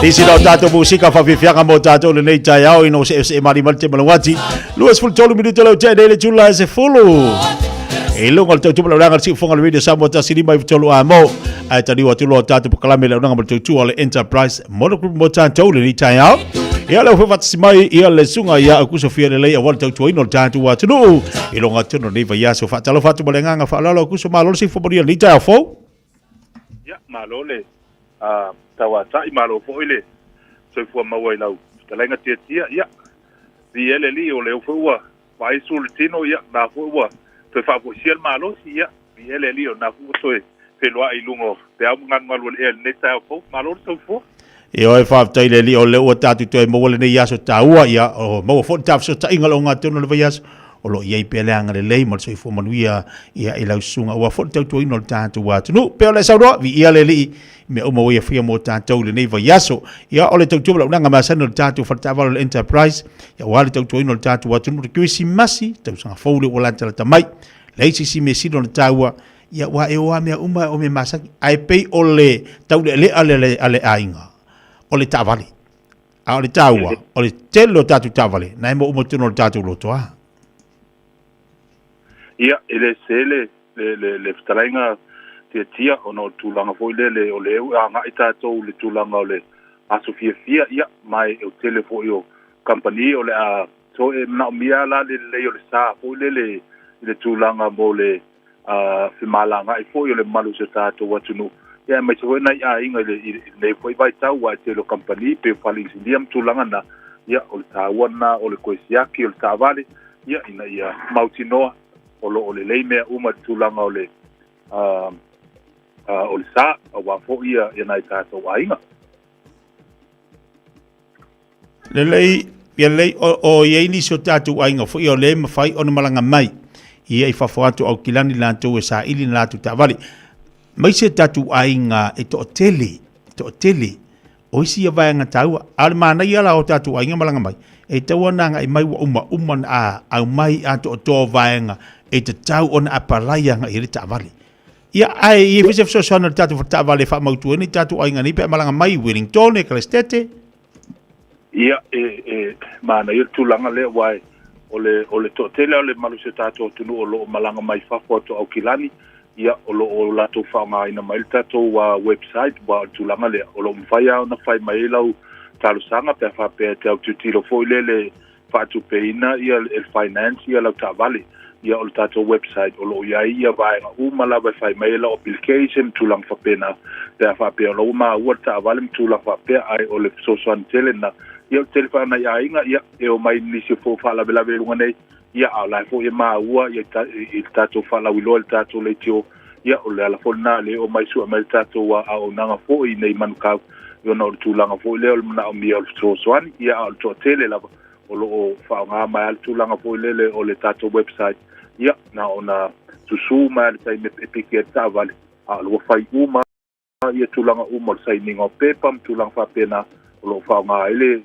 Nisi la o tātou musika whawhiwhianga mō tātou lenei taeao ina o se se mari mari te malawati. 23 minuto lau te nei le tula e se fulu. E lunga o le tautua le unanga le siufoga le Radio Samoa tasi lima iva tolu a mo. Ae taliu atu loa tātou pokalame le unanga ma le tautua o le Enterprise Motor Group mō tātou lenei taeao. Ia le whawhatasi mai ia le sunga ia au kuso fia lelei awa le tautuaina o le tātou atunuu. I longa tonu nei vaiaso whaatalofa atu ma le nganga whaalalo kuso malo le sifo moria lenei taeao fou.
Ia, malo le tauata'i, malo foi le soifua maua i lau fetalaiga tiatia. Ia, viia le Alii, o lea foi ua vaaisu le tino, ia, na foi ua toe faafoisia le malosi, ia, viia le Alii, o lena foi ua toe feloai i luga o peau ma galugalu o le ea i lenei taeao fou. Malo le soifua.
Ioe, faafetai i le Alii o lea ua tatou toe maua lenei aso taua, ia, o maua foi le tafesootaiga o le ogatotonu o le vaiaso, o lo o i ai pea le agalelei ma le soifua manuia ia i lau susuga aua foi le tautuaina o le tatou atunuu. Pei ona e saunoa, viia le Alii i mea uma ua ia faia mo tatou i lenei vaiaso. Ia, o le tautua ma le auaunaga masani o le tatou faletaavale o le Enterprise, ia aua le tautuaina o le tatou atunuu, le Kerisimasi, tausaga fou lea ua latalata mai. Leai se isi mea sili ona taua, ia aua e o lava mea uma o mea masani, ae pei o le taulealea lea a le aiga, o le taavale. A o le taua, o le tele o tatou taavale, na e maua uma i totonu o le tatou lotoa.
Ia, e le sese le, le, le, le fetalaiga tiatia ona o le tulaga foi lele o lea ua agai tatou i le tulaga o le aso fiafia, ia, ma e o tele foi o kamupani o le a so e manaomia la le lelei o le sa foi lele i le tulaga mo le femalagaai foi o le mamalu o si o tatou atunuu, ia aemaise foi nai aiga i le, i lenei foi vaitau, aua e tele o kamupani pei o fale inisinia ma tulaga na, ia o le taua lena o le toe siaki o le taavale, ia ina ia mautinoa o lo o lelei mea uma i le tulaga o le o le sa aua foi ia nai tatou aiga.
Lelei, ia lelei, o i ai nisi o tatou aiga foi o le mafai ona malaga mai ia i fafo atu o Aukilani latou e saili na latou taavale. Mai se tatou aiga e toatele, toatele, o isi ia vaega taua. A o le manaia la o tatou aiga malaga mai, e tatau ona agai mai ua uma ona a aumai atoatoa vaega e tatau ona apalai agai i ai le taavale. Ia, ae i ai foi se fesoasoani o le tatou taavale e faamautu ai ni tatou aiga nei pe a malaga mai i Wellington, e Kelestete.
Ia, e manaia le tulaga lea, aua o le toatele o le malosi o tatou atunuu o lo o malaga mai fafo atu o Aukilani, ia, o lo o latou faaaogaina mai le tatou website, aua o le tulaga lea, o lo o mafai lava ona fai mai ai lau talosaga pe a faapea e te autilotilo foi lea le faatupeina ia e le finance ia lau taavale. Ia, o le tatou website o lo o i ai ia vaega uma lava e fai mai ai lau application ma tulaga faapena pe a faapea o la ua maua le taavale ma tulaga faapea, ae o le fesoasoani tele lena. Ia, o le tele foi o nai aiga, ia, e omai nisi foi o faalavelave i luga nei, ia, a o la e foi e maua ia i le tatou faalauiloa i le tatou leitio, ia, o le ala foi lena lea e omai sue mai le tatou auaunaga foi i nei Manukau, ona o le tulaga foi lea o le manaomia o le fesoasoani, ia, a o le toatele lava o lo o faaaoga mai lava le tulaga foi lele o le tatou website, ia, na ona susū mai lava i le taimi e piki ai le taavale, a o la ua fai uma ia tulaga uma o le sainiga o pepa ma tulaga faapena o lo o faaaoga ai le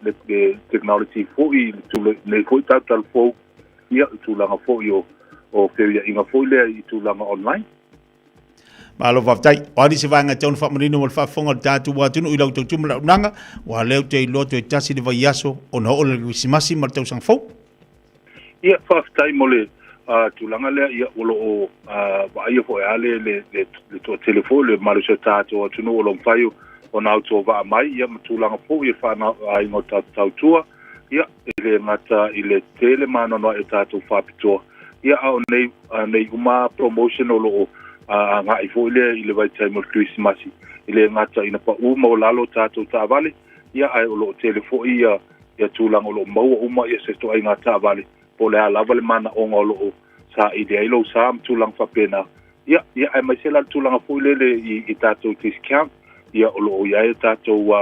technology foi i lenei foi talutalufou, ia, le tulaga foi o feuiaiga foi lea i tulaga online.
Malo faafetai. O a nisi vaega e tatau ona faamanino mo le faafofoga o le tatou atunuu i lau tautua ma le auaunaga, aua o lea ou te iloa toe tasi le vaiaso ona oo lea i le Kerisimasi ma le tausaga fou.
Ia, faafetai mo le tulaga lea. Ia, o lo o vaaia foi lava le toatele foi o le malosi o le tatou atunuu o lo o mafai ona autovaa mai, ia, ma tulaga foi e faaaogaina o tatou tautua, ia, e le gata i le tele ma anoanoai o tatou faapitoa, ia, a o nei uma promotion o lo o agai foi lea i le vaitaimi o le Kerisimasi, e le gata ina pau maualalo tatou taavale, ia, ae o lo o tele foi ia tulaga o lo o maua uma ia se ituaiga taavale, po o le a lava le manaoga o lo o saili ai lou sa ma tulaga faapena. Ia, ia, aemaise la le tulaga foi lele i tatou discount, ia, o lo o i ai tatou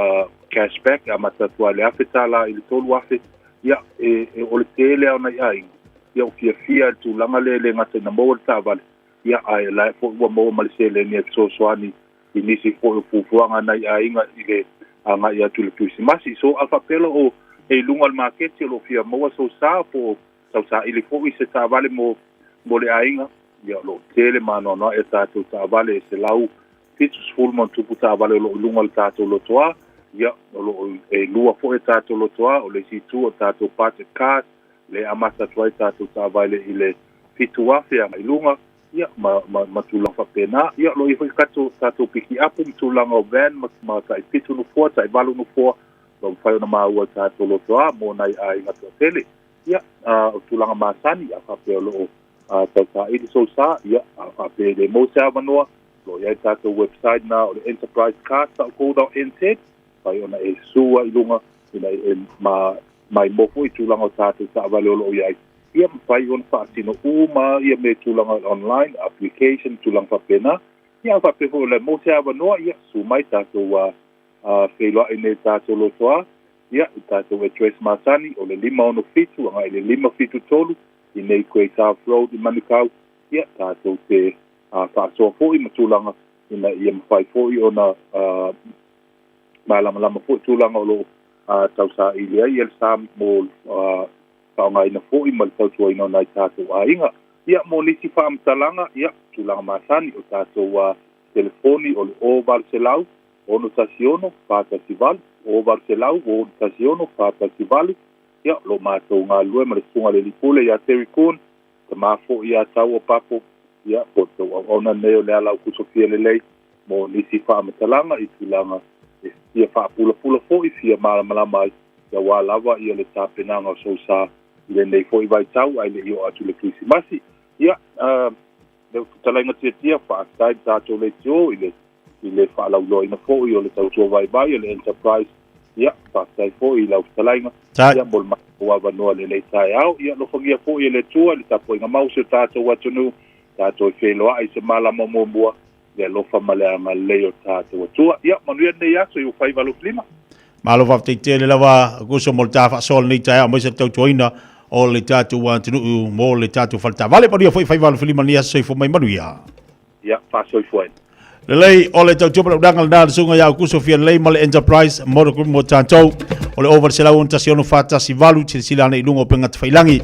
cashback e amata atu lava i le $1,000 i le $3,000. Ia, e o le tele lava o nai aiga, ia, ua fiafia i le tulaga lea e le gata ina maua le taavale, ia, ae o la e foi ua maua ma le seleni e fesoasoani i nisi foi o fuafuaga a nai aiga i le agai atu i le Kerisimasi. So, a faapea la o e i luga o le maketi o lo o fia maua sou sa po o tausaili foi se taavale mo le aiga, ia, o lo o tele ma anoanoai a tatou taavale e 170 ma taavale o lo o i luga o le tatou lotoa. Ia, o lo o e lua foi a tatou lotoa, o le isi itu o tatou budget cars, le amata atu ai tatou taavale i le 7,000 agai i luga, ia, ma tulaga faapena. Ia, o lo o i ai foi tatou pikiapu ma tulaga o van ma tai 7 nofoa, tai 8 nofoa, o lo o mafai ona maua i tatou lotoa mo nai aiga toatele. Ia, o tulaga masani, a faapea o lo o tausaili sou sa, ia, a faapea e le maua se avanoa, o lo o i ai tatou website na o le enterprisecars.co.nz, fai ona e sua i luga ina e ma mai mo foi tulaga o tatou taavale o lo o i ai, ia, mafai ona faatino uma ia me tulaga online application, tulaga faapena. Ia, a faapea foi o le maua se avanoa, ia, su mai tatou feiloai nei tatou lotoa, ia, i tatou address masani o le 567 agai le 573 i nei Great South Road i Manukau. Ia, tatou te faasoa foi ma tulaga ina ia mafai foi ona malamalama foi tulaga o lo o tausaili ai ia le sa mo faaaogaina foi ma le tautuaina o nai tatou aiga. Ia, mo nisi faamatalaga, ia, tulaga masani o tatou telefoni o le 0800 616 418, 0800 616 418. Ia, o lo matou galulue ma le susuga le Lipule ia Terry Kuhn, tamā foi ia tau o Papo, ia, po tou auauna nei o le ala o kusofia lelei mo nisi faamatalaga i tulaga e fia faapulapula foi, fia malamalama ai, ia aua lava ia le tapenaga o sou sa i lenei foi vaitau ae le i oo atu le Kerisimasi. Ia, le fetalaiga Tiatia, faafetai le tatou leitio i le faalauiloaina foi o le tautua vaivai o le Enterprise. Ia, faafetai foi i lau fetalaiga, ia, mo le matou avanoa lenei taeao. Ia, alofagia foi e le Atua le tapuaiga mau o si o tatou atunuu, tatou e feiloai se malama muamua. le alofa ma le agalelei o tatou Atua. Ia, manuia lenei aso i ua faiva alofilima.
Malo faafetai tele lava Aukuso mo le ta faasoa lenei taeao aemaise le tautuaina o le tatou atunuu mo le tatou faletaavale. Manuia foi faiva alofilima lenei aso soifua mai manuia.
Ia, faasoifuaina.
Lelei, o le tautua ma le udaga lena le susuga ia Aukuso Fialelei ma le Enterprise Motor Group mo tatou. O le 0 8 6 4 1 8, silasila ane i luga o upega tafailangi.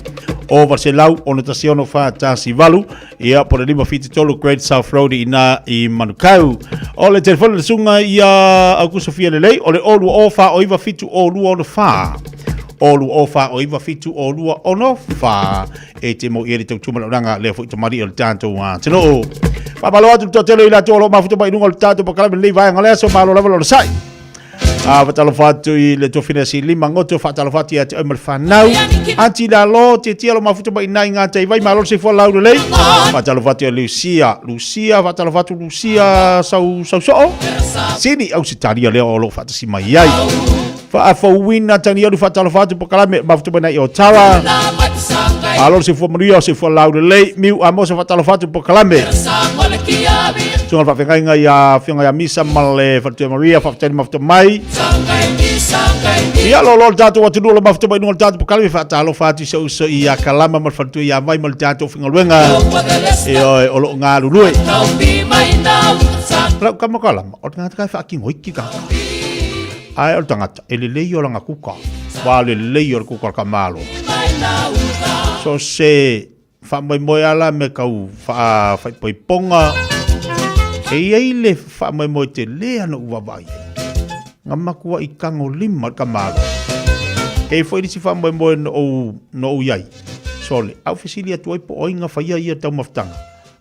0 8 6 4 1 8, ia po o le 573 Great South Road i ina i Manukau. O le telefoni le susuga ia Aukuso Fialelei, o le 0 2 4 9 7 0 2 6 4. 0 2 4 9 7 0 2 6 4 e te mau i ai le tautua ma le auaunaga lea foi tamalii o le tatou atunuu. Faamalo atu le toatele i latou o lo o mafuta mai i luga o le tatou polokalame lenei vaega o le aso, malo lava le onosai. A faatalofa atu i le tofina si lima goto, faatalofa atu ia te oe ma le fanau. Anti Lalo, Tietia lo mafuta mai i ngā taivai, malo le soifua lau lelei. Faatalofa atu ia Lucia, Lucia, faatalofa atu Lucia sau, sau soo. Sini au sitalia lea o lo o faatasi mai ai. Faafouina Tanielu faatalofa atu polokalame mafuta mai i Otawa. Malo le soifua manuia, soifua laulelei, Miu Amosa faatalofa atu polokalame. Susuga le faafeagaiga ia Afioga ia Misa ma le Faletua Maria, faafetai le mafuta mai. Ia lolo le tatou atunuu o lo mafuta mai i luga o le tatou polokalame, faatalofa atu i si ou uso ia Kalama ma le Faletua ia Vai ma le tatou aufaigaluega. Ioe, o lo o galulue. Lau kama Kalama, o le tagata kai faakino iki tagata. Ae o le tagata, e lelei o lana kuka. Wa lelei o le kuka o le kamalo. So se faamoemoe ala me kau faaipoipoga. E i ai le faamoemoe tele ana ou vaavaai ai. Nga makuaʻi tagolima le kamalo. E i ai foi le isi faamoemoe na ou, na ou i ai. Sole, a ou fesili atu ai po o ai nga faia ia taumafataga.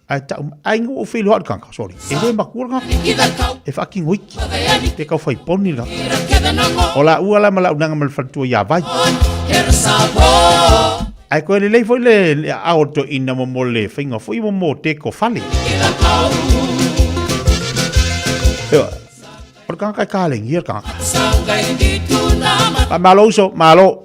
Ae tau, ai ina ua ou feiloai le tagata, sorry, e le matua le tagata. E faatino iki. Pe tau fai poni le tagata. O laua la ma lau naga ma le faletua ia Vai. Ae koe lelei foi le, le aao o le toeaina mo mo le faiga foi mo mo teko fale. Ewa, o le tagata e kalengia le tagata. Malo uso, malo.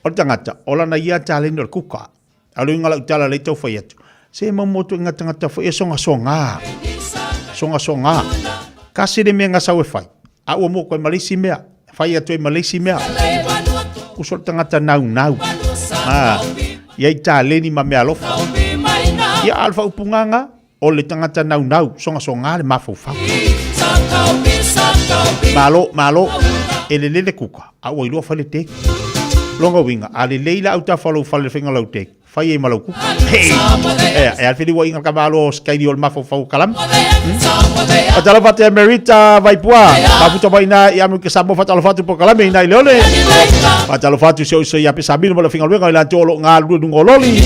O le tagata, o lana ia taleni o le kuka. A le uiga lau tala lea tau fai atu, se mau motu i nga tagata foi e sogasoga. Sogasoga. Kasi le mea nga sau e fai. A ua mo koe ma le isi mea. Fai atu ai ma le isi mea. Uso le tagata naunau. Ah, ia i taleni ma mea alofa. Ia a le faaupugaga, o le tagata naunau, sogasoga le mafaufau. Malo, malo, e lelei le kuka, a ua iloa fai le teki. Longa uiga, a lelei la autafa o lou fale i le faiga o lau teki, fai ai ma lau kuka. Hei! Ea, e a le feliuaiga le kamalo o Skyli o le mafaufau o Kalama. Hmm? Faatalofa atu ia Merita Vaipua, mafuta mai ina i Amerika Samoa, faatalofa atu polokalame ina i Leone. Faatalofa atu si ou uso ia Pesamino ma le aufaigaluega i latou o lo o galulue i luga o loli.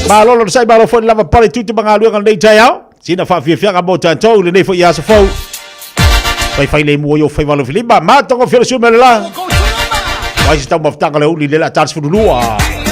Malo le onosai, malo foi le lava pale tiute ma galuega lenei taeao. Sina faafiafiaga mo tatou lenei foi aso fou. Faifai le mua i o faiva alofilima, matagofie le sui mea le la. Wai se taumafataga le uli le la tala 12.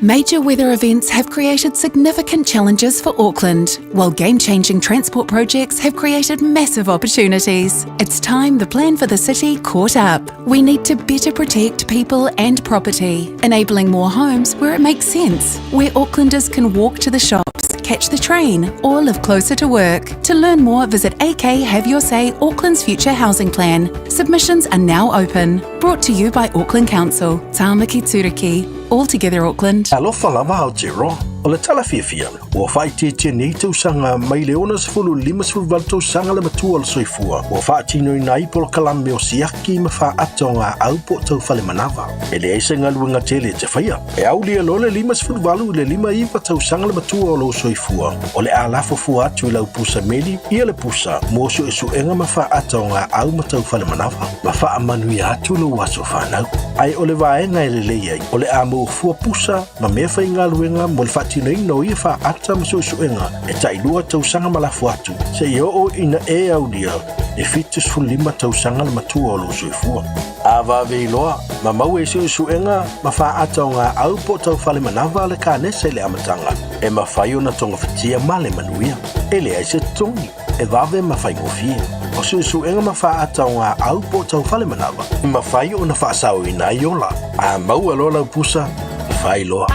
Major weather events have created significant challenges for Auckland, while game changing transport projects have created massive opportunities. It's time the plan for the city caught up. We need to better protect people and property, enabling more homes where it makes sense, where Aucklanders can walk to the shops, catch the train, or live closer to work. To learn more, visit AK Have Your Say Auckland's Future Housing Plan. Submissions are now open. Brought to you by Auckland Council. Tāmaki Turuki. All together Auckland.
Talofa lava Aotearoa, o le tala fiafia, ua faaitiitia nei tausaga mai le 60 i le 58 tausaga le matua o le soifua ua faatinoina ai polokalame o siaki ma faaata o gaau po o taufale manava. E leai se galuega tele e te faia. E aulia loa le 58 i le 59 tausaga le matua o lou soifua, o le a lafo fua atu i lau pusa meli ia le pusa mo suesuega ma faaata o gaau ma taufale manava ma faamanuia atu lou aso fanau. Ae o le vaega e lelei ai, o le a maua fua pusa ma mea faigaluega mo le faatinoina o ia faaata ma suesuega e tailua tausaga ma lafo atu, seia oo ina e aulia e 75 tausaga le matua o lou soifua. A vave iloa, ma maua i suesuega ma faaata o gaau po o taufale manava a le kanesa i le amataga, e mafai ona togafitia ma le manuia. E leai se totogi, e vave ma faigofie. O suesuega ma faaata o gaau po o taufale manava, e mafai ona faasaoina ai ola. A maua loa lau pusa, fai loa.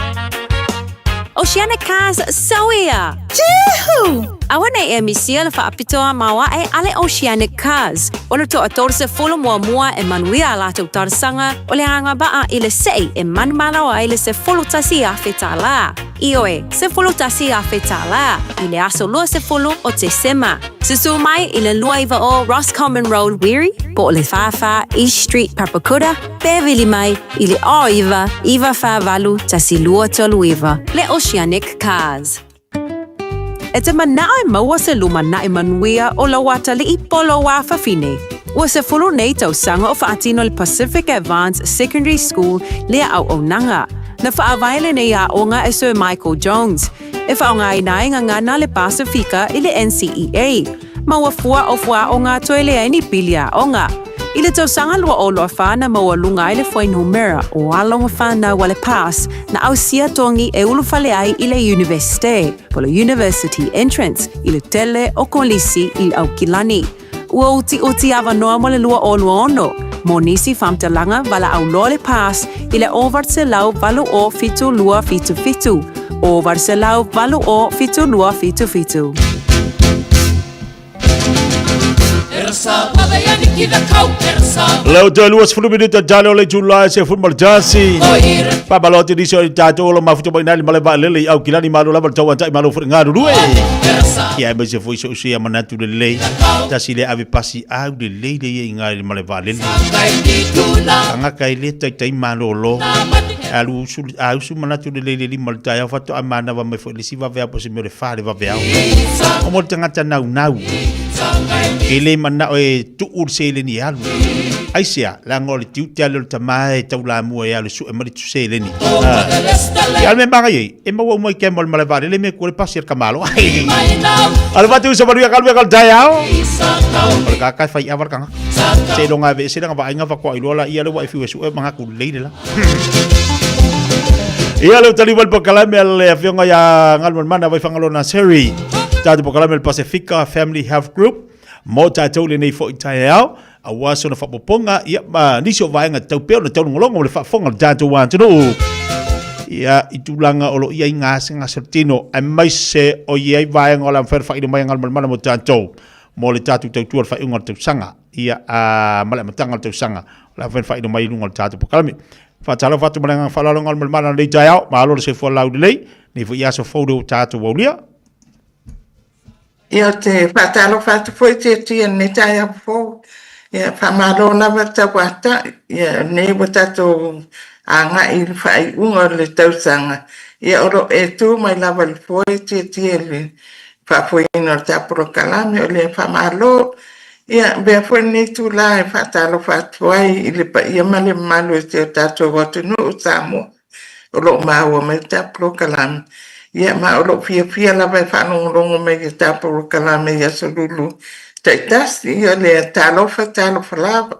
Oceanic Cars Soia! Juhu! Aua nei e misia le faapitoa maoae a le Oceanic Cars. O le toa 30 muamua e manuia a latou talosaga o le agavaa i le se'i e manumalo ai le $11,000. Ioe, $11,000 i le aso 20 o Tesema. Susu mai i le 29 Roscommon Road, Wiri, po o le 44 East Street, Papakura, pe vili mai i le 09 948 1239, le Oceanic Cars. E te manao e maua se lumanai manuia o lau atalii po lou afafine. Ua 10 nei tausaga o faatino le Pacific Advance Secondary School lea auaunaga. Na faavae lenei aoga e Sir Michael Jones. E faaaogaina ai gagana le Pasifika i le NCEA. Ma ua fua o fuaaoga toe leai ni pili aoga. I le tausaga 2024 na maualuga ai le fuainumera o alo ma fanau a le PASS na ausia togi e ulufale ai i le Iunivesite, po le University Entrance, i le tele o kolisi i Aukilani. Ua utiuti avanoa mo le 2026 mo nisi faamatalaga valaau loa le PASS i le 880 7277, 880 7277.
Leo toe 20 minute tale o le July se fulu ma le tasi. Faamalo atu nisi o i tatou o lo mafuta mai nai le malae vaalele i Aukilani malo lava le tauatai malo foi galulue. Ia aemaise foi so se manatu lelei. Tasi le ave pasi au lelei le ia i ngai le malae vaalele. Tagata e le taitai malolo. Alu usu, a usu manatu lelei le lima le taeao faatoa manava mai foi le isi vaveao po o se mea o le fa le vaveao. O mo le tagata naunau. E le manao e tuu le seleni e alu. Aisea, leaga o le tiute ale o le tama e taulamua e alu e sue mai le seleni. Ia, a o le mea manaia ai, e maua uma i kema o le malae vaalele me kua le pasi a le tamaloa. A le fatu sa manuia galuega o le taeao. O le kaka e fai ava le tagata. Seiloga e aveese lana vaaiga faatoa iloa laia lea ua e fiu e sue manatu lelei le la. Ia le tali mai le polokalame a le afioga ia Galumalemana Vaifagaloa Naseri. Tatou polokalame o le Pasefika Family Health Group mo tatou lenei foi taeao aua sona faaopoopoga ia ma nisi o vaega tatau pea ona taulogologo ma le faafofoga o le tatou atunuu ia i tulaga o lo o i ai gasegase o le tino aemaise o i ai vaega o le a mafai ona faailoa mai e Galumalemana mo tatou mo le tatou tautua i le faaiuga o le tausaga ia a ma le amataga o le tausaga o le a mafai ona faailoa mai i luga o le tatou polokalame. Faatalofa atu ma le agaga faaaloalo Galumalemana lenei taeao, malo le soifua laulelei, nei foi aso fou lea ua tatou aulia.
Ia, ou te faatalofa atu foi i Tiatia i lenei taeao fou. Ia, faamalo lava le tauatai. Ia, o lenei ua tatou agai i le faaiuga o le tausaga. Ia, o lo o e tu mai lava i le foe Tiatia i le faafoeina o le ta polokalame. O lea faamalo. Ia, avea foi lenei itula e faatalofa atu ai i le paia ma le mamalu o si o tatou atunuu o Samoa o lo o maua mai le ta polokalame. Ia, ma o lo o fiafia lava e faalogologo mai i le ta polokalame i aso lulu taitasi. Ia, o lea, talofa, talofa lava.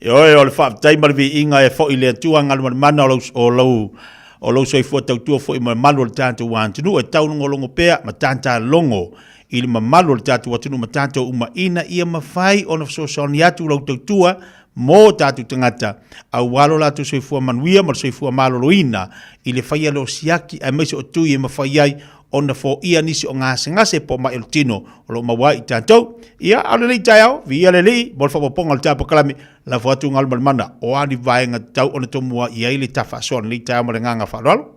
Ioe, o le faafetai ma le viiga e foi i le Atua Galumalemana o lau, o lau, o lou soifua tautua foi ma le mamalu o le tatou atunuu e taulogologo pea ma tatalogo i le mamalu o le tatou atunuu ma tatou uma ina ia mafai ona fesoasoani atu lau tautua mo tatou tagata aua lo latou soifua manuia ma le soifua maloloina i le faia lea o siaki aemaise o tui e mafai ai ona foia nisi o gasegase po o mai o le tino o lo o maua ai i tatou. Ia, a o lenei taeao, viia le Alii mo le faaopoopoga o le tapakalame, lafo atu Galumalemana, o a ni vaega tatau ona tomua i ai le tafaasoa o lenei taeao ma le agaga faaaloalo?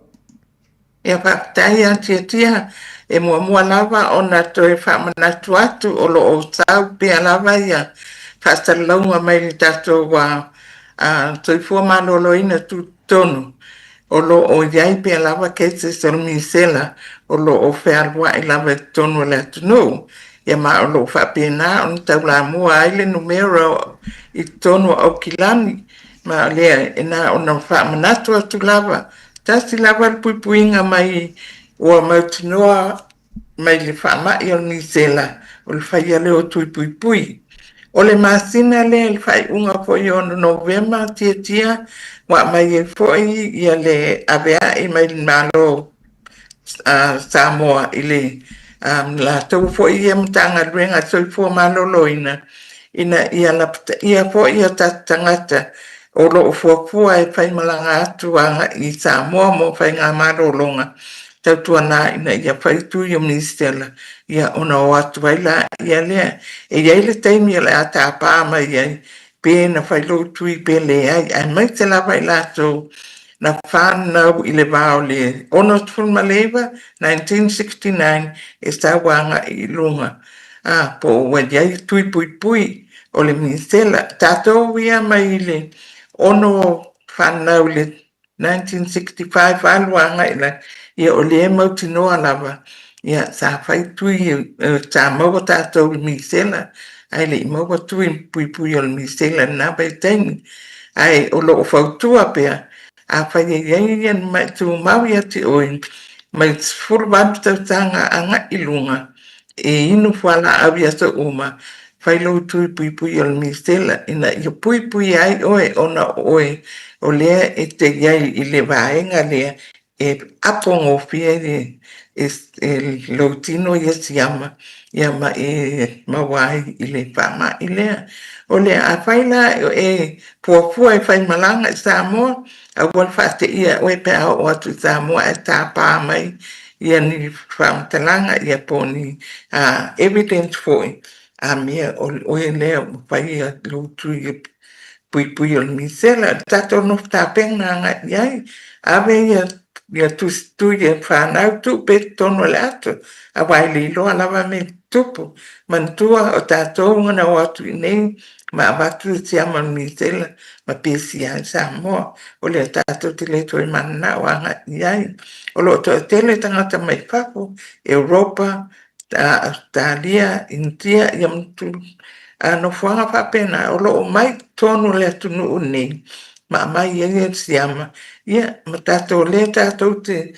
Ia faafetai ia Tiatia, e muamua lava ona toe faamanatu atu o lo o sau pea lava ia faasalalauga mai le tatou soifua maloloina tutotonu. O lo o i ai pea lava cases o le misela o lo o fealuai lava i totonu o le atunuu, ia ma o lo o faapena ona taulamua ai le numera i totonu o Aukilani. Ma o lea e na ona faamanatu atu lava, tasi lava le puipuiga mai ua mautinoa mai le faamai o le misela, o le faia lea o tui puipui. O le masina lea i le faaiuga foi o Novema Tiatia ua aumai ai foi ia le avea'i mai le Malo Samoa i le latou foi ia Matagaluega Soifua Maloloina ina ia lapataia foi o tatou tagata o lo o fuafua e faimalaga atu agai i Samoa mo faigamalologa tautuana ina ia fai tui o misela, ia ona o atu ai laia lea. E i ai le taimi o le a tapa mai ai pe na fai lou tui pe leai, aemaise lava i latou na fanau i le va o le 69, 1969 e sau agai i luga, a, po o ua i ai tui puipui o le misela. Tatou ia mai le 6 fanau i le 1965 alu agai la, ia o lea e mautinoa lava, ia sa fai tui, sa maua tatou i misela, ae le i maua tui puipui o le misela i lena vaitaimi. Ae o lo o fautua pea, afai e i ai ni ma'i tumau ia te oe, mai 18 tausaga agai i luga, e inu fualaau i aso uma, fai lou tui puipui o le misela ina ia puipui ai oe ona o oe o lea e te i ai i le vaega lea e apo gofie ai e lou tino ia siama ia ma e maua ai i le faamai lea. O le afai la e fuafua e faimalaga i Samoa, aua le faateia oe pe a oo atu i Samoa ae tapa mai ia ni faamatalaga ia po o ni evidence foi a mea o oe lea ua fai lou tui puipui o le misela. O le tatou nofo tapena agai i ai, ave ia tusi tui e fanau tuu pea i totonu o le ato aua e le iloa lava mea e tutupu. Manatua o tatou na o atu i inei ma avatu le siama o le misela ma pesia ai Samoa. O lea tatou te le toe mananao agai i ai. O lo o toatele tagata mai fafo, Europa, Ausetalia, Initia, ia ma nofoaga faapena o lo o mai i totonu o le atunuu lenei ma aumai ai le siama, ia ma tatou lea tatou te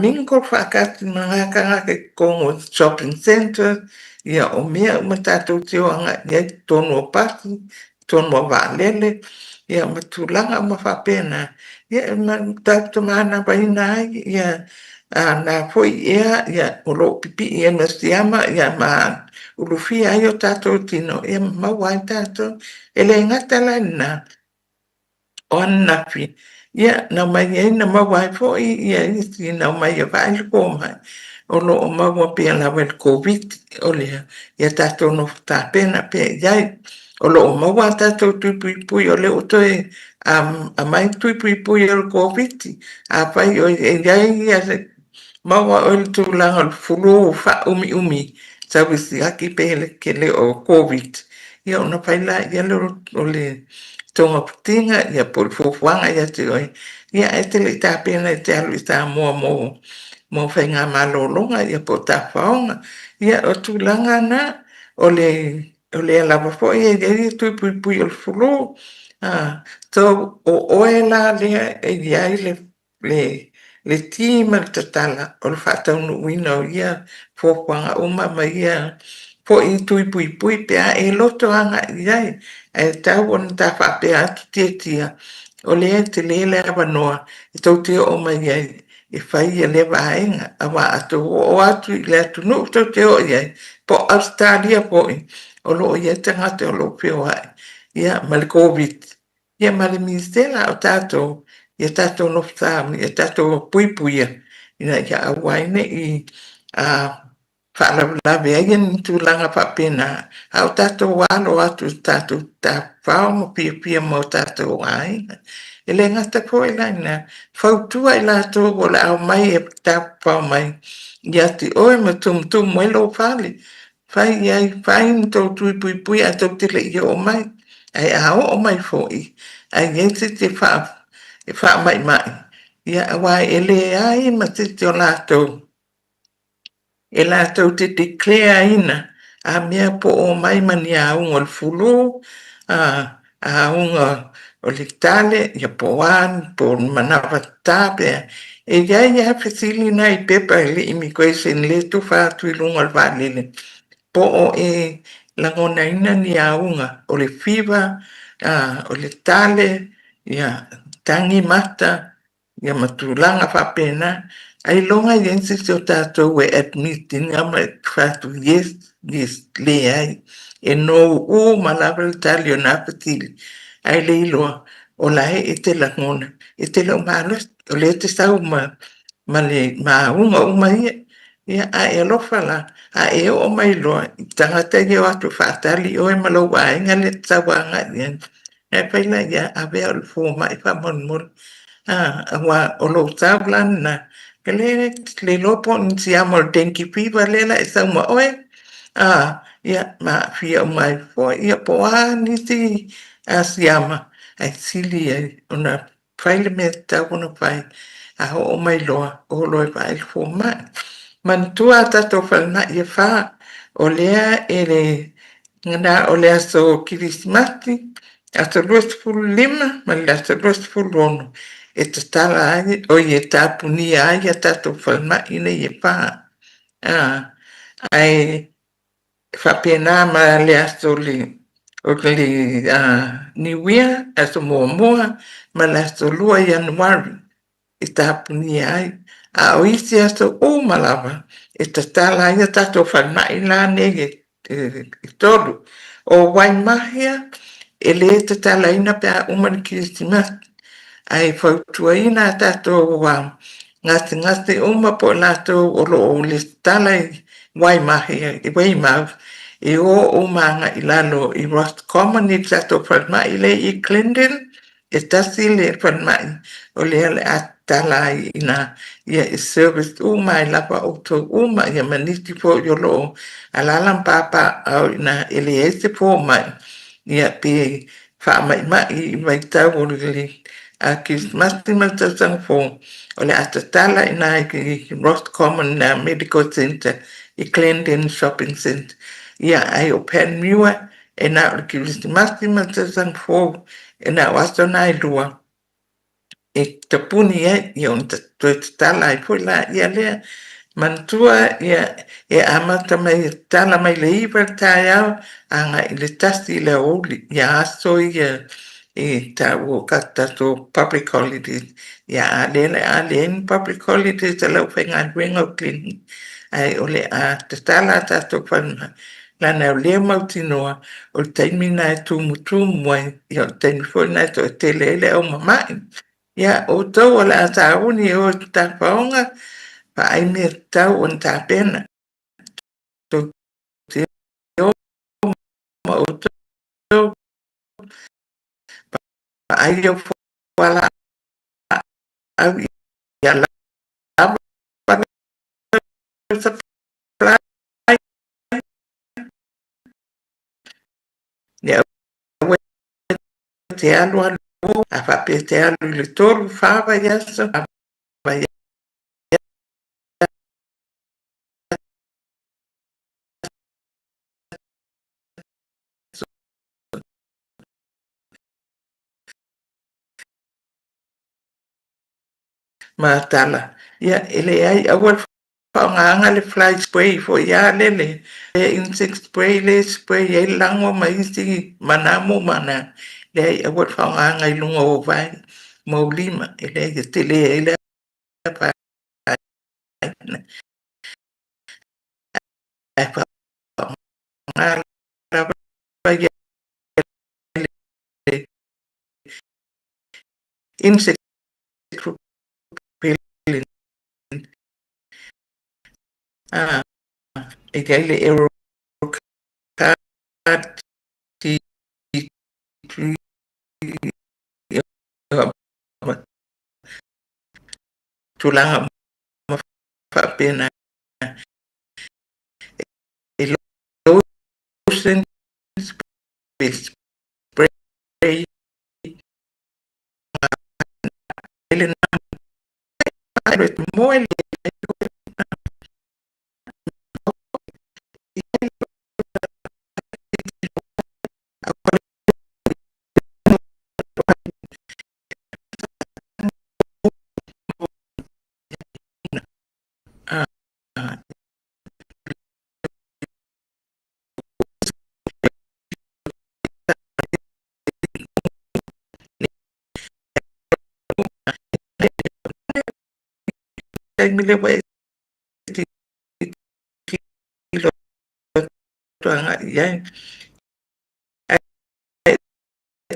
mingle faatasi ma tagata i totonu o shopping centres, ia o mea uma tatou te o agai i ai i totonu o pasi, totonu o vaalele, ia ma tulaga uma faapena, ia e tatou te manavaina ai ia na foi ea ia o lo o pipii ai ma siama ia ma ulufia ai o tatou tino ia ma maua ai tatou. E le gata la i lena, o ananafi, ia, na omai ai na maua ai foi ia isi na omai e vaai le fomai, o lo o maua pea lava i le Koviti, o lea, ia tatou nofo tapena pea i ai. O lo o maua a tatou tui puipui, o lea ua toe aumai tui puipui o le Koviti, afai o i ai ia maua oe i le tulaga o le flu faaumiumi sau i siaki pe le o Covid, ia ona fai laia lea o le togafitiga ia po o le fuafuaga ia te oe, ia ae te le i tapena e te alu i Samoa mo faigamalologa ia po o tafaoga. Ia o tulaga na, o le o lea lava foi e i ai le tui puipui o le flu, so o oe la lea e i ai le le ti ma le tatala o le faataunuuina o ia fuafuaga uma ma ia foi tui puipui pe a e loto agai i ai. Ae tatau ona ta faapea atu Tiatia, O lea e tele le avanoa e tou te oo mai ai e fai ia lea vaega, aua a tou oo atu i le atunuu tou te oo i ai, po o Ausetalia foi, o lo o i ai tagata o lo o feoai ia ma le Koviti ia ma le misela. A o tatou, ia tatou nofo sauni, ia tatou puipuia ina ia aua ai ne i faalavelave ai ni tulaga faapena, a o tatou alo atu i tatou tafafao ma fiafia ma o tatou aiga. E le gata foi la ina fautua i latou o le a omai e tafafao mai ia te oe ma tumutumu ai lou fale, fai i ai, fai ni tou tui puipui ae tou te le i oo mai. Ae a oo mai foi ae i ai se isi e faamaimai, ia aua e leai ma se isi o latou e latou te declare ina a mea po o omai ma ni auga o le fulu, auga o le tale, ia po o a, po o ni manava tata pe a. E i ai lava fesili na i pepa i le immigration lea e tufa atu i luga o le vaalele, po o e lagonaina ni auga o le fever, o le tale, ia, tagi mata, ia ma tulaga faapena. Ailoga e i ai se isi o tatou e admit ina ma fai atu yes, yes, leai. E no uma lava le tali o na fesili, ae le iloa o la e te lagona, e te le o malosi, o lea e te sau ma, ma le ma auga uma ia. Ia, a e alofa la, a e oo mai loa i tagata ia o atu e faatali oe ma lou aiga lea e te sau agai i ai, Ae fai la ia, avea o le fomai faamolemole. Aua o lou sau la lena, e le le iloa po o ni siama o le dengue fever lea la e sau ma oe. Ia, ma aafia uma ai foi, ia po o a nisi siama, ae sili ai ona fai le mea e tatau ona fai, a oo mai loa, o loa e vaai le fomai. Manatua a tatou falemai e fa, o lea e na o le aso Kerisimasi, aso 25 ma le aso 26 e tatala ai, oi e tapunia ai a tatou falemai nei e fa. Ae faapena ma le aso le o le Niuia, aso muamua ma le aso 2 Ianuari e tapunia ai. A o isi aso uma lava e tatala ai a tatou falemai la nei e tolu. O Waimahia e le tatalaina pe a uma le Kerisimasi, ae fautuaina a tatou gasegase uma po o latou o lo o lesitala i Waimahia, i Weymouth, e o uma agai i lalo i Roscommon i le tatou falemai lea i Glendon. E tasi le falemai o lea o le a tatala ai i ina, ia e service uma ai lava outou uma, ia ma nisi foi o lo o alaala ma papaaao i ina e leai se fomai, ia pe faamaimai i vaitau o le Kerisimasi ma le tausaga fou, o le a tatala i ina i Roscommon Medical Centre i Glendon Shopping Centre. Ia, ae o Panmure E na o le Kerisimasi ma le tausaga fou, e na o aso na e lua e tapuni ai, ia ona toe tatala ai foi laia lea. Manatua ia e amata mai e tatala mai le 9 i le taeao agai i le 1 i le aoauli, ia aso ia e taua o tatou public holidays. Ia a lea o le a leai ni public holidays a le aufaigaluega o clinic, ae o le a tatala a tatou falemai Leaga o lea mautinoa o le taimi lena e tumutumu ai, ia o le taimi foi lena e toatele ai le au mama'i. Ia, outou o le a sauni e o i le tafaoga, vaai mea tatau ona tapena. Tou te o ma outou, vaai au fualaau ia lava lau supply. Ia aua e te alu alu a faapea e te alu i le 3, 4 vaiaso, vaiaso ma tala. Ia, e leai, aua le faaaogaina le fly spray foi a lele, le insect spray le spray ai le lago ma isi manamu ma na. Leai, aua le faaaogaina i luga o ou vae ma ou lima, e leai e tele ai le afaina, ae faaaoga lava le insect repellent. E i ai le Aerocard T3 tulaga uma faapena. E lotion pe spray lena moe. Taimi le ua e tilotilo atu agai i ai. Ae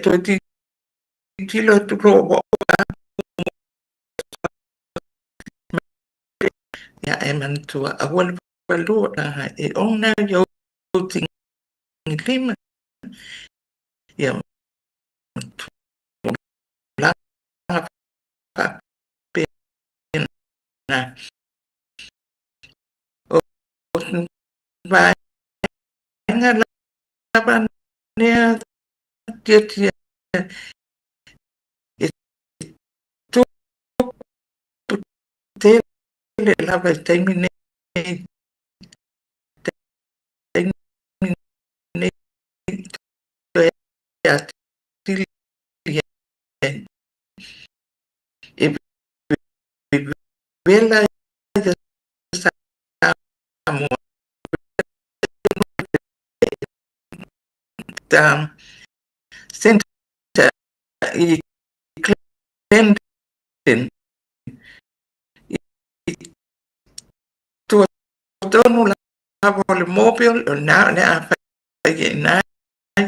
toe tilotilo atu loa ua ia e manatua aua le falua e ona i ou tigilima ia tulaga faapena. O vaega lava lea tiatia e tupu tele lava i taimi nei, taimi nei toe atili ai e vevela ia Samoa Centre i Clendon i tua tonu lava o le Mobil, o lena o le a fai ai i ina le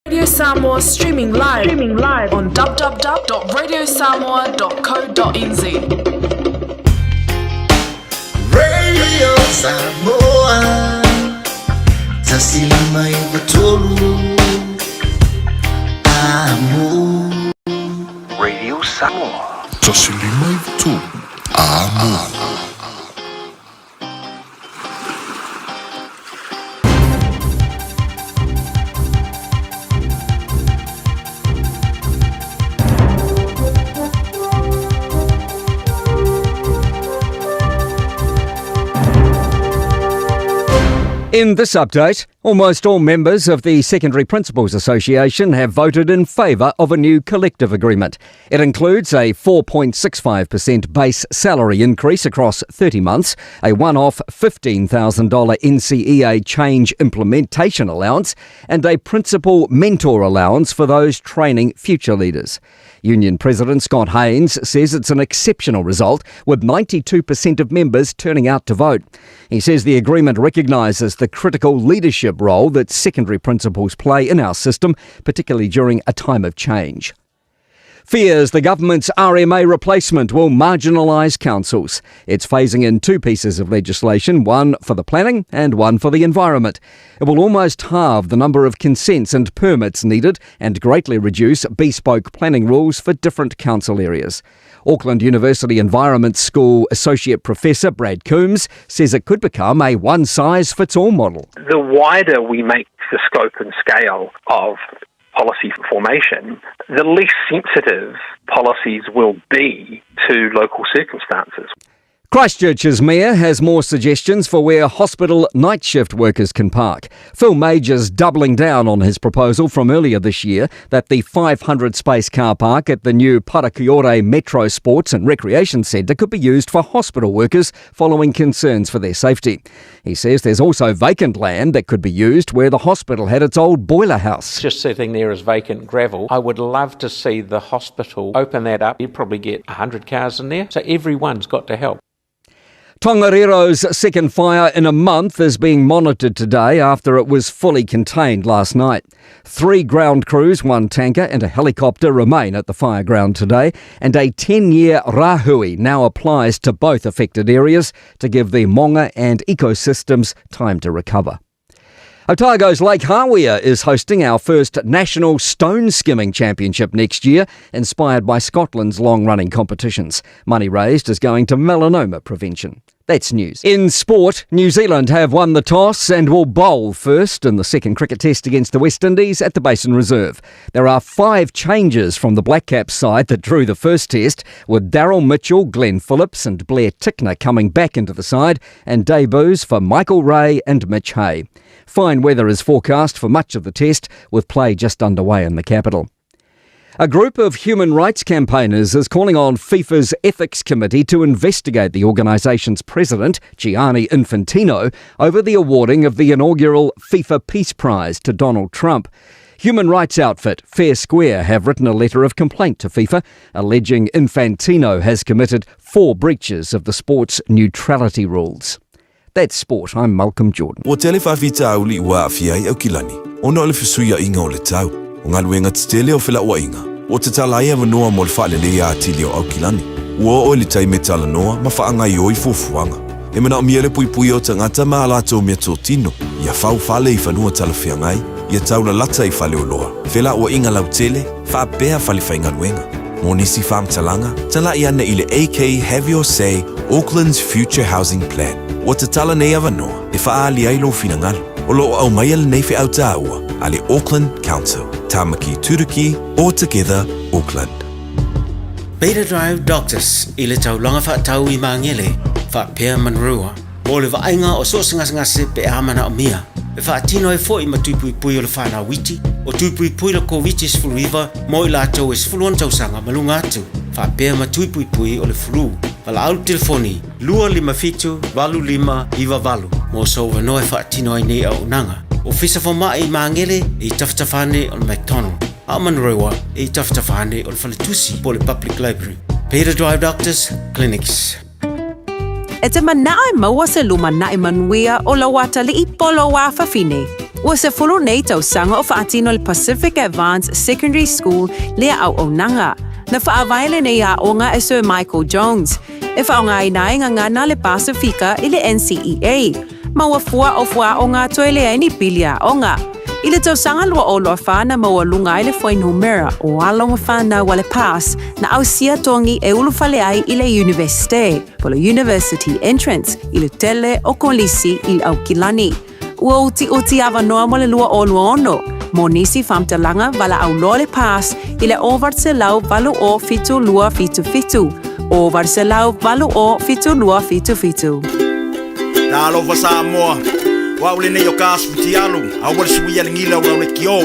Radio Samoa streaming live, streaming live on www.radiosamoa.co.nz.
Radio Samoa 159 Amo.
Radio Samoa 159 Amo.
In this update, almost all members of the Secondary Principals Association have voted in favour of a new collective agreement. It includes a 4.65% base salary increase across 30 months, a one off $15,000 NCEA change implementation allowance, and a principal mentor allowance for those training future leaders. Union President Scott Haynes says it's an exceptional result, with 92% of members turning out to vote. He says the agreement recognises the critical leadership role that secondary principals play in our system, particularly during a time of change. Fears the government's RMA replacement will marginalise councils. It's phasing in two pieces of legislation, one for the planning and one for the environment. It will almost halve the number of consents and permits needed and greatly reduce bespoke planning rules for different council areas. Auckland University Environment School Associate Professor Brad Coombs says it could become a one size fits all model.
The wider we make the scope and scale of policy formation, the less sensitive policies will be to local circumstances.
Christchurch's mayor has more suggestions for where hospital night shift workers can park. Phil Major's doubling down on his proposal from earlier this year that the 500 space car park at the new Parakiore Metro Sports and Recreation Centre could be used for hospital workers following concerns for their safety. He says there's also vacant land that could be used where the hospital had its old boiler house.
Just sitting there as vacant gravel. I would love to see the hospital open that up. You'd probably get 100 cars in there. So everyone's got to help.
Tongariro's second fire in a month is being monitored today after it was fully contained last night. Three ground crews, one tanker and a helicopter remain at the fire ground today, and a 10-year rahui now applies to both affected areas to give the maunga and ecosystems time to recover. Otago's Lake Hawea is hosting our first National Stone Skimming Championship next year, inspired by Scotland's long-running competitions. Money raised is going to melanoma prevention. That's news. In sport, New Zealand have won the toss and will bowl first in the second cricket test against the West Indies at the Basin Reserve. There are 5 changes from the Black Caps side that drew the first test, with Daryl Mitchell, Glenn Phillips and Blair Tickner coming back into the side, and debuts for Michael Ray and Mitch Hay. Fine weather is forecast for much of the test, with play just underway in the capital. A group of human rights campaigners is calling on FIFA's Ethics Committee to investigate the organisation's president, Gianni Infantino, over the awarding of the inaugural FIFA Peace Prize to Donald Trump. Human rights outfit FairSquare have written a letter of complaint to FIFA, alleging Infantino has committed 4 breaches of the sport's neutrality rules. That's sport. I'm Malcolm Jordan.
Ua tele faafitauli ua aafia ai Aukilani, ona o le fesuiaiga o le tau. O galuega tetele o felauaiga, ua tatala ai avanoa mo le faaleleia atili o Aukilani. Ua oo i le taimi e talanoa ma faagaioi fuafuaga. E manaomia le puipuia o tagata ma a latou meatotino, ia fau fale i fanua talafeagai, ia taulalata i faleoloa, felauaiga lautele, faapea fale faigaluega. Mo nisi faamatalaga, talai ane i le AK Have Your Say Auckland's Future Housing Plan. Ua tatala nei avanoa e faaali ai lou finagalo. O loo aumaia lenei feau taua a le Auckland Council. Tamaki Turuki All Together Auckland.
Beta Drive Doctors i le taulaga faatau i Magele, faapea Manurewa, mo le vaaiga o so o se gasegase pe a manaomia. E faatino ai foi ma tui puipui o le fanau iti, o tui puipui le Koviti-19 mo i latou e 16 tausaga ma luga atu, faapea ma tui puipui o le flu. Valaau i le telefoni 257 8598 mo sou avanoa e faatino ai nei auaunaga. Ofisa Fomai i Magele e i tafatafa ane o le McDonald, a o Manurewa e i tafatafa ane o le Faletusi po o le Public Library. Beta Drive Doctors Clinics.
E te manao e maua se lumanai manuia o lau atalii poloā fafine. Ua 10 nei tausaga o faatino le Pacific Advance Secondary School lea auaunaga. Na faavae lenei aoga e Sir Michael Jones, e faaaogaina ai gagana le Pasifika i le NCEA, ma ua fua o fuaaoga toe leai ni pili aoga. I le tausaga 2024 na maualuga ai le fuainumera o alo ma fanau a le PASS na ausia togi e ulufale ai i le Iunivesite, po o le University Entrance, i le tele o kolisi i Aukilani. Ua utiuti avanoa mo le 2026 mo nisi faamatalaga valaau loa le PASS i le 800 807 277, 800 807 277.
Talofa Samoa, o au lenei o ka asu fitialu, aua le suia le gila o lau lekiō.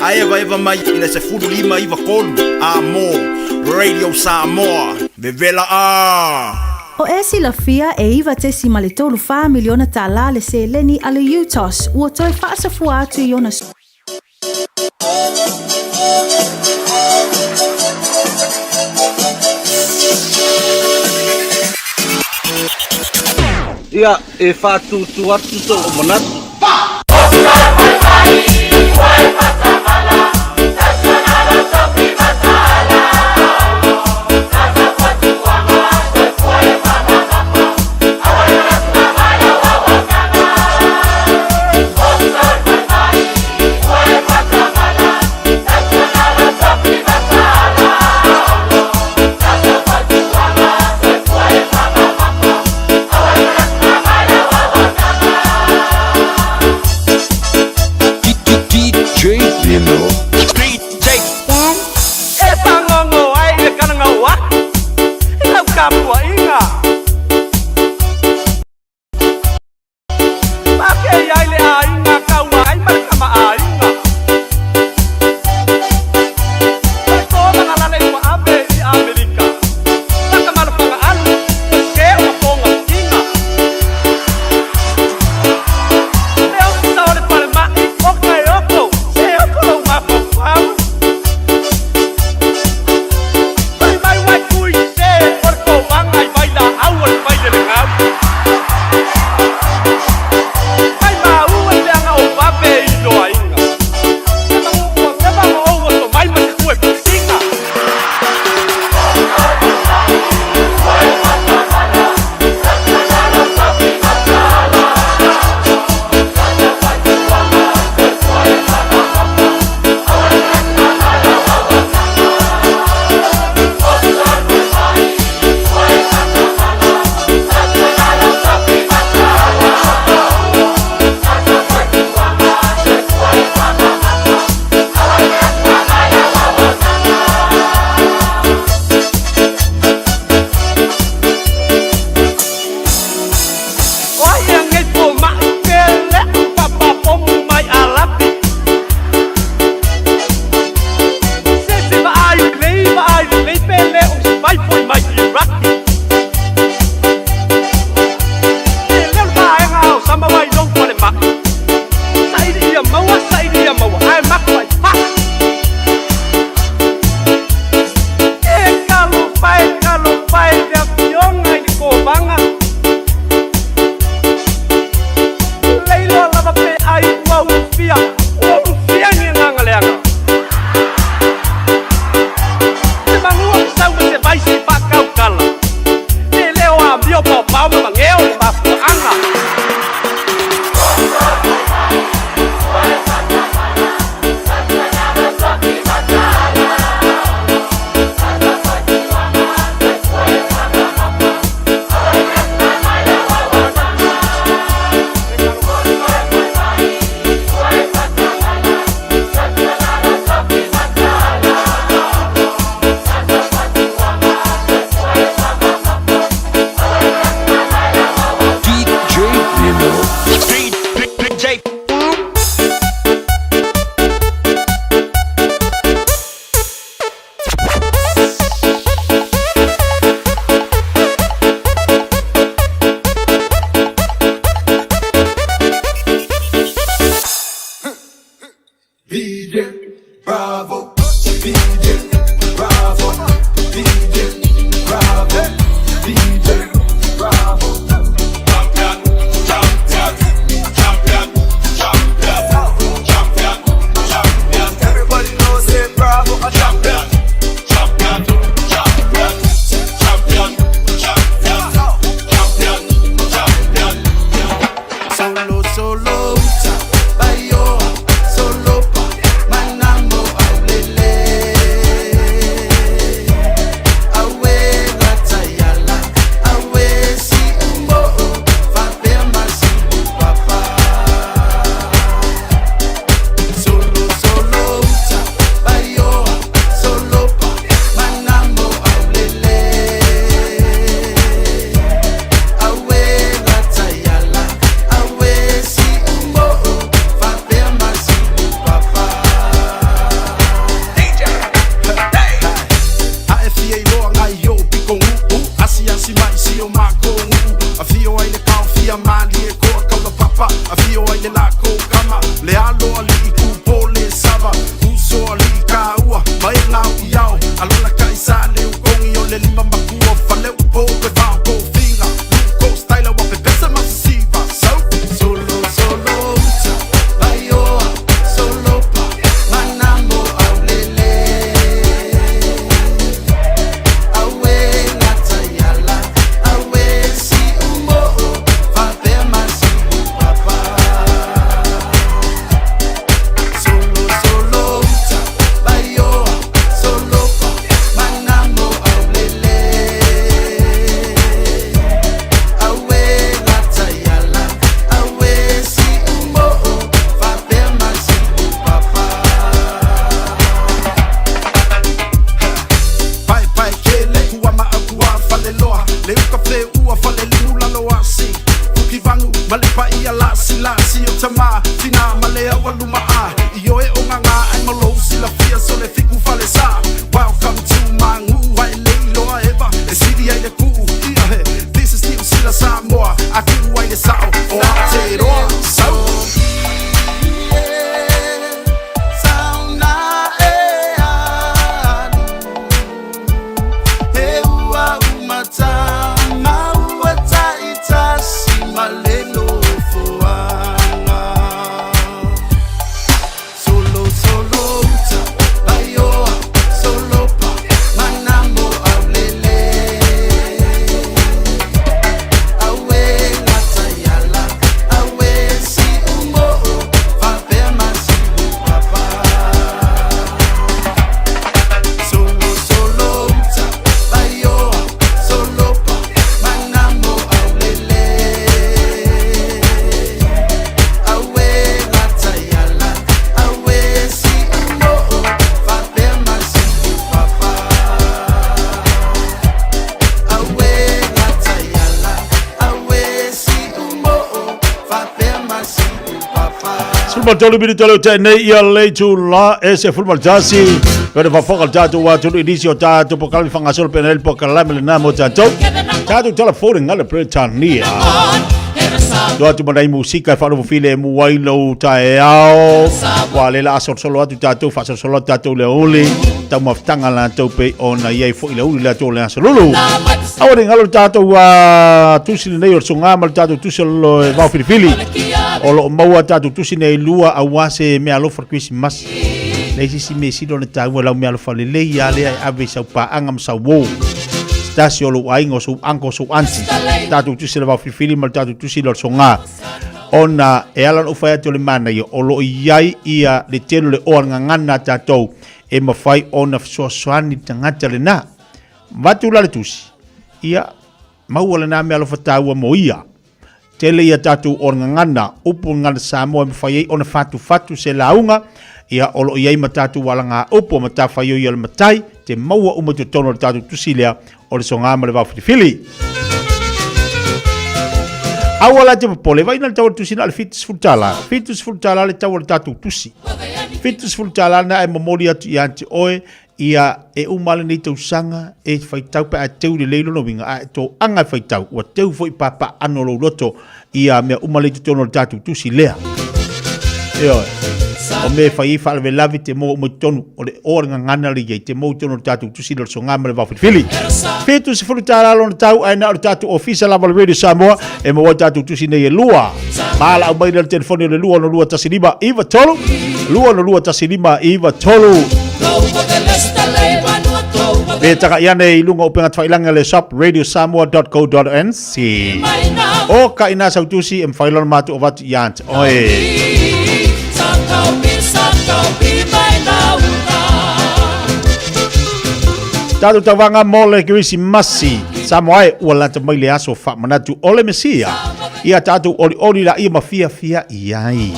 A evaeva mai i le 15 93 a mo Radio Samoa, vevela a!
O e silafia e 9.34 miliona tālā le seleni a le UTOS ua toe faasafua atu i ona
Ia, e faatūtū atu sou manatu.
DJ Dino.
DJ E fagogo ai le kanagau aku i lau tapuaiga. Pakei ai le aiga kaua ai ma le kamaʻāina. O le tolaga lale ua ave i Amerika. Takamalofaga alu o se o mapoga tiga. Le ofisa o le falemaʻi o Kaeoko se oko lou mafaufau. Fai mai uai kui se o le kovaga i vailaau o le failelegau. Mai maua i le aga o vave i loaiga. Se magu ua leva ma ou oso mai ma se kue pusiga. O ai e agei fomaʻi pe leʻu papapomu mai alapi. Se se vaai lelei vaai lelei pe le o se vai foi mai Iraki. E leo le vaega o sama mai lou falemaʻi. Saili ia maua saili ia maua ae maku ai faa. E talofa e talofa e le afioga i le kovaga. Leiloa lava pe ai ua ulufia ua ulufia ni agaga leaga. Se magua sau ma se vai se faakaukala. Le leo amio paopao ma mageo le mafuaaga.
Samoa Falelinu lalo asi Fukivagu ma le paia lasilasi o tamā tinā ma le aualumaa I oe o gagā ae ma lou silafia so le fiku falesā Welcome to Magu'u ae le iloa eva e sili ai le ku'u Ia he This is Niu Sila Samoa a ku'u ai le sa'o o Aotearoa Sau!
Sefulu minute leo te nei ia le itula e 11. Pere fafoga le tatou atunuu i nisi o tatou polokalame faagasolo pe na le polokalame lena mo tatou. Tatou telefoni ngale Britania. To atu ma nai musika e faalogo filemu ai lou taeao. Ua le la asolosolo atu tatou faasolosolo atu tatou le aoauli. Taumafataga latou pei ona i ai foi le aoauli latou o le aso lulu. Aua ne i galo le tatou tusi lenei o le soga ma le tatou tusi o le vao filifili. O lo o maua tatou tusi nei lua aua se meaalofa o le Kerisimasi. Leai se isi mea sili ona taua i lau meaalofa lelei lava lea e ave i sau paaga ma sau uo. Se tasi o lou aiga, o sou uncle, o sou aunty. Tatou tusi le vao filifili ma le tatou tusi lea o le soga. Ona e ala ona ou fai atu o le manaia, o lo o i ai ia le tele o le oa gagana a tatou e mafai ona fesoasoani i le tagata lena. Avatu la le tusi, ia, maua lena meaalofa taua mo ia. Tele ia tatou oa gagana, upu gagana Samoa e mafai ai ona fatufatu se lauga, ia o lo o i ai ma tatou alagaupu o matafaioi a le matai, te maua uma i totonu o le tatou tusi lea o le soga ma le vaofilifili. Aua la te popole, vaai na le tau o le tusi na o le $70. $70 le tau o le tatou tusi. $70 na e momoli atu ia te oe Ia, e uma lenei tausaga e faitau pe a teu lelei lona uiga, a e toaga e faitau, ua teu foi papaaano o lou loto ia mea uma lea i totonu o le tatou tusi lea. Ioe. O mea e fai ai faalavelave te maua uma i totonu, o le oa le gagana le i ai, te maua i totonu o le tatou tusi lea o le soga ma le vaofilifili. $70 lona tau, ae na o le tatou ofisa lava o le Radio Samoa e maua ai tatou tusi nei e lua. Ma lau mai lea le telefoni o le 262 15 93, 262 15 93. Pe taka i ane i luga o upega tafailagi a le shop radiosamoa.co.nz. O ka ina sau tusi e mawhai lona mātou avatu i ante oe. Tātou tauvaga mo le Kerisimasi. Samoa e, ua lata mai le aso faamanatu o le Mesia. Ia tātou olioli laia ma fiafia i ai.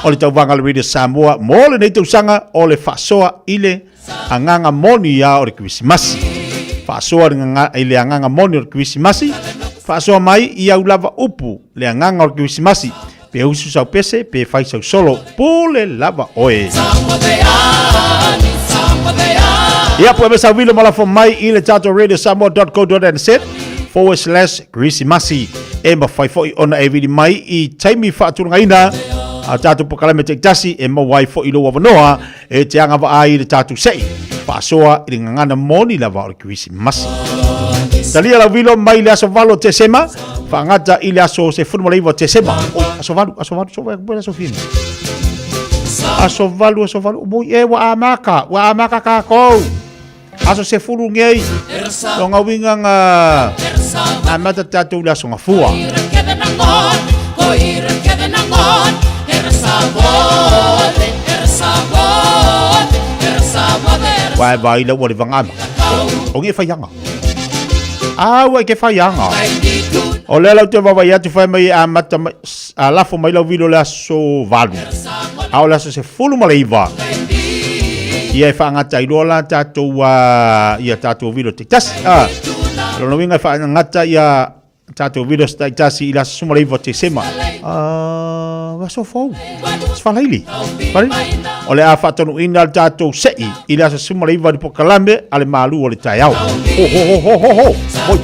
O le tauvaga a le Radio Samoa mo lenei tausaga o le faasoa i le agaga moni ia o le Kerisimasi. Faasoa i le agaga moni o le Kerisimasi, faasoa mai i au lava upu le agaga o le Kerisimasi. Pe usu sau pese, pe fai sau solo, pule lava oe. Ia pue me sau vilo malafo mai i le tatou radiosamoa.co.nz forward slash Kerisimasi. E mawhai foi ona e vili mai i taimi whaatulungaina a tatou pokalame taitasi e maua ai foi lou avanoa e te agavaa ai i le tatou sei faasoa i le gagana moni lava o le Kerisimasi. Talia lau vilo mai le aso 8 o Tesema, faagata i le aso 19 o Tesema. Oi, aso 8, aso 8, so vai aso fini. Aso 8, aso 8, moi e ua amaka, ua amaka kākou. Aso sefulu ngei, lona uiga nga amata tatou i le aso gafua. Wae vai lau ua le vagama. O nge whaianga. A ua ke whaianga. O lea lau te wawai atu whai mai a mata mai, a lafo mai lau vilo le aso 8. A o le aso 19. Ia e whaangata i loa la tātou ia tātou vilo te tasi. A, lona uiga e whaangata ia Tatou vilos taitasi i le aso 19 o Tesema. Aso fou. Sefalaili. O le a faatonuina le tatou se'i i le aso 19 i le pokalame a le malu o le taeao. Ho ho ho ho ho ho. Hoi.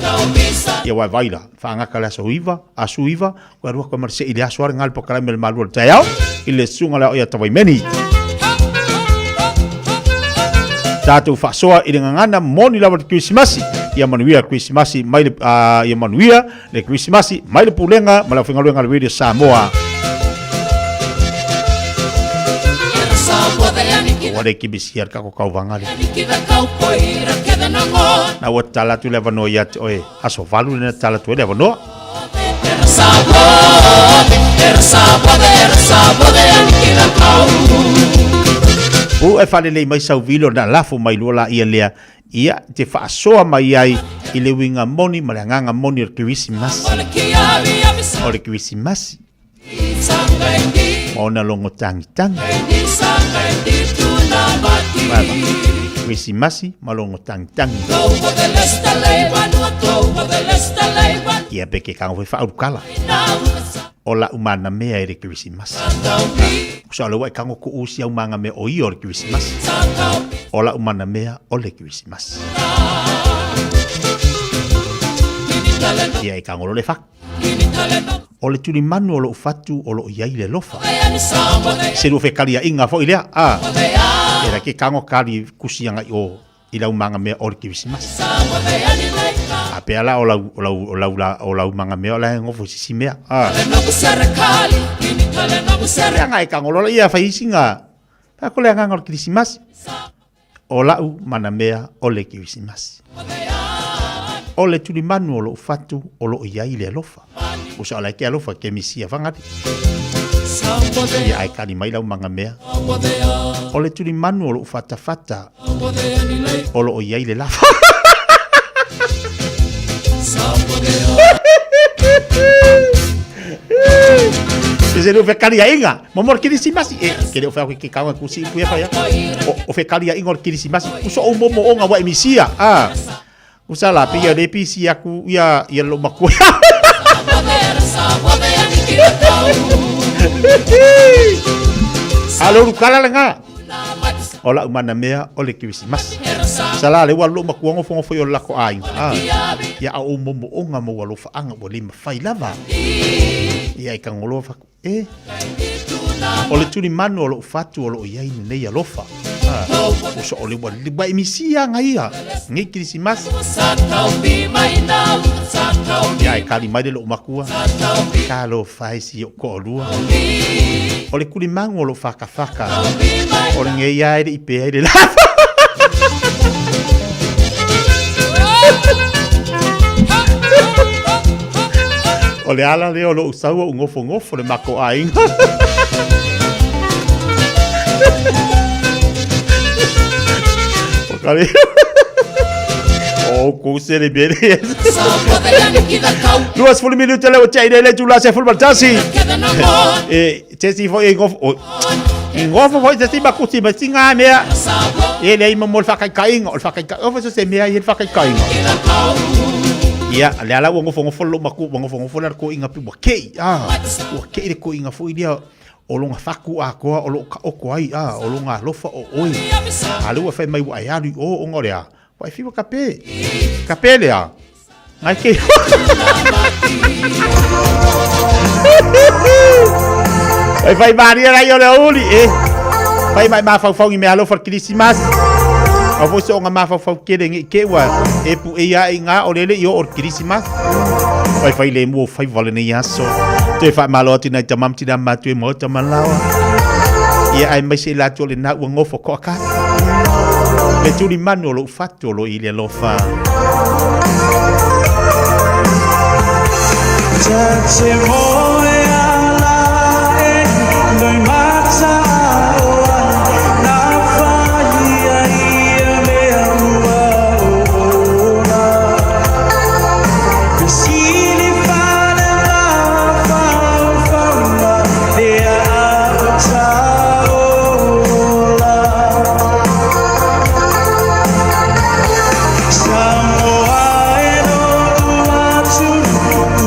Ia wai vai la. Whaangaka le aso iva, asu iva, koe rua koe ma le se'i le aso are ngā le pokalame le malu o le taeao i le susuga lea o ia Tawaimeni. Tatou faasoa i le gagana moni lava le Kerisimasi. Ia manuia le Kerisimasi mai le, ia manuia le Kerisimasi mai le Pulega ma le aufaigaluega a le Radio Samoa. Ua le kimisia le kako kauvaga le. Na ua tatala atu le avanoa ia te oe aso 8 lena tatala atu ai le avanoa. Ua e faalelei mai sau vilo na lafo mai lua laia lea, ia te faasoa mai ai i le uiga moni ma le agaga moni o le Kerisimasi. O le Kerisimasi ma ona logo tagitagi. Kerisimasi ma logo tagitagi. Ia pe ke kago foi faaulukala o la'u manamea i le Kerisimasi. Sa o le ua e kago ku'u si au magamea o ia o le Kerisimasi. O la'u manamea o le Kerisimasi. Ia e kago lo le fatu. O le tulimanu o lo'u fatu o lo'o i ai le alofa. Se lua fekalia'iga fo'i lea, a. E la ke kago kali kusi aga'i o i lau magamea o le Kerisimasi. A pea la o lau, o lau, o lau, la, o lau magamea o la e gofo i se isi mea, a. Le aga e kago loa ia fai isi ga, fa ko le agaga o le Kerisimasi. O la'u manamea o le Kerisimasi. O le tulimanu o lo'u fatu o lo'o i ai le alofa. Usa o la e ke alofa ke misia fagali. Ia ae kali mai lau magamea. O le tulimanu o lo'u fatafata o lo'o i ai le lafa. Se le fekaliaiga mo mo le Kerisimasi e ke le o fea ke kaunga kusi i puia whaia o fekaliaiga o le Kerisimasi uso o momo onga wa e misia a usa la pe ia le pisi aku ia ia lo makua. Alo rukala le ngā. O la'u manamea o le Kerisimasi. Sa la le ua loo makua ngofo ngofo i o le lako aiga. Ah. Ia a o momo'oga ma ua alofa'aga ua le mafai lava. Ia e kagoloa faku e. O le tulimanu o lo'u fatu o lo'o i ai lenei alofa. Ah. O so o le ua ua e misia aga ia nei Kerisimasi. Ia e kali mai le lo'u makua. Talofa e si o'u to'alua. O le kulimagu o lo'u fakafaka. O lenei lava e le i pea i le lava. O le ala lea o lo'u sau o'u gofogofo le mako aiga. O ka le O kou se le bele. 20 minute le o te le tula se 11. E te si foi e gofo. I gofo foi se si makusi ma si ngā mea. E le ima mo le whakaikaiga, o le whakaikaiga, o foi se mea i le whakaikaiga. Ia, le ala ua gofogofo lo maku, ua gofogofo le ko inga pi ua kei, ah, ua kei le ko inga foi lia o longa faku atoa o loo taoto ai a o longa alofa o oe. A lea ua fai mai ua e alu i o ona o le a? Ua e fiu e kape. Kape le a? Ngai ke. Fai fai maria lai o le uli e. Fai mai mafaufau i mea alofa le Kerisimasi. Au foi so onga mafaufau kele ngi ke ua e pu e ia i ngā o lele i o o le Kerisimasi. Fai fai le mua o fai wale nei aso. Toe whaamalo atu nai tamam tina mātu e moe tamalawa. Ia ai mai se la atu o le nā ua ngofo koa ka. Le tuli manu o lou fatu o lo i le alofa.
Te moe ala e noi mata oa na whai ia mea ua ona. Sili fale mafaufauga lea autaola. Samoa e lo'u atunuu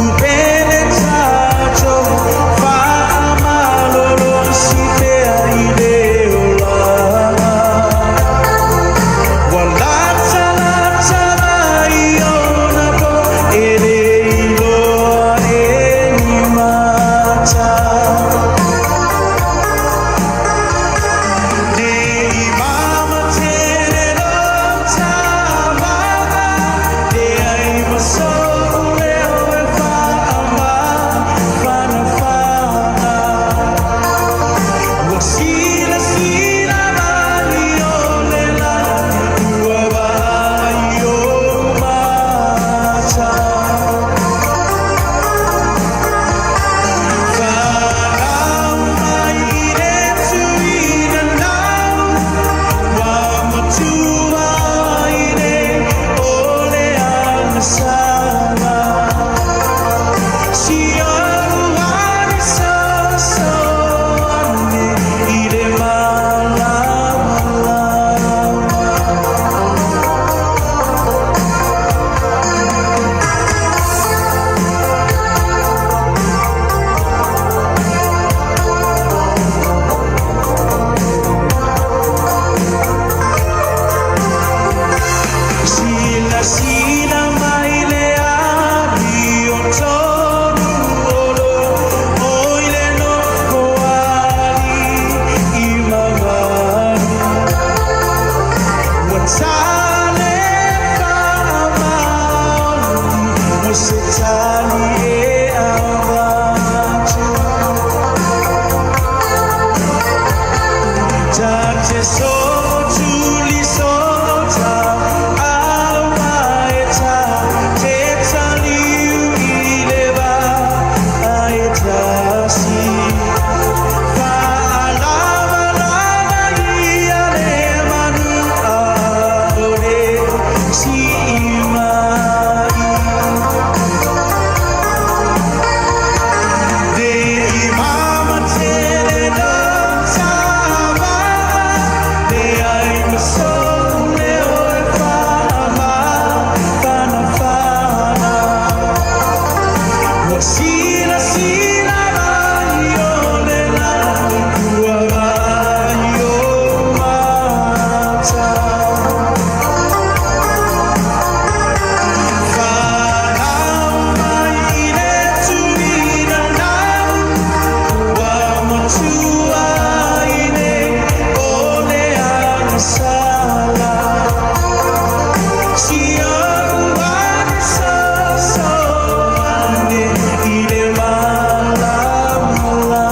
Ua silasila lagi o le lani ua vaai o mata. Fanau mai i le tuina nau, ua matua i nei o le agasala. Si au ane soso ane i le malamalama.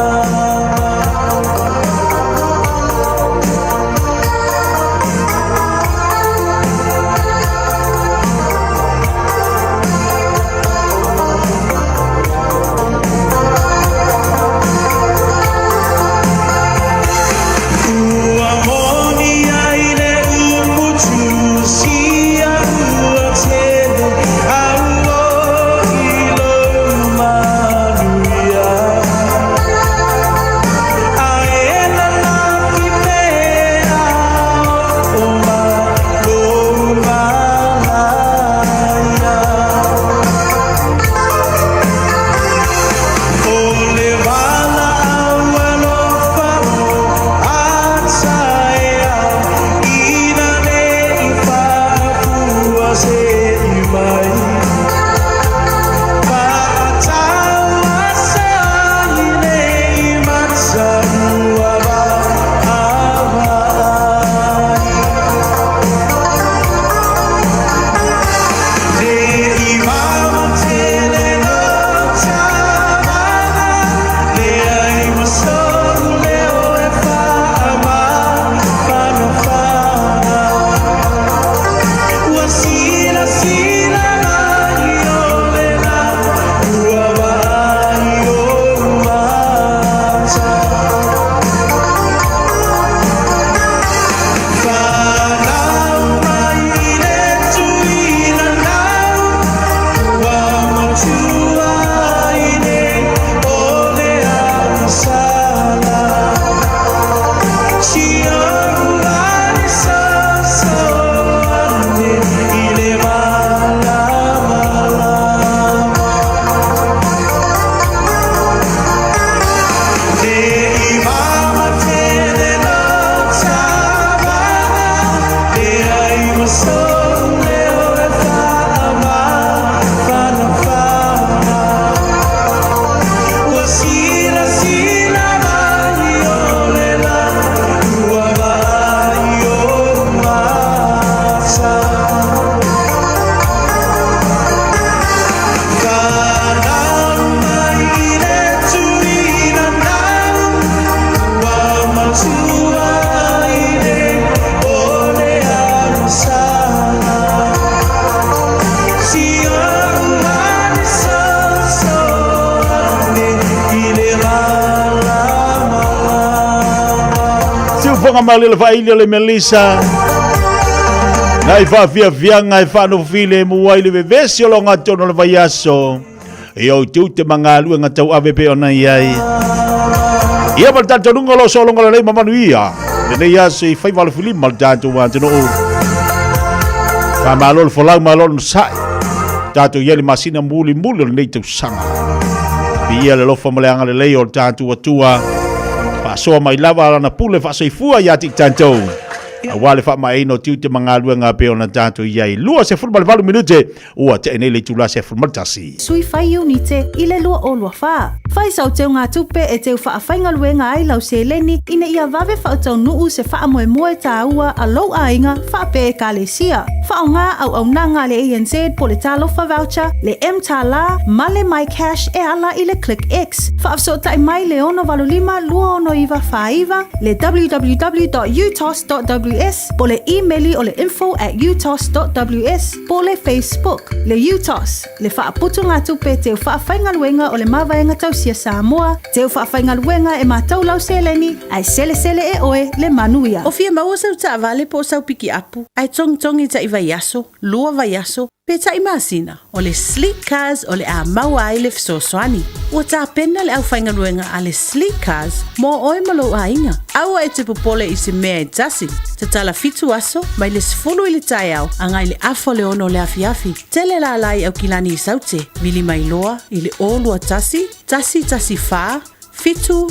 Ua moni ai le upu tusia ua tele a ua i lou manuia. Ae lalafi pea o ma lou malaia. O le valaau alofa o ataeao, ina nei faapua se i mai. Faataua sa i nei mata ua vaavaai. Ne i mamatele lo tavaga, leai ma sou leo e faamafanafana. Ua silasila lagi o le lani ua vaai o mata. Fanau mai i le tuina nau, ua matua i nei o le agasala. Si au ane soso ane i le malamalama. Ne i mamatele lo tavaga, leai ma sou leo e faamafanafana. Ua silasila lagi o le lani ua vaai o mata. Fanau mai i le tuina nau, ua matua i nei o le agasala. Si au ane soso ane i le malamalama.
Siufoga malie le faaili o le Melisa. Nai faafiafiaga e faanofofile mu ai le vevesi o loga tonu o le vaiaso. E o tiute ma galuega tauave pei ona i ai. Ia ma le talitonuga o lo o sologa lelei ma manuia. Lenei aso i faiva alofilima le tatou atunuu. Faamalo le folau malo le onosai. Tatou i ai le masina mulimuli o lenei tausaga. Viia le alofa ma le agalelei o le tatou Atua. Faasoa mai lava lana pule faasoifua ia te i tatou. Aua le faamaeaina o tiute ma galuega pei ona tatou i ai. 28 minute ua tea nei le itula 11.
Sui fai iunite i le 2024. Fai sau teugatupe e teu faafaigaluega ai lau seleni ina ia vave faataunuu se faamoemoe tāua a lou aiga faapea Ekalesia. Faaaoga auaunaga a le ANZ po le Talofa Voucher, le mTālā ma le MyCash e ala i le ClickX. Faafesootai mai le 685 269 49, le www.utos.ws po le imeli o le info@utos.ws po le Facebook. Le UTOS, le faaputugatupe teu faafaigaluega o le Mavaega Tausia Samoa, teu faafaigaluega e matau lau seleni, ae selesele e oe le manuia.
O fia maua sau taavale po o sau pikiapu, ae togitogi tai vaiaso, lua vaiaso,
Peitai masina, o le Sleek Cars o le a maua ai le fesoasoani. Ua tapena le aufaigaluega a le Sleek Cars mo oe ma lou aiga. Aua e te popole i se mea e tasi. Tatala fitu aso, mai le 10 i le taeao agai le afa o le 6 o le afiafi. Tele lala i Aukilani i Saute, vili mai loa i le 021 114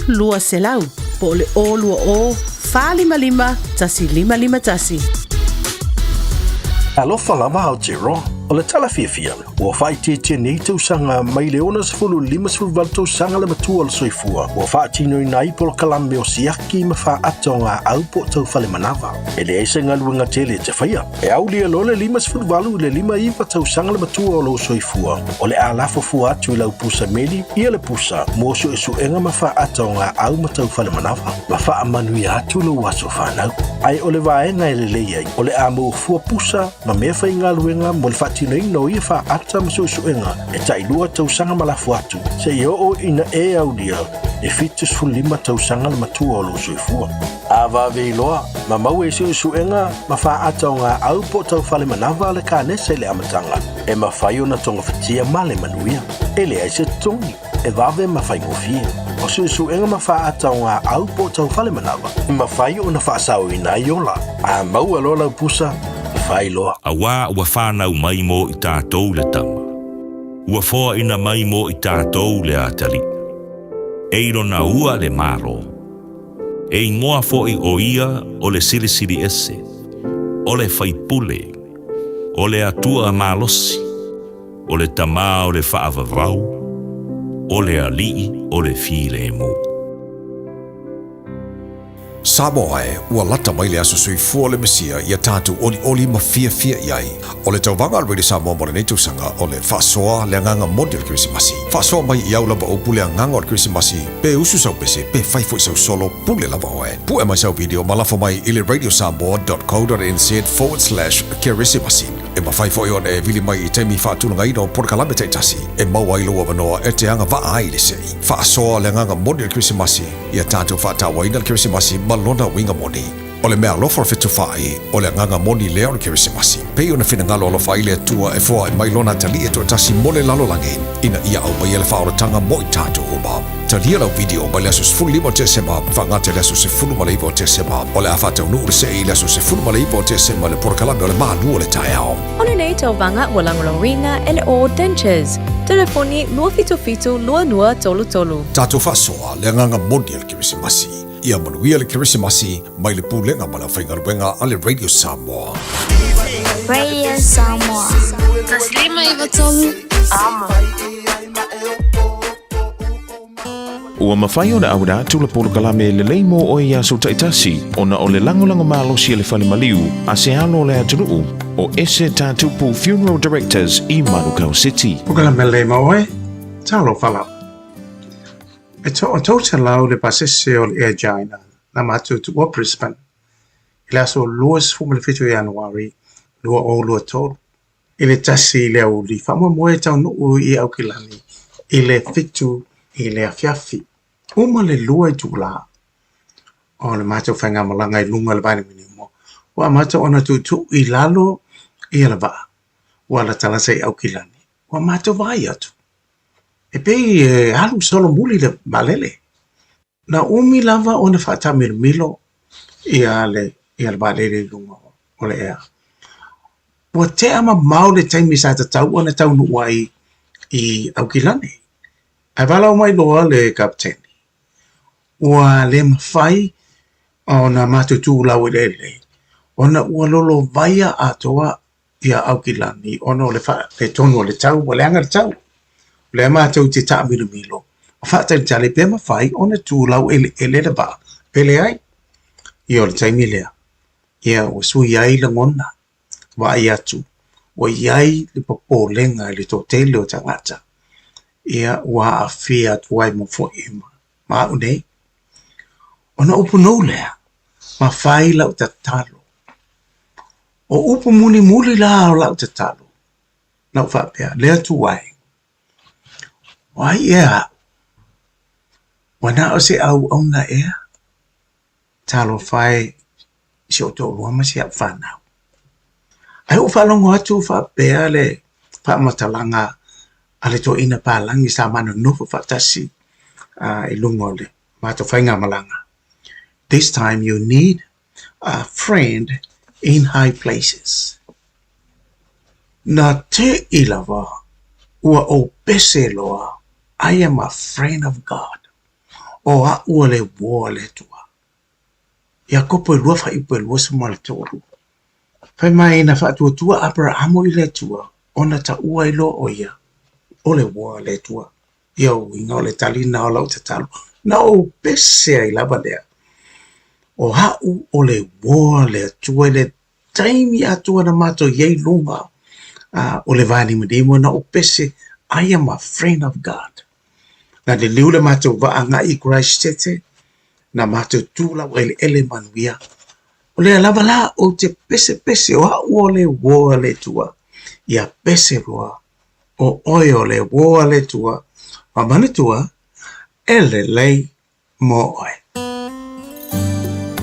7200 po o le 020 455 1551.
Alofa lava Aotearoa, o le tala fiafia, ua faaitiitia nei tausaga mai le 60 58 tausaga le matua o le soifua, ua faatinoina ai polokalame o siaki ma faata o gaau po o taufale manava. E leai se galuega tele e te faia. E aulia loa le 58 i le 59 tausaga le matua o lou soifua, o le a lafo fua atu i lau pusa meli ia le pusa mo suesuega ma faata o gaau ma taufale manava, ma faamanuia atu lou aso fanau. Ae o le vaega e lelei ai, o le a maua fua pusa ma mea faigaluega mo le faatinoina o ia faata ma suesuega e tailua tausaga ma lafo atu, seia oo ina e aulia le 75 tausaga le matua o lou soifua. A vave iloa, ma maua i suesuega ma faata o gaau po o taufale manava le kanesa i le amataga, e mafai ona togafitia ma le manuia. E leai se totogi, e vave ma faigofie. O suesuega ma faata o gaau po o taufale manava, e mafai ona faasaoina ai ola. A maua loa lau pusa, fai loa.
Auā ua whānau mai mō i tātou le tama. Ua foaina mai mō i tātou le atalii. E i lona ua le Malo. E ingoa foʻi ʻo ia o le Silisili Ese, o le Faipule, o le Atua malosi, o le Tamā o le Faavavau, o le Alii o le Filemu.
Samoa e, ua lata mai le aso soifua o le Mesia ia tatou olioli ma fiafia i ai. O le tauvaga a le Radio Samoa mo lenei tausaga o le faasoa le agaga moni o le Kerisimasi. Faasoa mai i au lava upu le agaga o le Kerisimasi, pe usu sau pese, pe fai foi sau solo, pule lava oe. Pue mai sau video ma lafo mai i le radiosamoa.co.nz forward slash kerisimasi. E mafai foi ona e vili mai i taimi faatulagaina o polokalame taitasi e maua ai lou avanoa e te agavaa ai i le sei. Faasoa le agaga moni o le Kerisimasi, ia tatou faatauaina le Kerisimasi ma lona uiga moni. O le meaalofa o le fetufaai, o le agaga moni lea o le Kerisimasi. Pei ona finagalo alofa ai le Atua e foai mai Lona atalii e toatasi mo le lalolagi, ina ia aumaia le faaolataga mo i tatou uma. Talia lau video mai le aso 15 o Tesema, faagata i le aso 19 o Tesema. O le a faataunuu le see i le aso 19 o Tesema i le polokalame o le Malu o le Taeao.
O lenei tauvaga ua lagolagoina e le All Dentures. Telefoni 277 2233.
Tatou faasoa le agaga moni o le Kerisimasi. Ia manuia le Kerisimasi mai le Pulega ma le Aufaigaluega a le Radio Samoa.
Radio Samoa. 153 Amo.
Ua mafai ona auina atu le polokalame lelei mo oe i aso taitasi ona o le lagolago malosi a le Fale Maliu a se alo o le atunuu o Ese Tatupu Funeral Directors i Manukau City.
Polokalame lelei mo oe, talofa lava. E toa-300 le pasese o le Air China na matou tuua Brisbane i le aso 27 o Ianuari 2023 i le 1 i le aoauli faamoemoe e taunuu i Aukilani i le 7 i le afiafi. Uma le 2 itula o le matou faigamalaga i luga o le vailimanimo ua amata ona tuutuu i lalo ia le vaa ua latalata i Aukilani. Ua matou vaai atu, e pei e alu solomuli le vaalele. Na umi lava ona faataamilomilo ia le ia le vaalele i luga o le ea. Ua tea mamao le taimi sa tatau ona taunuu ai i Aukilani. Ae valaau mai loa le kapeteni, ua le mafai ona matou tu laueleele ona ua lolovaia atoa ia Aukilani ona o le faaletonu o le tau, ua leaga le tau. O lea matou te taamilomilo ma faatalitali pe mafai ona tu laueleele le vaa pe leai. Ia o le taimi lea, ia ua sui ai lagona, vaai atu ua i ai le popolega i le toatele o tagata, ia ua aafia atu ai ma foi ma au nei. Ona upu nou lea, ma fai lau tatalo. O upu mulimuli la o lau tatalo, na ou faapea, le Atua e, o ai ea aʻu? Ua na o se auauna ea? Talofa e i si ou toalua ma si au fanau. Ae ou faalogo atu faapea le faamatalaga a le toeaina palagi sa ma nonofo faatasi i luga o le matou faigamalaga. This time you need a friend in high places. Na te'i lava ua ou pese loa, I am a friend of God. O a'u o le uo a le Atua. Iakopo e lua faaiupu e 23. Fai mai na faatuatua Aperahamo i le Atua ona taua ai loa ʻo ia o le uo a le Atua. Ia uiga o le tali lena o lau tatalo. Na ou pese ai lava lea. O a'u o le uo a le Atua i le taimi atoa na matou i ai i luga o le vanimonimo na ou pese I am a friend of God. Na liliu le matou vaa agai i Christchurch, na matou tu laueleele manuia. O lea lava la ou te pesepese o a'u o le uo a le Atua. Ia pese loa o oe o le uo a le Atua, ma manatua e lelei mo oe.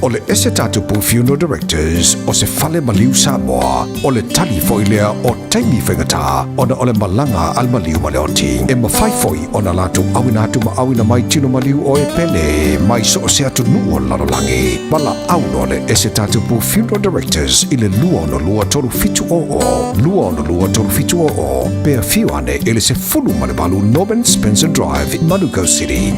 O le Ese Tatupu Funeral Directors o se fale maliu Samoa, o le tali foi lea o taimi faigata ona o le malaga a le maliu ma le oti. E mafai foi ona latou auina atu ma auina mai tino maliu o e pele mai so o se atunuu o le lalolagi. Valaau loa le Ese Tatupu Funeral Directors i le 262 3700, 262 3700, pe afio ane i le 18 Norman Spencer Drive, Manukau City.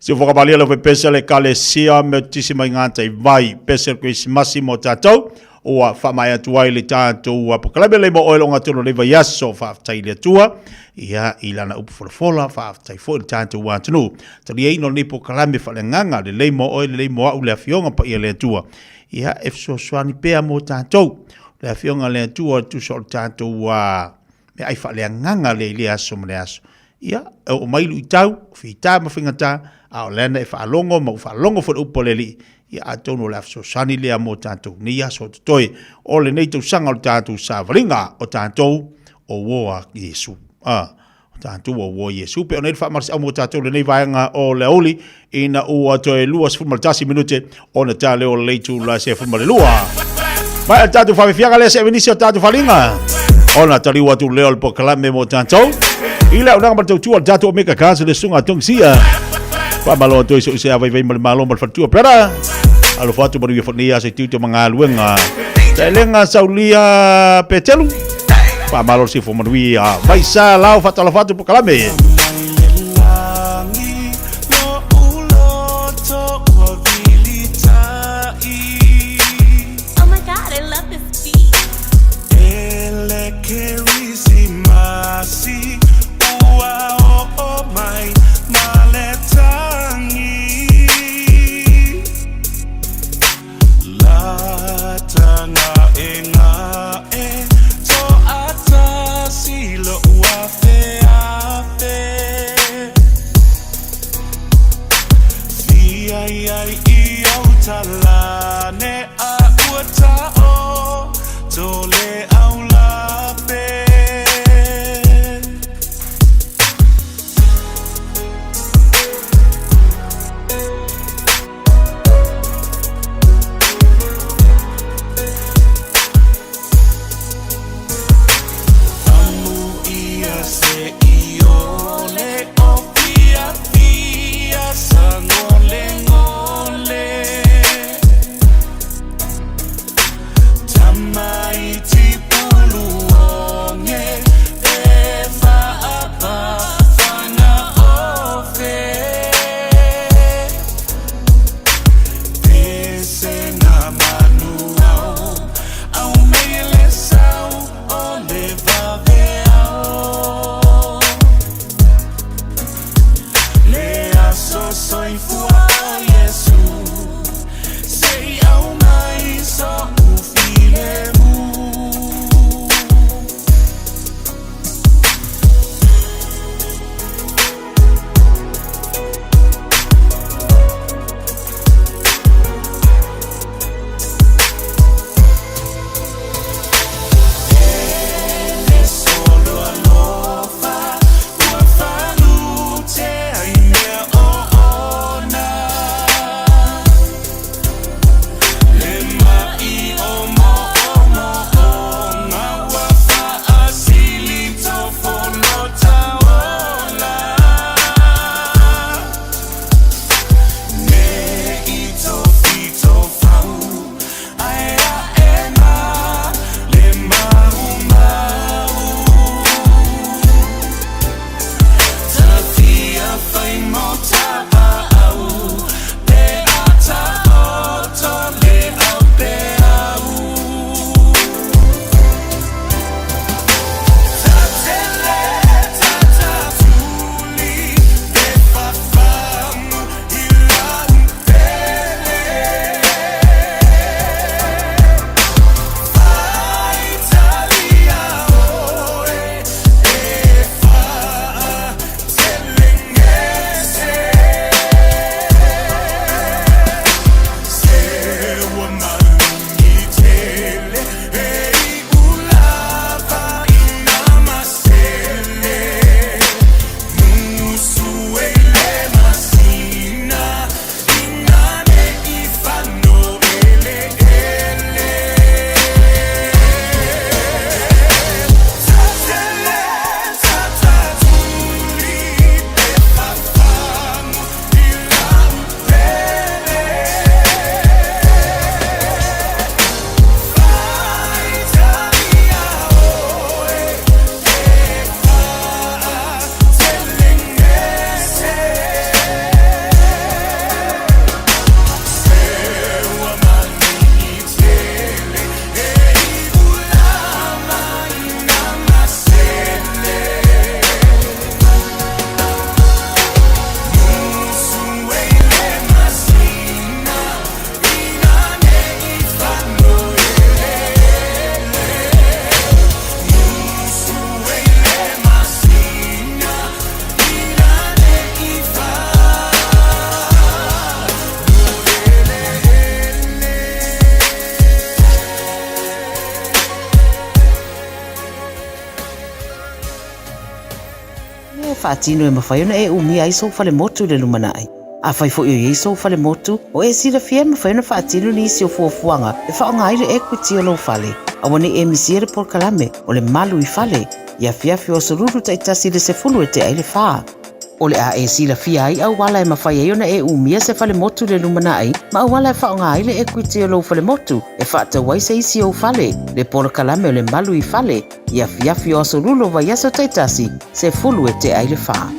Si whakamalia le pese le kalesia me tisi mai ngā tai vai pese le Krisimasi mo tātou. Ua faamaea atu ai le tatou polokalame lei mo oe loga tonu o lenei vaiaso. Faafetai i le Atua, ia, i lana upu folafola, faafetai foi i le tatou atunuu. Taliaina o lenei polokalame faaleagaga, lelei mo oe, lelei mo au le Afioga Paia a le Atua. Ia, e fesoasoani pea mo tatou. Le Afioga a le Atua e tusa o le tatou meaai faaleagaga lea i lea aso ma le aso. Ia, e oo mai luitau, fita ma faigata, a o lea na e faalogo ma ua faalogo foi le upu a le Alii, ia atonu o le a fesoasoani lea mo tatou nei aso o totoe o lenei tausaga o le tatou savaliga o tatou o uo a Iesu. A, o tatou o uo a Iesu. Pe o nei le faamalosiau mo tatou lenei vaega o le aoauli, ina ua toe 21 minute ona ta leo o le itula 12. Mai a tatou faafiafiaga lea se nisi o tatou faliga. Ona taliu atu lea o le polokalame mo tatou. I le aunaga ma le tautua o le tatou Omega Cars le susuga a Tongisia. Faamalo atu ai so i se avaivai ma le malo ma le faletua. Brother, alofa atu manuia foi nei aso i tiute ma galuega. Taelega saulia Petelu. Faamalo le sifo manuia. Vaisa lao faatalofa atu polokalame.
Oh my god, I love this beat.
auala e faatino e mafai ona e umia ai sou falemotu i le lumanai. Afai foi o i ai sou falemotu, o e silafia e mafai ona faatino nisi o fuafuaga e faaaoga ai le equity o lou fale. Aua ne i e misia le polokalame o le Malu i Fale i afiafi o Aso Lulu taitasi i le 10 e tea i le fa. O le a e silafia ai auala e mafai ai ona e umia se falemotu i le lumanai ma auala e faaaoga ai le equity o lou falemotu e faatau ai se isi ou fale, le polokalame o le Malu i Fale i afiafi o Aso Lulu o vaiaso taitasi, 10 e tea i le fa.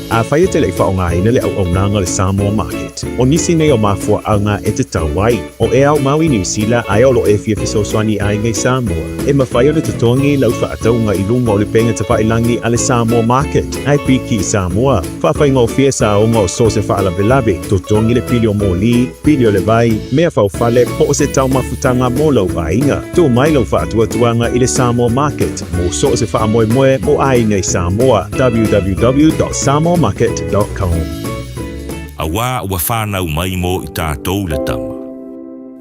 Afai e te le i faaaogaina le auaunaga o le Samoa Market, o nisi nei o mafuaaga e tatau ai. O e aumau i Niu Sila ae o lo o e fia fesoasoani i aiga i Samoa, e mafai ona totogi lau faatauga i luga o le pega tafailagi a le Samoa Market ae piki i Samoa. Faafaigofie saoga o so o se faalavelave, totogi le pili o moli, pili o le vai, mea faufale po o se taumafutaga mo lou aiga. Tuu mai lau faatuatuaga i le Samoa Market mo so o se faamoemoe mo aiga i Samoa. www.samoamarket.com.
Auā ua fanau mai mo i tātou le tama.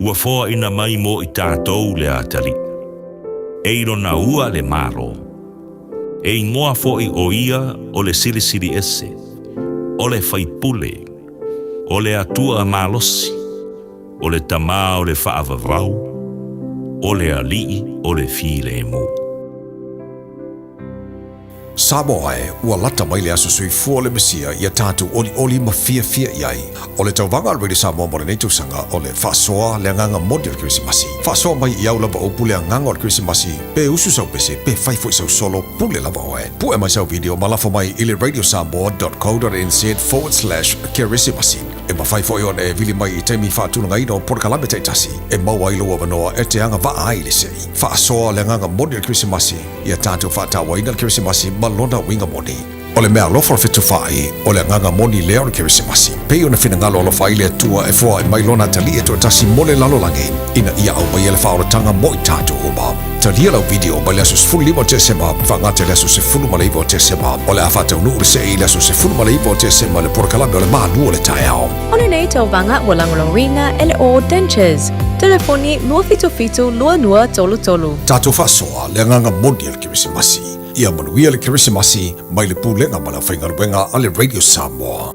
Ua foaina mai mo i tātou le atalii. E i lona ua le Malo. E ingoa foʻi o ia o le Silisili Ese, o le Faipule, o le Atua malosi, o le Tamā o le Faavavau, o le Alii o le Filemu.
Samoa e, ua lata mai le aso soifua o le Mesia ia tatou olioli ma fiafia i ai. O le tauvaga a le Radio Samoa mo lenei tausaga o le faasoa le agaga moni o le Kerisimasi. Faasoa mai i au lava upu le agaga o le Kerisimasi, pe usu sau pese, pe fai foi sau solo, pule lava oe. Pue mai sau video ma lafo mai i le radiosamoa.co.nz/kerisimasi. E mafai foi ona e vili mai i taimi faatulagaina o polokalame taitasi e maua ai lou avanoa e te agavaa ai i le sei. Faasoa le agaga moni o le Kerisimasi, ia tatou faatauaina le Kerisimasi ma lona uiga moni. O le meaalofa o le fetufaai, o le agaga moni lea o le Kerisimasi. Pei ona finagalo alofa ai le Atua e foai mai lona atalii e toatasi mo le lalolagi, ina ia aumaia le faaolataga mo i tatou uma. Talia lau video mai le aso 15 o Tesema faagata i le aso 19 o Tesema. O le a faataunuu le see i le aso 19 o Tesema le polokalame o le malu o le taeao.
O lenei tauvaga ua lagolagoina e le All Dentures. Telefoni 277 2233.
Tatou faasoa le agaga moni o le Kerisimasi. Ia manuia le Kerisimasi mai le Pulega ma le Aufaigaluega a le Radio Samoa.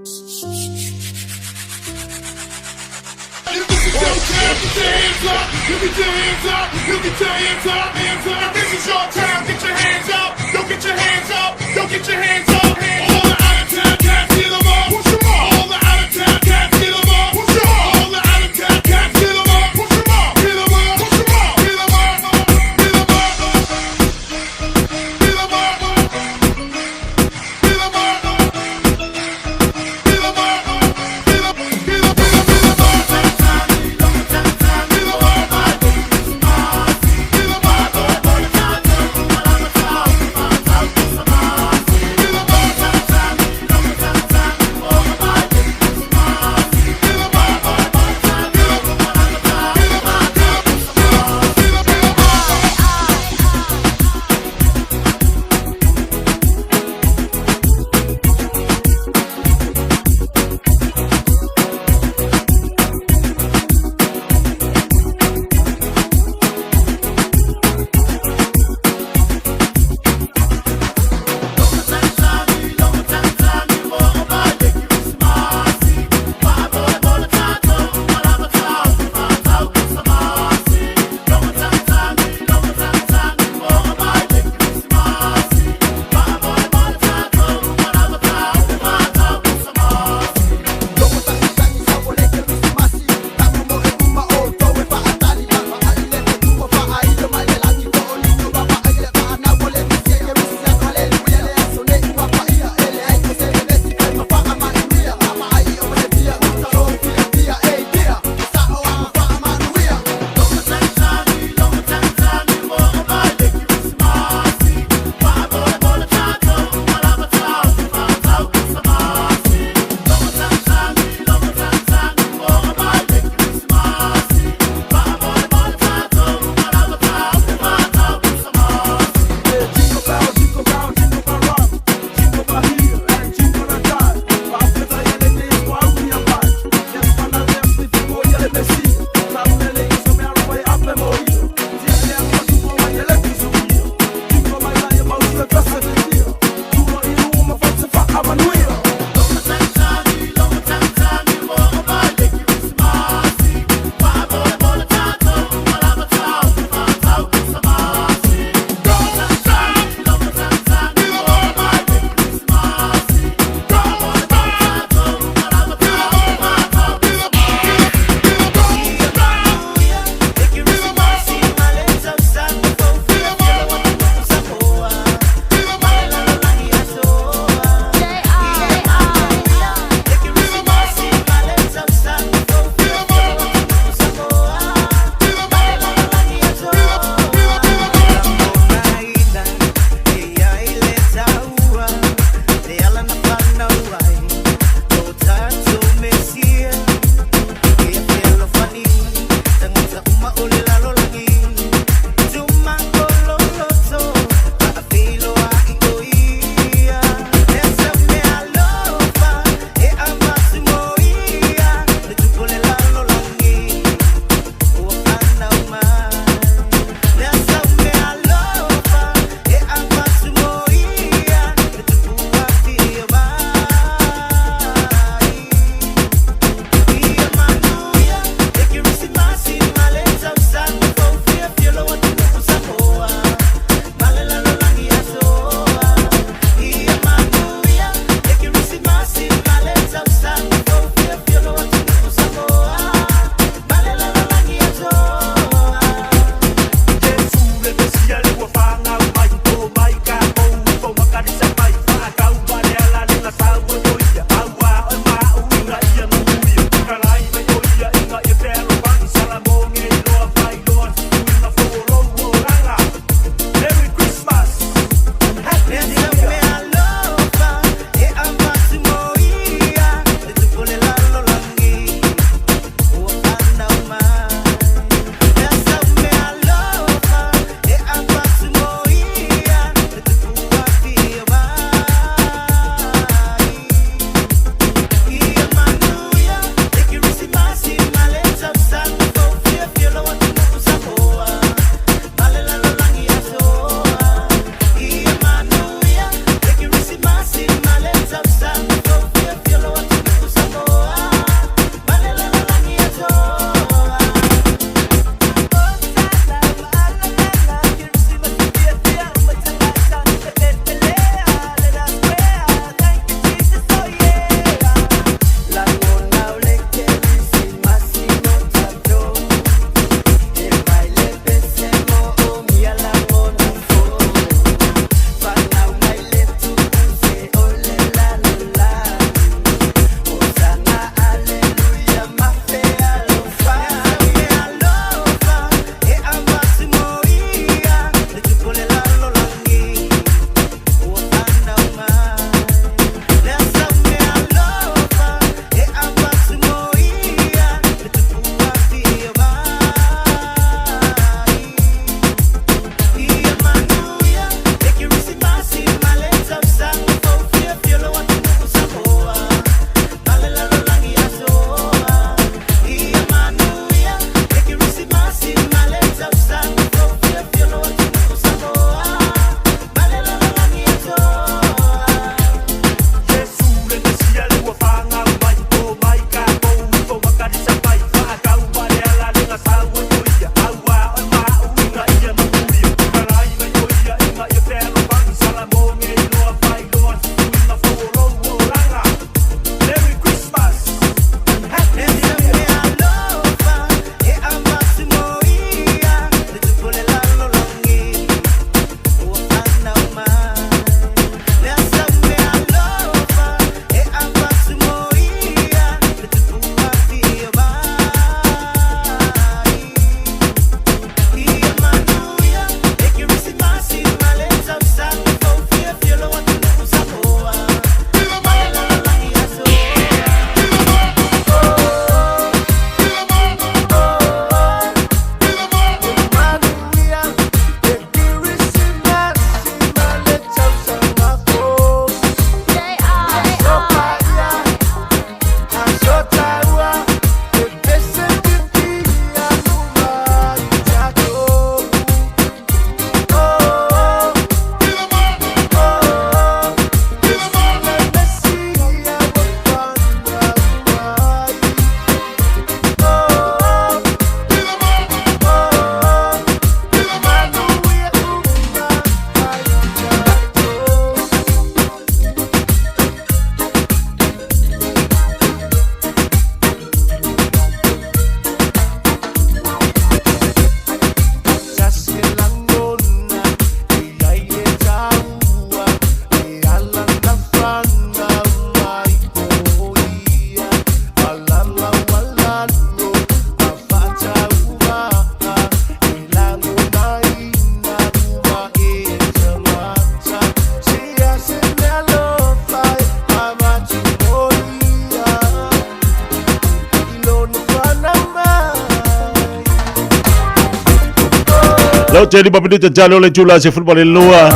Lau te lima minute talo le tula se fulma le lua.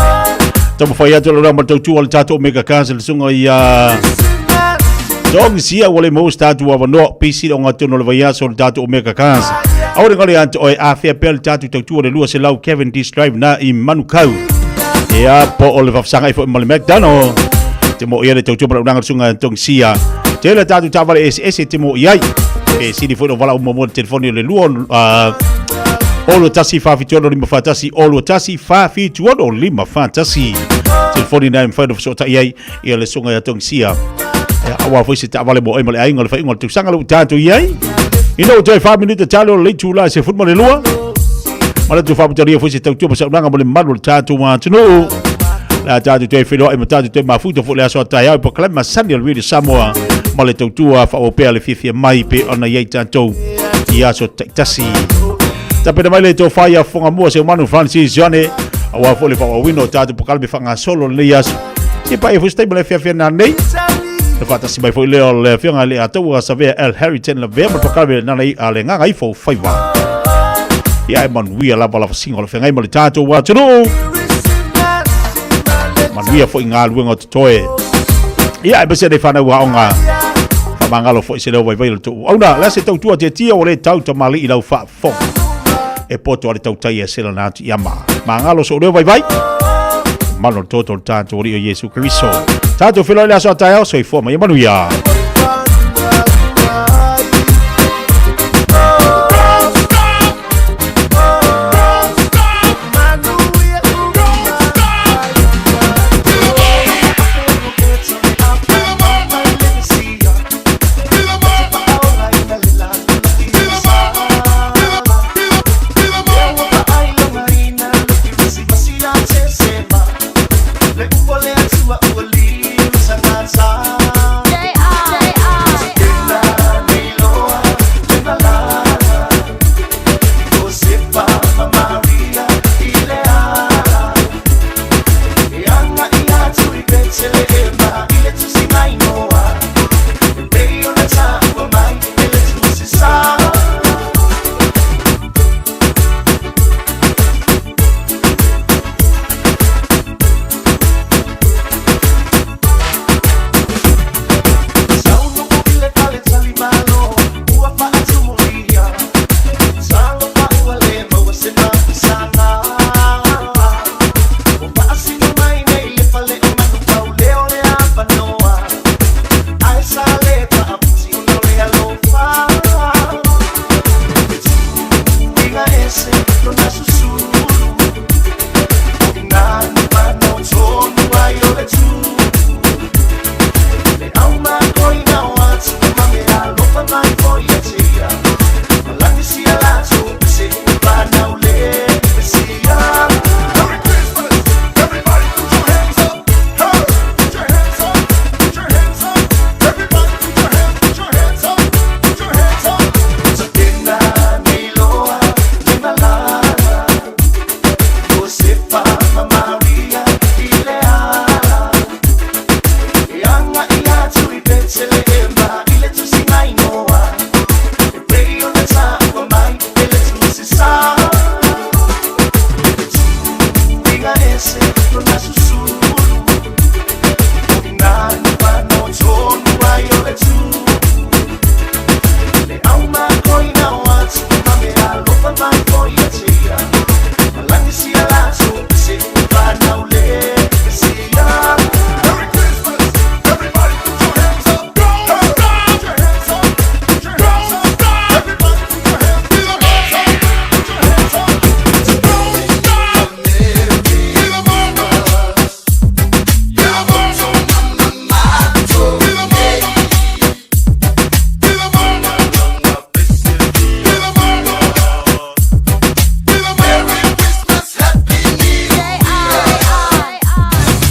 Taumafai atu le ma tautua le tatou Omega Cars le susuga ia Dong sia ua le maua se tatou avanoa pisi o ngatonu o le vaiaso le tatou Omega Cars. Aua le galo ia te oe afea pea le tatou tautua le 200 Cavendish Drive na i Manukau. Ia po o le faafesagai foi ma le McDonald. Te mo ia le tautua ma le unanga le susuga Dong sia. Tele tatou taavale eseese te mo i ai. Pe sili foi lo vala uma mo le telefoni o le lua 6 1 4 7 6 5 4 1 6 1 4 7 6 5 4 1. Telefoni na e mafai ona fesootai ai ia le susuga ia Tongisia. Ia, aua foi se taavale mo oe ma le aiga o le faaiuga o le tausaga lea ua tatou i ai. Ina ua toe 4 minute talo o le itula se 12. Ma le tu faamutalia foi se tautua ma saunoaga mo le mamalu o le tatou atunuu. Le a tatou toe feiloai ma tatou toe mafuta foi le aso a taeao i polokalame masani o le Radio Samoa ma le tautua faaauau pea le fiafia mai pe ona i ai tatou i aso taitasi. Tapena mai le tofa ia Fogamua Seumanu Francis Johnny aua foi le faaauauina o tatou polokalame faagasolo lenei aso. Se paia foi se taimi o le afiafi ana nei. Le faatasi mai foi lea o le afioga i le Ataua Savea L. Harrington Lavea ma le polokalame nana i a le Gagaifo Faiva. Ia e manuia lava la fasiga o le feagai ma le tatou atunuu. Manuia foi galuega o totoe. Ia e mese nei whanau aoga. Whamangalo foi se leo vaivai o le tou auauna. Le a se tautua tiatia ua le tau tamalii lau faafofoga. E poto a le tautai e sela na atu i ama. Mangalo so leo vaivai. Mano le toto le tatou Alii o Iesu Keriso. Tatou feiloai le aso a taeao, soifua ma ia manuia.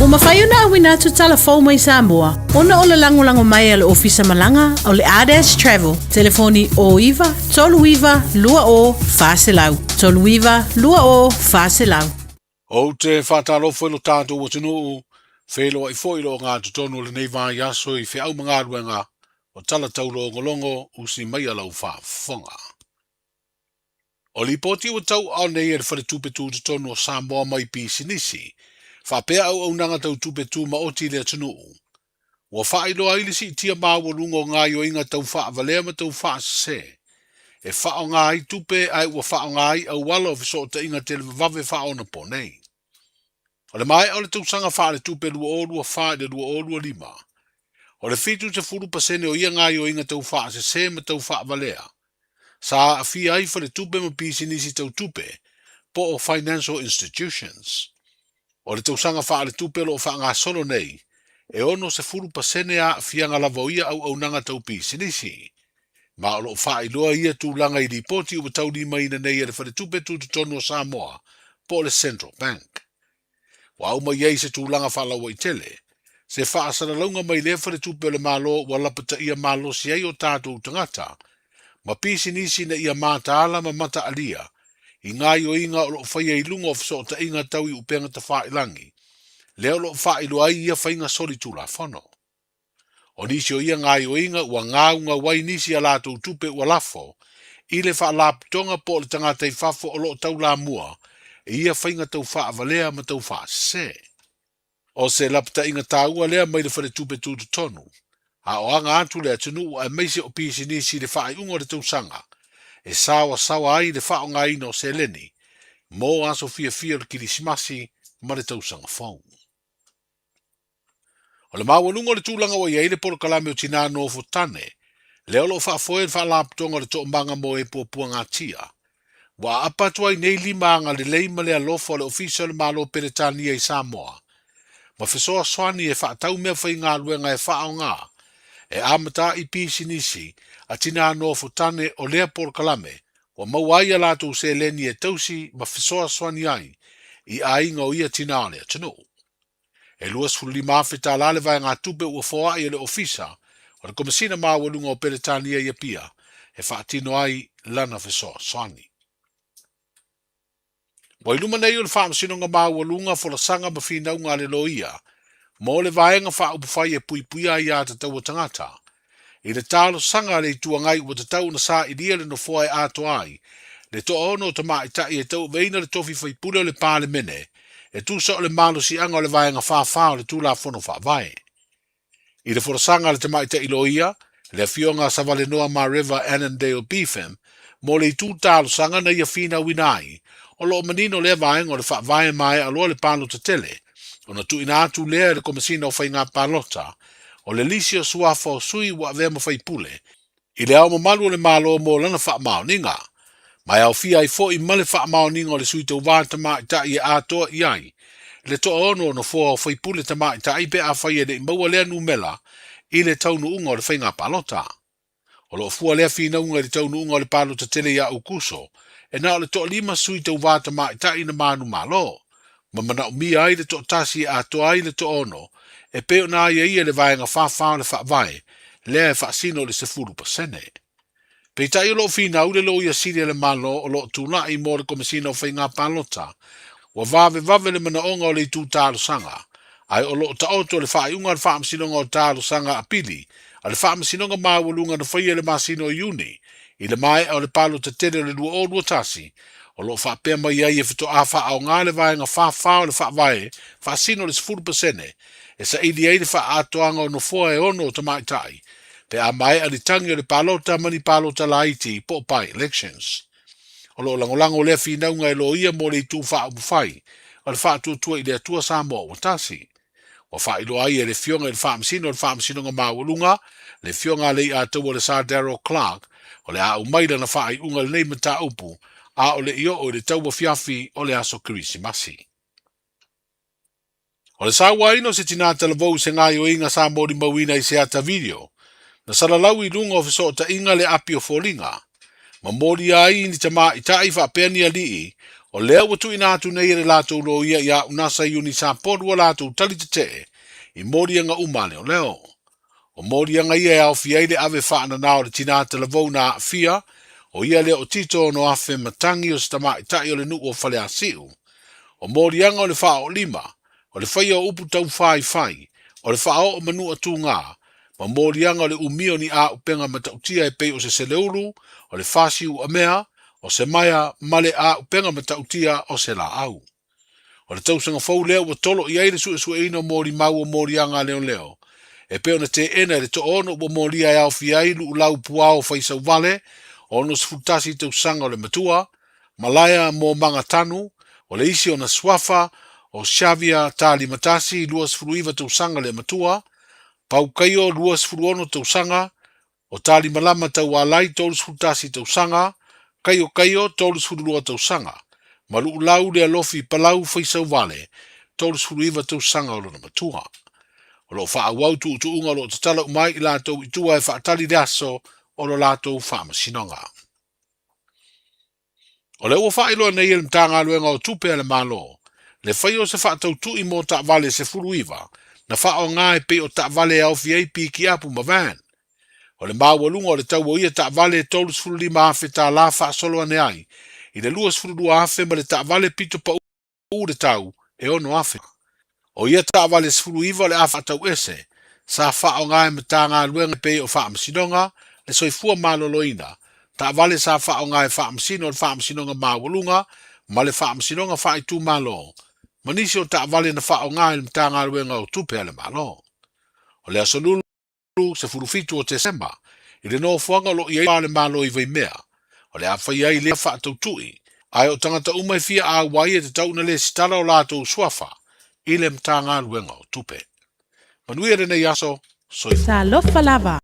Ua mafai ona auina atu tala fou mai Samoa ona o le lagolago mai a le Ofisa Malaga o le Ardash Travel, telefoni 09 39 20 400, 39 20 400.
Ou te faatalofa i lo tatou atunuu, feiloai foi i le ogatotonu o lenei vaiaso i feau ma galuega o tala taulogologo usi mai a lau faafofoga. O lipoti ua tauaao nei e le Faletupe Tutotonu o Samoa mai pisinisi, faapea auaunaga tau tupe tumaoti i le atunuu, ua faailoa ai le siitia maualuga o gaoioiga tau faavalea ma tau faasese e faaaoga ai tupe ae ua faaaoga ai auala o fesootaiga televavave faaonaponei. O le maea o le tausaga faaletupe 2024 i le 2025, o le 70% o ia gaoioiga tau faasese ma tau faavalea sa aafia ai faletupe ma pisinisi tau tupe po o financial institutions. O le tausaga faaletupe o lo o faagasolo nei, e 60% aafiaga lava o ia auaunaga tau pisinisi, ma o lo o faailoa ia tulaga i lipoti ua taulimaina nei e le Faletupe Tutotonu o Samoa po o le Central Bank. Ua aumai ai se tulaga faalauaitele, se faasalalauga mai lea faletupe o le Malo ua lapataia malosi ai o tatou tagata ma pisinisi ina ia mataala ma mataalia i gaoioiga o lo o faia i luga o fesootaiga tau i upega tafailagi, lea o lo o faailoa ai ia faiga solitulafono. O nisi o ia gaoioiga ua gaugau ai nisi a latou tupe ua lafo i le faalapotoga po o le tagata i fafo o lo o taulamua i ia faiga tau faavalea ma tau faasese. O se lapataiga taua lea mai le Faletupe Tutotonu, a o aga atu le atunuu aemaise o pisinisi i le faaiuga o le tausaga e saoasaoa ai le faaaogaina o seleni mo aso fiafia o le Kilisimasi ma le Tausaga Fou. O le maualuga o le tulaga ua i ai le polokalame o Tinā Nofo Tane, lea o lo o faafoe e le Faalapotopotoga o le Toomaga mo e Puapuagatia, ua aapa atu ai nei lima agalelei ma le alofa o le Ofisa o le Malo Peretania i Samoa, ma fesoasoani e faatau meafaigaluega e faaaoga e amata ai pisinisi a tinā nofo tane o lea polokalame ua maua ai a latou seleni e tausi ma fesoasoani ai i aiga o ia tinā o le atunuu. E 25 afe tala le vaegatupe ua foai e le Ofisa o le Komesina Maualuga o Peretania i Apia e faatino ai lana fesoasoani. Ua i luma nei o le Faamasinoga Maualuga folasaga ma finauga a le loia mo le Vaega Faaupufai e Puipuia Aiatatau a Tagata i le talosaga a le Itu Agai ua tatau ona sailia le nofoa e atoa ai le toaono o tamaitai e tauaveina le tofi faipule o le Palemene e tusa o le malosiaga o le Vaega 44 o le Tulafono Faavae. I le folasaga a le tamaitai loia, le Afioga a Savalenoa Mareva Annandale Beefham, mo le itu talosaga na ia finauina ai, o lo o manino lea vaega o le faavae maea loa le palota tele, ona tuuina atu lea e le Komesina o Faiga Palota o le lisi o suafa o sui ua avea ma faipule i Le Ao Mamalu o le Malo mo lana faamaoniga, ma e aofia ai foi ma le faamaoniga o le sui tauva tamaitai e atoa i ai le toaono o nofoa o faipule tamaitai pe afai e le i maua lea numera i le taunuuga o le faiga palota. O lo o fua lea finauga i le taunuuga o le palota tele ia Aukuso, e na o le toalima sui tauva tamaitai na manumalo, ma manaomia ai le toatasi e atoa ai le toaono e pei ona aiaia le Vaega 44 o le Faavae lea e faasino i le 10%. Peitai o lo o finau le Loia Sili a le Malo o lo o tulai mo le Komesina o Faiga Palota ua vavevave le manaoga o le itu talosaga ae o lo o taoto le faaiuga a le Faamasinoga o Talosaga Apili a le Faamasinoga Maualuga na faia i le masina o Iuni i le maea o le palota tele o le 2021, o lo o faapea mai ai e faatoa faaaoga le Vaega 44 o le Faavae faasino le 10% e saili ai le faaatoaga o nofoa e ono o tamaitai pe a maea ni tagi o le palota ma ni palota laiti po o by-elections. O lo o lagolago lea finauga e loia mo le itu faaupufai o le Faatuatua i le Atua Samoa ua Tasi. Ua faailoa ai e le Afioga i le Faamasino o le Faamasinoga Maualuga, le Afioga a Leiataua le Sir Darrell Clarke, o le a aumai lana faaiuga i lenei mataupu a o le i oo i le tauafiafi o le aso Kerisimasi. O le sauaina o se tinā talavou i se gaoioiga sa molimauina i se ata video, na salalau i luga o fesootaiga le api o foliga, ma molia ai ni tamaitai faapea ni alii, o lea ua tuuina atu nei e le latou loia ia Unasa Iuni Sapolu a latou tali tetee i moliaga uma a leoleo. O moliaga ia e aofia ai le ave faanana o le tinā talavou na aafia, o ia lea o Tito Onoafe Matangi o se tamaitai o le nuu o Faleasiu. O moliaga o le faaoolima, o le faia o upu taufaifai, o le faaoo manua tugā, ma moliaga o le umia o ni auupega matautia e pei o se seleulu, o le fasi uamea, o Semaia ma le Auupega Matautia o se Laau. O le tausaga fou lea ua tolo i ai le suesueina o molimau o moliaga a leoleo, e pei ona teena e le toaono ua molia e aofia ai Luulau Puao Faisauvale, 61 tausaga o le matua, Malaea Momaga Tanu, o le isi ona suafa, o Xavier Talimatasi, 29 tausaga le matua, Pau Kaio, 26 tausaga, o Talimalama Taualai, 31 tausaga, Kaio Kaio, 32 tausaga, ma Luulau Lealofi Palau Faisauvale, 39 tausaga o lona matua. O lo o faaauau tuutuuga o lo o tatala uma ai i latou i tua e faatali le aso o lo latou faamasinoga. O lea ua faailoa nei e le Matagaluega o Tupe a le Malo le faia o se faatautui mo taavale 19 na faaaoga e pei o taavale e aofia ai pikiapu ma van. O le maualuga o le tau o ia taavale e $35,000 faasolo ane ai i le $22,000 ma le taavale pito pau le tau e $6,000. O ia taavale 19 o le a faatau ese, sa faaaoga e Matagaluega e pei o Faamasinoga, le Soifua Maloloina, taavale sa faaaoga e Faamasino o le Faamasinoga Maualuga ma le Faamasinoga Faaitumalo, ma nisi o taavale na faaaoga e le Matagaluega o Tupe a le Malo. O le Aso Lulu, 17 o Tesema, i le nofoaga o lo o i ai le Malo i Vaimea, o le a fai ai lea faatautui, ae o tagata uma e fia auai e tatau ona lesitala o latou suafa i le Matagaluega o Tupe. Manuia lenei aso, soifua.
Talofa lava.